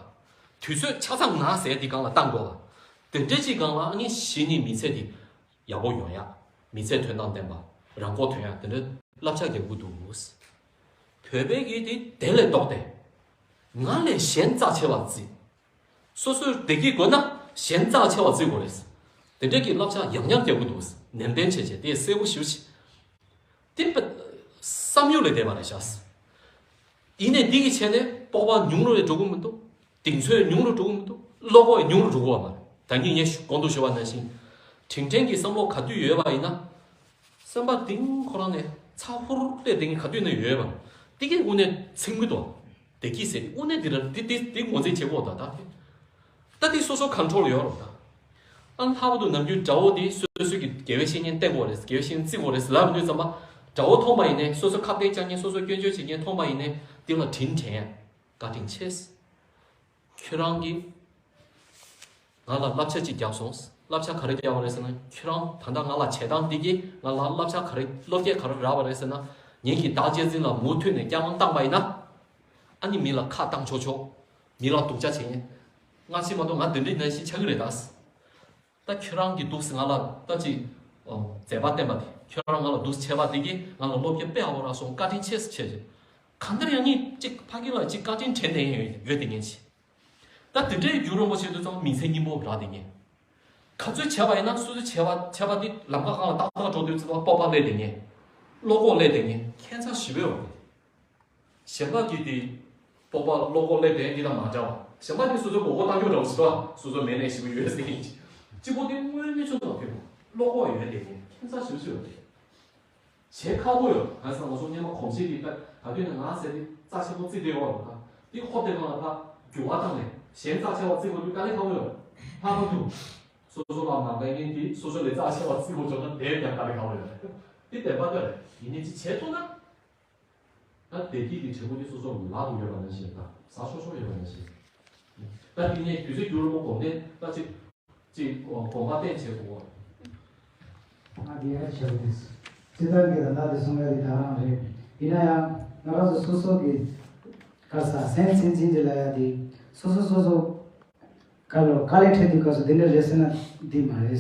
དུས་ཚོད་ཆ་ཚང་ང་ཟེར་དེ་སྒང་ལ་བཏང་དགོས་པ། དེ་འདྲ་ཅིག་སྒང་ལ་ཨ་ནི་གཞི་ནས་མི་ཚེ་དེ་ཡག་པོ་ཡོང་ཡ། མི་ཚེ་དོན་དང་ལྡན་པ། རང་མགོ་ཐོན་ཡ། དེ་འདྲ་བསླབ་བྱ་རྒྱག་གི་འདུག། བོད་པའི་གི་དེ་དེ་ལས་ལྡོག་སྟེ། ང་ལས་གཞན་རྩ་ཆེ་བ་བརྩི། སོ་སོའི་བདེ་སྐྱིད་དགོས་ན་གཞན་རྩ་ཆེ་བ་བརྩི་དགོས་རེད། དེ་འདྲ་གི་བསླབ་བྱ་ཡང་ཡང་རྒྱག་གི་འདུག། ནན་ཏན་བྱས་བྱས་དེ་གསལ་པོ་ཞེ་པོ་ཅིག། དེ་བསམ་ཡུལ་ལས་འདས་པ་རེད་ཤག། ཡིན་ནའི་འདི་གི་ཆེད་ནས་སྤོབས་པ་ཉུང་རུ་ལས་འགྲོ་གི་མི་འདུག། གདེང་ཚོད་ཉུང་རུ་འགྲོ་གི་མི་འདུག། བློ་ཁོག་ཉུང་རུ་འགྲོ་གི་ཡོད་མ་རེད། ད་ངས་ངས་གོང་དུ་ཞུས་པ་ནང་བཞིན། དྲིན་དྲན་གྱི་བསམ་བློ་ག་དུས་ཡོད་པ་ཡིན་ན། སེམས་པ་གཏིང་ཁོ་རང་ནས་ཚ་ཧུར་སླེབས་བསྡད་མཁན་ག་དུས་ནས་ཡོད་པ། དེ་གའི་དངོས་གནས་ཚིམ་གི་འདུག། བདེ་སྐྱིད་ཟེར་དངོས་གནས་འདི་ར་འདི་འདི་འདི་ངོས་འཛིན་བྱེད་དགོས། ད་ད་དེ་ད་དེ་སོ་སོ་ཁོན་ཊོལ་ཡོད་རེད་ད། ཨ་ལྷག་པར་དུ་ནམ་རྒྱུན་དགྲ་བོ་དེ་སོ་སོ་གི་དགེ་བའི་བཤེས་གཉེན་བསྟེན་དགོས་རེད། དགེ་བའི་བཤེས་གཉེན་བརྩི་དགོས་རེད་ལབ་དུས་ཙམ་པ། དགྲ་བོ་མཐོང་པ་ཡིན་ནའི་སོ་སོ་ཁ་གཏད་བཅག་མཁན། སོ་སོ་སྐྱོན་བརྗོད་བྱེད་མཁན་མཐོང་པ་ཡིན་ནའི་དེ་ལ་དྲིན་དྲན་ཡ། བཀའ་དྲིན་ཆེ། ཁྱོད་རང་གིས་ང་ལ་བསླབ་བྱ་གཅིག་བརྒྱབ་སོང་། བསླབ་བྱ་ག་རེ་བརྒྱབ་པ་རེད་ཟེར་ན། ཁྱོད་རང་ད་ལྟ་ང་ལ་བྱེད་སྟངས་འདི་གིས་ང་ལ་བསླབ་བྱ་ག་རེ་བློ་སྐྱེད་ག་རེ་རག་པ་རེད་ཟེར་ན། ངེད་ཀྱིས་བདག་གཅེས་འཛིན་ལ་མུ་མཐུད་ནས་སྐྱབས་དབང་བཏང་པ་ཡིན་ན། ཨ་ནི་མི་ལ་ཁ་བཏང་ཆོག་ཆོག། མི་ལ་སྡུག་ཅག་བྱེད་མཁན། སྔ་ཕྱི་མ་གཏོགས་ང་དེ་འདྲའི་ནང་བཞིན་ཆགས་ཀྱི་རེད་ད། ད་ཁྱོད་རང་གིས་འདུག་སེ་ང་ལ་ད་ཅིག་ཨོ་མཛད་པ་བསྟན་པ་དེ། ཁྱོད་རང་ང་ལ་འདུག་སེ་བྱས་པ་དེ་གིས་ང་ལ་བློ་སྐྱེད་དཔེ་ཡག་པོ་རག་སོང་། བཀའ་དྲིན་ཆེ་ཟེར་བྱས་བྱས། གང་ལྟར་ཡང་ངས་ཅིག་ཕ་གི་ལ་ཅིག་བཀའ་དྲིན་དྲན་བསྡད་མཁན་ཡོད་ཡོད་བསྡད་མཁན་ཅིག། ད་དེ་འདྲའི་རྒྱུན་རིང་པོ་བྱས་དུས་ཙང་མི་ཚེ་སྙིང་པོ་རག་བསྡད་མཁན། ག་ཚོད་བྱས་པ་ཡིན་ན་སོ་སོས་བྱས་པ་བྱས་པ་དེ་ལམ་ཁ་སྒང་ལ་ཏག་ཏག་འགྲོ་དུས་ཙམ་པ་སྤོབས་པ་སླེབས་བསྡད་མཁན། བློ་ཁོག་སླེབས་བསྡད་མཁན་ཁྱད་མཚར་ཞེ་པོ་ཡོད་རེད། གཞན་པ་གིས་དེ་སྤོབས་པ་བློ་ཁོག་སླེབས་བསྡད་འདི་དང་མ་འདྲ་བ། གཞན་པ་དེ་སོ་སོའི་མགོ་སྐོར་བཏང་རྒྱུ་འདྲ་བོ་ཞིག་འདུག། སོ་སོ་མེད་ནས་ཞེ་པོ་ཡོད་ཟེར་མཁན་ཅིག། གཅིག་པོ་དེ་དངོས་གནས་ཆུང་དུ་ཕེབས། བློ་ཁོག་ཡོད་བསྡད་མཁན་ཁྱད་མཚར་ཞེ་པོ་ཅིག་ཡོད་རེད། བྱེད་ཁག་པོ་ཡོད། གང་ཟེར་ན་ང་ཚོ་སྔོན་མ་གོམས་གཤིས་ཀྱི་ད་ད་དུས་ནས་ང་ཟེར་དེ་རྩ་ཆེན་པོ་བརྩི་བསྡད་ཡོད་རེད། ད་དེ་ཧོབ་དེ་གང་ལ་ཕར་འགྱུར་བ་བཏང་ནས་གཞན་རྩ་ཆེ་བ་བརྩི་དགོས་དུས་དཀའ་ལས་ཁག་པོ་ཡོད། ལྷག་པར་དུ་སོ་སོ་ལ་མ་དགའ་མཁན་དེ་སོ་སོ་ལས་རྩ་ཆེ་བ་བརྩི་དགོས་བྱུང་ན་དེ་ཡང་དཀའ་ལས་ཁག་པོ་ཡོད་རེད། དེ་བདེན་པ་ལྟར་ཡིན་ནའི་ཅིག་བྱེད་ཐུབ་ན། ད་བདེ་སྐྱིད་ཀྱི་འབྲས་བུ་དེ་སོ་སོ་ལག་ཏུ་ཡོད་པ་ནང་བཞིན་དང་ཟ་ཆོག་ཆོག་ཡོད་པ་ནང་བཞིན། ད་དེ་ནས་དུས་ཚོད་འགྱུར་རིང་པོ་གོམས་ནས་ད་ཅིག་ཅིག་གོམ་པ་བསྟན་བྱེད་དགོས། ང་དེ་ཡར་བྱེད་དགོས། སྲིད་དོན་གྱི་ད་ལྟ་དེ་གསུང་ཡ་དེ་ད་རང་རེད། ཡིན་ན་ཡང་ང་རང་ཚོ་སོ་སོ་གི་ག་ས་སེམས་ཚིམ་ཚིམ་གྱི་ལ་ཡ་དེ་སོ་སོ་སོ་སོ་ག་ལོ་དཀའ་ལས་འཕྲད་དུས་སྐབས་སུ་དེ་འདྲ་རེད་ཟེར་ན་འདི་མ་རེད།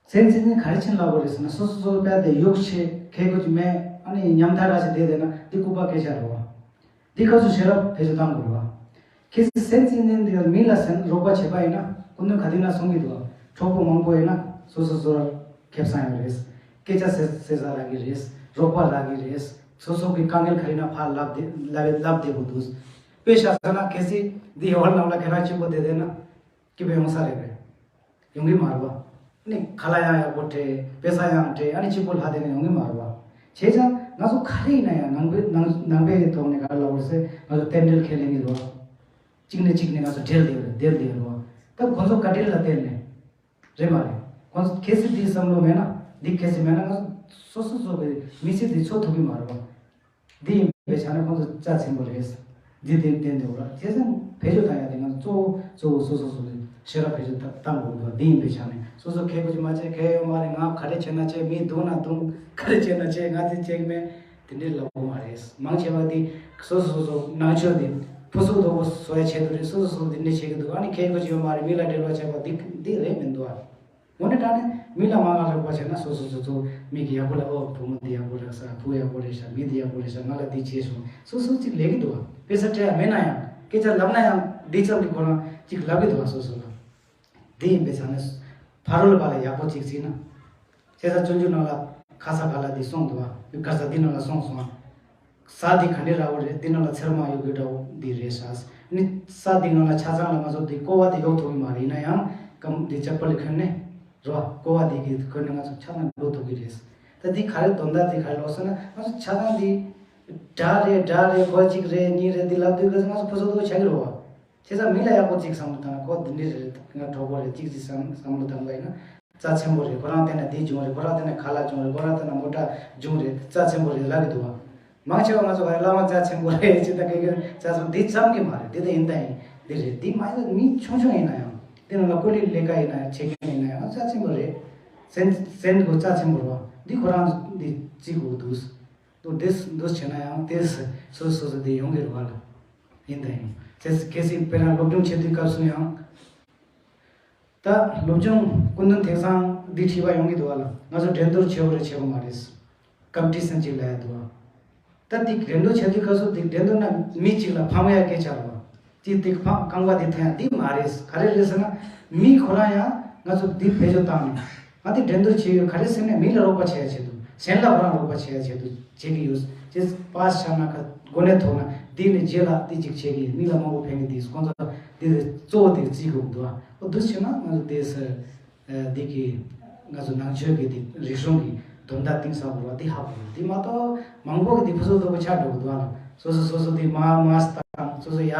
སེམས་ཅན་ནི་ག་རེ་ཕྱིན་ལབ་དགོས་རེད་ཟེར་ན། སོ་སོ་སོ་སོ་དཔེ་དེ་གཡོག་བྱེད་མཁས་དགོས་ཀྱི་མེད། ཨ་ནི་ཉམ་ཐག་ར་ཞིག་བསྡད་བསྡད་ན་འདི་ལྐུགས་པ་སྐད་ཆ་རེད་བ། འདི་སྐབས་སུ་ཤེས་རབ་བེད་སྤྱོད་གཏང་དགོས་རེད་བ། གལ་སྲིད་སེམས་ཅན་ནི་འདི་མི་ལ་སེམས་རོགས་པ་བྱེད་པ་ཡིན་ན་སྐུ་མདུན་ག་དུས་ན་གསུང་གི་འདུག་བ། གྲོགས་པོ་མང་པོ་ཡིན་ན་སོ་སོ་སོ་ར་ཁེ་བཟང་ཡོད་རེད། སྐད་ཆ་ཟེར་ཟེར་ས་རག་གི་རེད། རོགས་པ་རག་གི་རེད། སོ་སོ་གི་དཀའ་ངལ་ག་རེ་ན་ཕར་ལབ་བསྡད་ལབ་ལབ་བསྡད་དགོས་འདུག། དཔེ་བཞག་ས་ན་གལ་སྲིད་འདི་ཡོད་ལབ་ལ་ཁྱེད་རང་གཅིག་པོ་བསྡད་བསྡད་ན། སྐྱིད་པོ་ཡོང་ས་རེད་པས། ཡོང་གི་མ་རེད་པ། ནི་ཁ་ལག་ཡང་ཡག་པོ་སྤྲད། དཔེ་ས་ཡང་སྤྲད། ཨ་ནི་གཅིག་པོ་ལྷག་བསྡད་ནས་ཡོང་གི་མ་རེད་པ། བྱས་ཙང་ང་ཚོ་ག་རེ་ཡིན་ན་ཡང་ནང་པའི་ནང་ནང་པའི་ཐོག་ནས་ག་རེ་ལབ་དགོས་ཟེར། ང་ཚོ་རྟེན་འབྲེལ་ཁས་ལེན་གྱི་རེད་པ། གཅིག་ནས་གཅིག་ནས་ང་ཚོ་འབྲེལ་བསྡད་རེད། བསྡད་བསྡད་རེད་པ། ད་ཁོ་ཚོ་བཀའ་དྲིན་ལ་བརྟེན་ནས་རེད་མ་རེད། ཁོ་ཚོ་གལ་སྲིད་འདིའི་བསམ་བློ་མེད་ན། འདི་གལ་སྲིད་མེད་ན་ང་ཚོ་སོ་སོ་སོ་གི་མི་ཚེ་འདི་འཚོ་ཐུབ་ཀྱི་མ་རེད་པ། འདི་ཡིན་པའི་ཆ་ནས་ཁོང་ཚོ་རྩ་ཆེན་པོ་རེད། འདི་དེ་བསྟན་འདུག་ར། བྱས་ཙང་བེད་སྤྱོད་བཏང་ཡ་དེ་ང་ཚོ་གཙོ་བོ་གཙོ་བོ་སོ་སོ་སོ་སོའི་ཤེས་རབ་བེད་སྤྱོད་བཏང་དགོས་འདུག། འདི་ཡིན་པའི་ཆ་ནས་སོ་སོ་མཁས་པོ་ཅིག་མ་བྱས་མཁས་ཡོད་མ་རེད། ང་ག་རེ་བྱས་ན་བྱས། མི་རྡུང་ན་རྡུང་། ག་རེ་བྱས་ན་བྱས། ང་དེ་བྱེད་ཀྱི་མེད། དེ་འདྲའི་ལབ་དགོས་མ་རེད། མང་ཆེ་བ་དེ་སོ་སོ་སོ་སོ་ནང་ཆོས་དེ་ཕུ་སུག་རྡོག་པོ་བཟོ་ཡ་ཆེད་དུ་རེད། སོ་སོ་སོ་སོ་དེ་འདྲ་བྱེད་ཀྱི་འདུག། ཨ་ནི་མཁས་པོ་ཅིག་ཡོད་མ་རེད། མི་ལ་འབྲེལ་བ་བྱེད་པ་འདི་འདི་རེད་མི་འདུག་ཨ། དངོས་གནས་དྲང་གནས་མི་ལ་མ་དགའ་རོགས་པ་བྱས་ན་སོ་སོ་སོ་སོ་མི་གི་ཡག་པོ་ལ། ཨོ་བུ་མོ་འདི་ཡག་པོ་རེད་ཤག། བུ་ཡག་པོ་རེད་ཤག། མི་འདི་ཡག་པོ་རེད་ཤག། ང་ལ་འདི་བྱས་སོང་། སོ་སོ་གཅིག་ལས་ཀྱི་འདུག་བ། དཔེ་ཆ་སྤྲད་ཡ་མེད་ན་ཡང་སྐད་ཆ་ལབ་ན་ཡང་འདི་ཙམ་གྱི་སྒོ་ནས་གཅིག་ལབ་ཀྱི་འདུག་བ། སོ་སོ་ལ། འདི་ཡིན་པའི་ཆ་ནས་ཕ་རོལ་པ་ལ་ཡག་པོ་གཅིག་བྱས་ན། བྱས་ཙང་སྤྱོད་འཇུག་ནང་ལ་ཁ་ས་ག་ལ་འདི་གསུངས་འདུག་བ། ག་ས་འདི་ནང་ལ་གསུངས་སོང་བ། ས་འདི་ག་འདྲ་འདྲ་བོ་རེད། འདི་ནང་ལ་ཚེར་མ་གཡུག་གི་འདྲ་བོ་འདི་རེད་ཤག། ནི་ས་འདི་ནང་ལ་ཆ་ཚང་ལ་ང་ཚོ་འདི་ཀོ་བ་འདི་གཡུག་ཐུབ་ཀྱི་མ་རེད། ཡིན་ན་ཡང་སྐམ་འདི་ཅག་པ་ལི་འཁོན་ནས་རོ་ཀོ་བ་འདི་གི་འཁོན་ནས་ང་ཚོ་ཆ་ཚང་གཡུག་ཐུབ་ཀྱི་རེད། ད་འདི་ག་རེ་དོན་དག་འདི་ག་རེ་ལོག་ཟེར་ན། ང་ཚོ་ཆ་ཚང་འདི་ དགྲ་རེད་དགྲ་རེད་ཁོ་གཅིག་རེད་གཉིས་རེད་འདི་ལབ་དུས་ཀ་ང་ཚོ་ཕུ་སོ་ཏོ་ཆགས་ཀྱི་རེད་བ། བྱས་ཙང་མི་ལ་ཡག་པོ་གཅིག་བསམ་བློ་བཏང་ན་ཁོ་འདི་འདྲ་རེད་ང་གྲོགས་པོ་རེད་གཅིག་གཅིག་བསམ་བསམ་བློ་བཏང་པ་ཡིན་ན་རྩ་ཆེན་པོ་རེད། ཁོ་རང་བལྟས་ན་འདི་བྱུང་རེད། ཁོ་རང་བལྟས་ན་ཁ་ལག་བྱུང་རེད། ཁོ་རང་བལྟས་ན་མོ་ཊ་བྱུང་རེད། རྩ་ཆེན་པོ་རེད་ལབ་ཀྱི་འདུག་བ། མང་ཆེ་བ་ང་ཚོ་ག་རེ་བླ་མ་རྩ་ཆེན་པོ་རེད་ཅེས་ད་སྐད་ཀྱི་རྩ་ཆེན་འདི་ཙམ་གྱི་མ་རེད། འདི་ད་ཡིན་ད་ཡིན་འདི་རེད། འདི་མ་ཡིན་ན་མི་ཆུང་ཆུང་ཡིན་ན་ཡང་འདི་ནང་ལ་ཀོ་ལི་ལས་ཀ་ཡིན་ན་ཡང་བྱེད་མཁན་ཡིན་ན་ཡང་རྩ་ཆེན་པོ་རེད། སེམས་སེམས་ཁོ་རྩ་ཆེན་པོ་རེད་བ། འདི་ཁོ་རང་འདི་རྩིས་དགོས་འདུག་འདུག་འདི་འདུག་བྱས་ན་ཡང་དེ་སོ་སོ་སོ་སོ་འདི་ཡོང་གི་རེད་བ་ལ། ཡིན་ད་ཡིན་ཁྱེད་ཁྱེད་སྲིད་དཔེར་ན་སློབ་སྦྱོང་བྱེད་དུས་སྐབས་སུ་ཡང་། ད་སློབ་སྦྱོང་སྐུ་མདུན་དེང་སང་འདི་བྲིས་པ་ཡོང་གི་འདུག་བ་ལ། ང་ཚོ་འགྲན་བསྡུར་བྱེད་དགོས་རེད་བྱེད་དགོས་མ་རེད། ཀམ་པི་ཊི་ཤན་ཅིག་ལ་ཡ་འདུག་བ། ད་འདི་འགྲན་བསྡུར་བྱེད་དུས་སྐབས་སུ་འདི་འགྲན་བསྡུར་ན་མི་གཅིག་ལ་ཕམ་ཡ་སྐད་ཆ་རེད་བ། ཅིག་འདི་ཕམ་རྐང་པ་འདི་འཐེན་ཡ་འདི་མ་རེད། ག་རེ་རེད་ཟེར་ན་མི་ཁོ་རང་ཡང་ང་ཚོ་འདི་བེད་སྤྱོད་བཏང་ནས་ང་འདི་འགྲན་བསྡུར་བྱེད་ཡོད་ག་རེ་ཟེར་ནས་མི་ལ་རོགས་པ་བྱེད་ཡ་ཆེད་དུ་གཞན་ལ་ཁོ་རང་རོགས་པ་བྱེད་ཡ་ཆེད་དུ་བྱེད་ཀྱི་ཡོད། ཅེས་པཱ་སི་ཆགས་ན་ཁ་གོ་གནས་ཐོབ་ན་འདི་ནས་རྗེས་ལ་འདི་གཅིག་བྱེད་ཀྱི་མི་ལ་མང་པོ་ཕན་གྱི་འདུག་ཁོང་ཚོ་འདི་གཙོ་བོ་དེ་རྩིས་དགོས་འདུག་ཨ་འདུག་བྱས་ན་ང་ཚོ་དེ་སེ་འདི་གི་ང་ཚོ་ནང་ཆོས་ཀྱི་འདི་རིག་གཞུང་གི་དོན་དག་གཏིང་ཟབ་པོ་ར་འདི་ཧ་གོ་འདི་མ་གཏོགས་མང་པོ་གི་འདི་ཕུ་སོ་སོ་པོ་ཆགས་འགྲོ་གི་འདུག་ཨ་ལ་སོ་སོ་སོ་སོ་འདི་མ་མ་སི་དང་སོ་སོ་ཡ་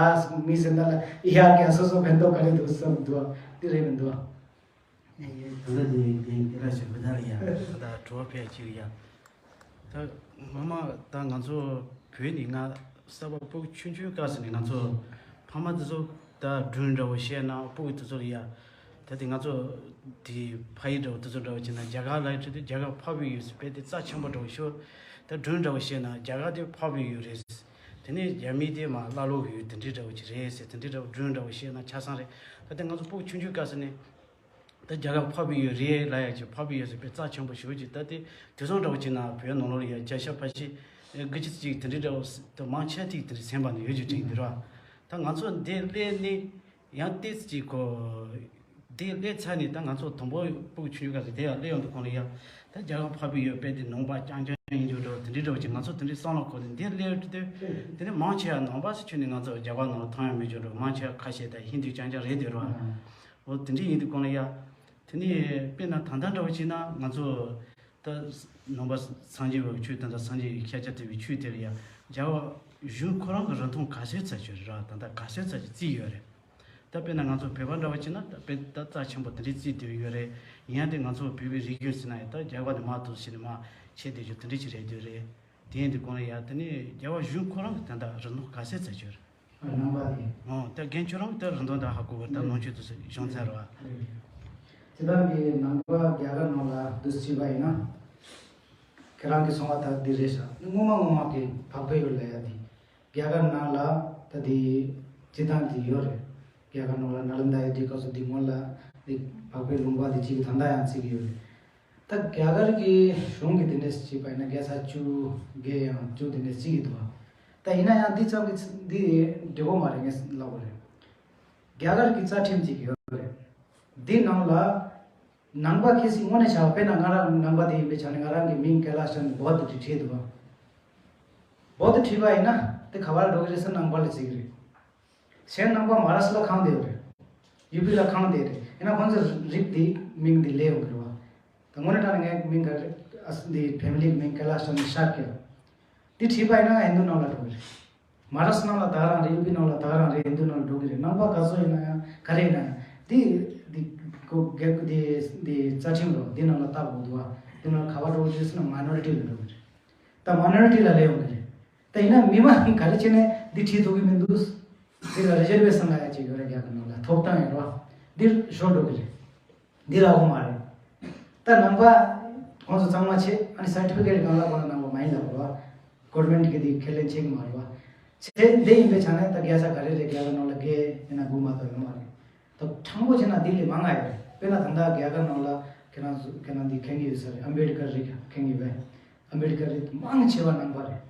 མི་སེ་འདི་ལ་ཡ་ཀྱང་སོ་སོ་ཕན་ཐོགས་ག་རེ་འདུག་བསམ་འདུག་འདི་རེད་མི་འདུག་ད་ལྟ་དེ་དེ་སྐད་ཆ་ཞིག་མི་འདུག་ཡ། ད་ལྟ་དྲི་བ་ཕལ་ཆེར་ཡ། ད་སྔོན་མ་ད་ང་ཚོ་བོད་ནས་ང་གསར་པ་ཕྲུ་གུ་ཆུང་ཆུང་སྐབས་སུ་ནས་ང་ཚོ་ཕ་མ་དེ་ཚོ་ད་སྒྲུང་འདྲ་བོ་བཤད་ན་ཕྲུ་གུ་དེ་ཚོ་ལ་ཡ། ད་དེ་ང་ཚོ་དེ་ཕ་ཡུལ་འདྲ་བོ་དེ་ཚོ་འདྲ་བོ་བྱས་ན་རྒྱ་གར་ལ་ཡ་ཁྲིད་དུས་རྒྱ་གར་ཕ་བུ་ཡུལ་ཟེར་དཔེ་དེ་རྩ་ཆེན་པོ་འདྲ་བོ་ཤོད། ད་སྒྲུང་འདྲ་བོ་བཤད་ན་རྒྱ་གར་དེ་ཕ་བུ་ཡུལ་རེད། དེ་ནས་རྒྱ་མི་དེ་མ་ཀླ་ཀློ་གི་ཡུལ་དེ་འདྲའི་འདྲ་བོ་ཅིག་རེད་ཟེར་དེ་འདྲའི་འདྲ་བོ་སྒྲུང་འདྲ་བོ་བཤད་ན་ཆ་ཚང་རེད། ད་ལྟ་ང་ཚོ་ཕྲུ་གུ་ཆུང་ཆུང་སྐབས་སུ་ནས་ད་རྒྱ་གར་ཕ་བུ་ཡུལ་རེད་ལབ་ཡ་ཅིག་ཕ་བུ་ཡུལ་ཟེར་དཔེ་རྩ་ཆེན་པོ་ཞེ་པོ་ཅིག་ད་དེ་དུས་ཚོད་འདྲ་བོ་ཅིག་ན་བོད་ནང་ལོགས་ལ་ཡ་བརྒྱ་ཆ་ཕལ་ཆེར་དགུ་བཅུ་ཅིག་དེ་འདྲའི་འདྲ་བོ་ད་མང་ཆེ་ཐིག་དེ་འདྲ་ཟིན་པ་ནི་ཡོད་ཅིག་ཅིག་འདི་ར། ད་ང་ཚོ་འདི་སླེབས་ནས་ཡང་ཏོག་ཙམ་ཅིག་གོ། འདི་སླེབས་ཚར་ནས་ད་ང་ཚོ་དང་པོ་ཕྲུ་གུ་ཆུང་ཆུང་སྐབས་སུ་དེ་ཡང་སླེབས་ཡོང་དུས་གོང་ལ་ཡ། ད་རྒྱ་གར་ཕ་བུ་ཡུལ་དཔེ་དེ་ནང་པ་རྐྱང་རྐྱང་ཡིན་རྒྱུ་འདྲ་བོ་དེ་འདྲའི་འདྲ་བོ་ཅིག་ང་ཚོ་དེ་འདྲའི་བསམ་བློ་འཁོར་ནས་འདི་སླེབས་དུས་དེ་ནས་མང་ཆེ་བ་ནང་པ་སུ་ཁྱོན་ནས་ང་ཚོ་རྒྱ་གར་ནང་ལ་ཐོན་ཡོང་མེད་རྒྱུ་འདྲ་བོ་མང་ཆེ་བ་ཁ་ཤས་ད་ཧིན་དུ་རྐྱང་རྐྱང་རེད་འདུག་ར། འོ་དེ་འདྲའི་ཡིན་དུས་གོང་ལ་ཡ། དེ་ནས་དཔེར་ན་ད་ལྟ་འདྲ་བོ་བྱས་ན་ང་ཚོ་ད་ནང་པ་སངས་རྒྱས་པའི་ཆོས་དེ་འདྲ་སངས་རྒྱས་ཀྱི་ཤཱཀྱ་ཐུབ་པའི་ཆོས་དེ་ལ་ཡ་རྒྱལ་བ་གཞུང་ཁོ་རང་གི་རིན་ཐང་ག་ཚོད་ཙམ་ཅིག་རེད་ར། ད་ལྟ་ག་ཚོད་ཙམ་ཅིག་བརྩིས་ཡོད་རེད། ད་དཔེར་ན་ང་ཚོ་བོད་པ་འདྲ་བོ་བྱས་ན་ད་དཔེ་ད་རྩ་ཆེན་པོ་དེ་འདྲའི་བརྩིས་བསྡད་ཡོད་རེད། ཡིན་ཡང་དེ་ང་ཚོ་བོད་པའི་རིགས་རྒྱུད་ཟེར་ན་ཡང་ད་རྒྱལ་བ་དེ་མར་ཐོན་ཟེར་ནས་མར་ཆད་བསྡད་རྒྱུ་དེ་འདྲ་ཅིག་རེད་འདོད་རེད། དེ་ཡིན་དུས་གོང་ལ་ཡ་དེ་ནས་རྒྱལ་བ་གཞུང་ཁོ་རང་གི་ད་ལྟ་རིན་ཐང་ག་ཚོད་ཙམ་ཅིག་ཡོད་རེད། ཨ་ནང་པ་དེ། ཨོ་ད་རྒན་ཁྱོད་རང་ད་རིན་ཐང་ད་ཧ་གོ་བར་ད་ནང་ཆོས་དུ་གཞུང་ཚན་རེད་བ། སྤྱི་བཏང་གི་ནང་པ་རྒྱ་གར་ནང་ལ་འདུ་བྱེད་པ་ཡིན་ན། ཁྱེད་རང་གི་སོང་བ་ད་འདི་རེད་ཤག་སྔོན་མ་སྔོན་མ་གི་འཕགས་པའི་ཡུལ་ལ་ཡ་དེ། རྒྱ་གར་ནང་ལ་ད་དེ་སྤྱི་བཏང་དེ་ཡོད་རེད། རྒྱ་གར་ནང་ལ་ནཱ་ལནྡཱ་ཡོད་དུས་སྐབས་སུ་དེ་སྔོན་ལ་དེ་འཕགས་པའི་ལུང་པ་དེ་གཅིག་གི་ད་ལྟ་ཡང་བརྩི་གི་ཡོད་རེད། ད་རྒྱ་གར་གྱི་གཞུང་གི་དེ་འདྲས་བྱས་པ་ཡིན་ན་བརྒྱ་ཆ་བཅུ་བརྒལ་ཡང་བཅུ་དེ་འདྲས་བརྩི་གི་འདུག་ད་ཡིན་ན་ཡང་འདི་ཙམ་གྱི་འདི་འགྲིག་གི་མ་རེད་ངས་ལབ་དགོས་རེད། རྒྱ་གར་གྱི་རྩ་ཁྲིམས་གཅིག་ཡོད་རེད། འདི་ནང་ལ། ནང་པ་ཁེ་སི་དངོས་གནས་བྱ་བ་དཔེར་ན་ང་རང་ནང་པ་དེ་ཡིན་པའི་ཆ་ནས་ང་རང་གི་མིང་ཀེ་ལ་ཤ་ནི་བོད་དུ་བྲིས་བྲིས་འདུག་བ། བོད་དུ་བྲིས་པ་ཡིན་ན་དེ་ག་བར་འགྲོ་གི་རེད་ཟེར་ནང་པ་ལ་བརྩི་གི་རེད། གཞན་ནང་པ་མ་ར་སི་ལ་ཁང་དེ་ཡོད་རེད། ཡུ་པི་ལ་ཁང་དེ་རེད། ཡིན་ན་ཁོང་ཚོ་རིགས་དེ་མིང་དེ་ལས་ཡོང་གི་རེད་བ། ད་དངོས་གནས་དྲང་ནས་ངའི་མིང་ག་རེད་ཨ་སི་འདི་ཕེ་མི་ལི་གི་མིང་ཀེ་ལ་ཤ་ནི་ཤ་ཀེ། དེ་བྲིས་པ་ཡིན་ན་ཧིན་དུ་ནང་ལ་འགྲོ་གི་རེད། མ་ར་སི་ནང་ལ་ད་རང་རེད། ཡུ་པི་ནང་ལ་ད་རང་རེད། ཧིན་དུ་ནང་ལ་འགྲོ་གི་རེད། ནང་པ་ག་ཚོད་ཡིན་ན་ཡང་ག་རེ་ཡིན་ན་ཡང་དེ་དེ་གོ་རྒྱལ་དེ་དེ་རྩ་ཁྲིམས་རོ་དེ་ནང་ལ་བཏགས་དགོས་འདུག་བ། དེ་ནང་ག་བ་འགྲོ་གི་རེད་ཟེར་ན་མ་ནོ་རི་ཊི་ལ་འགྲོ་གི་རེད། ད་མ་ནོ་རི་ཊི་ལ་ལས་ཡོང་གི་རེད། ད་ཡིན་ན་མི་མང་ག་རེ་བྱས་ནས་འདི་ཁྲིད་ཐུབ་ཀྱི་མི་འདུག་འདི་ལ་རི་ཛར་ཝེ་ཤན་ལ་ཡ་ཅིག་ཡོད་རེད། རྒྱ་གར་ནང་ལ་ཐོབ་ཐང་ཡོད་རོ། འདིར་ཤོར་འགྲོ་གི་རེད། འདི་ར་འོ་མ་རེད། ད་ནང་པ་ཁོང་ཚོ་གཙང་མ་བྱེད། ཨ་ནི་སར་ཊི་ཕི་ཀེ་ཊི་སྒང་ལ་ཁོ་རང་ནང་པ་མ་ཡིན་ལབ་རོ། གོ་ཝར་མེན་ཊི་གི་འདི་ཁས་ལེན་བྱེད་ཀྱི་མ་རེད་བ། བྱེད་འདི་ཡིན་པའི་ཆ་ནས་ད་རྒྱལ་ས་ག་རེ་རེད། རྒྱལ་ཁབ་ནང་ལ་དགེ་ཡིན་ན་དགུ་མ་གཏོགས་ཡོད་མ་རེད། ད་དྲང་པོ་བྱས་ན་འདི་ལས་མང་ང་ཡོད་རེད། དཔེར་ན་ད་ལྟ་རྒྱལ་ཁབ་ནང་ལ་ཁྱེད་རང་ཚོ་ཁྱེད་རང་འདི་མཁྱེན་གྱི་ཡོད་ས་རེད། ཨམ་བེ་ཌི་ཀར་རེད། མཁྱེན་གྱི་ཡོད་པས། ཨམ་བེ་ཌི་ཀར་རེད། མང་ཆེ་བ་ནང་པ་རེད།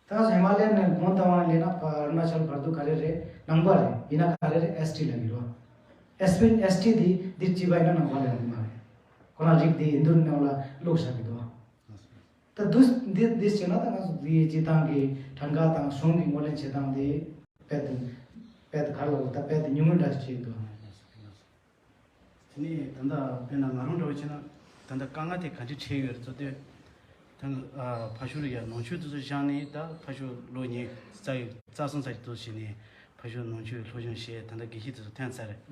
ད་ཧི་མ་ལ་ཡ་ནས་གོང་ལྟ་བ་ལས་ན་ཕ་ཨ་རུ་ན་ཅལ་བར་དུ་ག་རེ་རེད། ནང་པ་རེད། ཡིན་ན་ག་རེ་རེད། ཨེས་ཊི་ལབ་ཀྱི་རེད་བ། ཨེས་པི་ཨེས་ཊི་འདི་འདི་གཅིག་པ་ཡིན་ན་ནང་པ་ལབ་ཀྱི་མ་རེད། ཁོ་རང་རིགས་འདི་ཧིན་དུ་ནང་ལ་བླུགས་བཞག་གི་འདུག་བ། ད་འདུ་འདི་འདི་བྱས་ན་ད་ང་ཚོ་འདི་སྤྱི་བཏང་གི་གྲངས་ཀ་དང་གཞུང་གི་ངོས་ལེན་བྱེད་སྟངས་འདི་དཔེ་དེ་དཔེ་དེ་ག་རེ་ལབ་དགོས། ད་དཔེ་དེ་ཉུང་ཉུང་འདྲ་ཞིག་བྱེད་ཀྱི་འདུག་དེ་ནས་ད་ལྟ་དཔེར་ན་ང་རང་འདྲ་བོ་བྱས་ན་ད་ལྟ་དཀའ་ངལ་དེ་ག་འདྲ་འཕྲད་ཡོད་རེད་ཚོ་དེ། ད་ཨ་ཕ་ཤུལ་ཡ་ནང་ཆོས་དེ་ཚོ་བཞག་ནས། ད་ཕ་ཤུལ་ལོ་ཉི་ཤུ་རྩ་ཡི་རྩ་གསུམ་ཙམ་ཞིག་དུ་ཕྱིན་ནས་ཕ་ཤུལ་ནང་ཆོས་སློབ་སྦྱོང་བྱས། ད་ལྟ་དགེ་བཤེས་དེ་ཚོ་ཐོན་ཚར་རེད།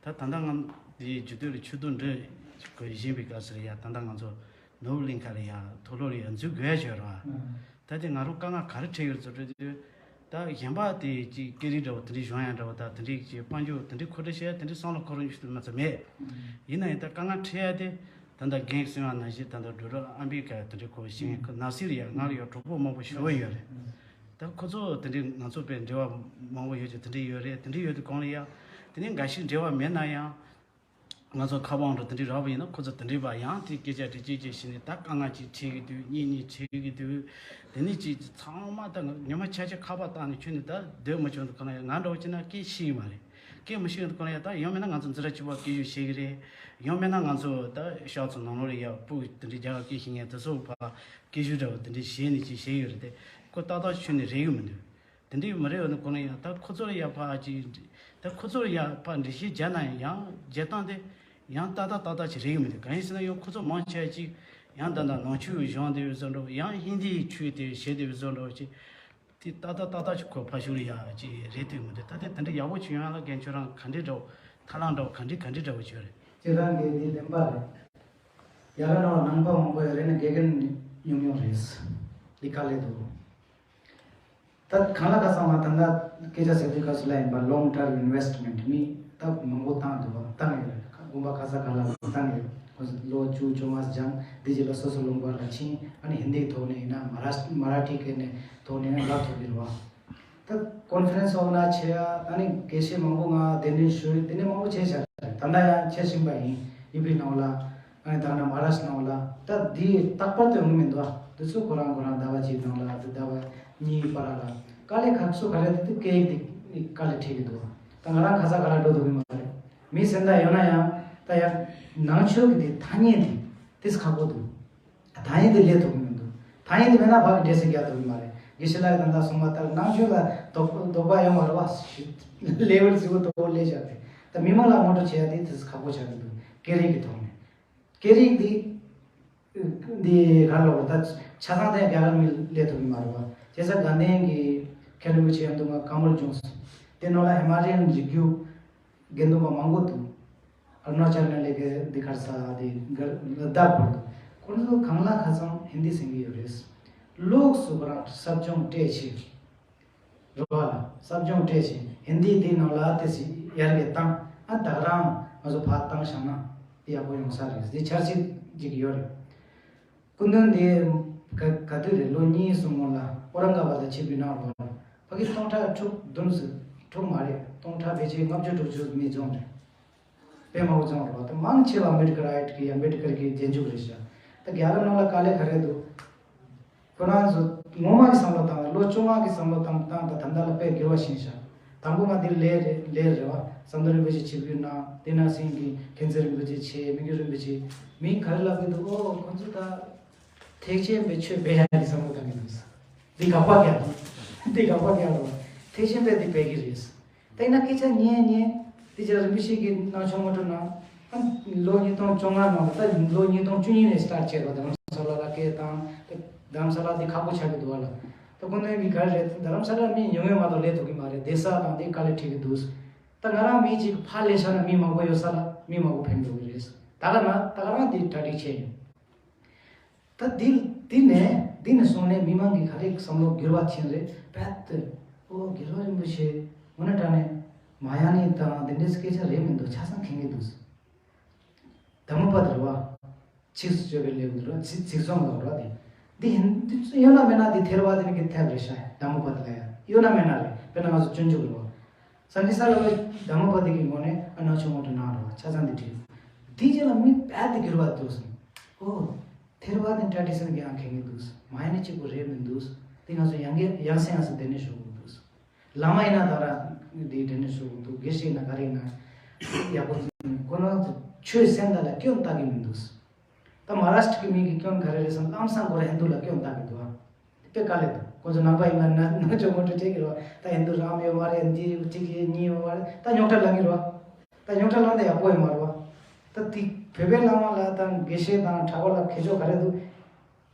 ད་ད་ལྟ་ང་འདིའི་རྒྱུད་སྟོད་ལ་ཆོས་དུང་འདི་བཞེངས་པའི་སྐབས་སུ་ཡ། ད་ལྟ་ང་ཚོ་ནོར་བུ་གླིང་ཁ་ལ་ཡ་མཐོ་སློབ་ལ་ཡ་འཛུལ་དགོས་ཡ་བྱོས་ར། ད་དེ་ང་རང་དཀའ་ངལ་ག་རེ་འཕྲད་ཡོད་ཚོ་འདྲ་དུས། ད་གཞན་པ་དེ་ཅིག་སྐད་རིགས་འདྲ་བོ་དེ་འདྲའི་གཞུང་ཡང་འདྲ་བོ། ད་དེ་འདྲའི་ཅིག་དཔལ་འབྱོར་དེ་འདྲའི་མཁོ་སྤྲོད་བྱེད་ཡ་དེ་འདྲའི་བསམ་བློ་འཁོར་རྒྱུ་དེ་མ་ཚད་མེད། ཡིན་ན་ཡང་ད་དཀའ་ངལ་འཕྲད་ཡ་དེ། ད་ལྟ་རྒན་གསུང་བ་ནང་བཞིན་ད་ལྟ་འགྲོ་གྲོགས་ཨ་མི་རི་ཀ་དེ་འདྲའི་ཁོ་ཤེས་མཁན། ཁོ་ནག་སིར་ཡ་ང་ལ་ཡ་གྲོགས་པོ་མང་པོ་ཞེ་པོ་ཡོད་རེད། ད་ཁོ་ཚོ་དེ་འདྲའི་ང་ཚོ་དཔེ་འབྲེལ་བ་མང་པོ་ཡོད་ཀྱི་དེ་འདྲའི་ཡོད་རེད། དེ་འདྲའི་ཡོད་དུས་གང་ལ་ཡ། དེ་ནས་འགའ་ཞིག་འབྲེལ་བ་མེད་ན་ཡང་། ང་ཚོ་ཁ་པར་འདྲ་དེ་འདྲའི་རག་པ་ཡིན་ན། ཁོ་ཚོ་དེ་འདྲའི་བ་ཡང་དེ་སྐད་ཆ་དྲི་གཅིག་གཅིག་བྱས་ནས། ད་དཀའ་ངལ་ཅིག་འཕྲད་ཀྱི་འདུག་གཉིས་གཉིས་འཕྲད་ཀྱི་འདུག་དེ་ནས་ཅིག་ཚང་མ་ད་ཉི་མ་ཆ་ཆ་ཁ་པར་བཏང་ནས་ཁྱོད་ནི་ད་སྡོད་མ་བྱུང་དུས་གང་ལ་ཡ། ང་འདྲ་བོ་བྱས་ན་སྐད་ཤེས་ཀྱི་མ་རེད། སྐད་མི་ཤེས་དུས་གང་ལ་ཡ། ད་ཡང་མིན་ན་ང་ཚོ་འཛིན་གྲྭ་གཅིག་པ་སྐད་ཡིག་ཤེས་ཀྱི་རེད། ཡང་མིན་ན་ང་ཚོ་ད་ཤག་ཚོ་ནང་ལོགས་ལ་ཡ་ཕྲུ་གུ་དེ་འདྲའི་རྒྱ་གར་སྐད་ཤེས་མཁན་དེ་ཚོ་ཕར་སྐད་ཤུགས་འདྲ་བོ་དེ་འདྲའི་བྱས་ནས་ཅིག་བྱས་ཡོད་རེད་དེ། ཁོ་ཏག་ཏག་ཁྱོན་ནས་རེག་གི་མི་འདུག་དེ་འདྲའི་མི་རེད་པ་ནི་གོ་ན་ཡང་། ད་ཁོ་ཚོར་ཡ་ཕར་ཅིག་ད་ཁོ་ཚོར་ཡ་ཕར་འགྲེལ་བཤད་བརྒྱབ་ན་ཡང་། ཡང་བརྒྱབ་སྟངས་དེ་ཡང་ཏག་ཏག་ཏག་ཏག་ཅིག་རེག་གི་མི་འདུག་གང་ཡིན་ཟེར་ན་ཡང་ཁོ་ཚོ་མང་ཆེ་བ་ཅིག་ཡང་ད་ལྟ་ནང་ཆོས་སྦྱོང་བསྡད་པའི་བཟོ་འདྲ། ཡང་ཧིན་དིའི་ཆོས་དེ་བྱེད་བསྡད་པའི་བཟོ་འདྲ་ཅིག་དེ་ཏག་ཏག་ཏག་ཏག་ཅིག་ཁོ་ཕར་ཕྱོགས་ལ་ཡ་ཅིག་རེག་ཐུབ་མི་འདུག་ད་དེ་དེ་འདྲ་ཡག་པོ་ཅིག་ཡོང་ཡ་ལ་རྒན་ཁྱོད་རང་ག་འདྲའི་འདྲ་བོ། ཐབས་ལམ་འདྲ་བོ་ག་འདྲའི་ག་འདྲའི་འདྲ་བོ་ཅིག་ཡོད་རེད། ཁྱེད་རང་གིས་འདི་བདེན་པ་རེད། ཡ་ལ་ནང་ནང་པ་མང་པོ་ཡོད་རེད་ནི། དགེ་རྒན་ཉུང་ཉུང་རེད། འདི་དཀའ་ལས་འདུག་ད་གང་ལ་ག་ཚང་མ་ད་ལྟ་སྐད་ཆ་ཟེར་དུས་སྐབས་སུ་ལ་ཡིན་པ། long term investment མི་ད་མང་པོ་བཏང་འདུག་བཏང་ཡོད་རེད། དགོན་པ་ག་ས་ག་ལ་བཏང་ཡོད། ཁོ་ཚོ་ལོ་བཅུ་བཅོ་ལྔ་སྦྱངས། འདི་རྗེས་ལ་སོ་སོ་ལུང་པ་ལ་ཕྱིན། ཨ་ནི་ཧིན་དིའི་ཐོག་ནས་ཡིན་ན། མ་ར་མ་ར་ཊི་སྐད་ནས་ཐོག་ནས་ལབ་ཐུབ་ཀྱི་རེད་བ། ད་ཀོན་ཕ་རེན་སི་འོག་ན་བྱས་ཡ། ཨ་ནི་དགེ་བཤེས་མང་པོ་ང་གདན་འདྲེན་ཞུས། དེ་ནས་མང་པོ་བྱས་བཞག་རེད། ད་ལྟ་ཡང་བྱེད་བཞིན་པ་ཡིན། ཡུ་པི་ནང་ལ། ཨ་ནི་ད་ནང་མ་ཧཱ་རཱ་ཤི་ཊ་ནང་ལ། ད་འདི་རྟག་པར་དུ་ཡོང་གི་མི་འདུག་འདི་ཚོ་ཁོ་རང་ཁོ་རང་ཟླ་བ་གཅིག་ནང་ལ། འདི་ཟླ་བ་གཉིས་བར་ལ། དཀའ་ལས་ཁག་སོ་ག་རེ། འདི་སྐད་ཡིག་འདི་དཀའ་ལས་འཕྲད་ཀྱི་འདུག་ད་ང་རང་ག་ས་ག་ལ་འགྲོ་ཐུབ་ཀྱི་མ་རེད། མི་སེམས་ཐག་ཡོད་ན་ཡང་། ད་ཡང་ནང་ཆོས་ཀྱི་འདི་ཐ་སྙད་འདི་དེ་ཁག་པོ་འདུག་ཐ་སྙད་དེ་ལས་ཐུབ་ཀྱི་མི་འདུག་ཐ་སྙད་དེ་མེད་ན་ཕ་གི་འདྲེ་སྲིན་རྒྱག་ཐུབ་ཀྱི་མ་རེད། དགེ་བཤེས་ལགས་ཀྱིས་ད་ལྟ་གསུངས་པ་ལྟར་ནང་ཆོས་ལ་དོགས་དོགས་པ་ཡོད་མ་རེད་བ། ལེ་ཝལ་ཟེར་བ་དོགས་པ་སླེབས་བཞག་རེད། ད་མི་མང་ལ་ངོ་སྤྲོད་བྱེད་ཡ་དེ་དེ་ཁག་པོ་ཆགས་ཀྱི་འདུག་སྐད་རིགས་ཀྱི་ཐོག་ནས། སྐད་རིགས་འདི་འདི་ག་ལབ་དགོས། ད་ཆ་ཚང་དེ་རྒྱ་གར་མི་སླེབས་ཐུབ་ཀྱི་མ་རེད་བ། བྱས་ཙང་དགའ་ལྡན་གྱི་མཁན་རིན་པོ་ཆེ་ཡང་འདུག་ང་བཀའ་མོལ་བྱུང་སོང་། དེ་ནང་ལ་ཧི་མ་ལ་ཡན་རི་རྒྱུད་དགེ་འདུན་པ་མང་པོ་འདུག་ཨ་རུ་ན་ཅལ་ནས་ལས་ཀའི་འདི་གར་ས་དེ་གར་ལ་བདག་པོ་འདུག་ཁོང་ཚོ་གང་ལ་ག་ཚང་ཧིན་དི་ཟེར་གྱི་ཡོད་རེད། ལོགས་སུ་ཁོ་རང་ཟབ་སྦྱོང་སྤྲད་ཕྱིར། རེད་བ། ཟབ་སྦྱོང་སྤྲད་ཕྱིར་ཧིན་དི་དེའི་ནང་ལ་དེ་ཞིག་ཡར་རྒྱས་བཏང་། ཨ་ད་ག་རང་ང་ཚོ་ཕར་བཏང་བཞག་ན་ཡག་པོ་ཡོང་ས་རེད། དེ་འཆར་གཞི་ཅིག་ཡོད་རེད། སྐུ་མདུན་དེ་ག་ག་དུས་རེད། ལོ་གཉིས་གསུམ་སྔོན་ལ་ཨོ་རང་ག་བ་ད་ཆིབས་བསྒྱུར་གནང་རོགས། ཕ་གི་སྟོང་ཕྲག་དྲུག་བདུན་ཙམ། དྲུག་མ་རེད། སྟོང་ཕྲག་ཕལ་ཆེར་ལྔ་བཅུ་དྲུག་ཅུ་མི་འཛོམས་རེད། དཔེ་མང་པོ་འཛོམས་རོགས། ད་མང་ཆེ་བ་མེ་ཌི་ཀལ་རའིཊ་གི་ཡ་མེ་ཌི་ཀལ་གི་རྗེས་འཇུག་རེད་ཤག་ད་རྒྱལ་ཁབ་ནང་ལ་དཀའ་ལས་ག་རེ་འདུག་ཁོ་རང་ཚོ་ངོ་མ་གི་བསམ་བློ་བཏང་། ལོ་བཅོ་ལྔ་གི་བསམ་བློ་བཏང་བཏང་། ད་ད་ལྟ་ལ་དཔེ་འགྱུར་བ་ཕྱིན་ཤག་དང་པོ་ང་འདིར་སླེབས་རེད། སླེབས་རེད་བ། ཟམ་གདོང་རིན་པོ་ཆེ་ཆིབས་བསྒྱུར་གནང་། དེ་ནང་སེང་གི་མཁན་ཆེན་རིན་པོ་ཆེ་བྱས། མི་འགྱུར་རིན་པོ་ཆེ། མི་ག་རེ་ལབ་ཀྱི་འདུག་ཨོ་ཁོ་ཚོ་ད་ཐེག་ཆེན་པའི་ཆོས་སྤེལ་ཡག་གི་བསམ་བློ་བཏང་གི་འདུག་འདི་དགག་པ་རྒྱག་འདི་དགག་པ་རྒྱག་རེད་བ། ཐེག་ཆེན་པས་འདི་སྤེལ་གི་རེད། ད་ཡིན་ན་སྐད་ཆ་ཉན་ཉན། དེ་རྗེས་རིན་པོ་ཆེ་གིས་གནང་ཆོག་མ་ཆོག་གནང་། ཨ་ལོ་ཉིས་སྟོང་བཅོ་ལྔ་ནང་ལ། ད་ལོ་ཉིས་སྟོང་བཅུ་གཉིས་ནས་སི་ཊར་ཊི་བྱས་པ། རྡ་རམ་ས་ལ་ལ་སྐད་བཏང་། རྡ་རམ་ས་ལ་དེ་ཁག་པོ་ཆགས་ཀྱི་འདུག་བ་ལ། ད་ཁོ་ནས་མི་ག་རེ་རེད། རྡ་རམ་ས་ལ་མི་ཉུང་ཉུང་མ་གཏོགས་སླེབས་ཐུབ་ཀྱི་མ་རེད། བསྡད་ས་དང་དེ་དཀའ་ལས་འཕྲད་ཀྱི་འདུག་ད་ང་རང་མི་གཅིག་ཕར་སླེབས་ཤག་ན་མི་མང་པོ་ཡོད་ས་ལ་མི་མང་པོ་ཕན་ཐོགས་ཀྱི་རེད། ད་ག་ན་ད་ག་རང་དེ་གྲ་སྒྲིག་བྱས་ཡོད། ད་འདི་འདི་ནས་འདི་ནས་བཟུང་ནས་མི་མང་གི་ག་རེ་བསམ་བློ་འགྱུར་བ་ཕྱིན་རེད། རྦད་དེ་ཨོ་དགེ་སློང་རིན་པོ་ཆེ་དངོས་གནས་དྲང་གནས་མ་ཡ་ནི་དང་འདི་འདྲའི་སྐད་ཆ་རེད་མི་འདུག་ཆ་ཚང་མཁྱེན་གྱི་འདུག་དང་པོ་པ་དེ་རེད་བ། ཚིགས་སུ་བཅད་པའི་ལེའུ་འདི་རེད་བ། ཚིག་ཚིག་རྩོམ་ལ་རེད་བ། དེ་འདི་ཡིན་འདི་ཡོད་ན་མེད་ན་འདི་ཐེ་ར་ཝ་དི་ནི་གི་ཐེབས་རེད་ཤག་དང་པོ་པ་དེ་ལ་ཡ་ཡོད་ན་མེད་ན་རེད། དཔེར་ན་ང་ཚོ་སྤྱོད་འཇུག་རེད་བ། སངས་རྒྱས་ས་ལ་བའི་དང་པོ་པ་དེ་གི་ངོ་ནས་ཨ་ནག་ཆུང་ངོ་དུ་ནང་རེད་བ། ཆ་ཚང་འདི་བྲིས། འདི་རྗེས་ལ་མི་རྦད་དེ་འགྱུར་བ་འདུག་སོང་། ཨོ། ཐེ་ར་ཝ་དི་ནི་ཊ་ཌི་ཤན་གི་ཡང་མཁྱེན་གྱི་འདུག་མ་ཡ་ནི་གཅིག་པུ་རེད་མི་འདུག་དེ་ང་ཚོ་ཡང་གི་ཡང་སེ་ཡང་སེ་དེ་ནས་ཞུ་དགོས་འདུག་བླ་མ་ཡིན་ན་ད་ར་དེ་དེ་ནས་ཞུ་དགོས་འདུག་དགེ་བཤེས་ཡིན་ན་ག་རེ་ཡིན་ན་ཡག་པོ་ཁོ་རང་ཚོ་ཆོས་སེམས་དག་ལ་སྐྱོན་བཏགས་ཀྱི་མི་འདུག་ད་མ་ཧཱ་རཱ་ཤི་ཊ་གི་མི་གི་སྐྱོན་ག་རེ་རེད་ཟེར་ན་ལམ་སང་ཁོ་ར་ཧིན་དུ་ལ་སྐྱོན་བཏགས་ཀྱི་འདུག་ཨ། དཔེ་དཀའ་ལས་འདུག་ཁོ་ཚོ་ནང་པ་ཡིན་ན་ན་ནང་ཆོས་ངོ་སྤྲོད་བྱེད་ཀྱི་རེད་བ། ད་ཧིན་དུ་རམ་ཡོད་མ་རེད། འདི་གཅིག་གཉིས་ཡོད་མ་རེད། ད་རྙོག་དྲ་ལངས་ཀྱི་རེད་བ། ད་རྙོག་དྲ་ལངས་ན་ཡག་པོ་ཡོད་མ་རེད་བ། ད་དེ་བོད་པའི་བླ་མ་ལ་དང་དགེ་བཤེས་དང་གྲྭ་པ་ལ་ཁྱད་ཆོས་ག་རེ་འདུག་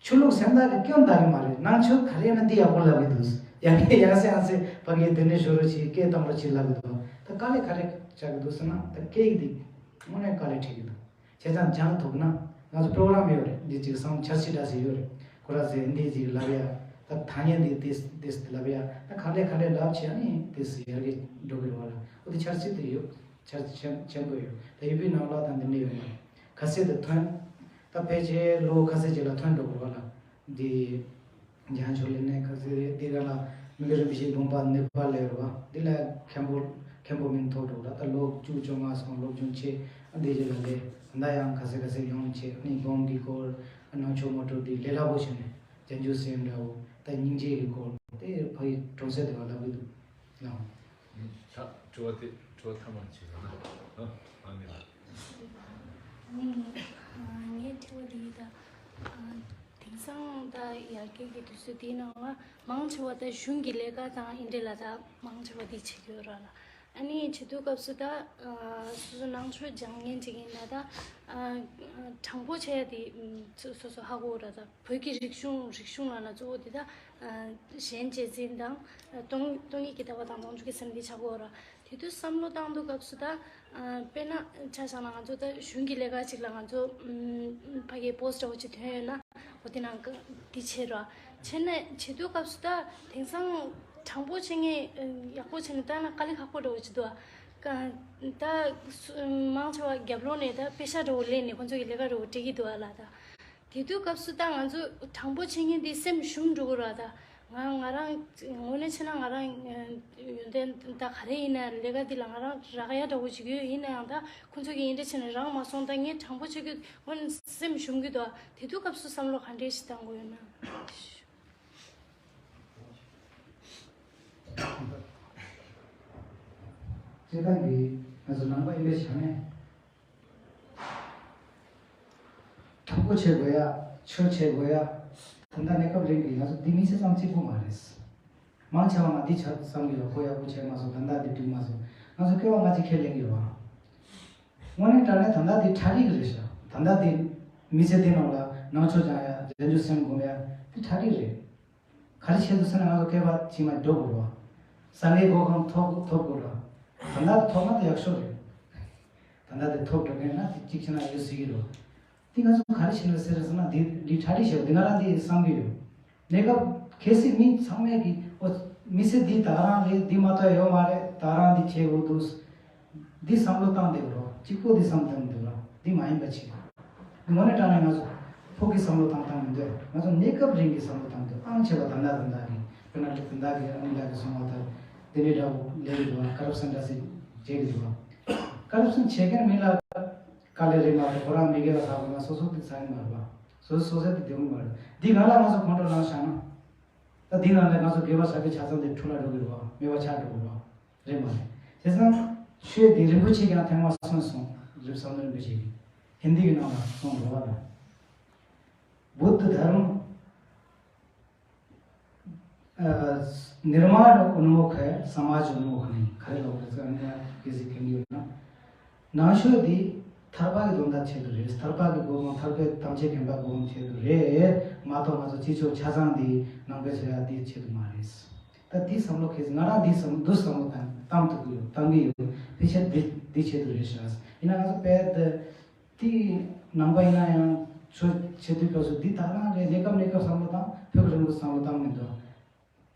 ཆོས་ལུགས་གཞན་དག་གི་སྐྱོན་ད་གི་མ་རེད། ནང་ཆོས་ག་རེ་ཡིན་ན་འདི་ཡག་པོ་ལབ་གི་འདུག་ཡང་ཡང་སེ་ཡང་སེ་ཕ་གིའི་དེ་འདྲ་ཤོར་རོགས་བྱེད། སྐད་གཏོང་རོགས་བྱེད་ལབ་གི་འདུག་ད་དཀའ་ལས་ག་རེ་བྱ་གི་འདུག་ཟེར་ན། ད་སྐད་ཡིག་འདི་དངོས་གནས་དཀའ་ལས་འཕྲད་ཀྱི་འདུག་བྱས་ཙང་སྦྱང་ཐུབ་ན། ང་ཚོ་པྲོ་གྲམ་ཡོད་རེད། འདི་ཅིག་སང་འཆར་གཞི་འདྲ་ཞིག་ཡོད་རེད། ཁོ་ར་ཟེར་འདི་ཅིག་ལབ་ཡ། ད་ཐ་སྙད་འདི་ཏིས་ཏིས་ལབ་ཡ། ད་ག་ལེ་ག་ལེ་ལབ་བྱས་ནི་ཏིས་ཡར་རྒྱས་འགྲོ་གི་རེད་བ་ལ། འོ་དེ་འཆར་གཞི་དེ་ཡོད། འཆར་གཞི་ཆེན་ཆེན་པོ་ཡོད། ད་ཡུ་པི་ནང་ལོགས་དང་འདི་འདྲ་ཡོད་མ་རེད། ག་ཚོད་དུ་ཐོན། ད་ཕལ་ཆེར་ལོ་ག་ཚོད་ཅིག་ལ་ཐོན་འགྲོ་གི་རེད་བ་ལ། འདི་རྒྱ་ཆོ་ལེ་ནས་ག་ཚོད་རེད། འདི་ར་ལ་མི་ལུས་རིན་པོ་ཆེའི་དགོངས་པ་ནེ་པཱལ་ལ་ཡོད་རེད་བ། འདི་ལ་མཁན་པོ་མཁན་པོ་མིང་ཐོགས་འགྲོ་ར། ད་ལོ་བཅུ་བཅོ་ལྔ་སོང་། ལོ་རྒྱུན་ཆེ། ཨ་འདི་རྗེས་ལ་ལས་ད་ཡང་ག་ཚོད་ག་ཚོད་ཡོང་ཆེ། ཨ་ནི་སྒོམ་གྱི་སྐོར། ཨ་ནང་ཆོས་མ་གྲུབ་འདི་ལས་སླ་པོ་བྱུང་ནས་བྱང་ཆུབ་སེམས་འདྲ་བོ། ད་སྙིང་རྗེ་གི་སྐོར་དེ་ཕ་གི་གྲོང་གསེབ་དེ་བ་ལབ་གི་འདུག་ཡང་། ད་དྲི་བ་དེ་དྲི་བ་ཐ་མ་ཅིག་ཡོད་ན། ཨ་ཨ་ནི་ལ། ནི་ངའི་དྲི་བ་འདི་ད་དེང་སང་ད་ཡར་རྒྱས་ཀྱི་དུས་ཚོད་འདིའི་ནང་ལ་མང་ཆེ་བ་ད་གཞུང་གི་ལས་ཀ་དང་ཨིན་འདྲ་ལ་ད་མང་ཆེ་བ་འདི་བྱེད་ཀྱི་ཡོད་ར་ལ། ཨ་ནི་བྱེད་དུས་སྐབས་སུ་ད་སོ་སོ་ནང་ཆོས་སྦྱང་མཁན་ཅིག་ཡིན་ན་ད་དྲང་པོ་བྱས་ཏེ་སོ་སོ་ཧ་གོ་ར། ད་བོད་ཀྱི་རིག་གཞུང་རིག་གཞུང་ལ་ན་གཙོ་བོ་འདི་ད་གཞན་གཅེས་འཛིན་དང་སྟོང་སྟོང་ཉིད་ཀྱི་ལྟ་བ་དང་ལོངས་སྤྱོད་ཀྱི་སེམས་འདི་ཆགས་གོ་ར། དེ་དུས་བསམ་བློ་བཏང་དུས་སྐབས་སུ་ད་དཔེར་ན་ཆ་བཞག་ན་ང་ཚོ་ད་གཞུང་གི་ལས་ཀ་ཅིག་ལ་ང་ཚོ་ཕ་གིའི་པོ་སི་ཊི་འདྲ་བོ་ཅིག་ཐོན་ཡོད་ན། འོ་དེ་ནང་འདི་བྱེད་ར། བྱས་ནས་བྱེད་དུས་སྐབས་སུ་ད་དེང་སང་དྲང་པོ་བྱེད་མཁན་ཡག་པོ་བྱས་ནས་བཏང་ན་དཀའ་ལས་ཁག་པོ་འདྲ་བོ་ཅིག་འདུག་ཨ། ད་མང་ཆེ་བ་རྒྱབ་ལོགས་ནས་ད་པེ་ཤག་འདྲ་བོ་ལེན་ནས་ཁོང་ཚོ་གི་ལས་ཀ་འདྲ་བོ་སྤྲད་ཀྱི་འདུག་ཨ་ལ། ད་དེ་དུས་སྐབས་སུ་ད་ང་ཚོ་དྲང་པོ་བྱེད་མཁན་དེ་སེམས་ཞུམ་འགྲོ་གི་ར། ད་ང་ང་རང་ངོས་ནས་བྱས་ན་ང་རང་ཡོན་ཏན་ད་ག་རེ་ཡིན་ན་ལས་ཀ་འདི་ལ་ང་རང་རག་ཡ་འདྲ་བོ་ཅིག་ཡོད། ཡིན་ན་ཡང་ད་ཁོང་ཚོ་གིས་ཡིན་འདྲ་བྱས་ནས་རག་མ་སོང་། ད་ངས་དྲང་པོ་བྱེད་རྒྱུ་ངོས་ནས་སེམས་ཞུམ་གི་འདུག་དེ་དུས་སྐབས་སུ་བསམ་བློ་ག་འདྲས་ཤིག་བཏང་དགོས་ཡོད་ན། སྤྱིར་བཏང་གི་ང་ཚོ་ནང་པ་ཡིན་པའི་ཆ་ནས། ཐུགས་ཁུར་བྱེད་དགོས་ཡ། ཆོས་བྱེད་དགོས་ཡ། ད་ལྟ་གནས་སྐབས་རིང་གི་ང་ཚོ་འདི་མི་ཚེ་ཙམ་གཅིག་པུ་མ་རེད། མང་ཆེ་བ་ང་འདི་ཆ་བསམ་གི་ཡོད། ཁོ་ཡག་པོ་བྱས་མ་སོང་། ད་ལྟ་འདི་འགྲིག་མ་སོང་། ང་ཚོ་སྐྱེ་བ་སྔ་ཕྱི་ཁས་ལེན་གི་ཡོད་ཨ། དངོས་གནས་དྲང་གནས་ད་ལྟ་འདི་གྲ་སྒྲིག་རེད་ཤག་ད་ལྟ་འདི་མི་ཚེ་འདི་ནང་ལ་ནང་ཆོས་སྦྱང་ཡ། བྱང་ཆུབ་སེམས་སྒོམ་ཡ། འདི་གྲ་སྒྲིག་རེད། ག་རེ་བྱེད་དུ་ཟེར་ན་ང་ཚོ་སྐྱེ་བ་ཕྱི་མ་འགྲོ་དགོས་རེད་བ། སངས་རྒྱས་གོ་གང་ཐོབ་ཐོབ་དགོས་རེད་བ། ད་ལྟ་ཐོབ་ན་དེ་ཡག་ཤོས་རེད། ད་ལྟ་དེ་ཐོབ་འགྲོ་མཁན་ན་དེ་གཅིག་བྱས་ན་ཡོད་སྲིད་ཀྱི་རེད་བ། དེ་ང་ཚོ་ག་རེ་བྱེད་ན་ཟེར་ཟེར་ན་འདི་འདི་གྲ་སྒྲིག་བྱེད་དགོས། འདི་ང་རང་འདི་བསམ་གྱི་ཡོད། གནས་སྐབས་གལ་སྲིད་མི་ཚང་མས་ཀྱི་ཨོ་མི་ཚེ་འདི་ད་རང་རེད། འདི་མ་གཏོགས་ཡོད་མ་རེད། ད་རང་འདི་བྱེད་དགོས་འདུག་འདི་བསམ་བློ་བཏང་བསྡད་རོགས། གཅིག་པོ་འདི་བསམ་བཏང་འདུག་ར། འདི་མ་ཡིན་པ་ཅིག་དངོས་གནས་དྲང་གནས་ང་ཚོ་ཕུགས་ཀྱི་བསམ་བློ་བཏང་བཏང་མི་འདུག་ང་ཚོ་གནས་སྐབས་རིང་གི་བསམ་བློ་བཏང་འདུག་ཨང་ཆེ་བ་ད་ལྟ་ད་ལྟ་གི་དཔེར་ན་ད་ལྟ་གི་ཨ་མི་ལགས་ཀྱིས་གསུངས་པ་ལྟར་འདི་འདྲའི་འདྲ་བོ་ལས་ཀྱི་འདུག་བ། ཀ་རབ་ཤན་འདྲ་ཞིག་བྱེད་ཀྱི་འདུག་བ། ཀ་རབ་ཤན་བྱེད་མཁན་མི་ལ་དཀའ་ལས་རེད་མ་གཏོགས་ཁོ་རང་མི་དགེ་བ་བསགས་པ་ན་སོ་སོ་དེ་ཚ་གི་མ་རེད་བ། སོ་སོ་སོ་སོ་དེ་བདེ་མོ་མ་རེད། འདི་ང་ལ་ང་ཚོ་ཁོང་ཁྲོ་ལངས་བཞག་ན། ད་འདི་ནང་ལས་ང་ཚོ་དགེ་བ་བྱ་རྒྱུ་ཆ་ཚང་དེ་འཁྲུལ་ལ་འགྲོ་གི་རེད་བ། མེད་པ་ཆགས་འགྲོ་གི་རེད་བ། རེད་མ་རེད། བྱས་ཙང་ཆོས་དེ་རིན་པོ་ཆེ་ཀྱང་ཐེངས་མ་གསུངས་སོང་། རིགས་བསམ་གཏན་རིན་པོ་ཆེ་གིས་ཧིན་དི་གི་ནང་ལ་གསུངས་འགྲོ་བ་ལ། बुद्ध धर्म अ, निर्माण उन्मुख है, समाज उन्मुख नहीं। ག་རེ་ལབ་རེད་ཟེར་ན་ཡང་གལ་སྲིད་མཁྱེན་གྱི་ཡོད་ན། ནང་ཆོས་འདི་ཐར་པ་གི་དོན་དག་ཆེད་དུ་རེད། ཐར་པ་གི་སྒོ་མང་ཐར་པའི་དམ་ཆོས་མཁྱེན་པ་སྒོ་མང་ཆེད་དུ་རེད་མ་གཏོགས་ང་ཚོ་སྤྱི་ཚོགས་ཆ་ཚང་འདི་ནང་པའི་ཆོས་ཡ་འདི་ཆེད་དུ་མ་རེད། ད་འདི་བསམ་བློ་ཁེལ་ང་རང་འདི་བསམ་འདུག་བསམ་བློ་བཏང་བཏང་ཐུབ་ཀྱི་ཡོད། བཏང་གི་ཡོད། ཕལ་ཆེར་འདི་འདི་ཆེད་དུ་རེད་ཤག་ཡིན་ན་ང་ཚོ་དཔེ་འདི་དེ་ནང་པ་ཡིན་ན་ཡང་ཆོས་བྱེད་དུས་སྐབས་སུ་འདི་ད་རང་རེད། གནས་སྐབས་གནས་སྐབས་བསམ་བློ་བཏང་། ཕུགས་རིང་པོ་བསམ་བློ་བཏང་མི་འདུག་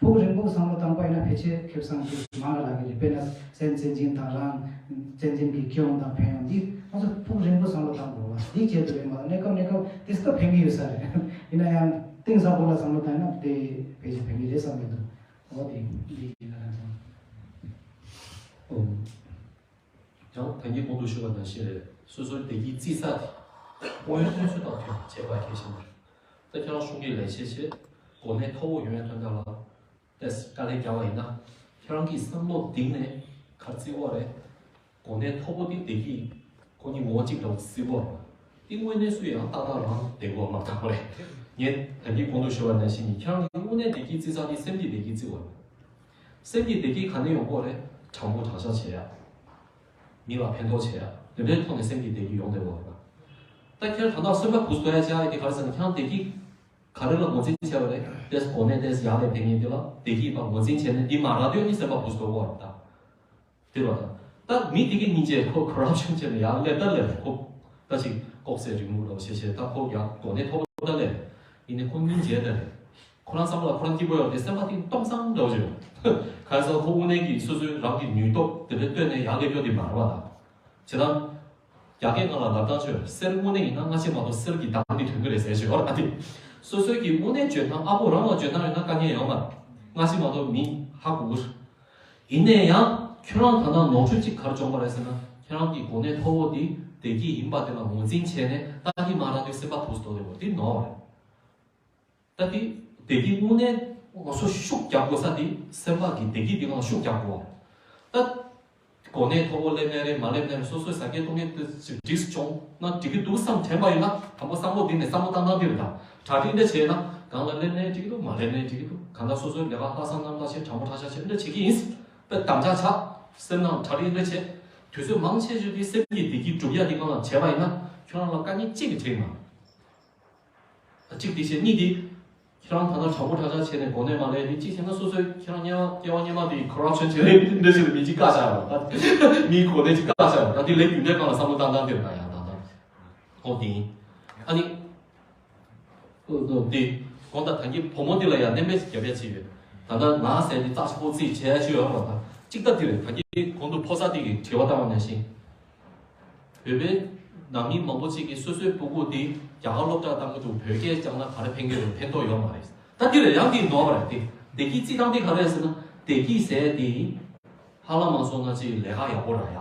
ཕུགས་རིང་པོ་བསམ་བློ་བཏང་པ་ཡིན་ན་ཕལ་ཆེར་ཁེ་བཟང་ཅིག་མང་ང་ལབ་ཀྱི་རེད། དཔེར་ན་སེམས་བཙན་འཛིན་དང་རང་བཙན་འཛིན་གྱི་སྐྱོན་དང་ཕན་ཡོན་འདི་ང་ཚོ་ཕུགས་རིང་པོ་བསམ་བློ་བཏང་དགོས་པ་འདི་བྱེད་དུ་རེད་མ་གཏོགས་གནས་སྐབས་གནས་སྐབས་དེ་སྐབས་ཕན་གྱི་ཡོད་ས་རེད། ཡིན་ན་ཡང་གཏིང་ཟབ་པོ་ལ་བསམ་བློ་བཏང་ན་དེ་ཕལ་ཆེར་ཕན་གྱི་རེད་བསམ་གྱི་འདུག་འོ་དེ་འདི་ཡིན་ན་རང་བསམ། ཨོ། ཡང་ད་གིན་གོང་དུ་ཞུས་པ་ནང་བཞིན་རེད། སོ་སོའི་བདེ་སྐྱིད་རྩིས་ས་དེ་དངོས་ཡོད་གནས་ཚུལ་དང་མཐུན་པ་བྱེད་པ་གལ་ཆེན་པོ་རེད། ད་ཁྱེད་རང་གཞུང་གི་ལས་བྱེད་བྱས་གོ་གནས་མཐོ་པོ་ཡོང་ཡ་དོན་དག་ལ་ཏེས་དཀའ་ལས་རྒྱག་པ་ཡིན་ན་ཁྱེད་རང་གིས་བསམ་བློ་གཏིང་ནས་ག་རེ་བརྩི་དགོས་རེད། གོ་གནས་མཐོ་པོ་དེ་བདེ་སྐྱིད་ཁོ་གཉིས་ངོ་བོ་གཅིག་འདྲ་བོ་བརྩི་དགོས་རེད། དེ་དངོས་གནས་སུ་ཡང་ཏག་ཏག་རང་བདེ་པོ་མ་ཐག་པ་རེད། ངས་ད་གིན་གོང་དུ་ཞུས་པ་ནང་བཞིན་ཁྱེད་རང་གི་དངོས་གནས་བདེ་སྐྱིད་རྩིས་ས་དེ་སེམས་ཀྱི་བདེ་སྐྱིད་བརྩི་དགོས་རེད། སེམས་ཀྱི་བདེ་སྐྱིད་ག་ནས་ཡོང་གི་རེད། དྲང་པོ་དྲང་བཞག་བྱེད་ཡ། མི་ལ་ཕན་ཐོགས་བྱེད་ཡ། དེ་འདྲའི་ཐོག་ནས་སེམས་ཀྱི་བདེ་སྐྱིད་ཡོང་བསྡད་ཡོད་རེད། ད་ཁྱེད་ད་ལྟ་སེམས་པ་གུས་སུ་ཡ་བྱ་ཡ་དེ་ག་རེ་ཟེར་ན་ཁྱེད་རང་བདེ་སྐྱིད་ ག་རེ་ལ་ངོས་འཛིན་བྱས་པ་རེད། ཏེས་གོ་གནས་ཏེས་ཡག་ལས་དེ་ངེས་དེ་ལ་བདེ་སྐྱིད་པ་ངོས་འཛིན་བྱས་ནས་འདི་མ་རག་དུས་ནི་སེམས་པ་བུ་སྟོར་བ་རེད་ད། དེ་བ་ད་མི་དེ་གི་སྙིང་རྗེ་ཁོ་ཁོ་རབ་ཤུགས་ཆེ་ནས་ཡག་ལས་ད་ལས་ཁོ་ད་ཅིག་ལྐོག་ཟས་རིང་མོ་རོ་ཤེ་ཤེ་ད་ཁོ་ཡག་གོ་གནས་ཐོབ་ད་ལས་ཡིན་ནས་ཁོ་སྙིང་རྗེ་ད་ལས་ཁོ་རང་བསམ་བློ་ཁོ་རང་སྐྱིད་པོ་ཡོད་དེ་སེམས་པ་དེ་སྟོང་སང་འདྲ་བོ་ཅིག་ཡོད། ག་རེ་ཟེར་ཁོ་དངོས་གནས་ཀྱི་སོ་སོའི་རང་གི་ནུས་སྟོབས་དེ་འདྲ་བཏོན་ནས་ཡག་ལས་སྐྱོ་དེ་མ་རེད་བ་ད། བྱེད་སྟངས། རྒྱ་སྐད་ནང་ལ་ལབ་སྟངས་ཤོད་གསེར་དངོས་གནས་ཡིན་ན་སྔ་ཕྱི་མ་གཏོགས་གསེར་གྱི་མདངས་འདི་ཐོན་གི་རེད་ཟེར་ཞོར་ཨ་དེ། སོ་སོའི་གི་དངོས་གནས་འཇོན་ཐང་ཨ་ཕོ་རང་ལ་འཇོན་ཐང་ཡོད་ན་དཀའ་ངལ་ཡོད་མ་རེད། སྔ་ཕྱི་མ་གཏོགས་མི་ཧ་གོ་གི་རེད། ཡིན་ནའི་ཡང་ཁྱོད་རང་ད་ལྟ་ནོར་འཁྲུལ་གཅིག་ག་རེ་བྱུང་བ་རེད་ཟེར་ན་ཁྱེད་རང་གི་གོ་གནས་མཐོ་བོ་འདི་བདེ་སྐྱིད་ཡིན་པ་དེ་ལ་ངོས་འཛིན་བྱས་ནས་ད་འདི་མ་རག་དུས་སེམས་པ་བུ་སྟོར་ལེ་བོ་འདི་ནོར་བ་རེད། ད་དེ་བདེ་སྐྱིད་དངོས་གནས་ང་ཚོ་ཤུགས་རྒྱག་དགོས་ས་དེ་སེམས་པ་གི་བདེ་སྐྱིད་དེ་སྒང་ལ་ཤུགས་རྒྱག་དགོས། ད་གོ་གནས་མཐོ་པོ་སླེབས་ནའི་རེད་མ་སླེབས་ནའི་རེད་སོ་སོའི་ཟ་སྐྱེལ་གཏོང་སྐྱེལ་དེ་ཅིག་འགྲིག་བྱུང་ན་འགྲིག་གི་འདུག་བསམ་དྲན་པ་ཡིན་ན་དང་པོ་བསམ་བློ་འདི་ནས་བསམ་བློ་བཏང་སྟངས་འདི་རེད་ད། གྲ་སྒྲིག་འདི་བྱས་ན་གང་ལ་སླེབས་ནའི་འགྲིག་གི་འདུག་མ་སླེབས་ནའི་འགྲིག་གི་འདུག་གང་ལྟར་སོ་སོའི་ལས་ཀ་ལྷག་བསམ་རྣམ་དག་བྱས་དྲང་པོ་ཁྲ་ཆག་བྱས་འདི་བྱེད་ཀྱི་ཡིན། དཔེ་དམ་བཅའ་བྱ། སེམས་ནང་གྲ་སྒྲིག་འདི་བྱས། དུས་ཚོད་མང་ཆེ་ཤོས་འདི་སེམས་ཀྱི་བདེ་སྐྱིད་སྒྲུབ་ཡ་འདི་སྒང་ལ་བྱས་པ་ཡིན་ན་ཁྱོད་རང་ལ་དཀའ་ངལ་གཅིག་གི་འཕྲད་མ། གཅིག་དེ་བྱས་གཉིས་དེ། ཁྱེད་རང་ད་ལྟ་དྲང་པོ་དྲང་བཞག་བྱས་ནས་གོ་གནས་མ་ལེན་དེ་གཅིག་བྱས་ན་སོ་སོའི་ཁྱེད་རང་དམྱལ་བ་སྐྱེ་བ་སྙེ་མ་དེ་ཁོ་རང་ཚོའི་བྱས་ནས་འདི་བྱས་ནས་མི་གཅིག་བཀག་བཞག་ཡོད་ད། མིའི་གོ་གནས་གཅིག་བཀག་བཞག་ཡོད་ད་དེ་ལས་རྒྱུ་འབྲས་སྒང་ལ་བསམ་བློ་བཏང་སྟངས་དེ་རེད་ན་ཡང་ད་ལྟ། ཨོ་དེ་ཡིན། ཨ་ནི། ཨོ་དེ། དགོངས་དག་ད་གིན་བུ་མོ་འདི་ལ་ཡང་གནན་པས་རྒྱབ་ཡ་ཅིག་ཡོད། ད་ལྟ་ང་ཟེར་ནི་རྩ་ཆེ་པོ་རྩིས་བྱས་ཡ་ཅིག་ཡོད་རེད་ད། གཅིག་ད་དེ་རེད་ད་གིན་གོང་དུ་ཕོ་གསར་དེ་གིས་དྲི་བ་བཏང་བ་ནང་བཞིན། བོད་པའི་ནང་མི་མང་པོ་ཅིག་གིས་སོ་སོའི་སྤུ་གུ་དེ་རྒྱ་གར་སློབ་གྲྭ་བཏང་གི་འདུག་བོད་སྐད་སྦྱངས་ན་ག་རེ་ཕན་གི་རེད་ཕན་ཐོགས་ཡོད་མ་རེད། ད་འདི་ལ་ཡང་འདི་ནོར་བ་རེད་དེ། བདེ་སྐྱིད་རྩིས་སྟངས་དེ་ག་རེ་རེད་ཟེར་ན་བདེ་སྐྱིད་ཟེར་དེ་ཧ་ལམ་མ་སོང་ན་ཅིག་ལས་ཀ་ཡག་པོ་རག་ཡ།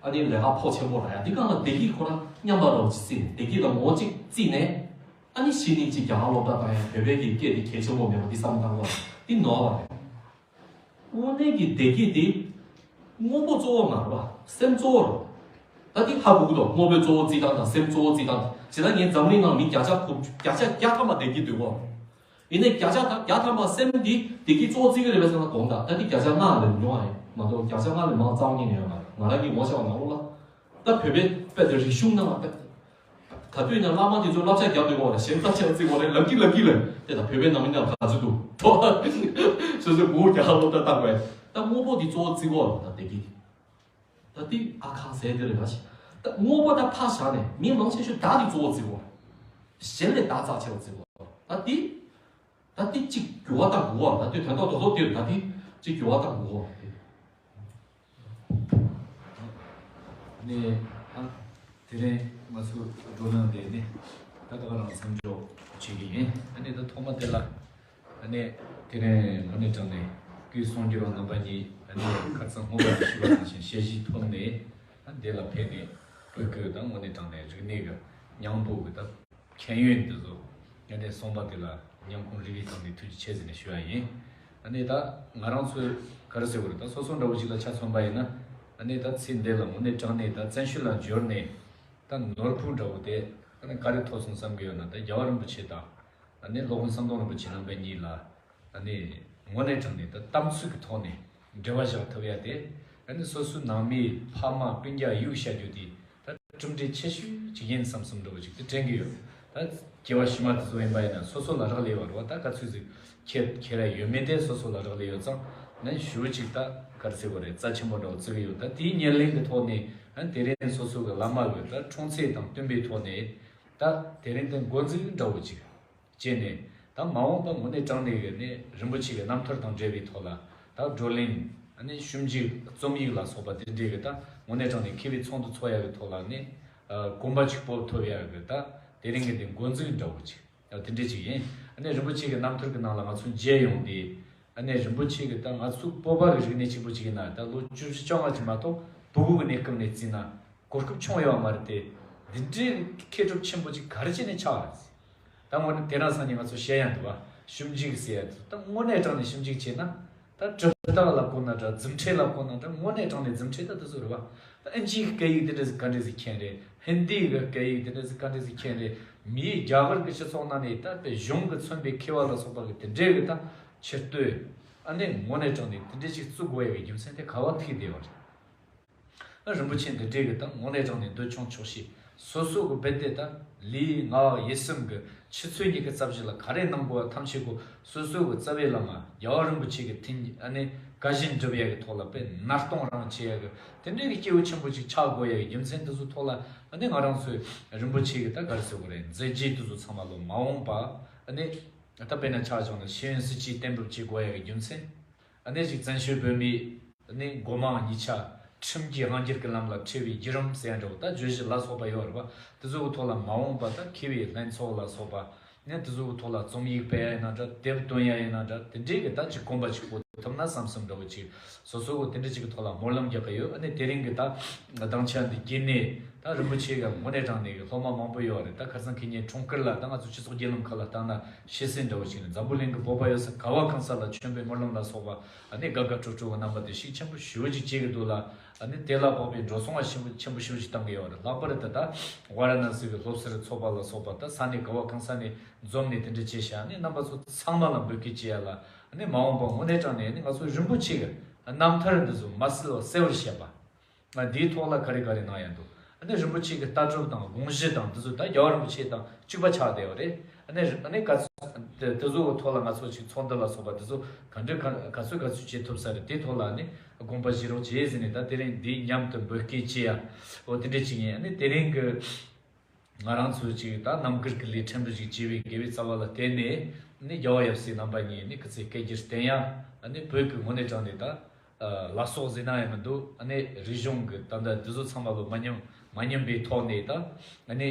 ཨ་ནི་ལས་ཀ་ཕོགས་ཆེན་པོ་རག་ཡ་འདི་གང་ལ་བདེ་སྐྱིད་ཁོ་རང་མཉམ་པ་རོགས་ཅིག་རྩིས་ནས་བདེ་སྐྱིད་ལ་ངོ་གཅིག་རྩིས་ནས་ཨ་ནི་གཞི་ནས་ཅིག་རྒྱ་གར་སློབ་གྲྭ་བཏང་ཡ་བོད་པའི་གི་སྐད་དེ་གལ་ཆེན་པོ་མེད་པ་འདི་བསམ་བློ་བཏང་དགོས་འདི་ནོར་བ་རེད། དངོས་གནས་ཀྱི་བདེ་སྐྱིད་དེ་དངོས་པོ་གཙོ་བོ་མ་རེད་པ། སེམས་གཙོ་བོ་རེད། ད་འདི་ཧ་གོ་གི་འདུག་དངོས་པོའི་གཙོ་བོ་རྩིས་སྟངས་དང་སེམས་གཙོ་བོ་རྩིས་སྟངས་དང་བྱས་ན་ངས་འཛམ་གླིང་ནང་མི་བརྒྱ་ཆ་དགུ་བརྒྱ་ཆ་བརྒྱ་ཐམ་པ་བདེ་སྐྱིད་འདུག་གོ། ཡིན་ནའི་བརྒྱ་ཆ་དང་བརྒྱ་ཐམ་པ་སེམས་འདི་བདེ་སྐྱིད་གཙོ་བོ་རྩིས་ཀྱི་རེད་པས་ཟེར་ན་དགོངས་དག་ད་འདི་བརྒྱ་ཆ་ལྔ་ལས་ཉུང་བ་ཡིན་མ་གཏོགས་བརྒྱ་ཆ་ལྔ་ལས་མང་རྩ་བ་ཉིད་ནས་ཡོད་མ་རེད། ང་རང་གིས་ངོ་ཤེས་པ་ནང་ལོགས་ལ་ད་བོད་པའི་དཔེ་དེ་རིག་གཞུང་ནང་ལ་དཔེ། ག་དུས་ཡིན་ན་བླ་མ་དེ་ཚོ་བསླབ་བྱ་རྒྱབ་སྡོད་དགོས་རེད། ཞེན་ས་ཆེ་བ་བརྩི་དགོས་རེད། ལབ་ཀྱི་ལབ་ཀྱི་ལབ་དེ་དང་བོད་པའི་ནང་མི་ནང་ག་ཚོད་འདུག་ཐོ། སོ་སོའི་མགོ་བོ་རྒྱ་གར་སློབ་གྲྭ་བཏང་དགོས་ད་དངོས་པོ་དེ་གཙོ་བོ་བརྩི་དགོས་རེད་ད་བདེ་སྐྱིད། ད་དེ་ཨ་ཁ་ཟེར་དེ་རེད་ད་ཞིག་ད་དངོས་པོ་ད་ཕར་བཞག་ནས་མི་མང་ཆེ་ཤོས་བདག་དེ་གཙོ་བོ་བརྩི་དགོས་རེད། གཞན་ལས་བདག་རྩ་ཆེ་བ་བརྩི་དགོས་རེད་ད་དེ། ད་དེ་གཅིག་འགྱུར་བ་གཏང་དགོས་པ་ད་དེ་དོན་དག་རྡོག་རྡོག་དེ་རེད་ད་དེ་གཅིག་འགྱུར་བ་གཏང་དགོས་པ་དེ། ནས་ཨ་དེ་རིང་ང་ཚོ་བགྲོ་གླེང་དེ་ནི་ད་ད་ག་རང་མཚམས་འཇོག་བྱེད་ཀྱི་ཡིན། ཨ་ནི་ད་ཐོག་མ་དེ་ལ་ཨ་ནི་དེ་རིང་དངོས་གནས་དྲང་ནས་སྐུའི་གསུང་སྒྱུར་བ་རྣམ་པ་གཉིས་ཨ་ནི་ཁ་སང་སྔོན་མ་ཞུས་པ་ནང་བཞིན་ཞལ་བཞེས་ཐོབ་ནས་ཨ་འདི་ལ་ཕེབས་ནས་བོད་ཀྱི་ད་དངོས་གནས་དྲང་ནས་རིག་གནས་ཀྱི་མཉམ་སྤོ་གི་ད། མཁྱེན་ཡོན་འདི་ཚོ་ཡང་ནས་གསུངས་པ་དེ་ལ་སྙིང་ཁོང་རིལ་རིལ་བཏང་ནས་ཐུགས་རྗེ་ཆེ་ཟེར་ནས་ཞུ་བ་ཡིན། ཨ་ནི་ད་ང་རང་ཚོས་ག་རེ་ཟེར་དགོས་རེད་ད་སོ་སོ་འདྲ་བོ་ཞིག་ལ་ཆ་མཚོན་པ་ཡིན་ན་ཨ་ནི་ད་ཚེ་འདི་ལ་དངོས་གནས་དྲང་གནས་ད་བཙན་བྱོལ་ལ་འབྱོར་ནས་ད་ནོར་བུ་འདྲ་བོ་དེ་ཨ་ནི་ག་རེ་ཐོབ་སོང་བསམ་གི་ཡོད་ན་ད་རྒྱལ་བ་རིན་པོ་ཆེ་དང་ཨ་ནི་སློབ་དཔོན་ཟམ་གདོང་རིན་པོ་ཆེ་རྣམ་པ་གཉིས་ལ། ཨ་ནི་དངོས་གནས་དྲང་གནས་ད་གཏམ་ཚིག་གི་ཐོག་ནས་འབྲེལ་བ་བཞག་ཐུབ་ཡ་དེ་ཨ་ནི་སོ་སོའི་ནང་མི་ཕ་མ་སྤུན་ཀྱག་ཡུལ་བཤད་རྒྱུ་དེ་ད་གྲུབ་འབྲས་ཆེ་ཤོས་ཅིག་ཡིན་བསམ་བསམ་འདྲ་བོ་ཅིག་དེ་དྲན་གྱི་ཡོད། ད་སྐྱེ་བ་ཕྱི་མ་དེ་ཚོ་ཡིན་པ་ཡིན་ན་སོ་སོ་ལ་རག་ལས་ཡོད་རེད་བ། ད་ག་ཚོད་ཅིག་ཁྱེད་ཁྱེད་ར་ཡོད་མེད་དེ་སོ་སོ་ལ་རག་ལས་ཡོད་ཙང་ནི་ཞུ་ཅིག་ད་ག་རེ་ཟེར་དགོས་རེད། རྩ་ཆེན་པོ་འདྲ་བོ་བརྩི་གི་ཡོད། ད་དེའི་ཉེར་ལེན་གྱི་ཐོག་ནས་ཨ་ནི་དེ་རིང་སོ་སོ་གི་བླ་མ་གི་ད་འཁྲུངས་ཚེས་དང་བསྟུན་པའི་ཐོག་ནས་ད་དེ་རིང་དེ་འགོ་འཛུགས་འདྲ་བོ་ཅིག་བྱས་ནས་ད་མ་འོངས་པ་དངོས་གནས་དྲང་གནས་ཀྱི་ནས་རིན་པོ་ཆེ་གི་རྣམ་ཐར་དང་འབྲེལ་བའི་ཐོག་ལ་ད་བགྲོ་གླེང་ཨ་ནི་ཞིབ་འཇུག་རྩོམ་ཡིག་ལ་སོགས་པ་དེ་འདྲའི་གི་ད་དངོས་གནས་དྲང་གནས་མཁས་པའི་ཚོགས་འདུ་ཚོགས་ཡག་གི་ཐོག་ལ་ནས་གོམ་པ་གཅིག་པོ་ཐོབ་ཡག་གི་ད་དེ་རིང་གི་འདི་འགོ་འཛུགས་འདྲ་བོ་ཅིག་ད་དེ་འདྲ་ཅིག་ཡིན། ཨ་ནི་རིན་པོ་ཆེ་གི་རྣམ་ཐར་གི་ནང་ལ་ང་ཚོ་མཇལ་ཡོང་དུས་ཨ་ནི་རིན་པོ་ཆེ་གི་ད་ང་ཚོ་བོད་པ་གི་རིག་གནས་གཅིག་པོ་ཅིག་ཡིན་ན་ད་ལོ་བཅུ་བཅོ་ལྔ་ཅིག་མ་གཏོགས་བོད་གི་གནས་སྐབས་ནས་བརྩིས་ན། གོ་སྐབས་བྱུང་ཡོད་མ་རེད་དེ། འདི་འདྲའི་མཁས་གྲུབ་ཆེན་པོ་ཅིག་ག་རེ་བྱས་ནས་ཆགས་པ་རེད། ད་དངོས་གནས་དེ་རིང་སང་ཉིན་ང་ཚོ་བཤད་ཡ་འདུག་བ། ཞིབ་འཇུག་ཟེར་ཡ་དེ་ད་དངོས་གནས་དྲང་གནས་ཞིབ་འཇུག་བྱས་ན། ད་གྲུབ་རྟགས་ལབ་དགོས་ན་འདྲ་རྫུ་འཕྲུལ་ལབ་དགོས་ན་འདྲ་དངོས་གནས་དྲང་གནས་རྫུ་འཕྲུལ་ད་དེ་ཚོ་རེད་བ། ད་ཨིན་ཇིའི་སྐད་ཡིག་དེ་འདྲ་ཟིག་ག་འདྲ་ཟིག་མཁྱེན་རེད། ཧིན་དིའི་གི་སྐད་ཡིག་དེ་འདྲ་ཟིག་ག་འདྲ་ཟིག་མཁྱེན་རེད། མིའི་རྒྱ་གར་གི་སྤྱི་ཚོགས་ནང་ནས་ད་དཔེ་གཞུང་གི་མཚོན་པའི་མཁས་པ་ལ་སོགས་པ་གི་དེ་འདྲའི་གི་ད་ཕྱིར་ལྟོས། ཨ་ནི་དངོས་གནས་དྲང་གནས་དེ་འདྲ་ཅིག་བཙུགས་དགོས་ཡ་གི་རྒྱུ་མཚན་དེ་ག་བ་ཐུག་བསྡད་པ་རེད། རིན་པོ་ཆེ་འདི་འདྲའི་གི་ད་དངོས་གནས་དྲང་གནས་འདོད་ཆུང་ཆོག་ཤེས་ སོ་སོ་གི་རྦད་དེ་ད་ལུས་ངག་ཡིད་གསུམ་གི་ཆུ་ཚོད་གཉིས་ཀྱི་རྩ་བཞི་ལ་ག་རེ་གནང་དགོས་པ་ཐམས་ཅད་གོ་སོ་སོ་གི་རྩ་བའི་བླ་མ་རྒྱལ་བ་རིན་པོ་ཆེ་གི་ཐུགས་ཨ་ནི་བཀའ་བཞིན་སྒྲུབ་ཡ་གི་ཐོག་ལ་དཔེ་ནར་གཏོང་རང་བྱེད་ཡ་གི་དེ་འདྲའི་གི་སྐྱེས་བུ་ཆེན་པོ་ཅིག་ཆགས་དགོས་ཡ་གི་རྒྱུ་མཚན་དེ་ཚོ་ཐོག་ལ་ཨ་ནི་ང་རང་ཚོའི་རིན་པོ་ཆེ་གི་ད་ག་རེ་ཟེར་དགོས་རེད། མཛད་རྗེས་དེ་ཚོ་ཚང་མ་ལོ་མ་འོངས་པ་ཨ་ནི་ད་དཔེར་ན་ཆ་བཞག་ན་ཤེས་ཡོན་སྲིད་བྱུས་གཏན་འབེབས་བྱེད་དགོས་ཡ་གི་རྒྱུ་མཚན། ཨ་ནི་ཅིག་བཙན་བྱོལ་བོད་མིའི་ཨ་ནི་མགོ་མང་གཉིས་ཆ་ཁྲིམས་ཀྱི་དབང་སྒྱུར་གྱི་ལམ་ལ་ཁྲིད་པའི་བརྒྱུད་རིམ་ཟེར་ཡ་འདྲ་བོ་ད་བརྗོད་གཞི་ལ་སོགས་པ་ཡོད་རེད་པ། དེ་ཚོ་གི་ཐོག་ལ་མ་འོངས་པ་ད་མཁས་པའི་ལྷན་ཚོགས་ལ་སོགས་པ་ནི་དེ་ཚོ་གི་ཐོག་ལ་རྩོམ་ཡིག་སྤེལ་ཡ་ཡིན་ན་འདྲ་དེབ་བཏོན་ཡ་ཡིན་ན་འདྲ་དེ་འདྲའི་གི་ད་ཅིག་གོམ་པ་ཅིག་སྤོ་ཐུབ་ན་བསམ་བསམ་འདྲ་བོ་ཅིག་སོ་སོ་གི་དེ་འདྲ་ཅིག་གི་ཐོག་ལ་སྨོན་ལམ་རྒྱག་གི་ཡོད། ཨ་ནི་དེ་རིང་གི་ད་སྡིངས་ཆ་འདི་བརྒྱུད་ནས་ད་རིན་པོ་ཆེ་གི་དངོས་གནས་དྲང་གནས་གི་སློབ་མ་མང་པོ་ཡོད་རེད། ད་ཁ་སང་ཁེ་ཉིན་འཁྲུངས་སྐར་ལ་ད་ང་ཚོ་སྤྱི་ཚོགས་བརྒྱུད་ལམ་ཁག་ལ་བཏང་ན་ཤེས་གསལ་འདྲ་བོ་ཅིག་རེད། འཛམ་བུ་གླིང་གི་བོད་པ་ཡོད་ས་ག་བ་གང་ས་ལ་བྱོན་པའི་སྨོན་ལམ་ལ་སོགས་པ་ཨ་ནི་དགའ་དགའ་སྤྲོ་སྤྲོ་གི་རྣམ་པ་དེ་ཤུགས་ཆེན་པོ་ཞེ་པོ་ཅིག་སྐྱེ་གི་འདུག་ལ། ཨ་ནི་དེ་ལ་དཔག་པའི་འགྲོ་སོང་བ་ཆེན་པོ་ཆེན་པོ་ཞེ་པོ་ཅིག་བཏང་གི་ཡོད་རེད། ལྷག་པར་དུ་ད་ཝཱ་ར་ཎ་སི་གི་སློབ་གསོའི་ཚོགས་པ་ལ་སོགས་པ་ད་ས་གནས་ག་བ་གང་ས་ནས་འཛོམས་ནས་དེ་འདྲ་བྱས་ཤག་ཨ་ནི་རྣམ་པ་ཚོ་ཚང་མ་ལ་འབོད་སྐུལ་བྱེད་ཡ་ལ་ཨ་ནི་མ་འོངས་པ་དངོས་གནས་དྲང་གནས་ཨ་ནི་ང་ཚོ་རིན་པོ་ཆེ་གི་རྣམ་ཐར་འདི་ཚོ་མ་བསྲེལ་བ་གསལ་བར་བཤད་པ། ང་འདིའི་ཐོག་ལ་ག་རེ་ག་རེ་གནང་ཡ་འདུག་ཨ་ནི་རིན་པོ་ཆེ་གི་ལྟ་གྲུབ་དང་དགོངས་གཞི་དང་འདི་ཚོ་ད་རྒྱལ་བ་རིན་པོ་ཆེ་དང་གཅིག་པ་ཆགས་བསྡད་ཡོད་རེད། ཨ་ནི་ཨ་ནི་ག་ཚོད་དེ་དེ་ཚོ་གི་ཐོག་ལ་ང་ཚོ་ཅིག་ཚོགས་འདུ་ལ་སོགས་པ་དེ་ཚོ་ག་འདྲ་ག་ག་ཚོད་ག་ཚོད་བྱེད་ཐུབ་ས་རེད། དེའི་ཐོག་ལ་ཨ་ནི་དགོངས་པ་བཞེས་རོགས་བྱེད་ཟེར་ནས་ད་དེ་རིང་འདིའི་མཉམ་དུ་འབོད་སྐུལ་བྱེད་ཡ་འོ་དེ་འདྲ་ཅིག་ཡིན། ཨ་ནི་དེ་རིང་གི་ང་རང་ཚོ་ཅིག་ད་རྣམ་དཀར་གྱི་ལས་ཁྲིམས་རུ་ཞིག་བྱས་པའི་དགེ་བའི་རྩ་བ་ལ་བརྟེན་ནས་ནི་རྒྱལ་བ་ཡབ་སྲས་རྣམ་པ་གཉིས་ནི་སྐུ་ཚེ་བསྐལ་བརྒྱར་བརྟན་ཡ། ནི་བོད་ཀྱི་དངོས་གནས་དྲང་གནས་ད་ལ་སོགས་ཟེར་ན་ཡང་མི་འདུག་ནི་རིག་གཞུང་གི་ད་ལྟ་འདི་ཚོ་ཚང་མ་ལོ་མ་ཉམས་མ་ཉམས་པའི་ཐོག་ནས་ད་ནི་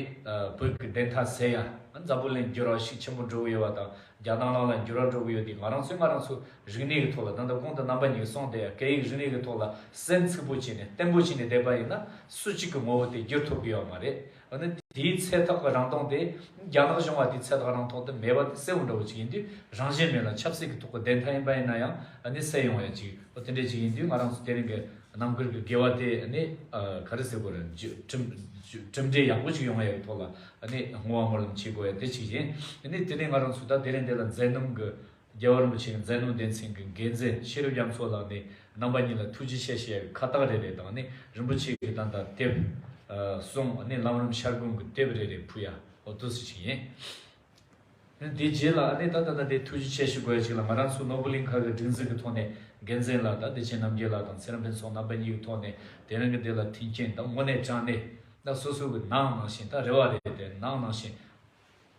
བོད་ཀྱི་བདེན་མཐའ་གསལ་ཡ། འཛམ་བུ་གླིང་འགྱུར་བ་ཤུགས་ཆེན་པོ་འགྲོ་གི་ཡོད་པ་དང་རྒྱ་ནག་ནང་ལ་འགྱུར་བ་འགྲོ་གི་ཡོད་དེ་ང་རང་ཚོས་ང་རང་ཚོ་རིག་གནས་ཀྱི་ཐོག་ལ་ད་ལྟ་གོང་དུ་རྣམ་པ་གཉིས་ཀྱིས་གསུངས་བསྡད་ཡ་སྐད་ཡིག་རིག་གནས་ཀྱི་ཐོག་ལ་སེམས་ཚིག་པོ་བྱས་ནས་བརྟན་པོ་བྱས་ནས་བསྡད་པ་ཡིན་ན་སུ་གཅིག་གི་ངོ་བོ་དེ་བསྒྱུར་ཐུབ་ཀྱི་ཡོད་མ་རེད། འོ་ན་དེའི་ཚད་ཐག་གི་རིང་ཐུང་དེ་རྒྱ་ནག་གཞུང་བ་དེའི་ཚད་ཐག་རིང་ཐུང་དེ་མེད་པ་དེ་གསལ་བོ་འདྲ་བོ་ཅིག་ཡིན་དུས་རང་བཞིན་མེད་ལ་ཆབ་སྲིད་ཀྱི་ཐོག་གི་བདེན་མཐའ་ཡིན་པ་ཡིན་ན་ཡང་ཨ་ནི་གསལ་ཡོང་བ་ཅིག་འོ་དེ་འདྲ་ཅིག་ཡིན་དུས་ང་རང་ཚོ་དེ་རིང་གི་རྣམ་དཀར་གྱི་དགེ་བ་དེ་ཨ་ནི་ཨ་ག་རེ་ཟེར་དགོས་རེད། གྲུབ་འབྲས་ཡག་པོ་ཅིག་ཡོང་བའི་ཐོག་ལ་ཨ་ནི་བསྔོ་བ་སྨོན་ལམ་བྱེད་དགོས་ཡ་དེ་ཅིག་ཡིན། ཨ་ནི་དེ་ནས་ང་རང་ཚོ་ད་དེ་རིང་འདི་ལ་མཛད་རྣམ་གྱི་རྒྱལ་བ་རིན་པོ་ཆེའི་མཛད་རྣམ་སྡེ་ཚན་གྱི་འགན་འཛིན་ཤེས་རབ་རྒྱ་མཚོ་ལགས་ནས་རྣམ་པ་གཉིས་ལ་ཐུགས་རྗེ་ཆེ་ཞུ་ཡ་གི་ཁ་བཏགས་རེ་རེ་དང་ནི་རིན་པོ་ཆེ་གི་ད་ལྟ་དེབ་གསུང་ནི་ལམ་རིམ་ཤར་དགོན་གྱི་དེབ་རེ་རེ་ཕུལ་ཡ་འོ་དུ་སི་ཞིག་ཡིན། ནི་དེའི་རྗེས་ལ་ནི་ད་ད་ལྟ་དེ་ཐུགས་རྗེ་ཆེ་ཞུ་དགོས་ཡ་ཅིག་ལ་ང་རང་ཚོ་ནོར་བུ་གླིང་ཁ་གི་སྒྲིག་འཛུགས་ཀྱི་ཐོག་ནས་འགན་འཛིན་ལགས་དང་བདེ་ཆེན་རྣམ་རྒྱལ་ལགས་དང་ཚེ་རིང་ཕུན་ཚོགས་རྣམ་པ་གཉིས་ཀྱི་ཐོག་ནས་དེ་རིང་གི་དེ་ལ་མཐུན་རྐྱེན་དང་དངོས་གནས་དྲང་གནས་ད་སོ་སོ་གི་ནང་ནང་བཞིན་ད་རེ་བ་རེ་དེ་ནང་ནང་བཞིན།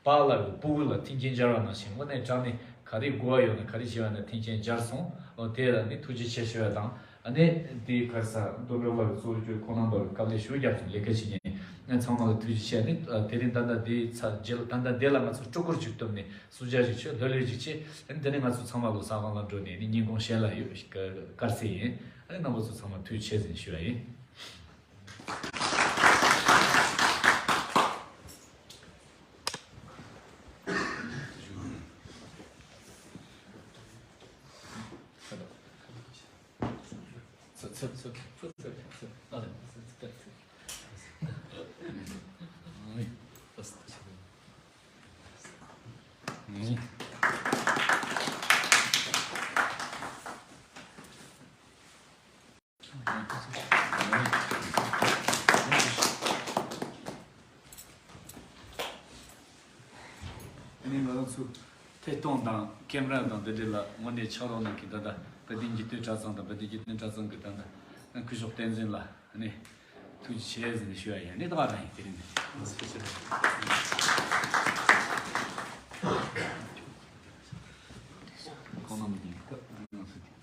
པཱ་ལགས་ཀྱི་སྤུ་གུ་ལ་མཐུན་རྐྱེན་སྦྱར་བ་ནང་བཞིན་དངོས་གནས་དྲང་གནས་ག་རེ་དགོས་པ་ཡོད་ན་ག་རེ་བྱེད་པ་ན་མཐུན་རྐྱེན་སྦྱར་སོང་། འོ་དེ་ལ་ནི་ཐུགས་རྗེ་ཆེ་ཞུ་བ་དང་ཨ་ནི་དེའི་ཁར་ས་དོན་གྲུབ་ལགས་ཀྱི་གཙོ་བོ་ཁོང་རྣམ་པ་གི་དཀའ་ལས་ཞུ་རྒྱབ་སོང་ལས་ཀ་བྱེད་མཁན་ཚང་མ་ལ་ཐུགས་རྗེ་ཆེ། ཨ་ནི་དེ་རིང་ད་ལྟ་དེའི་ཚ་རྗེས་ལ་ད་ལྟ་དེ་ལ་ང་ཚོ་སྤྲུལ་སྐུ་ཅིག་བཏུམ་ནས་གསུང་བཤད་ཅིག་བྱོས་ལྷོད་ལྷོད་ཅིག་བྱས། ཨ་ནི་དེ་ནས་ང་ཚོ་ཚང་མ་ལོ་ས་སྒང་ལ་འགྲོ་ནས་ནི་ཉིན་གུང་གཞན་ལ་ཡོད་དཀའ་ཚེ་ཡིན། ཨ་ནི་རྣམ་པ་ཚོ་ཚང་མ་ཐུགས་རྗེ་ཆེ་ཟེར་ཞུ་བ་ཡིན། ནི་ང་རང་ཚོ་ཐད་གཏོང་དང་ཀེམ་ར་དང་འདི་འདྲ་ལ་དངོས་གནས་ཕྱག་རོགས་གནང་མཁན་ད་ལྟ་དཔལ་ལྡན་འཇིག་རྟེན་གྲྭ་ཚང་དང་དཔལ་ལྡན་འཇིག་རྟེན་གྲྭ་ཚང་གི་ད་ལྟ་སྐུ་ཞབས་བསྟན་འཛིན་ལགས་ནི་ཐུགས་རྗེ་ཆེ་ཟེར་ནས་ཞུ་ཡ་ཡིན། ནི་ད་ག་རང་ཡིན་དེ་རིང་ནི་ཁོང་རྣམས་ཀྱིས་ད་ང་ཚོ་དེ།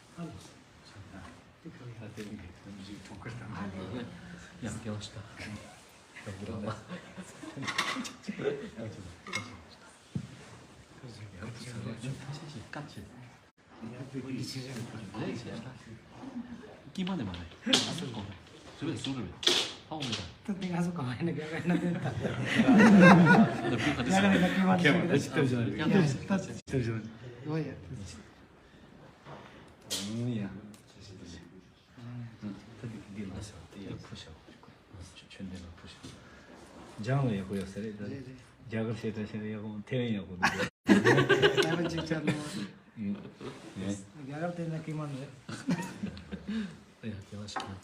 ད་འདི་འདི་ལ་ཟེར་བ་དེ་ཡར་ཕུ་བཞག་ཆོས་ལྡན་ལ་ཕུ་བཞག་ལྗང་ལ་ཡག་པོ་ཡོད་ས་རེད། ད་རྒྱ་གར་བཤད་གྲྭ་བཤད་ན་ཡག་པོ་ཐེ་ཝན་ཡག་པོ་འདུག་ཐེ་ཝན་ཅིག་ཆར་ནོ། རྒྱ་གར་དེ་ན་ཀི་མ་ནོ། ཡ་དེ་བ་ཞིག་ན།